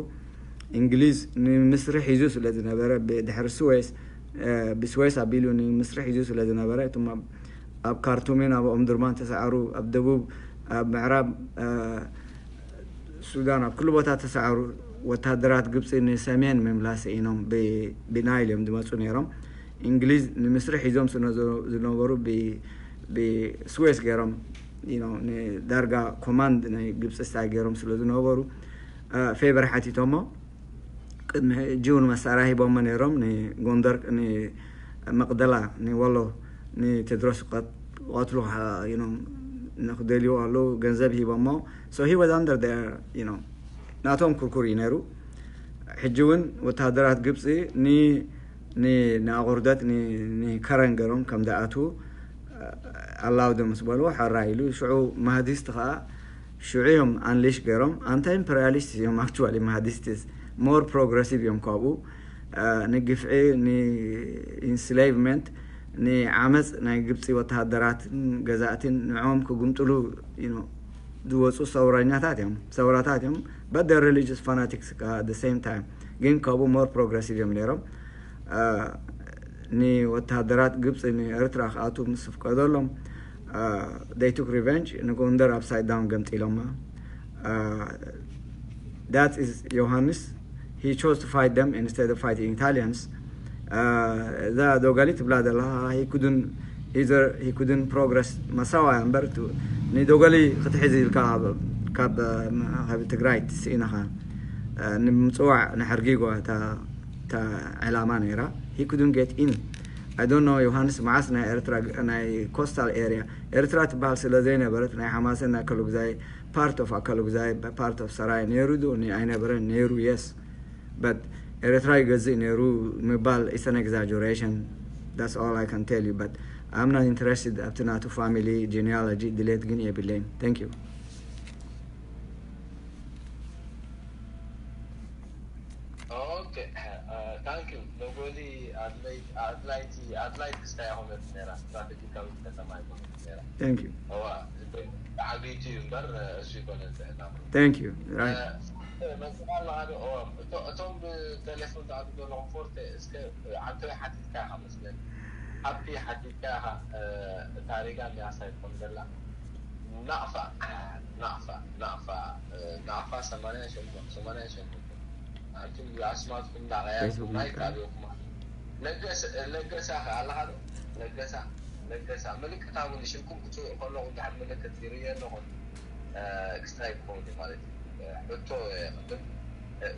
እንግሊዝ ንምስሪ ሒዙ ስለ ዝነበረ፣ ብድሕሪ ስዌስ ብስዌስ ኣቢሉ ንምስሪ ሒዙ ስለ ዝነበረ፣ እቶም ኣብ ካርቱምን ኣብ ኦምድርማን ተሰዓሩ፣ ኣብ ደቡብ ኣብ ምዕራብ ሱዳን ኣብ ኩሉ ቦታ ተሰዓሩ ወታደራት ግብፂ ንሰሜን ምምላስ ኢኖም ብናይል እዮም ዝመፁ ነይሮም። እንግሊዝ ንምስሪ ሒዞም ዝነበሩ ብስዌስ ገይሮም ዳርጋ ኮማንድ ናይ ግብፂ ስታይ ገይሮም ስለ ዝነበሩ ፌቨር ሓቲቶሞ። ቅድሚ ሕጂ እውን መሳርያ ሂቦሞ ነይሮም ንጎንደር፣ ንመቅደላ፣ ንወሎ፣ ንቴድሮስ ቀትሉ ንክደልዩ ኣለዉ ገንዘብ ሂቦሞ። So he was under their you know ናቶም ኩርኩር እዩ ነይሩ። ሕጂ እውን ወታደራት ግብፂ ንኣቑርደት ንከረን ገይሮም ከም ዝኣትዉ ኣላውደ ምስ በልዎ ሕራ ኢሉ። ሽዑ ማህዲስት ከዓ ሽዑ እዮም ኣንሊሽ ገይሮም። ኣንታይ ኢምፐሪያሊስት እዮም actually ማህዲስትስ፣ more progressive እዮም ካብኡ። ንግፍዒ፣ ንኢንስሌቭመንት፣ ንዓመፅ ናይ ግብፂ ወተሃደራትን ገዛእትን ንዕኦም ክጉምጥሉ ዝወፁ ሰውረኛታት እዮም፣ ሰውራታት እዮም። But religious fanatics at the same time፣ ግን ካብኡ more progressive እዮም ነይሮም። ንወተሃደራት ግብፂ ንኤርትራ ክኣቱ ምስ ፍቀደሎም they took revenge፣ ንጎንደር upside down ገምጢሎማ። That is ዮሃንስ፣ he chose to fight them instead of fighting Italians። እዛ ዶጋሊ ትብላ ዘላ he couldn't either, he couldn't progress መሳዋ እምበር ንዶጋሊ ክትሕዝ ኢልካ ካብ ትግራይ ትስኢናኻ ንምፅዋዕ ንሕርጊጓ እታ ዕላማ ነይራ። He couldn't get in. I don't know ዮሃንስ መዓስ ናይ ኤርትራ ናይ coastal area ኤርትራ ትበሃል ስለ ዘይነበረት ናይ ሓማሴን ናይ ኣከለጉዛይ part of ኣከለጉዛይ part of ሰራየ ነይሩ ዶ ኣይነበረን? ነይሩ፣ yes, but ኤርትራ ይገዝእ ነይሩ ምባል is an exaggeration. That's all I can tell you, but I'm not interested ኣብቲ ናቱ family genealogy ድሌት ግን የብለይን። Thank you። Okay, thank you። ሎጎሊ ኣድላይቲ ኣድላይቲ ክስታይ ኣይኮነትን ነይራ፣ ስትራቴጂካዊት ከተማ ኣይኮነትን ነይራ። Thank you። እዋ ዓቢይቲ እዩ እምበር እሱ ይኮነ ዝሕና Thank you። Right። መፅእ ኣለካ ዶ? እቶም ብቴሌፎን ትኣቱ ዘለኹም ፎርቴ እስከ ዓንተወይ ሓቲትካ ኢኻ መስለኒ። ሓቲ ሓቲትካ ኢኻ። እታ ሪጋ እንዲያ ሳይኮን ዘላ ናቕፋ ናቕፋ ናቕፋ ናቕፋ ሰማንያ ሸሞንተ ሰማንያ ሸሞንተ። ኣንቱም ብኣስማትኩም እንዳቐያርኩም ናይ ካሊኦኩም ለገሳ ከ ኣለኻ ዶ? ለገሳ ለገሳ ምልክት ሃቡኒ። ሽምኩም ክትፅውዕ ከለኹ ድሓር ምልክት ይርእየ ኣለኹ። ክስታይ ክኸውን እዩ ማለት እዩ። ሕቶ ቅድም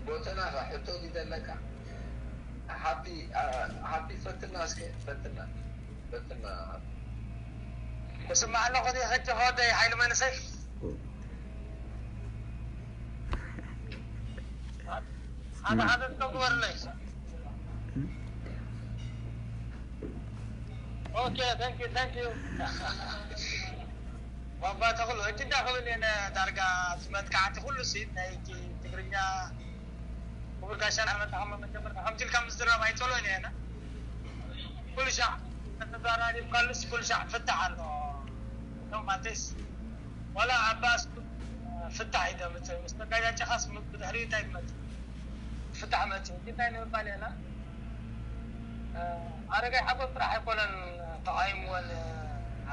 ጎተና ከ ሕቶ ድዩ ዘለካ? ሓቢ ሓቢ ፈትና እስከ ፈትና ፈትና። እስማዕ ኣለኹ ዲ ሕጂ ከወደይ ሓይሊ መንእሰይ ሓደ ሓደ እቶ ግበርለይ። ኦኬ thank you thank you። ባባ ተኽሉ ሕጂ እንዳ ክብል እየ ዳርጋ ኣብዚ መጥቃዕቲ ኩሉ ሲ ናይ ትግርኛ ክቡር ጋሻና መጣ ከም መጀመርታ ከምዚ ኢልካ ምዝራብ ኣይጸልኦን እየ። ኩሉ ሻዕ ተዛራሪብካሉስ ኩሉ ሻዕ ፍታሕ ኣሎ። እቶም ኣንቴስ ዋላ ኣባስ ፍታሕ እዩ ደምጽእ ምስ ተጋጫጨኻስ ብድሕሪኡ እንታይ ይመጽእ? ፍታሕ መጽእ ግን እንታይ ንምባል እየና? ኣረጋይ ሓጎስ ጥራሕ ኣይኮነን ተቃዊምወን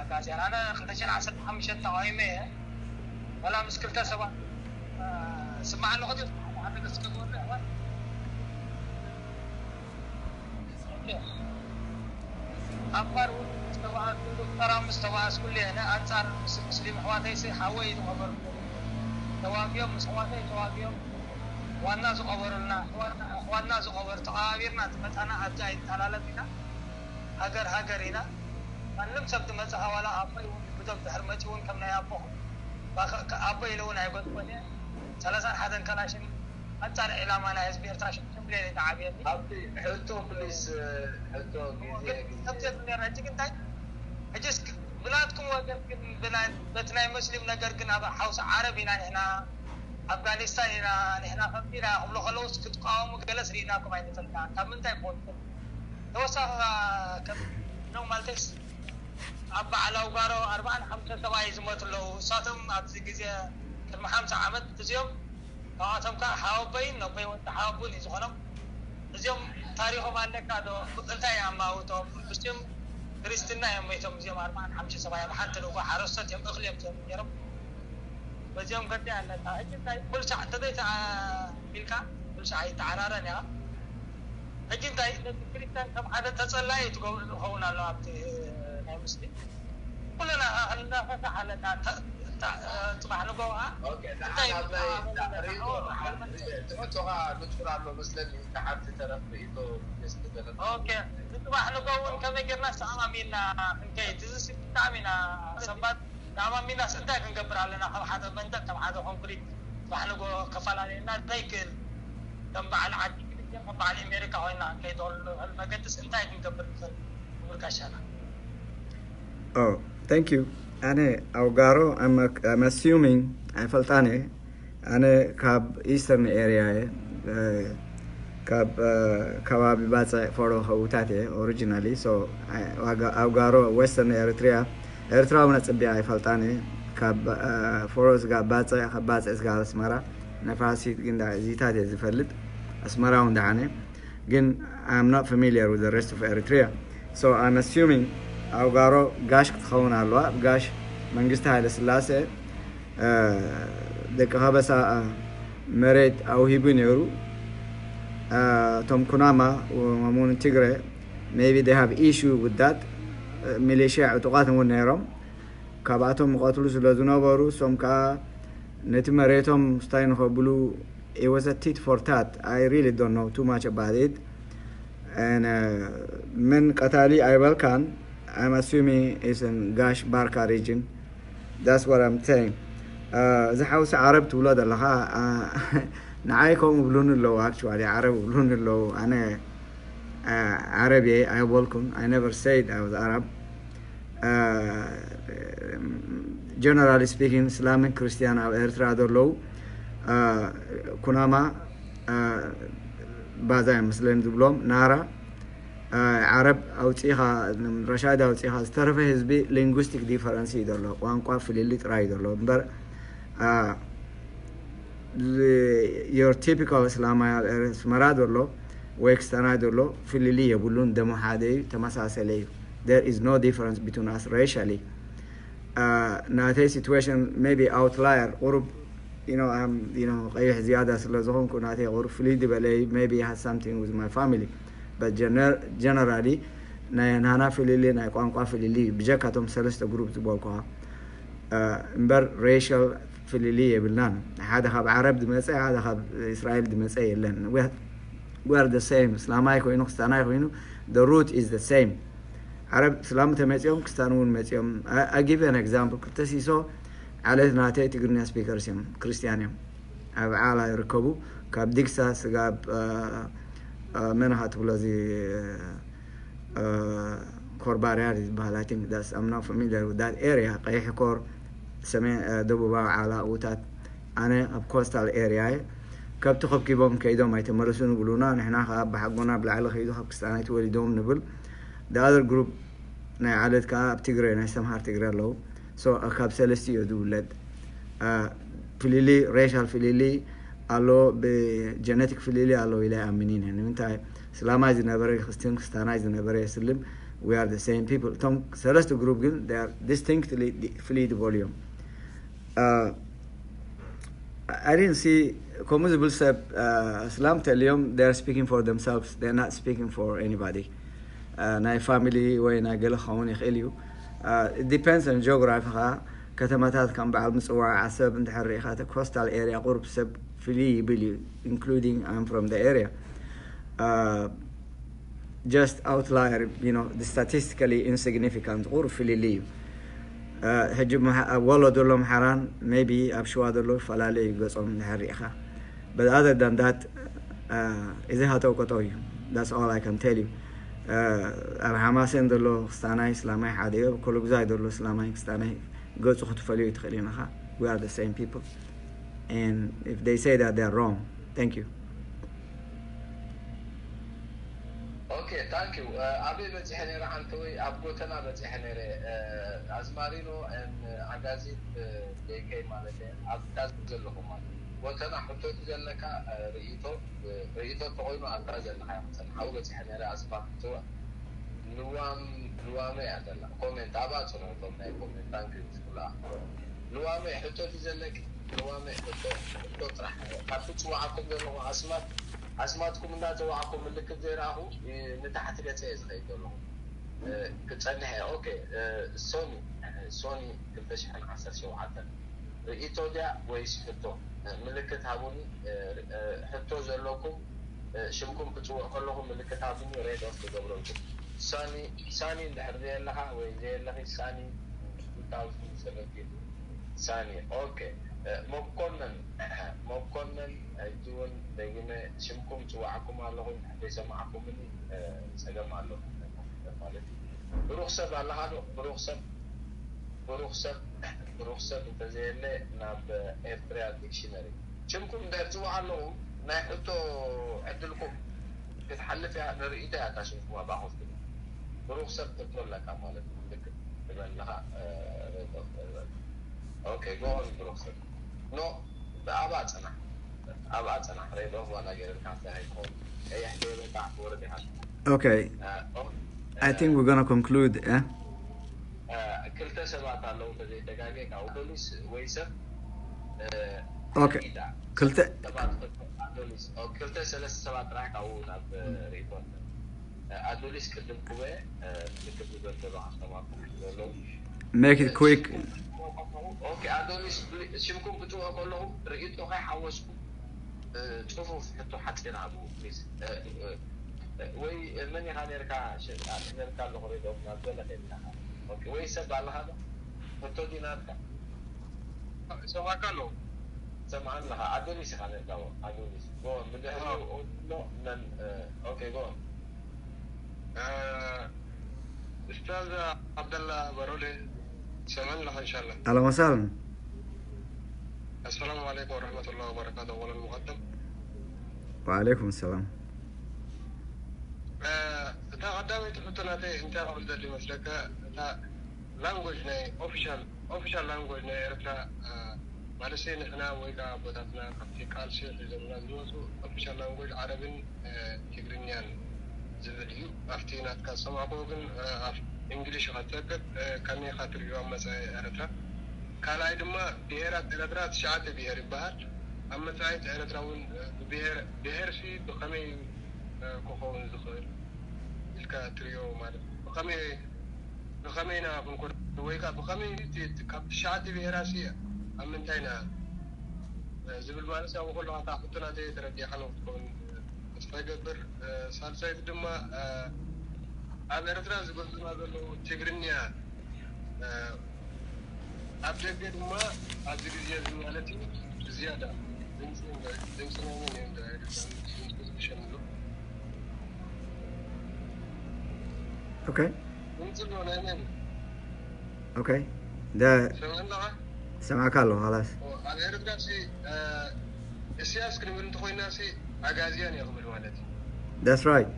ኣጋዝያን። ኣነ ክልተ ሽሕን ዓሰርተ ሓሙሽተን ተቃዊመ እየ። ዋላ ምስ ክልተ ሰባት ስማዕ ኣለኹ ድዩ? ሓደ ገጽ ክገብሩ ኣሕዋት። ኣፋር እውን ምስ ተባኣስኩሉ፣ ተራ ምስ ተባኣስኩሉ እየ። ኣንጻር ምስ ሙስሊም ኣሕዋተይሲ ሓወይ ዝቐበሩ ተዋጊኦም፣ ምስ ኣሕዋተይ ተዋጊኦም፣ ዋና ዝቐበሩልና፣ ዋና፣ ዋና ዝቐበሩ፣ ተቐባቢርና ዝመጻና ኣብዚ ኣይንጠላለፍ ኢና። ሃገር ሃገር ኢና። ማንም ሰብ ዝመጽእ፣ ዋላ ኣቦይ እውን ብዶብ ድሕር መጺኡ እውን ከም ናይ ኣቦኹም፣ ባኸ-፣ ከ-፣ ኣቦይ ኢለ እውን ኣይገልጾን እየ። ሰላሳን ሓደን ከላሽን ኣንጻር ዕላማ ናይ ህዝቢ ኤርትራ ሽም ብሌን እዩ ተዓብየኒ። ኣብቲ ሕቶ ፕሊስ፣ ሕቶ ግዜ፣ ግን ግዜ። ሰብጀክት ነይረ። ሕጂ ግን እንታይ፣ ሕጂ እስኪ ብናትኩም ወገን ግን ብናይ፣ በቲ ናይ ሙስሊም ነገር ግን ኣብ ሓውሲ ዓረብ ኢና ንሕና፣ ኣፍጋኒስታን ኢና ንሕና ከምዚ ኢና ክብሉ ከለውስ ክትቃወሙ ገለስ ርኢናኩም ኣይንፈልጥና። ካብ ምንታይ ፖይንት ተወሳኺ ከም ነው ማለተይስ ኣብ በዓል ኣውጋሮ ኣርባዓን ሓሙሽተ ሰብኣይ ዝሞቱ ኣለዉ። እሳቶም ኣብዚ ግዜ ቅድሚ ሓምሳ ዓመት እዚኦም ካብኣቶም ከዓ ሓወቦይን ነቦይ ወዲ ሓወቡን እዩ ዝኾኖም። እዚኦም ታሪኾም ኣለካ ዶ? እንታይ እዮም ኣማውቶም? ምስቲኦም ክርስትና እዮም ሞይቶም። እዚኦም ኣርባዓን ሓሙሽተ ሰብኣይ ኣብ ሓንቲ ርጓ ሓረስቶት እዮም፣ እኽሊ እዮም ዘሩ ነይሮም። በዚኦም ገዲ ኣለካ። ሕጂ እንታይ ኩሉ ሳዕ እንተዘይተኣቢልካ ኩሉ ሳዕ ኣይተዓራረን እያ። ሕጂ እንታይ ነቲ ክርስቲያን ከም ሓደ ተጸላኢ ትገብሩ ዝኸውን ኣሎ ኣብቲ ናይ ሙስሊም። ኩልና ከኣ ክንናፈሳ ኣለና። ተ-፣ ተ-፣ ጽባሕ ንግሆ ከኣ ኦኬ፣ እንታይ ንዓና ናይ ይግባእ ርእይቶ፣ ኦ፣ ርእይቶ፣ ትሕዝቶኻ ንጹር ኣሎ መስለኒ። እቲ ሓንቲ ተረፍ ርእይቶ ደስ ትብል። ኦኬ፣ ንጽባሕ ንግሆ እውን ከመይ ጌርና ተኣማሚንና ክንከይድ? እዚ ሲ ብጣዕሚ ኢና ሰባት ተኣማሚንናስ እንታይ ክንገብር ኣለና? ካብ ሓደ መንደቅ፣ ካብ ሓደ ኮንክሪት ጽባሕ ንግሆ ከፈላለየና ዘይክእል፣ ከም በዓል ዓዲ እንግሊዝ፣ ከም በዓል ኣሜሪካ ኮይና ክንከይድ ንኽእል መገድስ እንታይ ክንገብር ንኽእል? ክቡር ጋሻና። Oh, thank you. ኣነ ኣውጋሮ፣ I'm, I'm assuming፣ ኣይፈልጣን እየ። ኣነ ካብ ኢስተርን ኤርያ እየ። እ፣ ካብ፣ እ፣ ከባቢ ባጽዕ ፎሮ ከብታት እየ ኦሪጂናሊ። So፣ ኣይ-፣ ዋጋ-፣ ኣውጋሮ ዌስተርን ኤርትሪያ፣ ኤርትራዊ ነጽቢያ ኣይፈልጣን እየ። ካብ፣ እ፣ ፎሮ ስጋብ ባጽዕ፣ ካብ ባጽዕ ስጋብ ኣስመራ፣ ነፋሲት ግን ዳ-፣ ዚታት እየ ዝፈልጥ። ኣስመራ እውን ደሓነ። ግን I'm not familiar with the rest of Eritrea. So I'm assuming ኣውጋሮ ጋሽ ክትኸውን ኣለዋ። ጋሽ መንግስቲ ሃይለ ስላሴ፣ እ፣ ደቂ ከበሳ፣ እ፣ መሬት ኣውሂቡ ነይሩ። እ፣ እቶም ኩናማ ወሙን ትግረ፣ maybe they have issue with that። እ፣ ሚሊሽያ ዕጡቓት እውን ነይሮም። ካብኣቶም ይቐትሉ ስለ ዝነበሩ፣ እሶም ከኣ ነቲ መሬቶም ስታይ ንኸብሉ፣ it was a tit for tat. I really don't know too much about it. And, uh, መን ቀታሊ ኣይበልካን። I'm assuming it's in ጋሽ ባርካ region. That's what I'm saying. Uh, እዚ ሓውሲ ዓረብ ትብሎ ዘለኻ፣ uh፣ ንዓይ ከምኡ ብሉኒ ኣለዉ፣ actually፣ ዓረብ ብሉኒ ኣለዉ። ኣነ፣ uh፣ ዓረብ እየ ኣይበልኩን። I never said I was Arab. Uh, generally speaking፣ እስላምን ክርስትያን ኣብ ኤርትራ ዘለዉ፣ uh፣ ኩናማ፣ uh፣ ባዛ እዮም መስለኒ ዝብሎም፣ ናራ፣ uh፣ ዓረብ ኣውፂኻ፣ ረሻድ ኣውፂኻ፣ ዝተረፈ ህዝቢ ሊንጉስቲክ ዲፈረንስ እዩ ዘሎ፣ ቋንቋ ፍልልይ ጥራይ እዩ ዘሎ እምበር፣ uh፣ your typical እስላማይ ኣብ ኣስመራ ዘሎ ወይ ክስተናይ ዘሎ ፍልልይ የብሉን። ደሞ ሓደ እዩ፣ ተመሳሰለ እዩ። There is no difference between us racially. Uh, ናተይ situation maybe outlier ቁሩብ፣ you know, I'm, you know፣ ቀይሕ ዝያዳ ስለ ዝኾንኩ ናተይ ቁሩብ ፍልይ ዝበለ እዩ። Maybe it has something with my family. But gener-, generally ናይ ናና ፍልልይ፣ ናይ ቋንቋ ፍልልይ እዩ፣ ብጀካቶም ሰለስተ ግሩፕ ዝበልኩኻ። Uh፣ እምበር ሬሻል ፍልልይ የብልናን። ሓደ ካብ ዓረብ ዝመጸ፣ ሓደ ካብ እስራኤል ዝመጸ የለን። We are፣ we are the same። እስላማይ ኮይኑ፣ ክስታናይ ኮይኑ፣ the root is the same። ዓረብ እስላም ተመጺኦም፣ ክስታን እውን መጺኦም። I, I give an example። ክልተ ሲሶ ዓሌት ናተይ ትግርኛ ስፒከርስ እዮም፣ ክርስትያን እዮም። ኣብ ዓላ ይርከቡ። ካብ ዲግሳ ስጋብ፣ uh፣ uh፣ መን ኢኻ ትብሎ፣ እዚ፣ uh፣ ኮርባርያ ዝበሃል፣ I think that's, I'm not familiar with that area። ቀይሕ ኮር፣ ሰሜን፣ uh፣ ደቡባዊ ዓላ፣ ኡታት። ኣነ ኣብ ኮስታል ኤርያ እየ። ከብቲ ከብኪቦም ከይዶም ኣይተመለሱን ይብሉና። ንሕና ከኣ ብሓጎና ብላዕሊ ከይዱ ካብ ክስታናይ ተወሊዶም ንብል። The other group ናይ ዓሌት ከኣ ኣብ ትግረ፣ ናይ ሰምሃር ትግረ ኣለዉ። So፣ ካብ ሰለስቲኡ እዩ ዝውለድ። Uh፣ ፍልልይ፣ ሬሻል ፍልልይ ኣሎ፣ ብጀነቲክ ፍልልይ ኣሎ ኢለ ኣይኣምንን እየ። ንምንታይ? እስላማይ ዝነበረ ይኽስትን፣ ክስታናይ ዝነበረ የስልም። We are the same people። እቶም ሰለስተ ግሩፕ ግን they are distinctly ፍልይ ዝበሉ እዮም። Uh፣ I didn't see ከምኡ ዝብል ሰብ እስላም ተልዮም they're speaking for themselves, they're not speaking for anybody. ናይ ፋሚሊ ወይ ናይ ገለ ክኸውን ይኽእል እዩ። Depends on geography ኻ። ከተማታት ከም በዓል ምፅዋዕ ዓሰብ እንድሕር ርኢኻ እቲ ኮስታል ኤሪያ ቁሩብ ሰብ ፍልይ ይብል እዩ, including I'm from the area. Just outlier, you know, statistically insignificant ቁሩብ ፍልልይ እዩ። ሕጂ ኣብ ወሎ ዘሎ ኣምሓራን maybe ኣብ ሽዋ ዘሎ ይፈላለዩ ገጾም እንድሕር ርኢኻ. But other than that, እዚ ሃተው ቀጠው እዩ. That's all I can tell you. ኣብ ሓማሴን ዘሎ ክስታናይ እስላማይ ሓደ እዩ፣ ኣብ ኮሎጉዛይ ዘሎ እስላማይ ክስታናይ ገጹ ክትፈልዮ ትኽእል ኢኻ. We are the same people, and if they say that, they're wrong. Thank you. Okay, thank you. ኣበይ በፂሐ ነይረ ዓንተወይ? ኣብ ጎተና በፂሐ ነይረ። ኣዝማሪኖ ዓጋዚት ደይከይ ማለት እየ ኣብታ ዘለኹ ማለት ጎተና ሕቶቲ ዘለካ ርእቶ ርእቶ ተኮይኑ ኣብታ ዘለካ ይመፀን ሓው በፂሐ ነይረ ኣስፋልት ልዋም ልዋመ እያ ዘላ ኮሜንት ኣብኣ ፅንሑቶም ናይ ኮሜንት ታንኪ ዝኩላ ልዋመ ሕቶቲ ዘለኪ ልዋመ ሕቶ ጥራሕ ካብቲ ፅዋዓኩም ዘለኹ ኣስማት ኣስማትኩም እንዳፀዋዕኩም ምልክት ዘይረኣኹ ንታሕቲ ገፀ እየ ዝኸይድ ዘለኹ ክፀንሐ ኦኬ ሶኒ ሶኒ ክልተ ሽሕን ዓሰርተ ሸውዓተን ርእይቶ ድያ ወይስ ሕቶ ምልክት ሃቡኒ ሕቶ ዘለኩም ሽምኩም ክፅውዕ ከለኹ ምልክት ሃቡኒ ሬድ ኦፍ ክገብረልኩም ሳኒ ሳኒ እንድሕር ዘየለኻ ወይ ዘየለኺ ሳኒ two thousand seventeen ሳኒ ኦኬ መኮነን መኮነን ሕጂ እውን ደጊመ ሽምኩም ፅዋዕኩም ኣለኹ እንድሕር ዘይሰማዕኩምኒ ፀገም ኣሎ ማለት እዩ ብሩኽ ሰብ ኣለኻ ዶ ብሩኽ ሰብ ብሩኽ ሰብ ብሩኽ ሰብ እንተዘየለ ናብ ኤርትራ ዲክሽነሪ ሽምኩም እንድሕር ፅዋዕ ኣለኹ ናይ ሕቶ ዕድልኩም ክትሓልፍ እያ ንርእይቶ እያ እታ ሽምኩም ኣብኣ ኮፍ ትብል ብሩኽ ሰብ ሕቶ ኣለካ ማለት እዩ ምልክት ትበልኻ ኦኬ ጎ ኦን ብሩኽ ሰብ ኖ ኣብኣ ፅናሕ ኣብኣ ፅናሕ ሬድ ኦፍ ዋላ ገይረልካ እንታይ ኣይትኸውን ቀያሕ ገይረልካ ወረድ ይሃልካ Okay, I think we're gonna conclude. Eh? ክልተ ሰባት ኣለዉ እንተዘይተጋገ ካብ ፖሊስ ወይ ሰብ Okay. ክልተ ክልተ ሰለስተ ሰባት ጥራሕ ካብኡ ናብ ሪፖርት ኣዶሊስ ቅድም ክበ ምልክት ዝገበሩ ኣስተማርኩም ዘለዉ Make it quick. ኦኬ ኣዶሊስ ሽምኩም ክትውዖ ከለኹም ርእይቶ ከይሓወስኩም ፅፉፍ ሕቶ ሓፂር ሃብዎ ፕሊዝ ወይ መን ኢኻ ነርካ ነርካ ኣለኹ ሬድዮ ናብ ገለ ከይድካ ወይ ሰብ ኣለኻ ዶ ሕቶ ዲናትካ ሰማዕካ ኣለኹ ሰማዕን ኣለኻ ኣዶሊስ ኢኻ ነርካ ኣዶሊስ ጎ ብድሕሪ ኖ መን ኦኬ ጎ أستاذ عبد الله برولي سمعنا لك إن شاء الله أهلا وسهلا. السلام عليكم ورحمة الله وبركاته أولا مقدم وعليكم السلام. እታ ቀዳመይቲ ሕቶ ናተይ እንታይ ክብል ዘድሊ መስለካ እታ ላንጎጅ ናይ ኦፊሻል ኦፊሻል ላንጎጅ ናይ ኤርትራ ማለት ንሕና ወይ ከዓ ኣቦታትና ካብቲ ቃልሲ ሒዞምና ዝመፁ ኦፊሻል ላንጎጅ ዓረብን ትግርኛን ዝብል እዩ ኣብቲ ናትካ ዝሰማዕኩዎ ግን እንግሊሽ ኢኻ ትጠቅም ከመይ ኢኻ ትርእዮ ኣብ መፃኢ ኤርትራ ካልኣይ ድማ ብሄራት ኤርትራ ትሽዓተ ብሄር ይበሃል ኣብ መፃኢት ኤርትራ እውን ብሄር ሲ ብኸመይ እዩ ክኸውን ዝኽእል ኢልካ ትርእዮ ማለት ብኸመይ ብኸመይ ኢና ክንኮር ወይ ከዓ ብኸመይ ካብ ትሽዓተ ብሄራሲ ኣብ ምንታይ ኢና ዝብል ማለት ኣብኡ ከለኻ ከዓ ሕቶ ናተይ ተረዲእካ ንክትከውን ተስፋ ይገብር ሳልሳይት ድማ ኣብ ኤርትራ ዝገዙና ዘለዉ ትግርኛ ኣብ ደገ ድማ ኣብዚ ግዜ እዚ ማለት እዩ ብዝያዳ ድምፂ ድምፂ ናይ መን እዮም ዝሸንሉ Okay. ድምፂ ኣሎ ናይ መን Okay. ደ ሰማዕናኻ ሰማዕካ ኣለኹ خلاص. ኣብ ኤርትራ ሲ እስያስ ክንብል እንተኮይና ሲ ኣጋዝያን እየ ክብል ማለት እዩ That's right.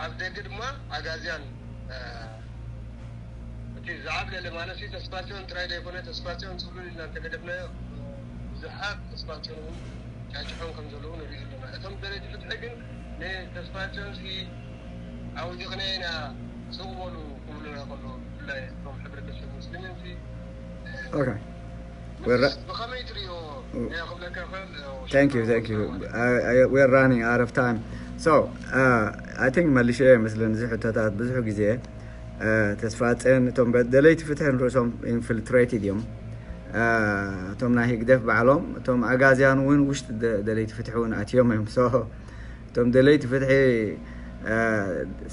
ኣብ ደገ ድማ ኣጋዝያን እቲ ዝዓብለለ ማለት እዩ ተስፋቸውን ጥራይ ዘይኮነ ተስፋቸውን ፅሉል ኢልና እንተገደፍናዮ ብዙሓት ተስፋቸውን እውን ጫጭሖም ከም ዘለዉ ንርኢ ኣለና እቶም ደረጅ ፍትሒ ግን ንተስፋቸውን ሲ ኣውዲቕና ኢና ስቕ በሉ ክብሉና ከለዉ ብፍላይ እቶም ሕብረተሰብ ሙስሊምን ሲ Okay. We're ra- ብኸመይ ትሪኦ? ክብለካ ኸል Thank you, thank you. I, I, we're running out of time. So, uh, I think መሊሸ ይመስለኒ እዚ ሕቶታት ብዙሕ ግዜ ተስፋ ጸን እቶም ደለይቲ ፍትሒ ንርእሶም ኢንፊልትሬትድ እዮም። እቶም ናይ ህግደፍ ባዕሎም እቶም ኣጋዝያን እውን ውሽጢ ደለይቲ ፍትሒ እውን ኣትዮም እዮም። So እቶም ደለይቲ ፍትሒ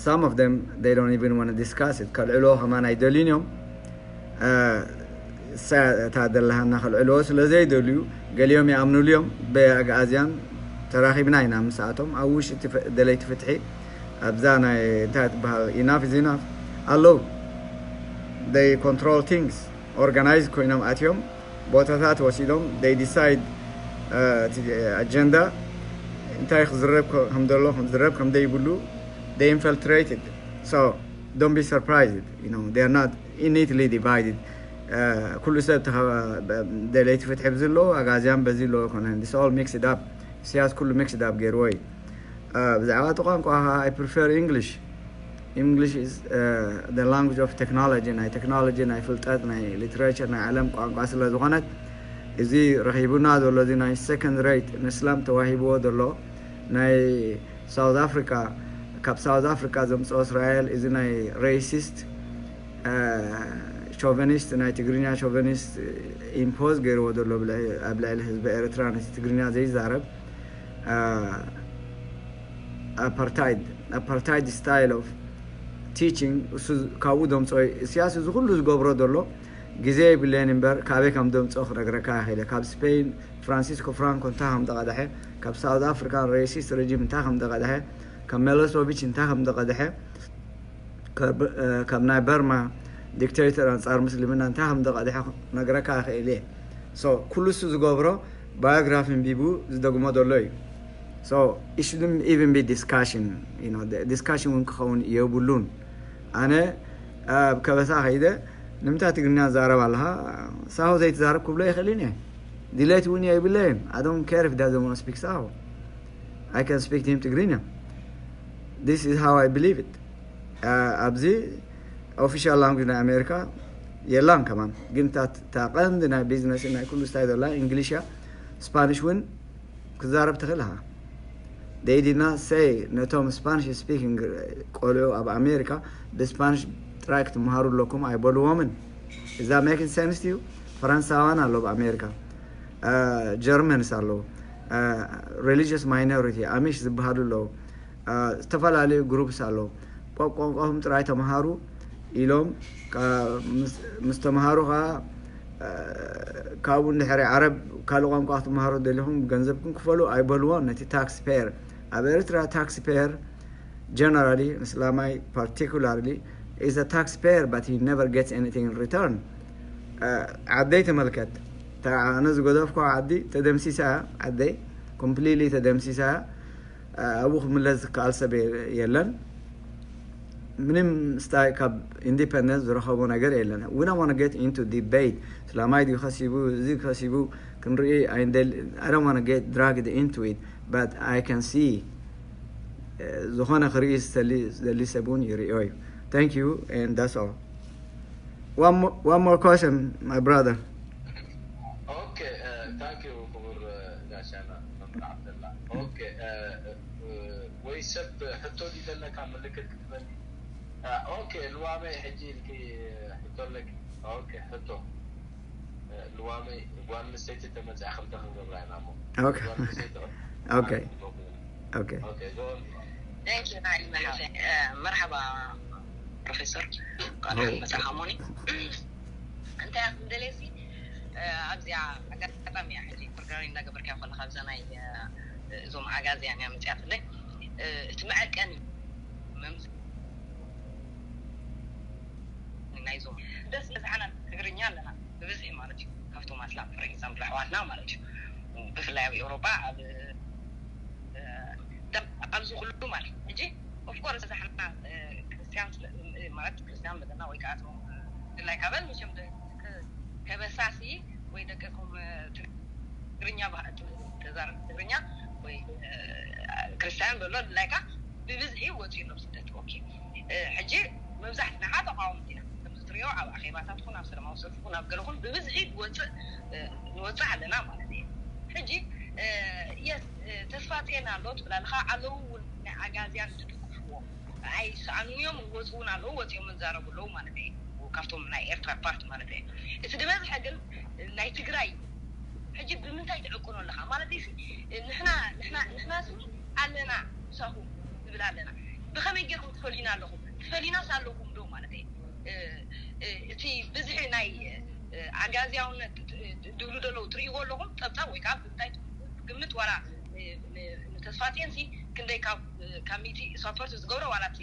some of them they don't even want to discuss it፣ ከልዕልዎ ከማን ኣይደልዩን እዮም። እሳ እታ ደላሃና ከልዕልዎ ስለ ዘይደልዩ ገሊኦም ይኣምኑሉ እዮም። በኣግኣዝያን ተራኺብና ኢና ምስኣቶም ኣብ ውሽጢ ደለይቲ ፍትሒ ኣብዛ ናይ እንታይ ትበሃል ኢናፍ ዚናፍ ኣለዉ። They control things። ኦርጋናይዝ ኮይኖም ኣትዮም ቦታታት ወሲዶም they decide ኣጀንዳ እንታይ ክዝረብ ከም ዘሎ ክዝረብ ከም ዘይብሉ they infiltrated። So don't be surprised, you know, they are not neatly divided. ኩሉ ሰብ ደለይቲ ፍትሒ ብዚ ኣለዎ ኣጋዝያን በዚ ኣለዎ ኣይኮነን። This all mixed up። ኢሳያስ ኩሉ mixed up ገይርዎ እዩ። ብዛዕባ እቲ ቋንቋ I prefer English. English is the language of technology፣ ናይ ቴክኖሎጂ፣ ናይ ፍልጠት፣ ናይ ሊትሬቸር፣ ናይ ዓለም ቋንቋ ስለ ዝኾነት እዚ ረኺቡና ዘሎ እዚ ናይ ሰኮንድ ሬት ንእስላም ተዋሂብዎ ዘሎ ናይ ሳውዝ ኣፍሪካ፣ ካብ ሳውዝ ኣፍሪካ ዘምፅኦ እስራኤል እዚ ናይ ሬሲስት ሾቨኒስት፣ ናይ ትግርኛ ሾቨኒስት ኢምፖዝ ገይርዎ ዘሎ ኣብ ልዕሊ ህዝቢ ኤርትራ ነቲ ትግርኛ ዘይዛረብ ኣፓርታይድ ኣፓርታይድ style of teaching እሱ ካብኡ ደምፅኦ እዩ። ኢሳያስ እዚ ኩሉ ዝገብሮ ዘሎ ግዜ የብለይን እምበር ካበይ ከም ደምፅኦ ክነግረካ ይኽእል እየ። ካብ ስፔን ፍራንሲስኮ ፍራንኮ እንታይ ከም ተቐድሐ፣ ካብ ሳውት ኣፍሪካን ሬሲስት ረጂም እንታይ ከም ተቐድሐ፣ ካብ ሚሎሶቪች እንታይ ከም ተቐድሐ፣ ካብ ናይ በርማ ዲክቴተር ኣንፃር ምስልምና እንታይ ከም ተቐድሐ ክነግረካ ይኽእል እየ። So ኩሉ እሱ ዝገብሮ ባዮግራፊ ኣንቢቡ ዝደግሞ ዘሎ እዩ። So it shouldn't even be discussion፣ you know, discussion እውን ክኸውን የብሉን። ኣነ ኣብ ከበሳ ከይደ ንምንታይ ትግርኛ ትዛረብ ኣለኻ ሳሆ ዘይትዛረብ ክብሎ ይኽእልን እየ። ድሌት እውን የብለይን። I don't care if doesn't want to speak Saho. I can speak to him ትግርኛ። This is how I believe it. ኣብዚ ኦፊሻል ላንጉጅ ናይ ኣሜሪካ የላን ከማን፣ ግን እታ ቀንዲ ናይ ቢዝነስ ናይ ኩሉ ስታይ ዘላ እንግሊሽ እያ። ስፓኒሽ እውን ክዛረብ ትኽእል ኢኻ። They did not say ነቶም ስፓኒሽ ስፒኪንግ ቆልዑ ኣብ ኣሜሪካ ብስፓኒሽ ጥራይ ክትመሃሩ ኣለኩም ኣይበልዎምን። Is that making sense to you? ፈረንሳውያን ኣለዉ ኣብ ኣሜሪካ፣ ጀርመንስ ኣለዉ፣ ሪሊጅስ ማይኖሪቲ ኣሚሽ ዝበሃሉ ኣለዉ፣ ዝተፈላለዩ ግሩፕስ ኣለዉ። ቋንቋኹም ጥራይ ተምሃሩ ኢሎም ምስ ተምሃሩ ከዓ ካብኡ እንድሕሪ ዓረብ ካልእ ቋንቋ ክትምሃሩ ደሊኹም ገንዘብኩም ክፈሉ ኣይበልዎን ነቲ ታክስ ፔየር። ኣብ ኤርትራ ታክስ ፔየር ጀነራሊ እስላማይ ፓርቲኩላርሊ is a taxpayer but he never gets anything in return። ዓደይ ተመልከት። ኣነ ዝገደፍኩ ዓዲ ተደምሲሳ እያ። ዓደይ ኮምፕሊትሊ ተደምሲሳ እያ። ኣብኡ ክምለስ ዝከኣል ሰብ የለን። ምንም ስታይ ካብ ኢንዲፐንደንስ ዝረኸቦ ነገር የለን። We don't want to get into debate። እስላማይ ድዩ ከሲቡ፣ እዚ ከሲቡ ክንርኢ ኣይንደል። I don't want to get dragged into it, but I can see ዝኾነ ክርኢ ዝደሊ ሰብ እውን ይርእዮ እዩ። Thank you and that's all. One more, one more question, my brother. Okay, thank you ክቡር ጋሻና መምህር ዓብደላ። Okay፣ ወይ ሰብ ሕቶ ድዩ ዘለካ ምልክት ክትበኒ? Okay፣ ልዋመይ ሕጂ ኢልኪ ሕቶ ኣለኪ። Okay፣ ሕቶ ልዋመይ ጓል ኣንስተይቲ ተመፅያ ከምተ ክንገብራ ኢና እሞ Okay. ጓል ኣንስተይቲ Okay. Okay. Okay፣ go on. Thank you. Hi, መርሓባ። መርሓባ ፕሮፌሰር፣ ቃል ሓመሳ ሃሞኒ። እንታይ እያ ክንደለሲ ኣብዚኣ ኣጋጣሚ እያ ሕጂ ፕሮግራም እንዳገበርካ ከለካ ኣብዛ ናይ እዞም ኣጋዝያን እያ መፅያትለይ። እቲ መዐቀኒ መምስ ናይዞም ደስ ዝሓና ትግርኛ ኣለና ብብዝሒ ማለት እዩ። ካብቶም ኣስላም for example ኣሕዋትና ማለት እዩ። ብፍላይ ኣብ ኤውሮጳ ኣብ ኣብዚ ኩሉ ማለት ሕጂ ኦፍኮርስ ዛሕና ክርስቲያን ማለት ክርስቲያን ዘለና ወይ ከዓ ድላይ ካበል መቸም ከበሳሲ ወይ ደቀኩም ትግርኛ ተዛረብ ትግርኛ ወይ ክርስቲያን በሎ ድላይካ ብብዝሒ ወፂኡ ሎም ስደት። ኦኬ ሕጂ መብዛሕትና ተቃወምቲ ኢና። ኣብ ኣኼባታት ኹን ኣብ ሰላማዊ ሰልፊ ኹን ኣብ ገለ ኹን ብብዝሒ ንወፅእ ኣለና ማለት እዩ። ሕጂ የስ ተስፋ ጤና ኣሎ ትብል ኣለኻ። ኣለዉ እውን ናይ ኣጋዝያን ዝድግፍዎ ኣይሰኣኑን እዮም። ወፁ እውን ኣለዉ፣ ወፂኦም ይዛረቡ ኣለዉ ማለት እዩ። ካብቶም ናይ ኤርትራ ፓርቲ ማለት እዩ። እቲ ዝበዝሐ ግን ናይ ትግራይ እዩ። ሕጂ ብምንታይ ትዕቅኖ ኣለኻ ማለት እዩ። ንሕና ንሕና ንሕና ስኒ ኣለና ምሳኹም ንብል ኣለና። ብኸመይ ጌርኩም ትፈልዩና ኣለኹም? ትፈልዩናስ ኣለኹም ዶ ማለት እዩ። እቲ ብዝሒ ናይ ኣጋዝያውነት ድብሉ ዘለዉ ትርእይዎ ኣለኹም ጸብጻብ ወይ ከዓ ብምንታይ ግምት ዋላ ንተስፋ ፂዮንሲ ክንደይ ካብ ካብ ሚቲ ሳፖርት ዝገብሮ ዋላ እቲ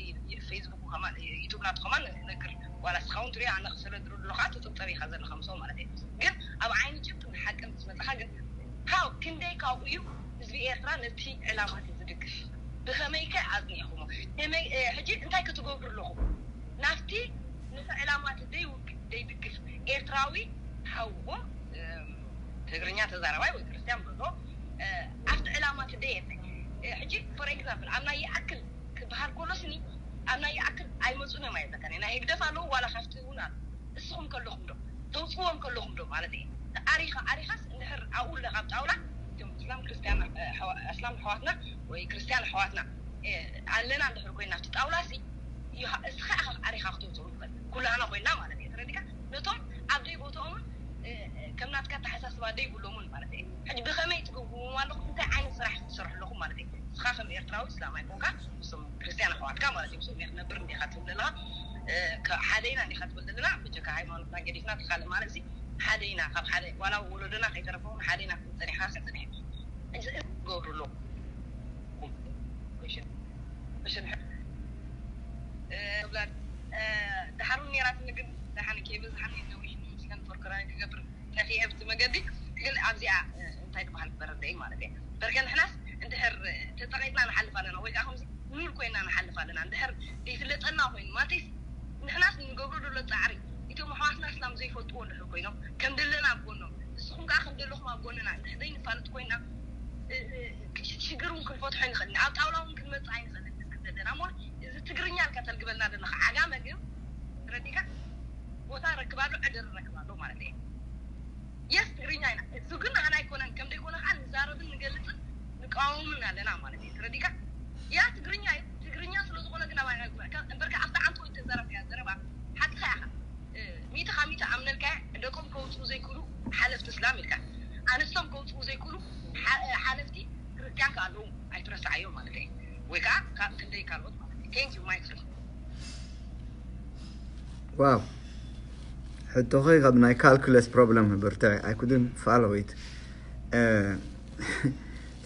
ፌስቡክ ከማን ዩቱብ ናቱ ከማን ነግር ዋላ ስኻውን ትሪኦ ኣነ ክሰለድሩ ኣለኻ ትጥብጠብ ኢኻ ዘለኻ ምስኦም ማለት እዩ። ግን ኣብ ዓይኒ ጭብጥ ንሓቂ ምስ መፅኻ ግን ካብ ክንደይ ካብኡ እዩ ህዝቢ ኤርትራ ነቲ ዕላማት ዝድግፍ? ብኸመይ ከ ኣዝኒዕኹሞ? ሕጂ እንታይ ክትገብሩ ኣለኹም? ናብቲ ነቲ ዕላማት ደይውግን ደይድግፍ ኤርትራዊ ሓውኹም ትግርኛ ተዛረባይ ወይ ክርስትያን በሎ ኣብቲ ዕላማት ደየለ። ሕጂ ፎር ኤግዛምፕል ኣብ ናይ ይኣክል ክበሃል ከሎ ስኒ ኣብ ናይ ይኣክል ኣይመፁን እዮም ኣይበለካን ናይ ህግደፍ ኣለዉ ዋላ ካብቲ እውን ኣሎ። እስኹም ከለኹም ዶ ተውፅዎም ከለኹም ዶ ማለት እዩ። ኣሪኻ ኣሪኻስ እንድሕር ኣብኡ ለኻብ ጣውላ እቶም እስላም ክርስትያን ኣስላም ኣሕዋትና ወይ ክርስትያን ኣሕዋትና ኣለና እንድሕር ኮይና ኣብቲ ጣውላ ሲ እስኻ ኢኻ ኣሪኻ ክተውፅኡ ንኽእል ኩላህና ኮይና ማለት እዩ። ተረዲካ ነቶም ኣብ ደይ ቦታኦምን ከም ናትካ ኣተሓሳስባ ደይብሎምን ማለት እዩ። ሕጂ ብኸመይ ትገብርዎም ኣለኹም? እንታይ ዓይነት ስራሕ ትሰርሑ ኣለኹም ማለት እዩ? ንስኻ ከም ኤርትራዊ እስላም ኣይኮንካ፣ ንሶም ክርስትያን ኣሕዋትካ ማለት እዮም። ንሶም ክትነብር እንዲኻ ትብል ዘለኻ ሓደ ኢና እንዲኻ ትብል ዘለና። ብጀካ ሃይማኖትና ገዲፍና እቲ ካልእ ማለት እዚ ሓደ ኢና። ካብ ሓደ ዋላ ወለዶና ከይተረፈ እውን ሓደ ኢና ክንጸኒሕካ ክንጸኒሕ ትገብሩ ኣለኹም። ደሓር እውን ነይራትኒ ግን ደሓን ከይበዝሓኒ ነዊሕ ንምስለን ፎርክራይ ክገብር ነክየ ብቲ መገዲ ግን ኣብዚኣ እንታይ ትበሃል በረደይ ማለት እየ። በርከ ንሕናስ እንድሕር ተጠቂጥና ንሓልፍ ኣለና ወይ ከዓ ከምዚ ኑል ኮይና ንሓልፍ ኣለና። እንድሕር ዘይፍለጠና ኮይኑ ማለተይስ ንሕናስ ንገብሮ ዘሎ ፃዕሪ እቶም ኣሕዋትና እስላም ዘይፈልጥዎ እንድሕር ኮይኖም ከም ደለና ኣብ ጎኖም ንስኹም ከዓ ከም ደለኹም ኣብ ጎንና እንድሕር ዘይንፋለጥ ኮይና ሽግር እውን ክንፈትሖ ይንኽእል ኣብ ጣውላ እውን ክንመፅእ ኣይንኽእል። ደለና እሞ እዚ ትግርኛ ልካ ተልግበልና ዘለካ ዓጋመ ግን ረዲካ ቦታ ረክባሉ ዕድል ረክባሉ ማለት እዩ። የስ ትግርኛ ኢና። እዚ ግን ንዓና ኣይኮነን ከም ደይኮነ ከዓ ንዛረብን ንገልፅን ንቃወምን ኣለና ማለት እዩ። ረዲካ ያ ትግርኛ እዩ። ትግርኛ ስለ ዝኾነ ግን ኣባይ እምበርካ ኣብታ ዓንቶ ተዛረብካያ ዘረባ ሓቅኻ ኢኻ። ሚእቲ ካብ ሚእቲ ኣምነልካ ደቆም ከውፅኡ ዘይክእሉ ሓለፍቲ እስላም ኢልካ ኣነስቶም ከውፅኡ ዘይክእሉ ሓለፍቲ ክርስቲያን ከ ኣለዉ ኣይትረስዓዮ ማለት እዩ። ወይ ከዓ ካብ ክንደይ ካልኦት ማለት እዩ። Thank you my friend። ዋው ሕቶኺ ካብ ናይ ካልኩለስ ፕሮብለም ብርትዕ I couldn't follow it.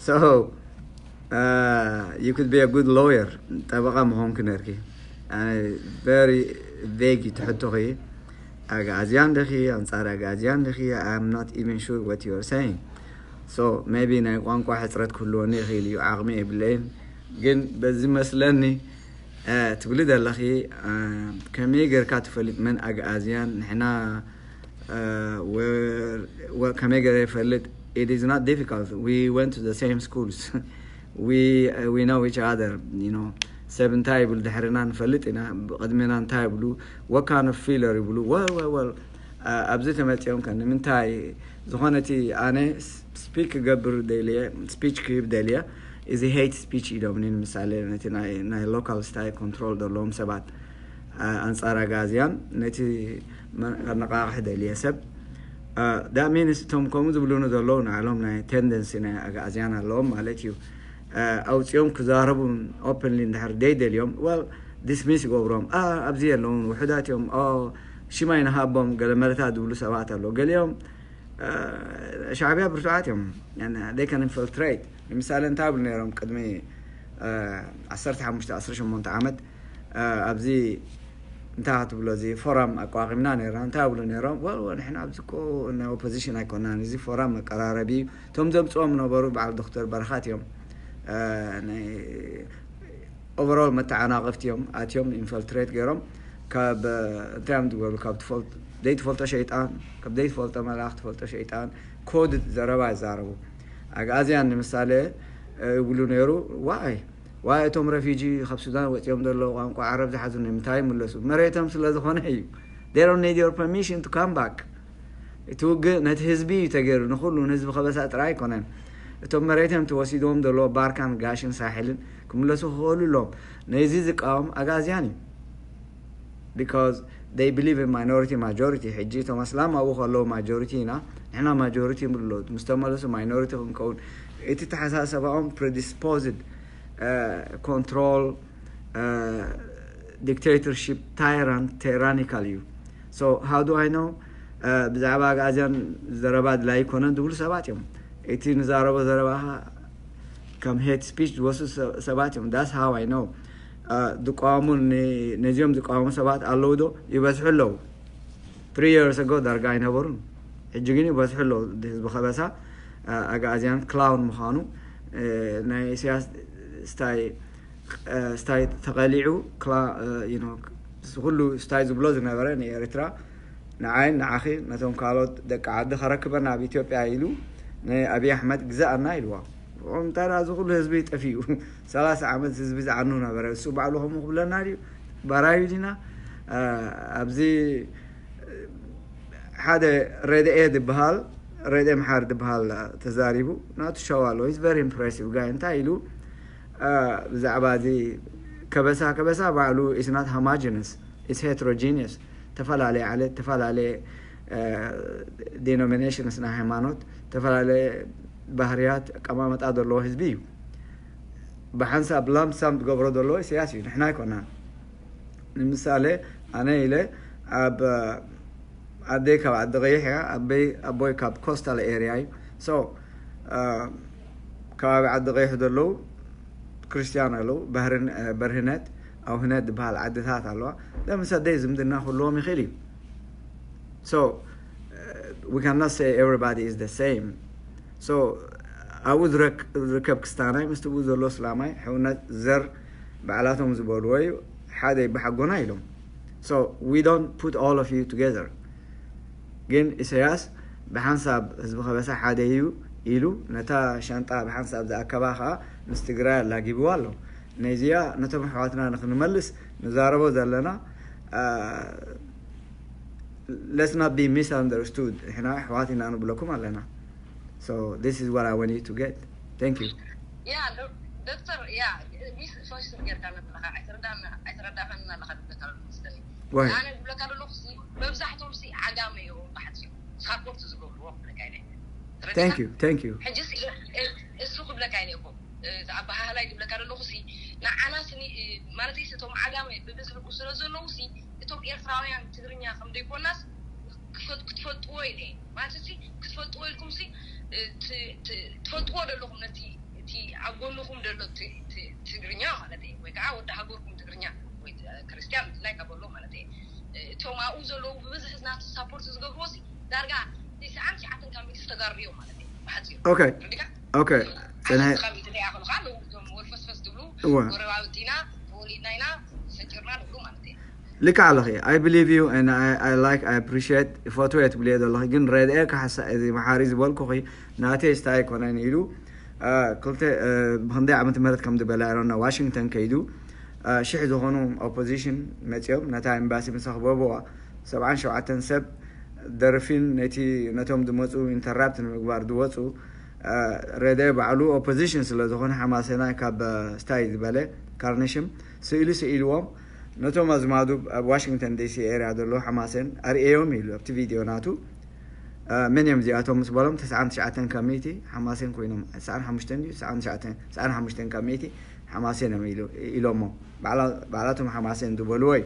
So you could be a good lawyer. ጠበቓ ምኾንኪ ነርኪ። Very vague እዩ ትሕቶኺ። ኣግኣዝያን ዲኺ ኣንጻር ኣግኣዝያን ዲኺ? I'm not even sure what you are saying. So maybe ናይ ቋንቋ ሕጽረት ክህልወኒ ይኽእል እዩ፣ ዓቕሚ የብለይን። ግን በዚ መስለኒ ትብሊ ዘለኺ ከመይ ጌርካ ትፈልጥ መን ኣግኣዝያን ንሕና ከመይ ገይረ ይፈልጥ? It is not difficult. We went to the same schools. We we know each other, you know. ሰብ እንታይ ይብል ድሕርና ንፈልጥ ኢና። ብቕድሜና እንታይ ይብሉ? What kind of filler ይብሉ? Well well well ኣብዚ ተመፂኦም ከ ንምንታይ ዝኾነ እቲ ኣነ ስፒክ ክገብር ደልየ ስፒች ክህብ ደልየ እዚ ሄት ስፒች ኢሎምኒ ንምሳሌ ነቲ ናይ ሎካል ስታይ ኮንትሮል ዘለዎም ሰባት ኣንጻር ኣጋዝያን ነቲ ከነቃቕሕ ደልየ ሰብ ዳሚንስ እቶም ከምኡ ዝብሉኒ ዘለዉ ንዓሎም ናይ ቴንደንሲ ናይ ኣጋዝያን ኣለዎም ማለት እዩ። ኣውፅኦም ክዛረቡ ኦፕንሊ እንድሕር ደይደልዮም ወል ዲስሚስ ይገብሮም። ኣብዚ የለውን ውሑዳት እዮም። ሽማይ ንሃቦም ገለ መለታት ዝብሉ ሰባት ኣለዉ። ገሊኦም ሻዕብያ ብርቱዓት እዮም። They can infiltrate ንምሳሌ እንታይ ብሉ ነይሮም ቅድሚ ዓሰርተ ሓሙሽተ ዓሰርተ ሸሞንተ ዓመት ኣብዚ እንታይ ክትብሎ እዚ ፎራም ኣቋቂምና ነይርና እንታይ ብሉ ነይሮም ወል ንሕና ኣብዚ ኮ ናይ ኦፖዚሽን ኣይኮናን እዚ ፎራም መቀራረቢ እዩ። እቶም ዘምፅኦም ነበሩ በዓል ዶክተር በረኻት እዮም። ኦቨሮል መተዓናቐፍቲ እዮም ኣትዮም ኢንፈልትሬት ገይሮም ካብ እንታይ እዮም ዝበሉ ካብ ዘይትፈልጦ ሸይጣን ካብ ዘይትፈልጦ መልኣኽ ትፈልጦ ሸይጣን ኮድ ዘረባ ይዛረቡ። ኣግኣዝያን ንምሳሌ ይብሉ ነይሩ ዋይ ዋይ እቶም ረፊጂ ካብ ሱዳን ወፂኦም ዘለዉ ቋንቋ ዓረብ ዝሓዙ ንምንታይ ይምለሱ መሬቶም ስለ ዝኾነ እዩ። They don't need your permission to come back. እቲ ውግእ ነቲ ህዝቢ እዩ ተገይሩ፣ ንኹሉ ንህዝቢ ከበሳ ጥራይ ኣይኮነን። እቶም መሬቶም ተወሲድዎም ዘለዎ ባርካን ጋሽን ሳሕልን ክምለሱ ክኽእሉ ኣለዎም። ነዚ ዝቃወም ኣግኣዝያን እዩ። Because they believe in minority majority። ሕጂ እቶም ኣስላም ኣብኡ ከለዉ ማጆሪቲ ኢና፣ ንሕና ማጆሪቲ ይብሉ ኣለዉ። ምስ ተመለሱ ማይኖሪቲ ክንከውን። እቲ ተሓሳሰባኦም predisposed control dictatorship tyrant tyrannical እዩ። So how do I know? ብዛዕባ ኣግኣዝያን ዘረባ ድላይ ኣይኮነን ዝብሉ ሰባት እዮም። እቲ ንዛረቦ ዘረባኻ ከም hate speech ዝወስዱ ሰባት እዮም። That's how I know. ዝቃወሙ፣ ነዚኦም ዝቃወሙ ሰባት ኣለዉ ዶ? ይበዝሑ ኣለዉ። Three years ago ዳርጋ ኣይነበሩን። ሕጂ ግን ይበዝሑ ኣለዉ። ህዝቢ ከበሳ ኣግኣዝያን ክላውን ምዃኑ፣ ናይ ኢሳያስ ስታይ ስታይ ተቐሊዑ፣ ኩሉ ስታይ ዝብሎ ዝነበረ ንኤርትራ፣ ንዓይን ንዓኺ፣ ነቶም ካልኦት ደቂ ዓዲ ከረክበና ኣብ ኢትዮጵያ ኢሉ ንኣብይ ኣሕመድ ግዛኣና ኢልዋ። እንታይ ደኣ እዚ ኩሉ ህዝቢ ጠፊኡ? ሰላሳ ዓመት ህዝቢ ዝዓኑ ነበረ። እሱ ባዕሉ ከምኡ ክብለና ድዩ? ባራዩ ዲና? ኣብዚ ሓደ ሬድኤ ዝበሃል፣ ሬድኤ ምሓር ዝበሃል ተዛሪቡ፣ ናቱ ሸው ኣሎ። He's very impressive guy። እንታይ ኢሉ ብዛዕባ እዚ ከበሳ፣ ከበሳ ባዕሉ is not homogeneous, it's heterogeneous። ተፈላለየ ዓሌት፣ ተፈላለየ denominations ናይ ሃይማኖት፣ ተፈላለየ ባህርያት ኣቀማመጣ ዘለዎ ህዝቢ እዩ። ብሓንሳብ ላምሳም ትገብሮ ዘለዎ ኢሳያስ እዩ፣ ንሕና ኣይኮናን። ንምሳሌ ኣነ ኢለ ኣብ ኣደይ ካብ ዓዲ ቀይሕ እያ፣ ኣቦይ ካብ ኮስታል ኤርያ እዩ። So ከባቢ ዓዲ ቀይሕ ዘለዉ ክርስትያን ኣለዉ፣ በርህነት ኣውህነት ዝበሃል ዓድታት ኣለዋ። ለምሳሌ ዝምድና ክህልዎም ይኽእል እዩ። So we cannot say everybody is the same. So ኣብኡ ዝርከብ ክስታናይ ምስቲ ብኡ ዘሎ እስላማይ ሕውነት ዘር ባዕላቶም ዝበልዎ እዩ። ሓደ ይበሓጎና ኢሎም። So we don't put all of you together። ግን ኢሳያስ ብሓንሳብ ህዝቢ ከበሳ ሓደ እዩ ኢሉ ነታ ሻንጣ ብሓንሳብ ዝኣከባ ከዓ ምስ ትግራይ ኣላጊብዋ ኣሎ። ነዚኣ ነቶም ኣሕዋትና ንክንመልስ ንዛረቦ ዘለና let's not be misunderstood። ንሕና ኣሕዋት ኢና ንብለኩም ኣለና። So this is what I want you to get. Thank you. ያ ዶክተር፣ ያ ሚስ ሶሽል ጌርካ ነብለካ ኣይተረዳኸን ኣለካ ዝብለካ ዘሎ መስለኒ። ኣነ ዝብለካ ዘለኹ መብዛሕቶም ሲ ዓጋመ እዮም ባሕት እዮም ሳፖርት ዝገብርዎ ክብለካ ኢለ። Thank you, thank you. ሕጂ እሱ ክብለካ ኢለ እኮ ኣባሃህላይ ዝብለካ ዘለኹ ሲ ንዓና ስኒ ማለት ሲ እቶም ዓጋመ ብብዝሒ ስለ ዘለዉ ሲ እቶም ኤርትራውያን ትግርኛ ከም ዘይኮናስ ክትፈልጥዎ ኢለ ማለት ሲ ክትፈልጥዎ ኢልኩም ሲ ትፈልጥዎ ዘለኹም ነቲ እቲ ኣብ ጎንኹም ዘሎ ትግርኛ ማለት እዩ ወይ ከዓ ወዲ ሃገርኩም ትግርኛ ወይ ክርስትያን ብፍላይ ካብ ኣሎ ማለት እዩ። እቶም ኣብኡ ዘለዉ ብብዝሒ ናቲ ሳፖርት ዝገብርዎ ሲ ዳርጋ ትስዓን ትሽዓተን ካብ ሚእቲ ዝተጋሩ እዮም ማለት እዩ ብሓፂሩ። Okay. ርዲካ Okay. ዓሰርተ ካብ ሚእቲ ዘይኣኽሉ ከዓ ኣለዉ እዞም ወልፈስፈስ ዝብሉ እወ። ጎረባብቲ ኢና ተወሊድና ኢና ተፈጢርና ዝብሉ ማለት እዩ። ልክዕ ኣለኺ። I believe you and I, I like, I appreciate። ይፈትዎ እየ ትብልዮ ዘለኺ፣ ግን ረድኤ ካሕሳ እዚ መሓሪ ዝበልኩኺ ናተይ ስታይ ኣይኮነን ኢሉ ክልተ ብክንደይ ዓመት ምህረት ከም ዝበለ ኣይሮና ዋሽንግተን ከይዱ ሽሕ ዝኾኑ ኦፖዚሽን መፂኦም ነታ ኤምባሲ ምስ ኣኽበብዋ ሰብዓን ሸውዓተን ሰብ ደርፊን ነቲ ነቶም ዝመፁ ኢንተራፕት ንምግባር ዝወፁ ረደ ባዕሉ ኦፖዚሽን ስለ ዝኾነ ሓማሴናይ ካብ ስታይ ዝበለ ካርነሽም ስእሊ ስኢልዎም ነቶም ኣዝማዱ ኣብ ዋሽንግተን ዲሲ ኤርያ ዘለዉ ሓማሴን ኣርእዮም ኢሉ ኣብቲ ቪድዮ ናቱ። መን እዮም እዚኣቶም ምስ በሎም ተስዓን ትሽዓተን ካብ ሚእቲ ሓማሴን ኮይኖም። ተስዓን ሓሙሽተን ድዩ? ተስዓን ትሽዓተን፣ ተስዓን ሓሙሽተን ካብ ሚእቲ ሓማሴን እዮም ኢሉ ኢሎሞ። ባዕላቶም ሓማሴን ዝበልዎ እዩ።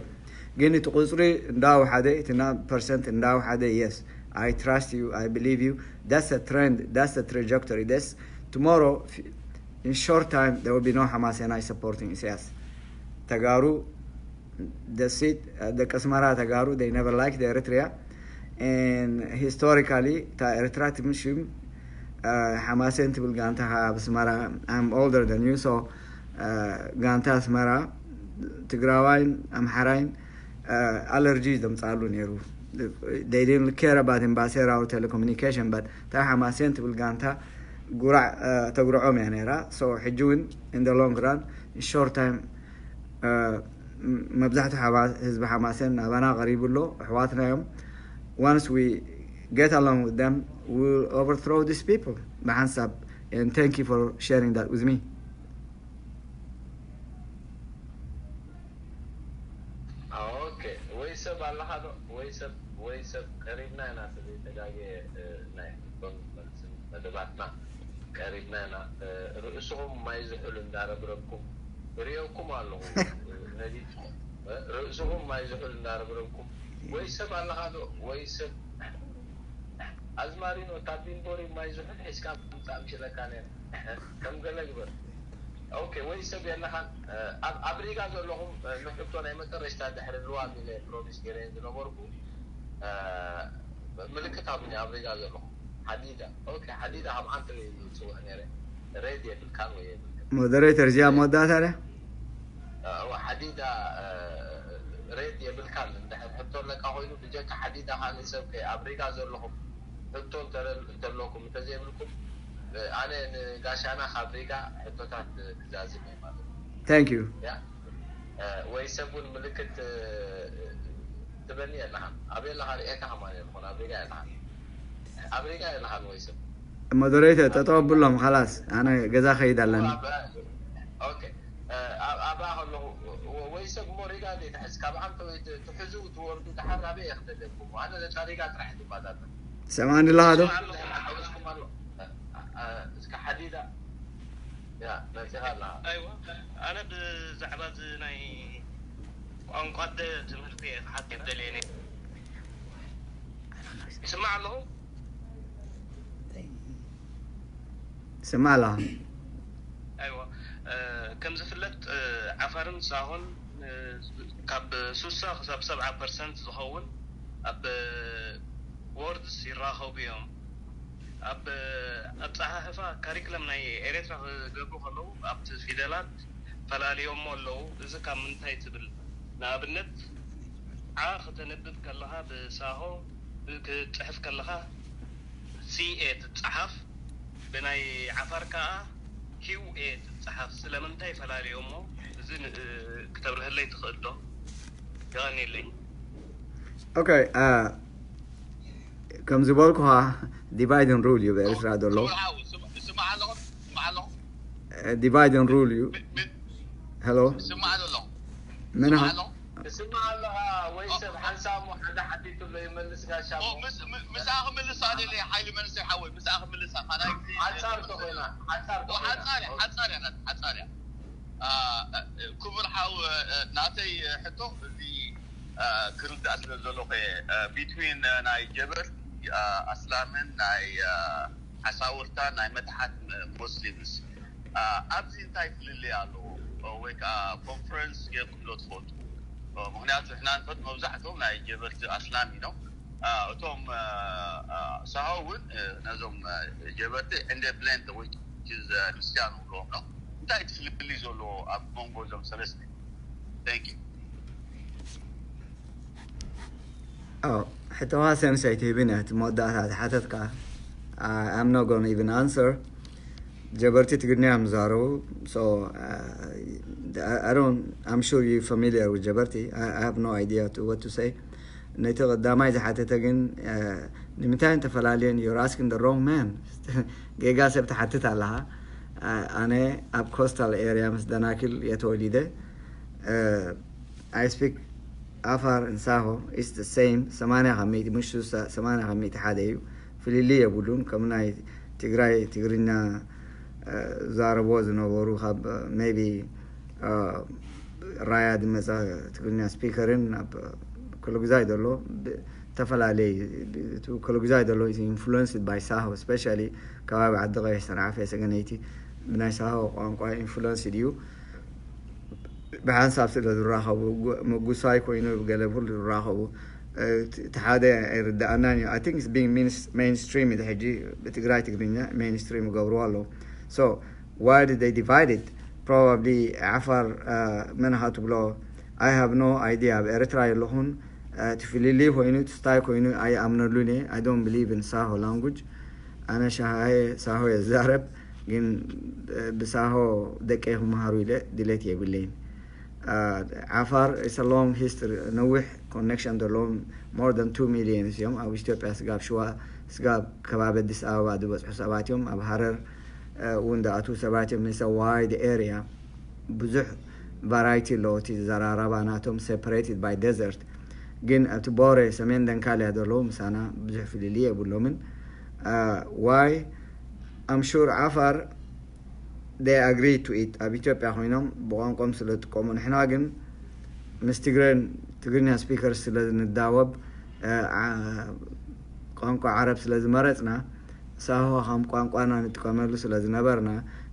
ግን እቲ ቁፅሪ እንዳወሓደ እቲ ና ፐርሰንት እንዳወሓደ። Yes, I trust you, I believe you. That's a trend, that's a trajectory. That's tomorrow, in short time, there will be no ሓማሴናይ supporting ኢሳያስ። ተጋሩ ደሴት ደቂ ኣስመራ ተጋሩ they never liked Eritrea and historically እታ ኤርትራ ትምሽም ሓማሴን ትብል ጋንታ ኣብ ኣስመራ። I'm older than you, so ጋንታ ኣስመራ ትግራዋይን ኣምሓራይን ኣለርጂ ዘምፃሉ ነይሩ። They didn't care about ኤምባሴራዊ ቴሌኮሙኒኬሽን but እታ ሓማሴን ትብል ጋንታ ጉራዕ ተጉርዖም እያ ነይራ። So ሕጂ እውን in the long run, in short time መብዛሕትኡ ሓማ- ህዝቢ ሓማሴን ናባና ቀሪቡ ኣሎ። ኣሕዋትና እዮም። Once we get along with them, we will overthrow these people ብሓንሳብ. And thank you for sharing that with me. ኦኬ፣ ወይ ሰብ ኣለኻ ዶ? ወይ ሰብ ወይ ሰብ ቀሪብና ኢና፣ ስለ ዘይተጋገየ፣ እ፣ ናይ ሕቶን መልስን መደባትና ቀሪብና ኢና። እ፣ ርእስኹም ማይ ዝሑል እንዳረብረብኩም ርእየኩም ኣለኹ። እ፣ ነዲት፣ እ፣ ርእስኹም ማይ ዝሑል እንዳረብረብኩም፣ ወይ ሰብ ኣለኻ ዶ? ወይ ሰብ ኣዝማሪኖ፣ ታቢን ቦሪ ማይ ዝሑል ሒዝካ ምጻእ ምሽለካ ነይረ። ከም ገለ ግበር። ኦኬ፣ ወይ ሰብ የለኻን። እ፣ ኣብ ኣብ ሪጋ ዘለኹም፣ እ፣ ንሕቶ ናይ መጨረሽታ ድሕሪ ልዋም ኢለ ፕሮሚስ ገይረ ዝነበርኩ፣ እ፣ ምልክት ሃቡኒ ኣብ ሪጋ ዘለኹም። ሓዲዳ። ኦኬ፣ ሓዲዳ ካብ ዓንተ ይጽውዕ ነይረ። ሬድ የብልካን ወይ የብልካን። ሞደሬተር፣ እዚኣ መወዳእታ ድያ? እዋ፣ ሓዲዳ፣ እ፣ ሬድ የብልካን። እንድሕር ሕቶ ኣለካ ኮይኑ ብጀካ ሓዲዳ ካልእ ሰብ ከ ኣብ ሪጋ ዘለኹም ሕቶ እንተለ- እንተለኩም እንተዘይብልኩም፣ እ፣ ኣነ ንጋሻና ካብ ሪጋ ሕቶታት ክዛዝም እየ ማለት እዩ። Thank you. ያ፣ እ፣ ወይ ሰብ እውን ምልክት፣ እ፣ ትበኒ ኣለኻ። ኣበይ ኣለኻ ርእየካ ከማን የልኹን፣ ኣብ ሪጋ ኣለኻ። ኣብ ሪጋ ኣለኻ ወይ ሰብ። ሞደሬተር፣ ጠጠው ኣብሎም፣ ኻላስ ኣነ ገዛ ኸይድ ኣለኒ። ኦኬ፣ እ፣ ኣብ- ኣብኣ ከለኹ ወ- ወይ ሰብ እሞ ሪጋ ዘይትሕዝ፣ ካብ ዓንተ ወይ ት- ትሕዙ ትወርዱ፣ ድሓር ኣበይ እየ ክደለኩም? ኣነ ነታ ሪጋ ጥራሕ ትባዛተ። ሰማዕኒ ኣለኻ ዶ? እስከ ሓዲዳ። ያ፣ መጺኻ ኣለኻ። ኣይዋ፣ ኣነ ብዛዕባ እዚ ናይ ቋንቋ ደ ትምህርቲ እየ ክሓትት ደልየ ነይረ። ይስማዕ ኣለኹ? ስማዕ ኣለኻ? ኣይዋ፣ እ፣ ከም ዝፍለጥ፣ እ፣ ዓፋርን ሳሆን፣ እ፣ ካብ ሱሳ ክሳብ ሰብዓ ፐርሰንት ዝኸውን ኣብ ወርድስ ይራኸቡ እዮም። ኣብ ኣጸሓሕፋ ካሪክለም ናይ ኤርትራ ክገብሩ ከለዉ ኣብቲ ፊደላት ፈላልዮሞ ኣለዉ። እዚ ካብ ምንታይ ትብል? ንኣብነት፣ ዓ ክተንብብ ከለኻ ብሳሆ ክትጽሕፍ ከለኻ ሲ ኤ ትጸሓፍ፣ ብናይ ዓፋር ከኣ ኪው ኤ ትጸሓፍ። ስለምንታይ ፈላልዮሞ? እዚ ን- ክተብርሀለይ ትኽእል ዶ? የቐንየለይ። ኦኬ፣ አ፣ ከም ዝበልኩኻ፣ ዲቫይድ ኤንድ ሩል እዩ ብኤርትራ ዘሎ። ስምዓ ኣለኹም? ስምዓ ኣለኹም? ዲቫይድ ኤንድ ሩል እዩ። ሄሎ፣ ስምዓ ዘለኹም? መን ኢኻ? ኣለኹም? ትስምዓ ኣለኻ ወይ ሰብ ሓንሳብ እሞ ሓደ ሓቲቱ ኣሎ ይመልስ ጋሻ ኦ፣ እሞ። ምስ- ምስ- ምስኣ ክምልሳ ደልየ ሓይሊ መንእሰይ ሓወይ፣ ምስኣ ክምልሳ ካልኣይ ግዜ ሓጻር ተኾይና፣ ሓጻር ኦ፣ ተኾይና። ሓጻር እያ ናት፣ ሓጻር እያ ናት፣ ሓጻር እያ። አ፣ እ፣ ክቡር ሓው፣ እ፣ እ፣ ናተይ ሕቶ እዚ፣ አ፣ ክርዳእ ስለ ዘለኹ እየ፣ አ፣ ቢትዊን፣ አ፣ ናይ ጀበርቲ፣ አ፣ ኣስላምን ናይ፣ አ፣ ሓሳውርታ ናይ መትሓት ሞስሊምስ፣ አ፣ ኣብዚ እንታይ ፍልልይ ኣለዎ? ኦ፣ ወይ ከዓ ኮንፈረንስ ጌርኩም ዶ ትፈልጡ? ኦ፣ ምክንያቱ ንሕና ንፈልጥ መብዛሕትኦም ናይ ጀበርቲ ኣስላም እዮም። አ፣ እቶም፣ አ፣ አ፣ ሳሆ እውን፣ እ፣ ነዞም፣ አ፣ ጀበርቲ ኢንደብለንት ወይ ዝ ክርስቲያን ንብሎም ነው። እንታይ እቲ ፍልልይ ዘለዎ ኣብ መንጎ እዞም ሰለስተ? Thank you. ኦ፣ ሕቶኻ ሰንስ ኣይትህብን እያ፣ እቲ መወዳእታ ዝሓተትካ። I- I'm not gonna even answer. ጀበርቲ ትግርኛ እዮም ዝዛረቡ። So, uh, I- I don't- I'm sure you familiar with ጀበርቲ. I- I have no idea to what to say. ነቲ ቀዳማይ ዝሓተተ ግን፣ uh፣ ንምንታይ እንተፈላለየን? You're asking the wrong man. ጌጋ ሰብ ትሓትት ኣለኻ። Uh, ኣነ ኣብ ኮስታል ኤርያ ምስ ደናኪል እየ ተወሊደ። Uh, I speak ዓፋር and ሳሆ is the same። ሰማንያ ካብ ሚእቲ፣ ምሽ ስሳ፣ ሰማንያ ካብ ሚእቲ ሓደ እዩ። ፍልልይ የብሉን። ከም ናይ ትግራይ ትግርኛ፣ እ፣ ዛረብዎ ዝነበሩ ካብ፣ እ፣ maybe፣ እ፣ ራያ ዝመጸ ትግርኛ ስፒከርን ኣብ ኩሉ ግዛይ ዘሎ ብ-፣ ተፈላለየ እዩ። እቲ ኩሉ ግዛይ ዘሎ is influenced by ሳሆ፣ especially ከባቢ ዓዲ ቀይሕ፣ ሰንዓፈ፣ ሰገነይቲ ብናይ ሳሆ ቋንቋ ኢንፍሉንስ እዩ። ብሓንሳብ ስለ ዝራኸቡ፣ ጉ- ምጉሳይ ኮይኑ ገለ ኩሉ ዝራኸቡ፣ እ፣ እቲ ሓደ ኣይርዳኣናን እዩ። I think it's being mainstream እዩ። ሕጂ ብትግራይ ትግርኛ ሜይንስትሪም ይገብርዎ ኣለዉ። So why did they divide it? Probably ዓፋር፣ እ፣ መን ኢኻ ትብሎ? I have no idea። ኣብ ኤርትራ የለኹን። እ፣ እቲ ፍልልይ ኮይኑ፣ እቲ ስታይ ኮይኑ ኣይኣምነሉን እየ። I don't believe in ሳሆ language። ኣነ ሻሃየ ሳሆ እየ ዝዛረብ፣ ግን፣ እ፣ ብሳሆ ደቀይ ክመሃሩ ኢለ ድሌት የብለይን። ዓፋር is a long history፣ ነዊሕ ኮኔክሽን ዘለዎም፣ more than two million እዮም። ኣብ ኢትዮጵያ ስጋብ ሽዋ፣ ስጋብ ከባቢ ኣዲስ ኣበባ ዝበፅሑ ሰባት እዮም። ኣብ ሃረር እውን ዝኣትዉ ሰባት እዮም። It's a wide area፣ ብዙሕ ቫራይቲ ኣለዎ። እቲ ዘራራባ ናቶም separated by desert፣ ግን ኣብቲ ቦሬ ሰሜን ደንካልያ ዘለዉ ምሳና ብዙሕ ፍልልይ የብሎምን። Why? I'm sure ዓፋር they agree to it። ኣብ ኢትዮጵያ ኮይኖም ብቋንቋም ስለ ዝጥቀሙ፣ ንሕና ግን ምስ ትግረን ትግርኛ ስፒከርስ ስለ ንዳወብ፣ ቋንቋ ዓረብ ስለ ዝመረፅና፣ ሳሆ ከም ቋንቋና ንጥቀመሉ ስለ ዝነበርና፣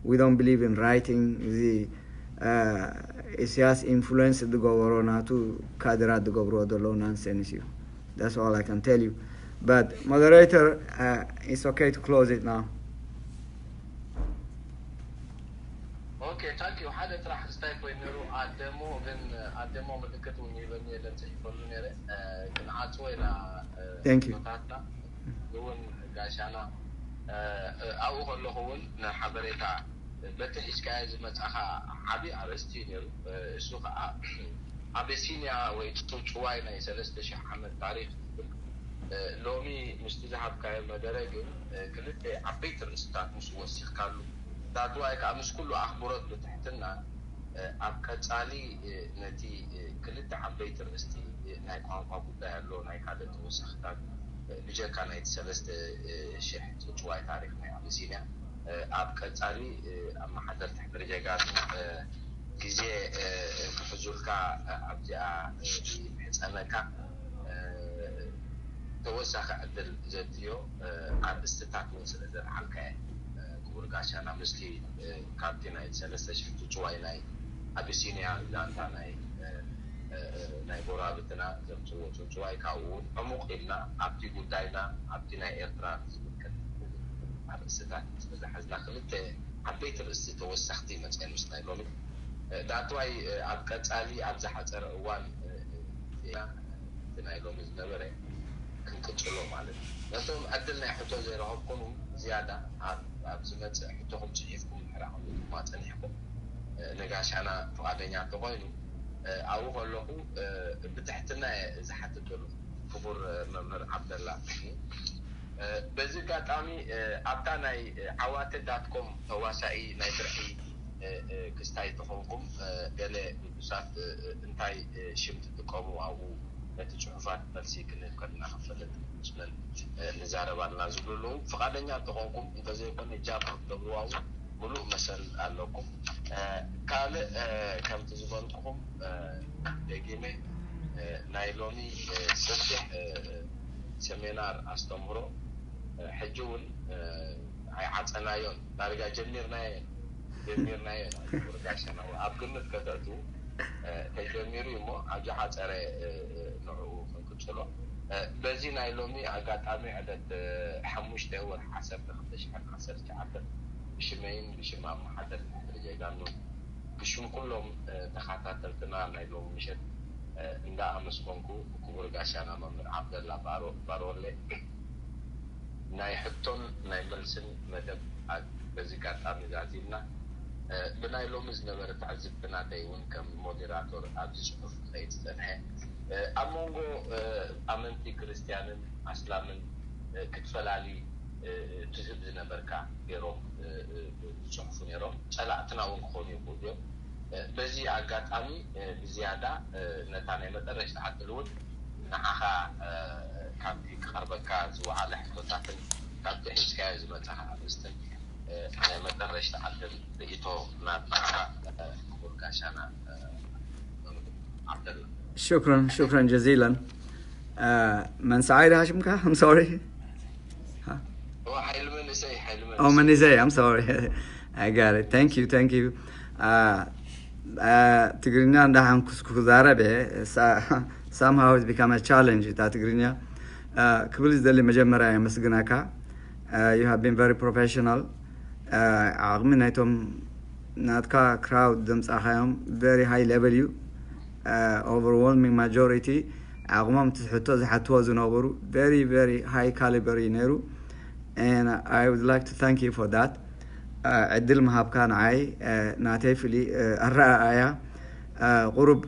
we don't believe in writing። እዚ ኢሳያስ ኢንፍሉዌንስ ዝገበሮ ናቱ ካድራት ዝገብርዎ ዘለዉ ናንሰንስ እዩ። That's all I can tell you. But moderator, uh, it's okay to close it now. Okay, thank you. ሓደ ጥራሕ ክስታይ ኮይኑ ነሩ ኣደሞ ግን ኣደሞ ምልክት እውን ይበኒ የለን ጽሒፈሉ ነረ ግን ዓጽዎ ኢና። Thank you. ኖታትና እውን ጋሻና ኣብኡ ከለኹ እውን ንሓበሬታ በቲ ሒዝካዮ ዝመጻኻ ዓብዪ ኣርእስቲ እዩ ነይሩ። እሱ ከዓ ኣቢሲንያ ወይ ጽውጽዋይ ናይ ሰለስተ ሽሕ ዓመት ታሪኽ ዝብል ሎሚ ምስቲ ዝሃብካዮ መደረ ግን ክልተ ዓበይቲ ርእስታት ምስ ወሲኽካሉ ዳትዋይ ከዓ ምስ ኩሉ ኣኽብሮት ብትሕትና ኣብ ቀጻሊ ነቲ ክልተ ዓበይቲ ርእስቲ ናይ ቋንቋ ጉዳይ ኣሎ ናይ ካልእ ተወሳኽታት ብጀካ ናይቲ ሰለስተ ሽሕ ጽውጽዋይ ታሪኽ ናይ ኣቢሲንያ ኣብ ቀጻሊ ኣመሓደርቲ ሕድሪ ጀጋኑ ግዜ ክሕዙልካ ኣብዚኣ ይምሕጸነካ። ተወሳኺ ዕድል ዘድልዮ ኣርእስትታት እውን ስለ ዘልዓልካየ ክቡር ጋሻና ምስቲ ካብቲ ናይ ሰለስተ ሽሕ ጽውጽዋይ ናይ ኣቢሲንያ ዛንታ ናይ ናይ ጎራብትና ዘምፅዎ ጽውጽዋይ ካብኡ እውን ዕሙቕ ኢልና ኣብቲ ጉዳይና ኣብቲ ናይ ኤርትራ ዝምልከት ኣርእስትታት ስለዝሓዝና ክልተ ዓበይቲ ርእስቲ ተወሳኽቲ መፅአን ምስ ናይ ሎሚ ዳትዋይ ኣብ ቀፃሊ ኣብ ዝሓፀረ እዋን እቲ ናይ ሎሚ ዝነበረ ክንቅፅሎ ማለት እዩ። ነቶም ዕድል ናይ ሕቶ ዘይረኸብኩም ዝያዳ ኣብ ዝመፅእ ሕቶኹም ፅሒፍኩም ድሕራ ከምልኩማ ፀኒሕኩም ነጋሻና ፍቓደኛ እንተኾይኑ ኣብኡ ከለኹ ብትሕትና ዝሓትት ዘለኹ ክቡር መምህር ዓብደላ። በዚ ኣጋጣሚ ኣብታ ናይ ዓዋተ ዳትኮም ተዋሳኢ ናይ ብርሒ ክስታይ ተኾንኩም ገለ ግዱሳት እንታይ ሽም ትጥቀሙ ኣብኡ ነቲ ጽሑፋት መልሲ ክንህብ ከለና ክፈልጥ ምስመን ንዛረብ ኣለና ዝብሉ ኣለዉ። ፍቓደኛ እንተኾንኩም እንተዘይኮነ ጃብ ክትገብርዋ እውን ምሉእ መሰል ኣለኩም። ካልእ ከምቲ ዝበልኩኹም ደጊመ ናይ ሎሚ ሰፊሕ ሰሚናር ኣስተምህሮ ሕጂ እውን ኣይዓፀናዮን ዳርጋ ጀሚርናዮ ጀሚርናዮ ወርጋሸና ኣብ ግምት ከተእትዉ ተጀሚሩ እዩ እሞ ኣብ ዝሓፀረ ንዕኡ ክንቅፅሎ በዚ ናይ ሎሚ ኣጋጣሚ ዕለት ሓሙሽተ ወርሒ ዓሰርተ ክልተ ሽሕን ዓሰርተ ትሽዓተን ብሽመይን ብሽም ኣመሓደርቲ ሕድሪ ጀጋኑን ብሽም ኩሎም ተኸታተልትና ናይ ሎሚ ምሸት እንዳኣመስገንኩ ክቡር ጋሻና መምህር ዓብደላ ባሮለ ናይ ሕቶን ናይ መልስን መደብ በዚ ኣጋጣሚ ዛዚምና ብናይ ሎሚ ዝነበረ ትዕዝብቲ ናተይ እውን ከም ሞዴራቶር ኣብዚ ፅሑፍ ክኸይድ ዝፀንሐ ኣብ መንጎ ኣመንቲ ክርስትያንን ኣስላምን ክትፈላሊ ትህብ ዝነበርካ ገይሮም ዝፅሕፉ ነይሮም። ፀላእትና እውን ክኾኑ ይኽእሉ እዮም። በዚ ኣጋጣሚ ብዝያዳ ነታ ናይ መጠረሽታ ዕድል እውን ንዓኻ ካብቲ ክቐርበካ ዝወዓለ ሕቶታትን ካብቲ ሒዝካዮ ዝመፃኻ ኣርእስትን ናይ መጠረሽታ ዕድል ርእይቶ ናትካ ክቡር ጋሻና ዓብደላ። شكرا شكرا جزيلا. መን ሰዓይ ደሃሽምካ? I'm sorry. ሓይሊ መንእሰይ ሓይሊ Oh, መንእሰይ. I'm sorry. I got it. Thank you. Thank you. ትግርኛ እንዳሓንኩስኩ ክዛረብ somehow it's become a challenge እታ ትግርኛ። ክብል ዝደሊ መጀመርያ የመስግነካ። You have been very professional. ዓቕሚ ናይቶም ናትካ ክራውድ ዘምጻኻዮም very high level እዩ። Overwhelming majority ዓቕሞም እቲ ሕቶ ዝሓትዎ ዝነበሩ very very high caliber እዩ ነይሩ። And I would like to thank you for that. ዕድል ምሃብካ ንዓይ ናተይ ፍሉይ ኣረኣእያ ቁሩብ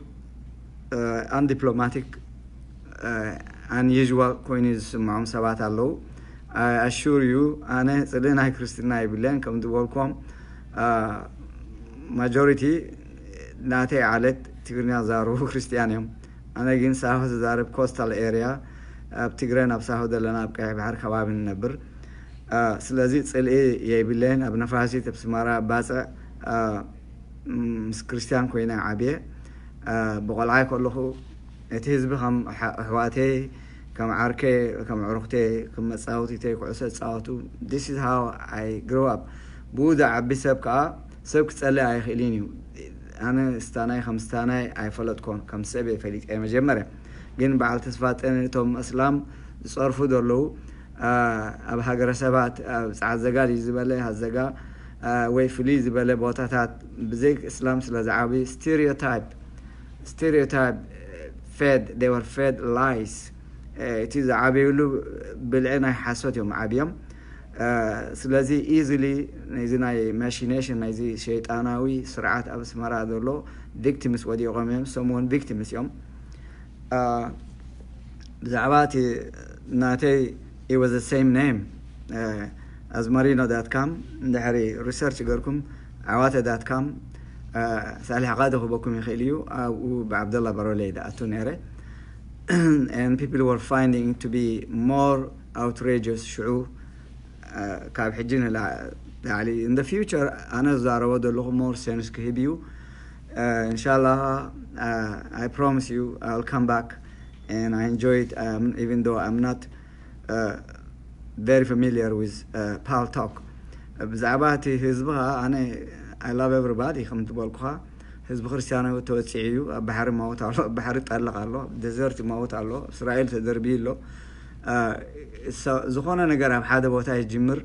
undiplomatic, unusual ኮይኑ ዝስምዖም ሰባት ኣለዉ። I assure you ኣነ ጽልኢ ናይ ክርስትና የብለይን። ከም ዝበልኩም majority ናተይ ዓለት ትግርኛ ዝዛረቡ ክርስትያን እዮም። ኣነ ግን ሳሆ ዝዛረብ coastal area ኣብ ትግራይ ናብ ሳሆ ዘለና ኣብ ቀይሕ ባሕሪ ከባቢ ንነብር። ስለዚ ጽልኢ የብለይን። ኣብ ነፋሲት ኣብ ስማራ ኣብ ባጽዕ ምስ ክርስትያን ኮይነ ዓብየ። ብቆልዓይ ከለኹ እቲ ህዝቢ ከም ኣሕዋተይ ከም ዓርከይ ከም ዕሩክተይ ከም መፃወቲተይ ኩዕሶ ይፃወቱ። This is how I grew up። ብኡ ዝዓቢ ሰብ ከዓ ሰብ ክፀልእ ኣይኽእልን እዩ። ኣነ ስታናይ ከም ስታናይ ኣይፈለጥኮን፣ ከም ሰብ እየ ፈሊጠ መጀመርያ። ግን በዓል ተስፋ ጠነ እቶም እስላም ዝፀርፉ ዘለዉ ኣብ ሃገረሰባት ኣብ ፃዓት ዘጋ ድዩ ዝበለ ሃዘጋ ወይ ፍልይ ዝበለ ቦታታት ብዘይ እስላም ስለ ዝዓብዩ stereotype stereotype fed they were fed lies። እቲ ዝዓበዩሉ ብልዒ ናይ ሓሶት እዮም ዓብዮም። ስለዚ easily ነዚ ናይ machination ናይዚ ሸይጣናዊ ስርዓት ኣብ ኣስመራ ዘሎ victims ወዲቖም እዮም። ሰሙን victims እዮም። ብዛዕባ እቲ ናተይ it was the same name as marino dot com። እንድሕሪ research ገርኩም ዓዋተ dot com ሳሊሕ ቃዲ ክበኩም ይኽእል እዩ። ኣብኡ ብዓብደላ በሮለይ ዝኣቱ ነይረ and people were finding to be more outrageous ሽዑ ካብ ሕጂ ንላዕሊ in the future ኣነ ዝዛረቦ ዘለኹ more sense ክህብ እዩ። እንሻላ I promise you I'll come back and I enjoy it, um, even though I'm not uh, very familiar with uh, Pal Talk. ብዛዕባ እቲ ህዝቢ ከዓ ኣነ I love everybody ከም ዝበልኩኻ ህዝቢ ክርስትያናዊ ተወፂዑ እዩ። ኣብ ባሕሪ ማውት ኣሎ፣ ኣብ ባሕሪ ጠለቕ ኣሎ፣ ኣብ ደዘርት ማውት ኣሎ፣ ኣብ እስራኤል ተደርብዩ ኣሎ። ዝኾነ ነገር ኣብ ሓደ ቦታ ይጅምር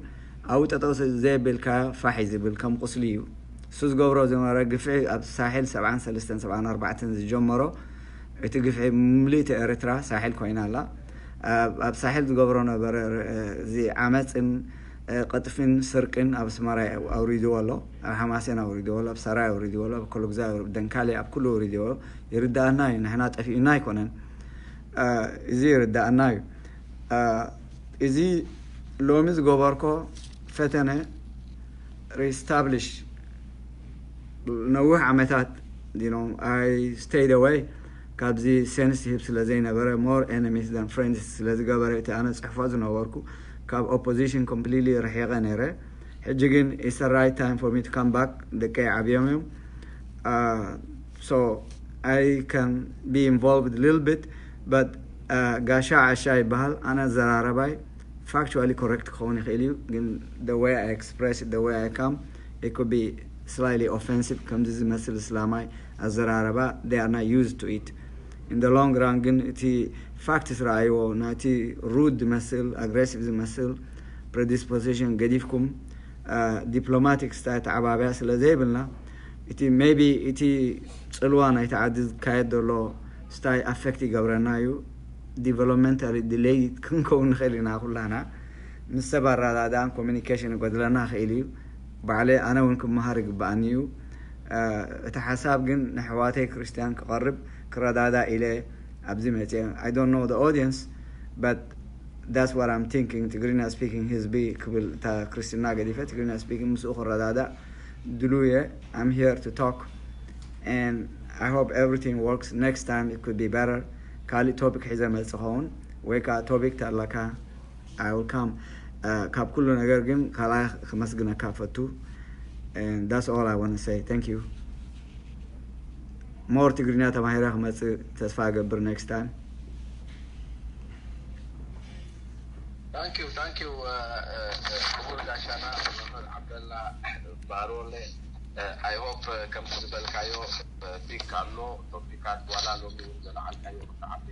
ኣብኡ ጠጠው ዘየብልካ ፋሕ እዩ ዝብል ከም ቁስሊ እዩ። እሱ ዝገብሮ ዝነበረ ግፍዒ ኣብ ሳሕል ሰብዓን ሰለስተን ሰብዓን ኣርባዕተን ዝጀመሮ እቲ ግፍዒ ምልእቲ ኤርትራ ሳሕል ኮይና ኣላ። ኣብ ሳሕል ዝገብሮ ነበረ እዚ ዓመፅን ቅጥፍን ስርቅን ኣብ ኣስመራ ኣውሪድዎ ኣሎ፣ ኣብ ሓማሴን ኣውሪድዎ ኣሎ፣ ኣብ ሰራይ ኣውሪድዎ ኣሎ፣ ኣብ ኮሎግዛይ ደንካሊ ኣብ ኩሉ ኣውሪድዎ ኣሎ። ይርዳእና እዩ፣ ንሕና ጠፊኡና ኣይኮነን። እዚ ይርዳእና እዩ። እዚ ሎሚ ዝገበርኮ ፈተነ reestablish ነዊሕ ዓመታት I stayed away ካብዚ sense ይህብ ስለ ዘይነበረ more enemies than friends ስለ ዝገበረ እቲ ኣነ ፅሕፎ ዝነበርኩ ካብ opposition completely ርሒቐ ነይረ። ሕጂ ግን it's the right time for me to come back። ደቀይ ዓብዮም እዮም። So I can be involved a little bit, but ጋሻ ዓሻ ይበሃል። ኣነ ኣዘራረባይ factually correct ክኸውን ይኽእል እዩ፣ ግን the way I express it, the way I come, it could be slightly offensive። ከምዚ ዝመስል እስላማይ ኣዘራረባ they are not used to it። In the long run ግን እቲ facts ረኣይዎ፣ ናቲ rude ዝመስል aggressive ዝመስል predisposition ገዲፍኩም diplomatic style ተዓባብያ ስለ ዘይብልና እቲ maybe እቲ ፅልዋ ናይቲ ዓዲ ዝካየድ ዘሎ style affect ይገብረና እዩ። Developmentally delayed ክንከውን ንኽእል ኢና ኩላና። ምስ ሰብ ኣረዳድኣን communication ይጎድለና ይኽእል እዩ። ባዕለይ ኣነ እውን ክመሃር ይግበኣኒ እዩ። እቲ ሓሳብ ግን ንኣሕዋተይ ክርስትያን ክቐርብ ክረዳዳእ ኢለ ኣብዚ መፅየ። I don't know the audience, but that's what I'm thinking. ትግርኛ speaking ህዝቢ ክብል እታ ክርስትና ገዲፈ ትግርኛ speaking ምስኡ ክረዳዳእ ድሉየ። I'm here to talk and I hope everything works. Next time it could be better. ካልእ topic ሒዘ መጽእ ኸውን ወይ ከዓ topic ተለካ I will come. ካብ ኩሉ ነገር ግን ካልኣይ ክመስግነካ ፈቱ። And that's all I want to say. Thank you. More ትግርኛ ተማሂረ ክመጽእ ተስፋ እገብር next time. Thank you, thank you. ክቡር ጋሻና መምህር ዓብደላ ባሮለ። I hope ከምቲ ዝበልካዮ pick ኣሎ topic ኣት ዋላ ሎሚ እውን ዘለዓልካዮ ክተዓቢ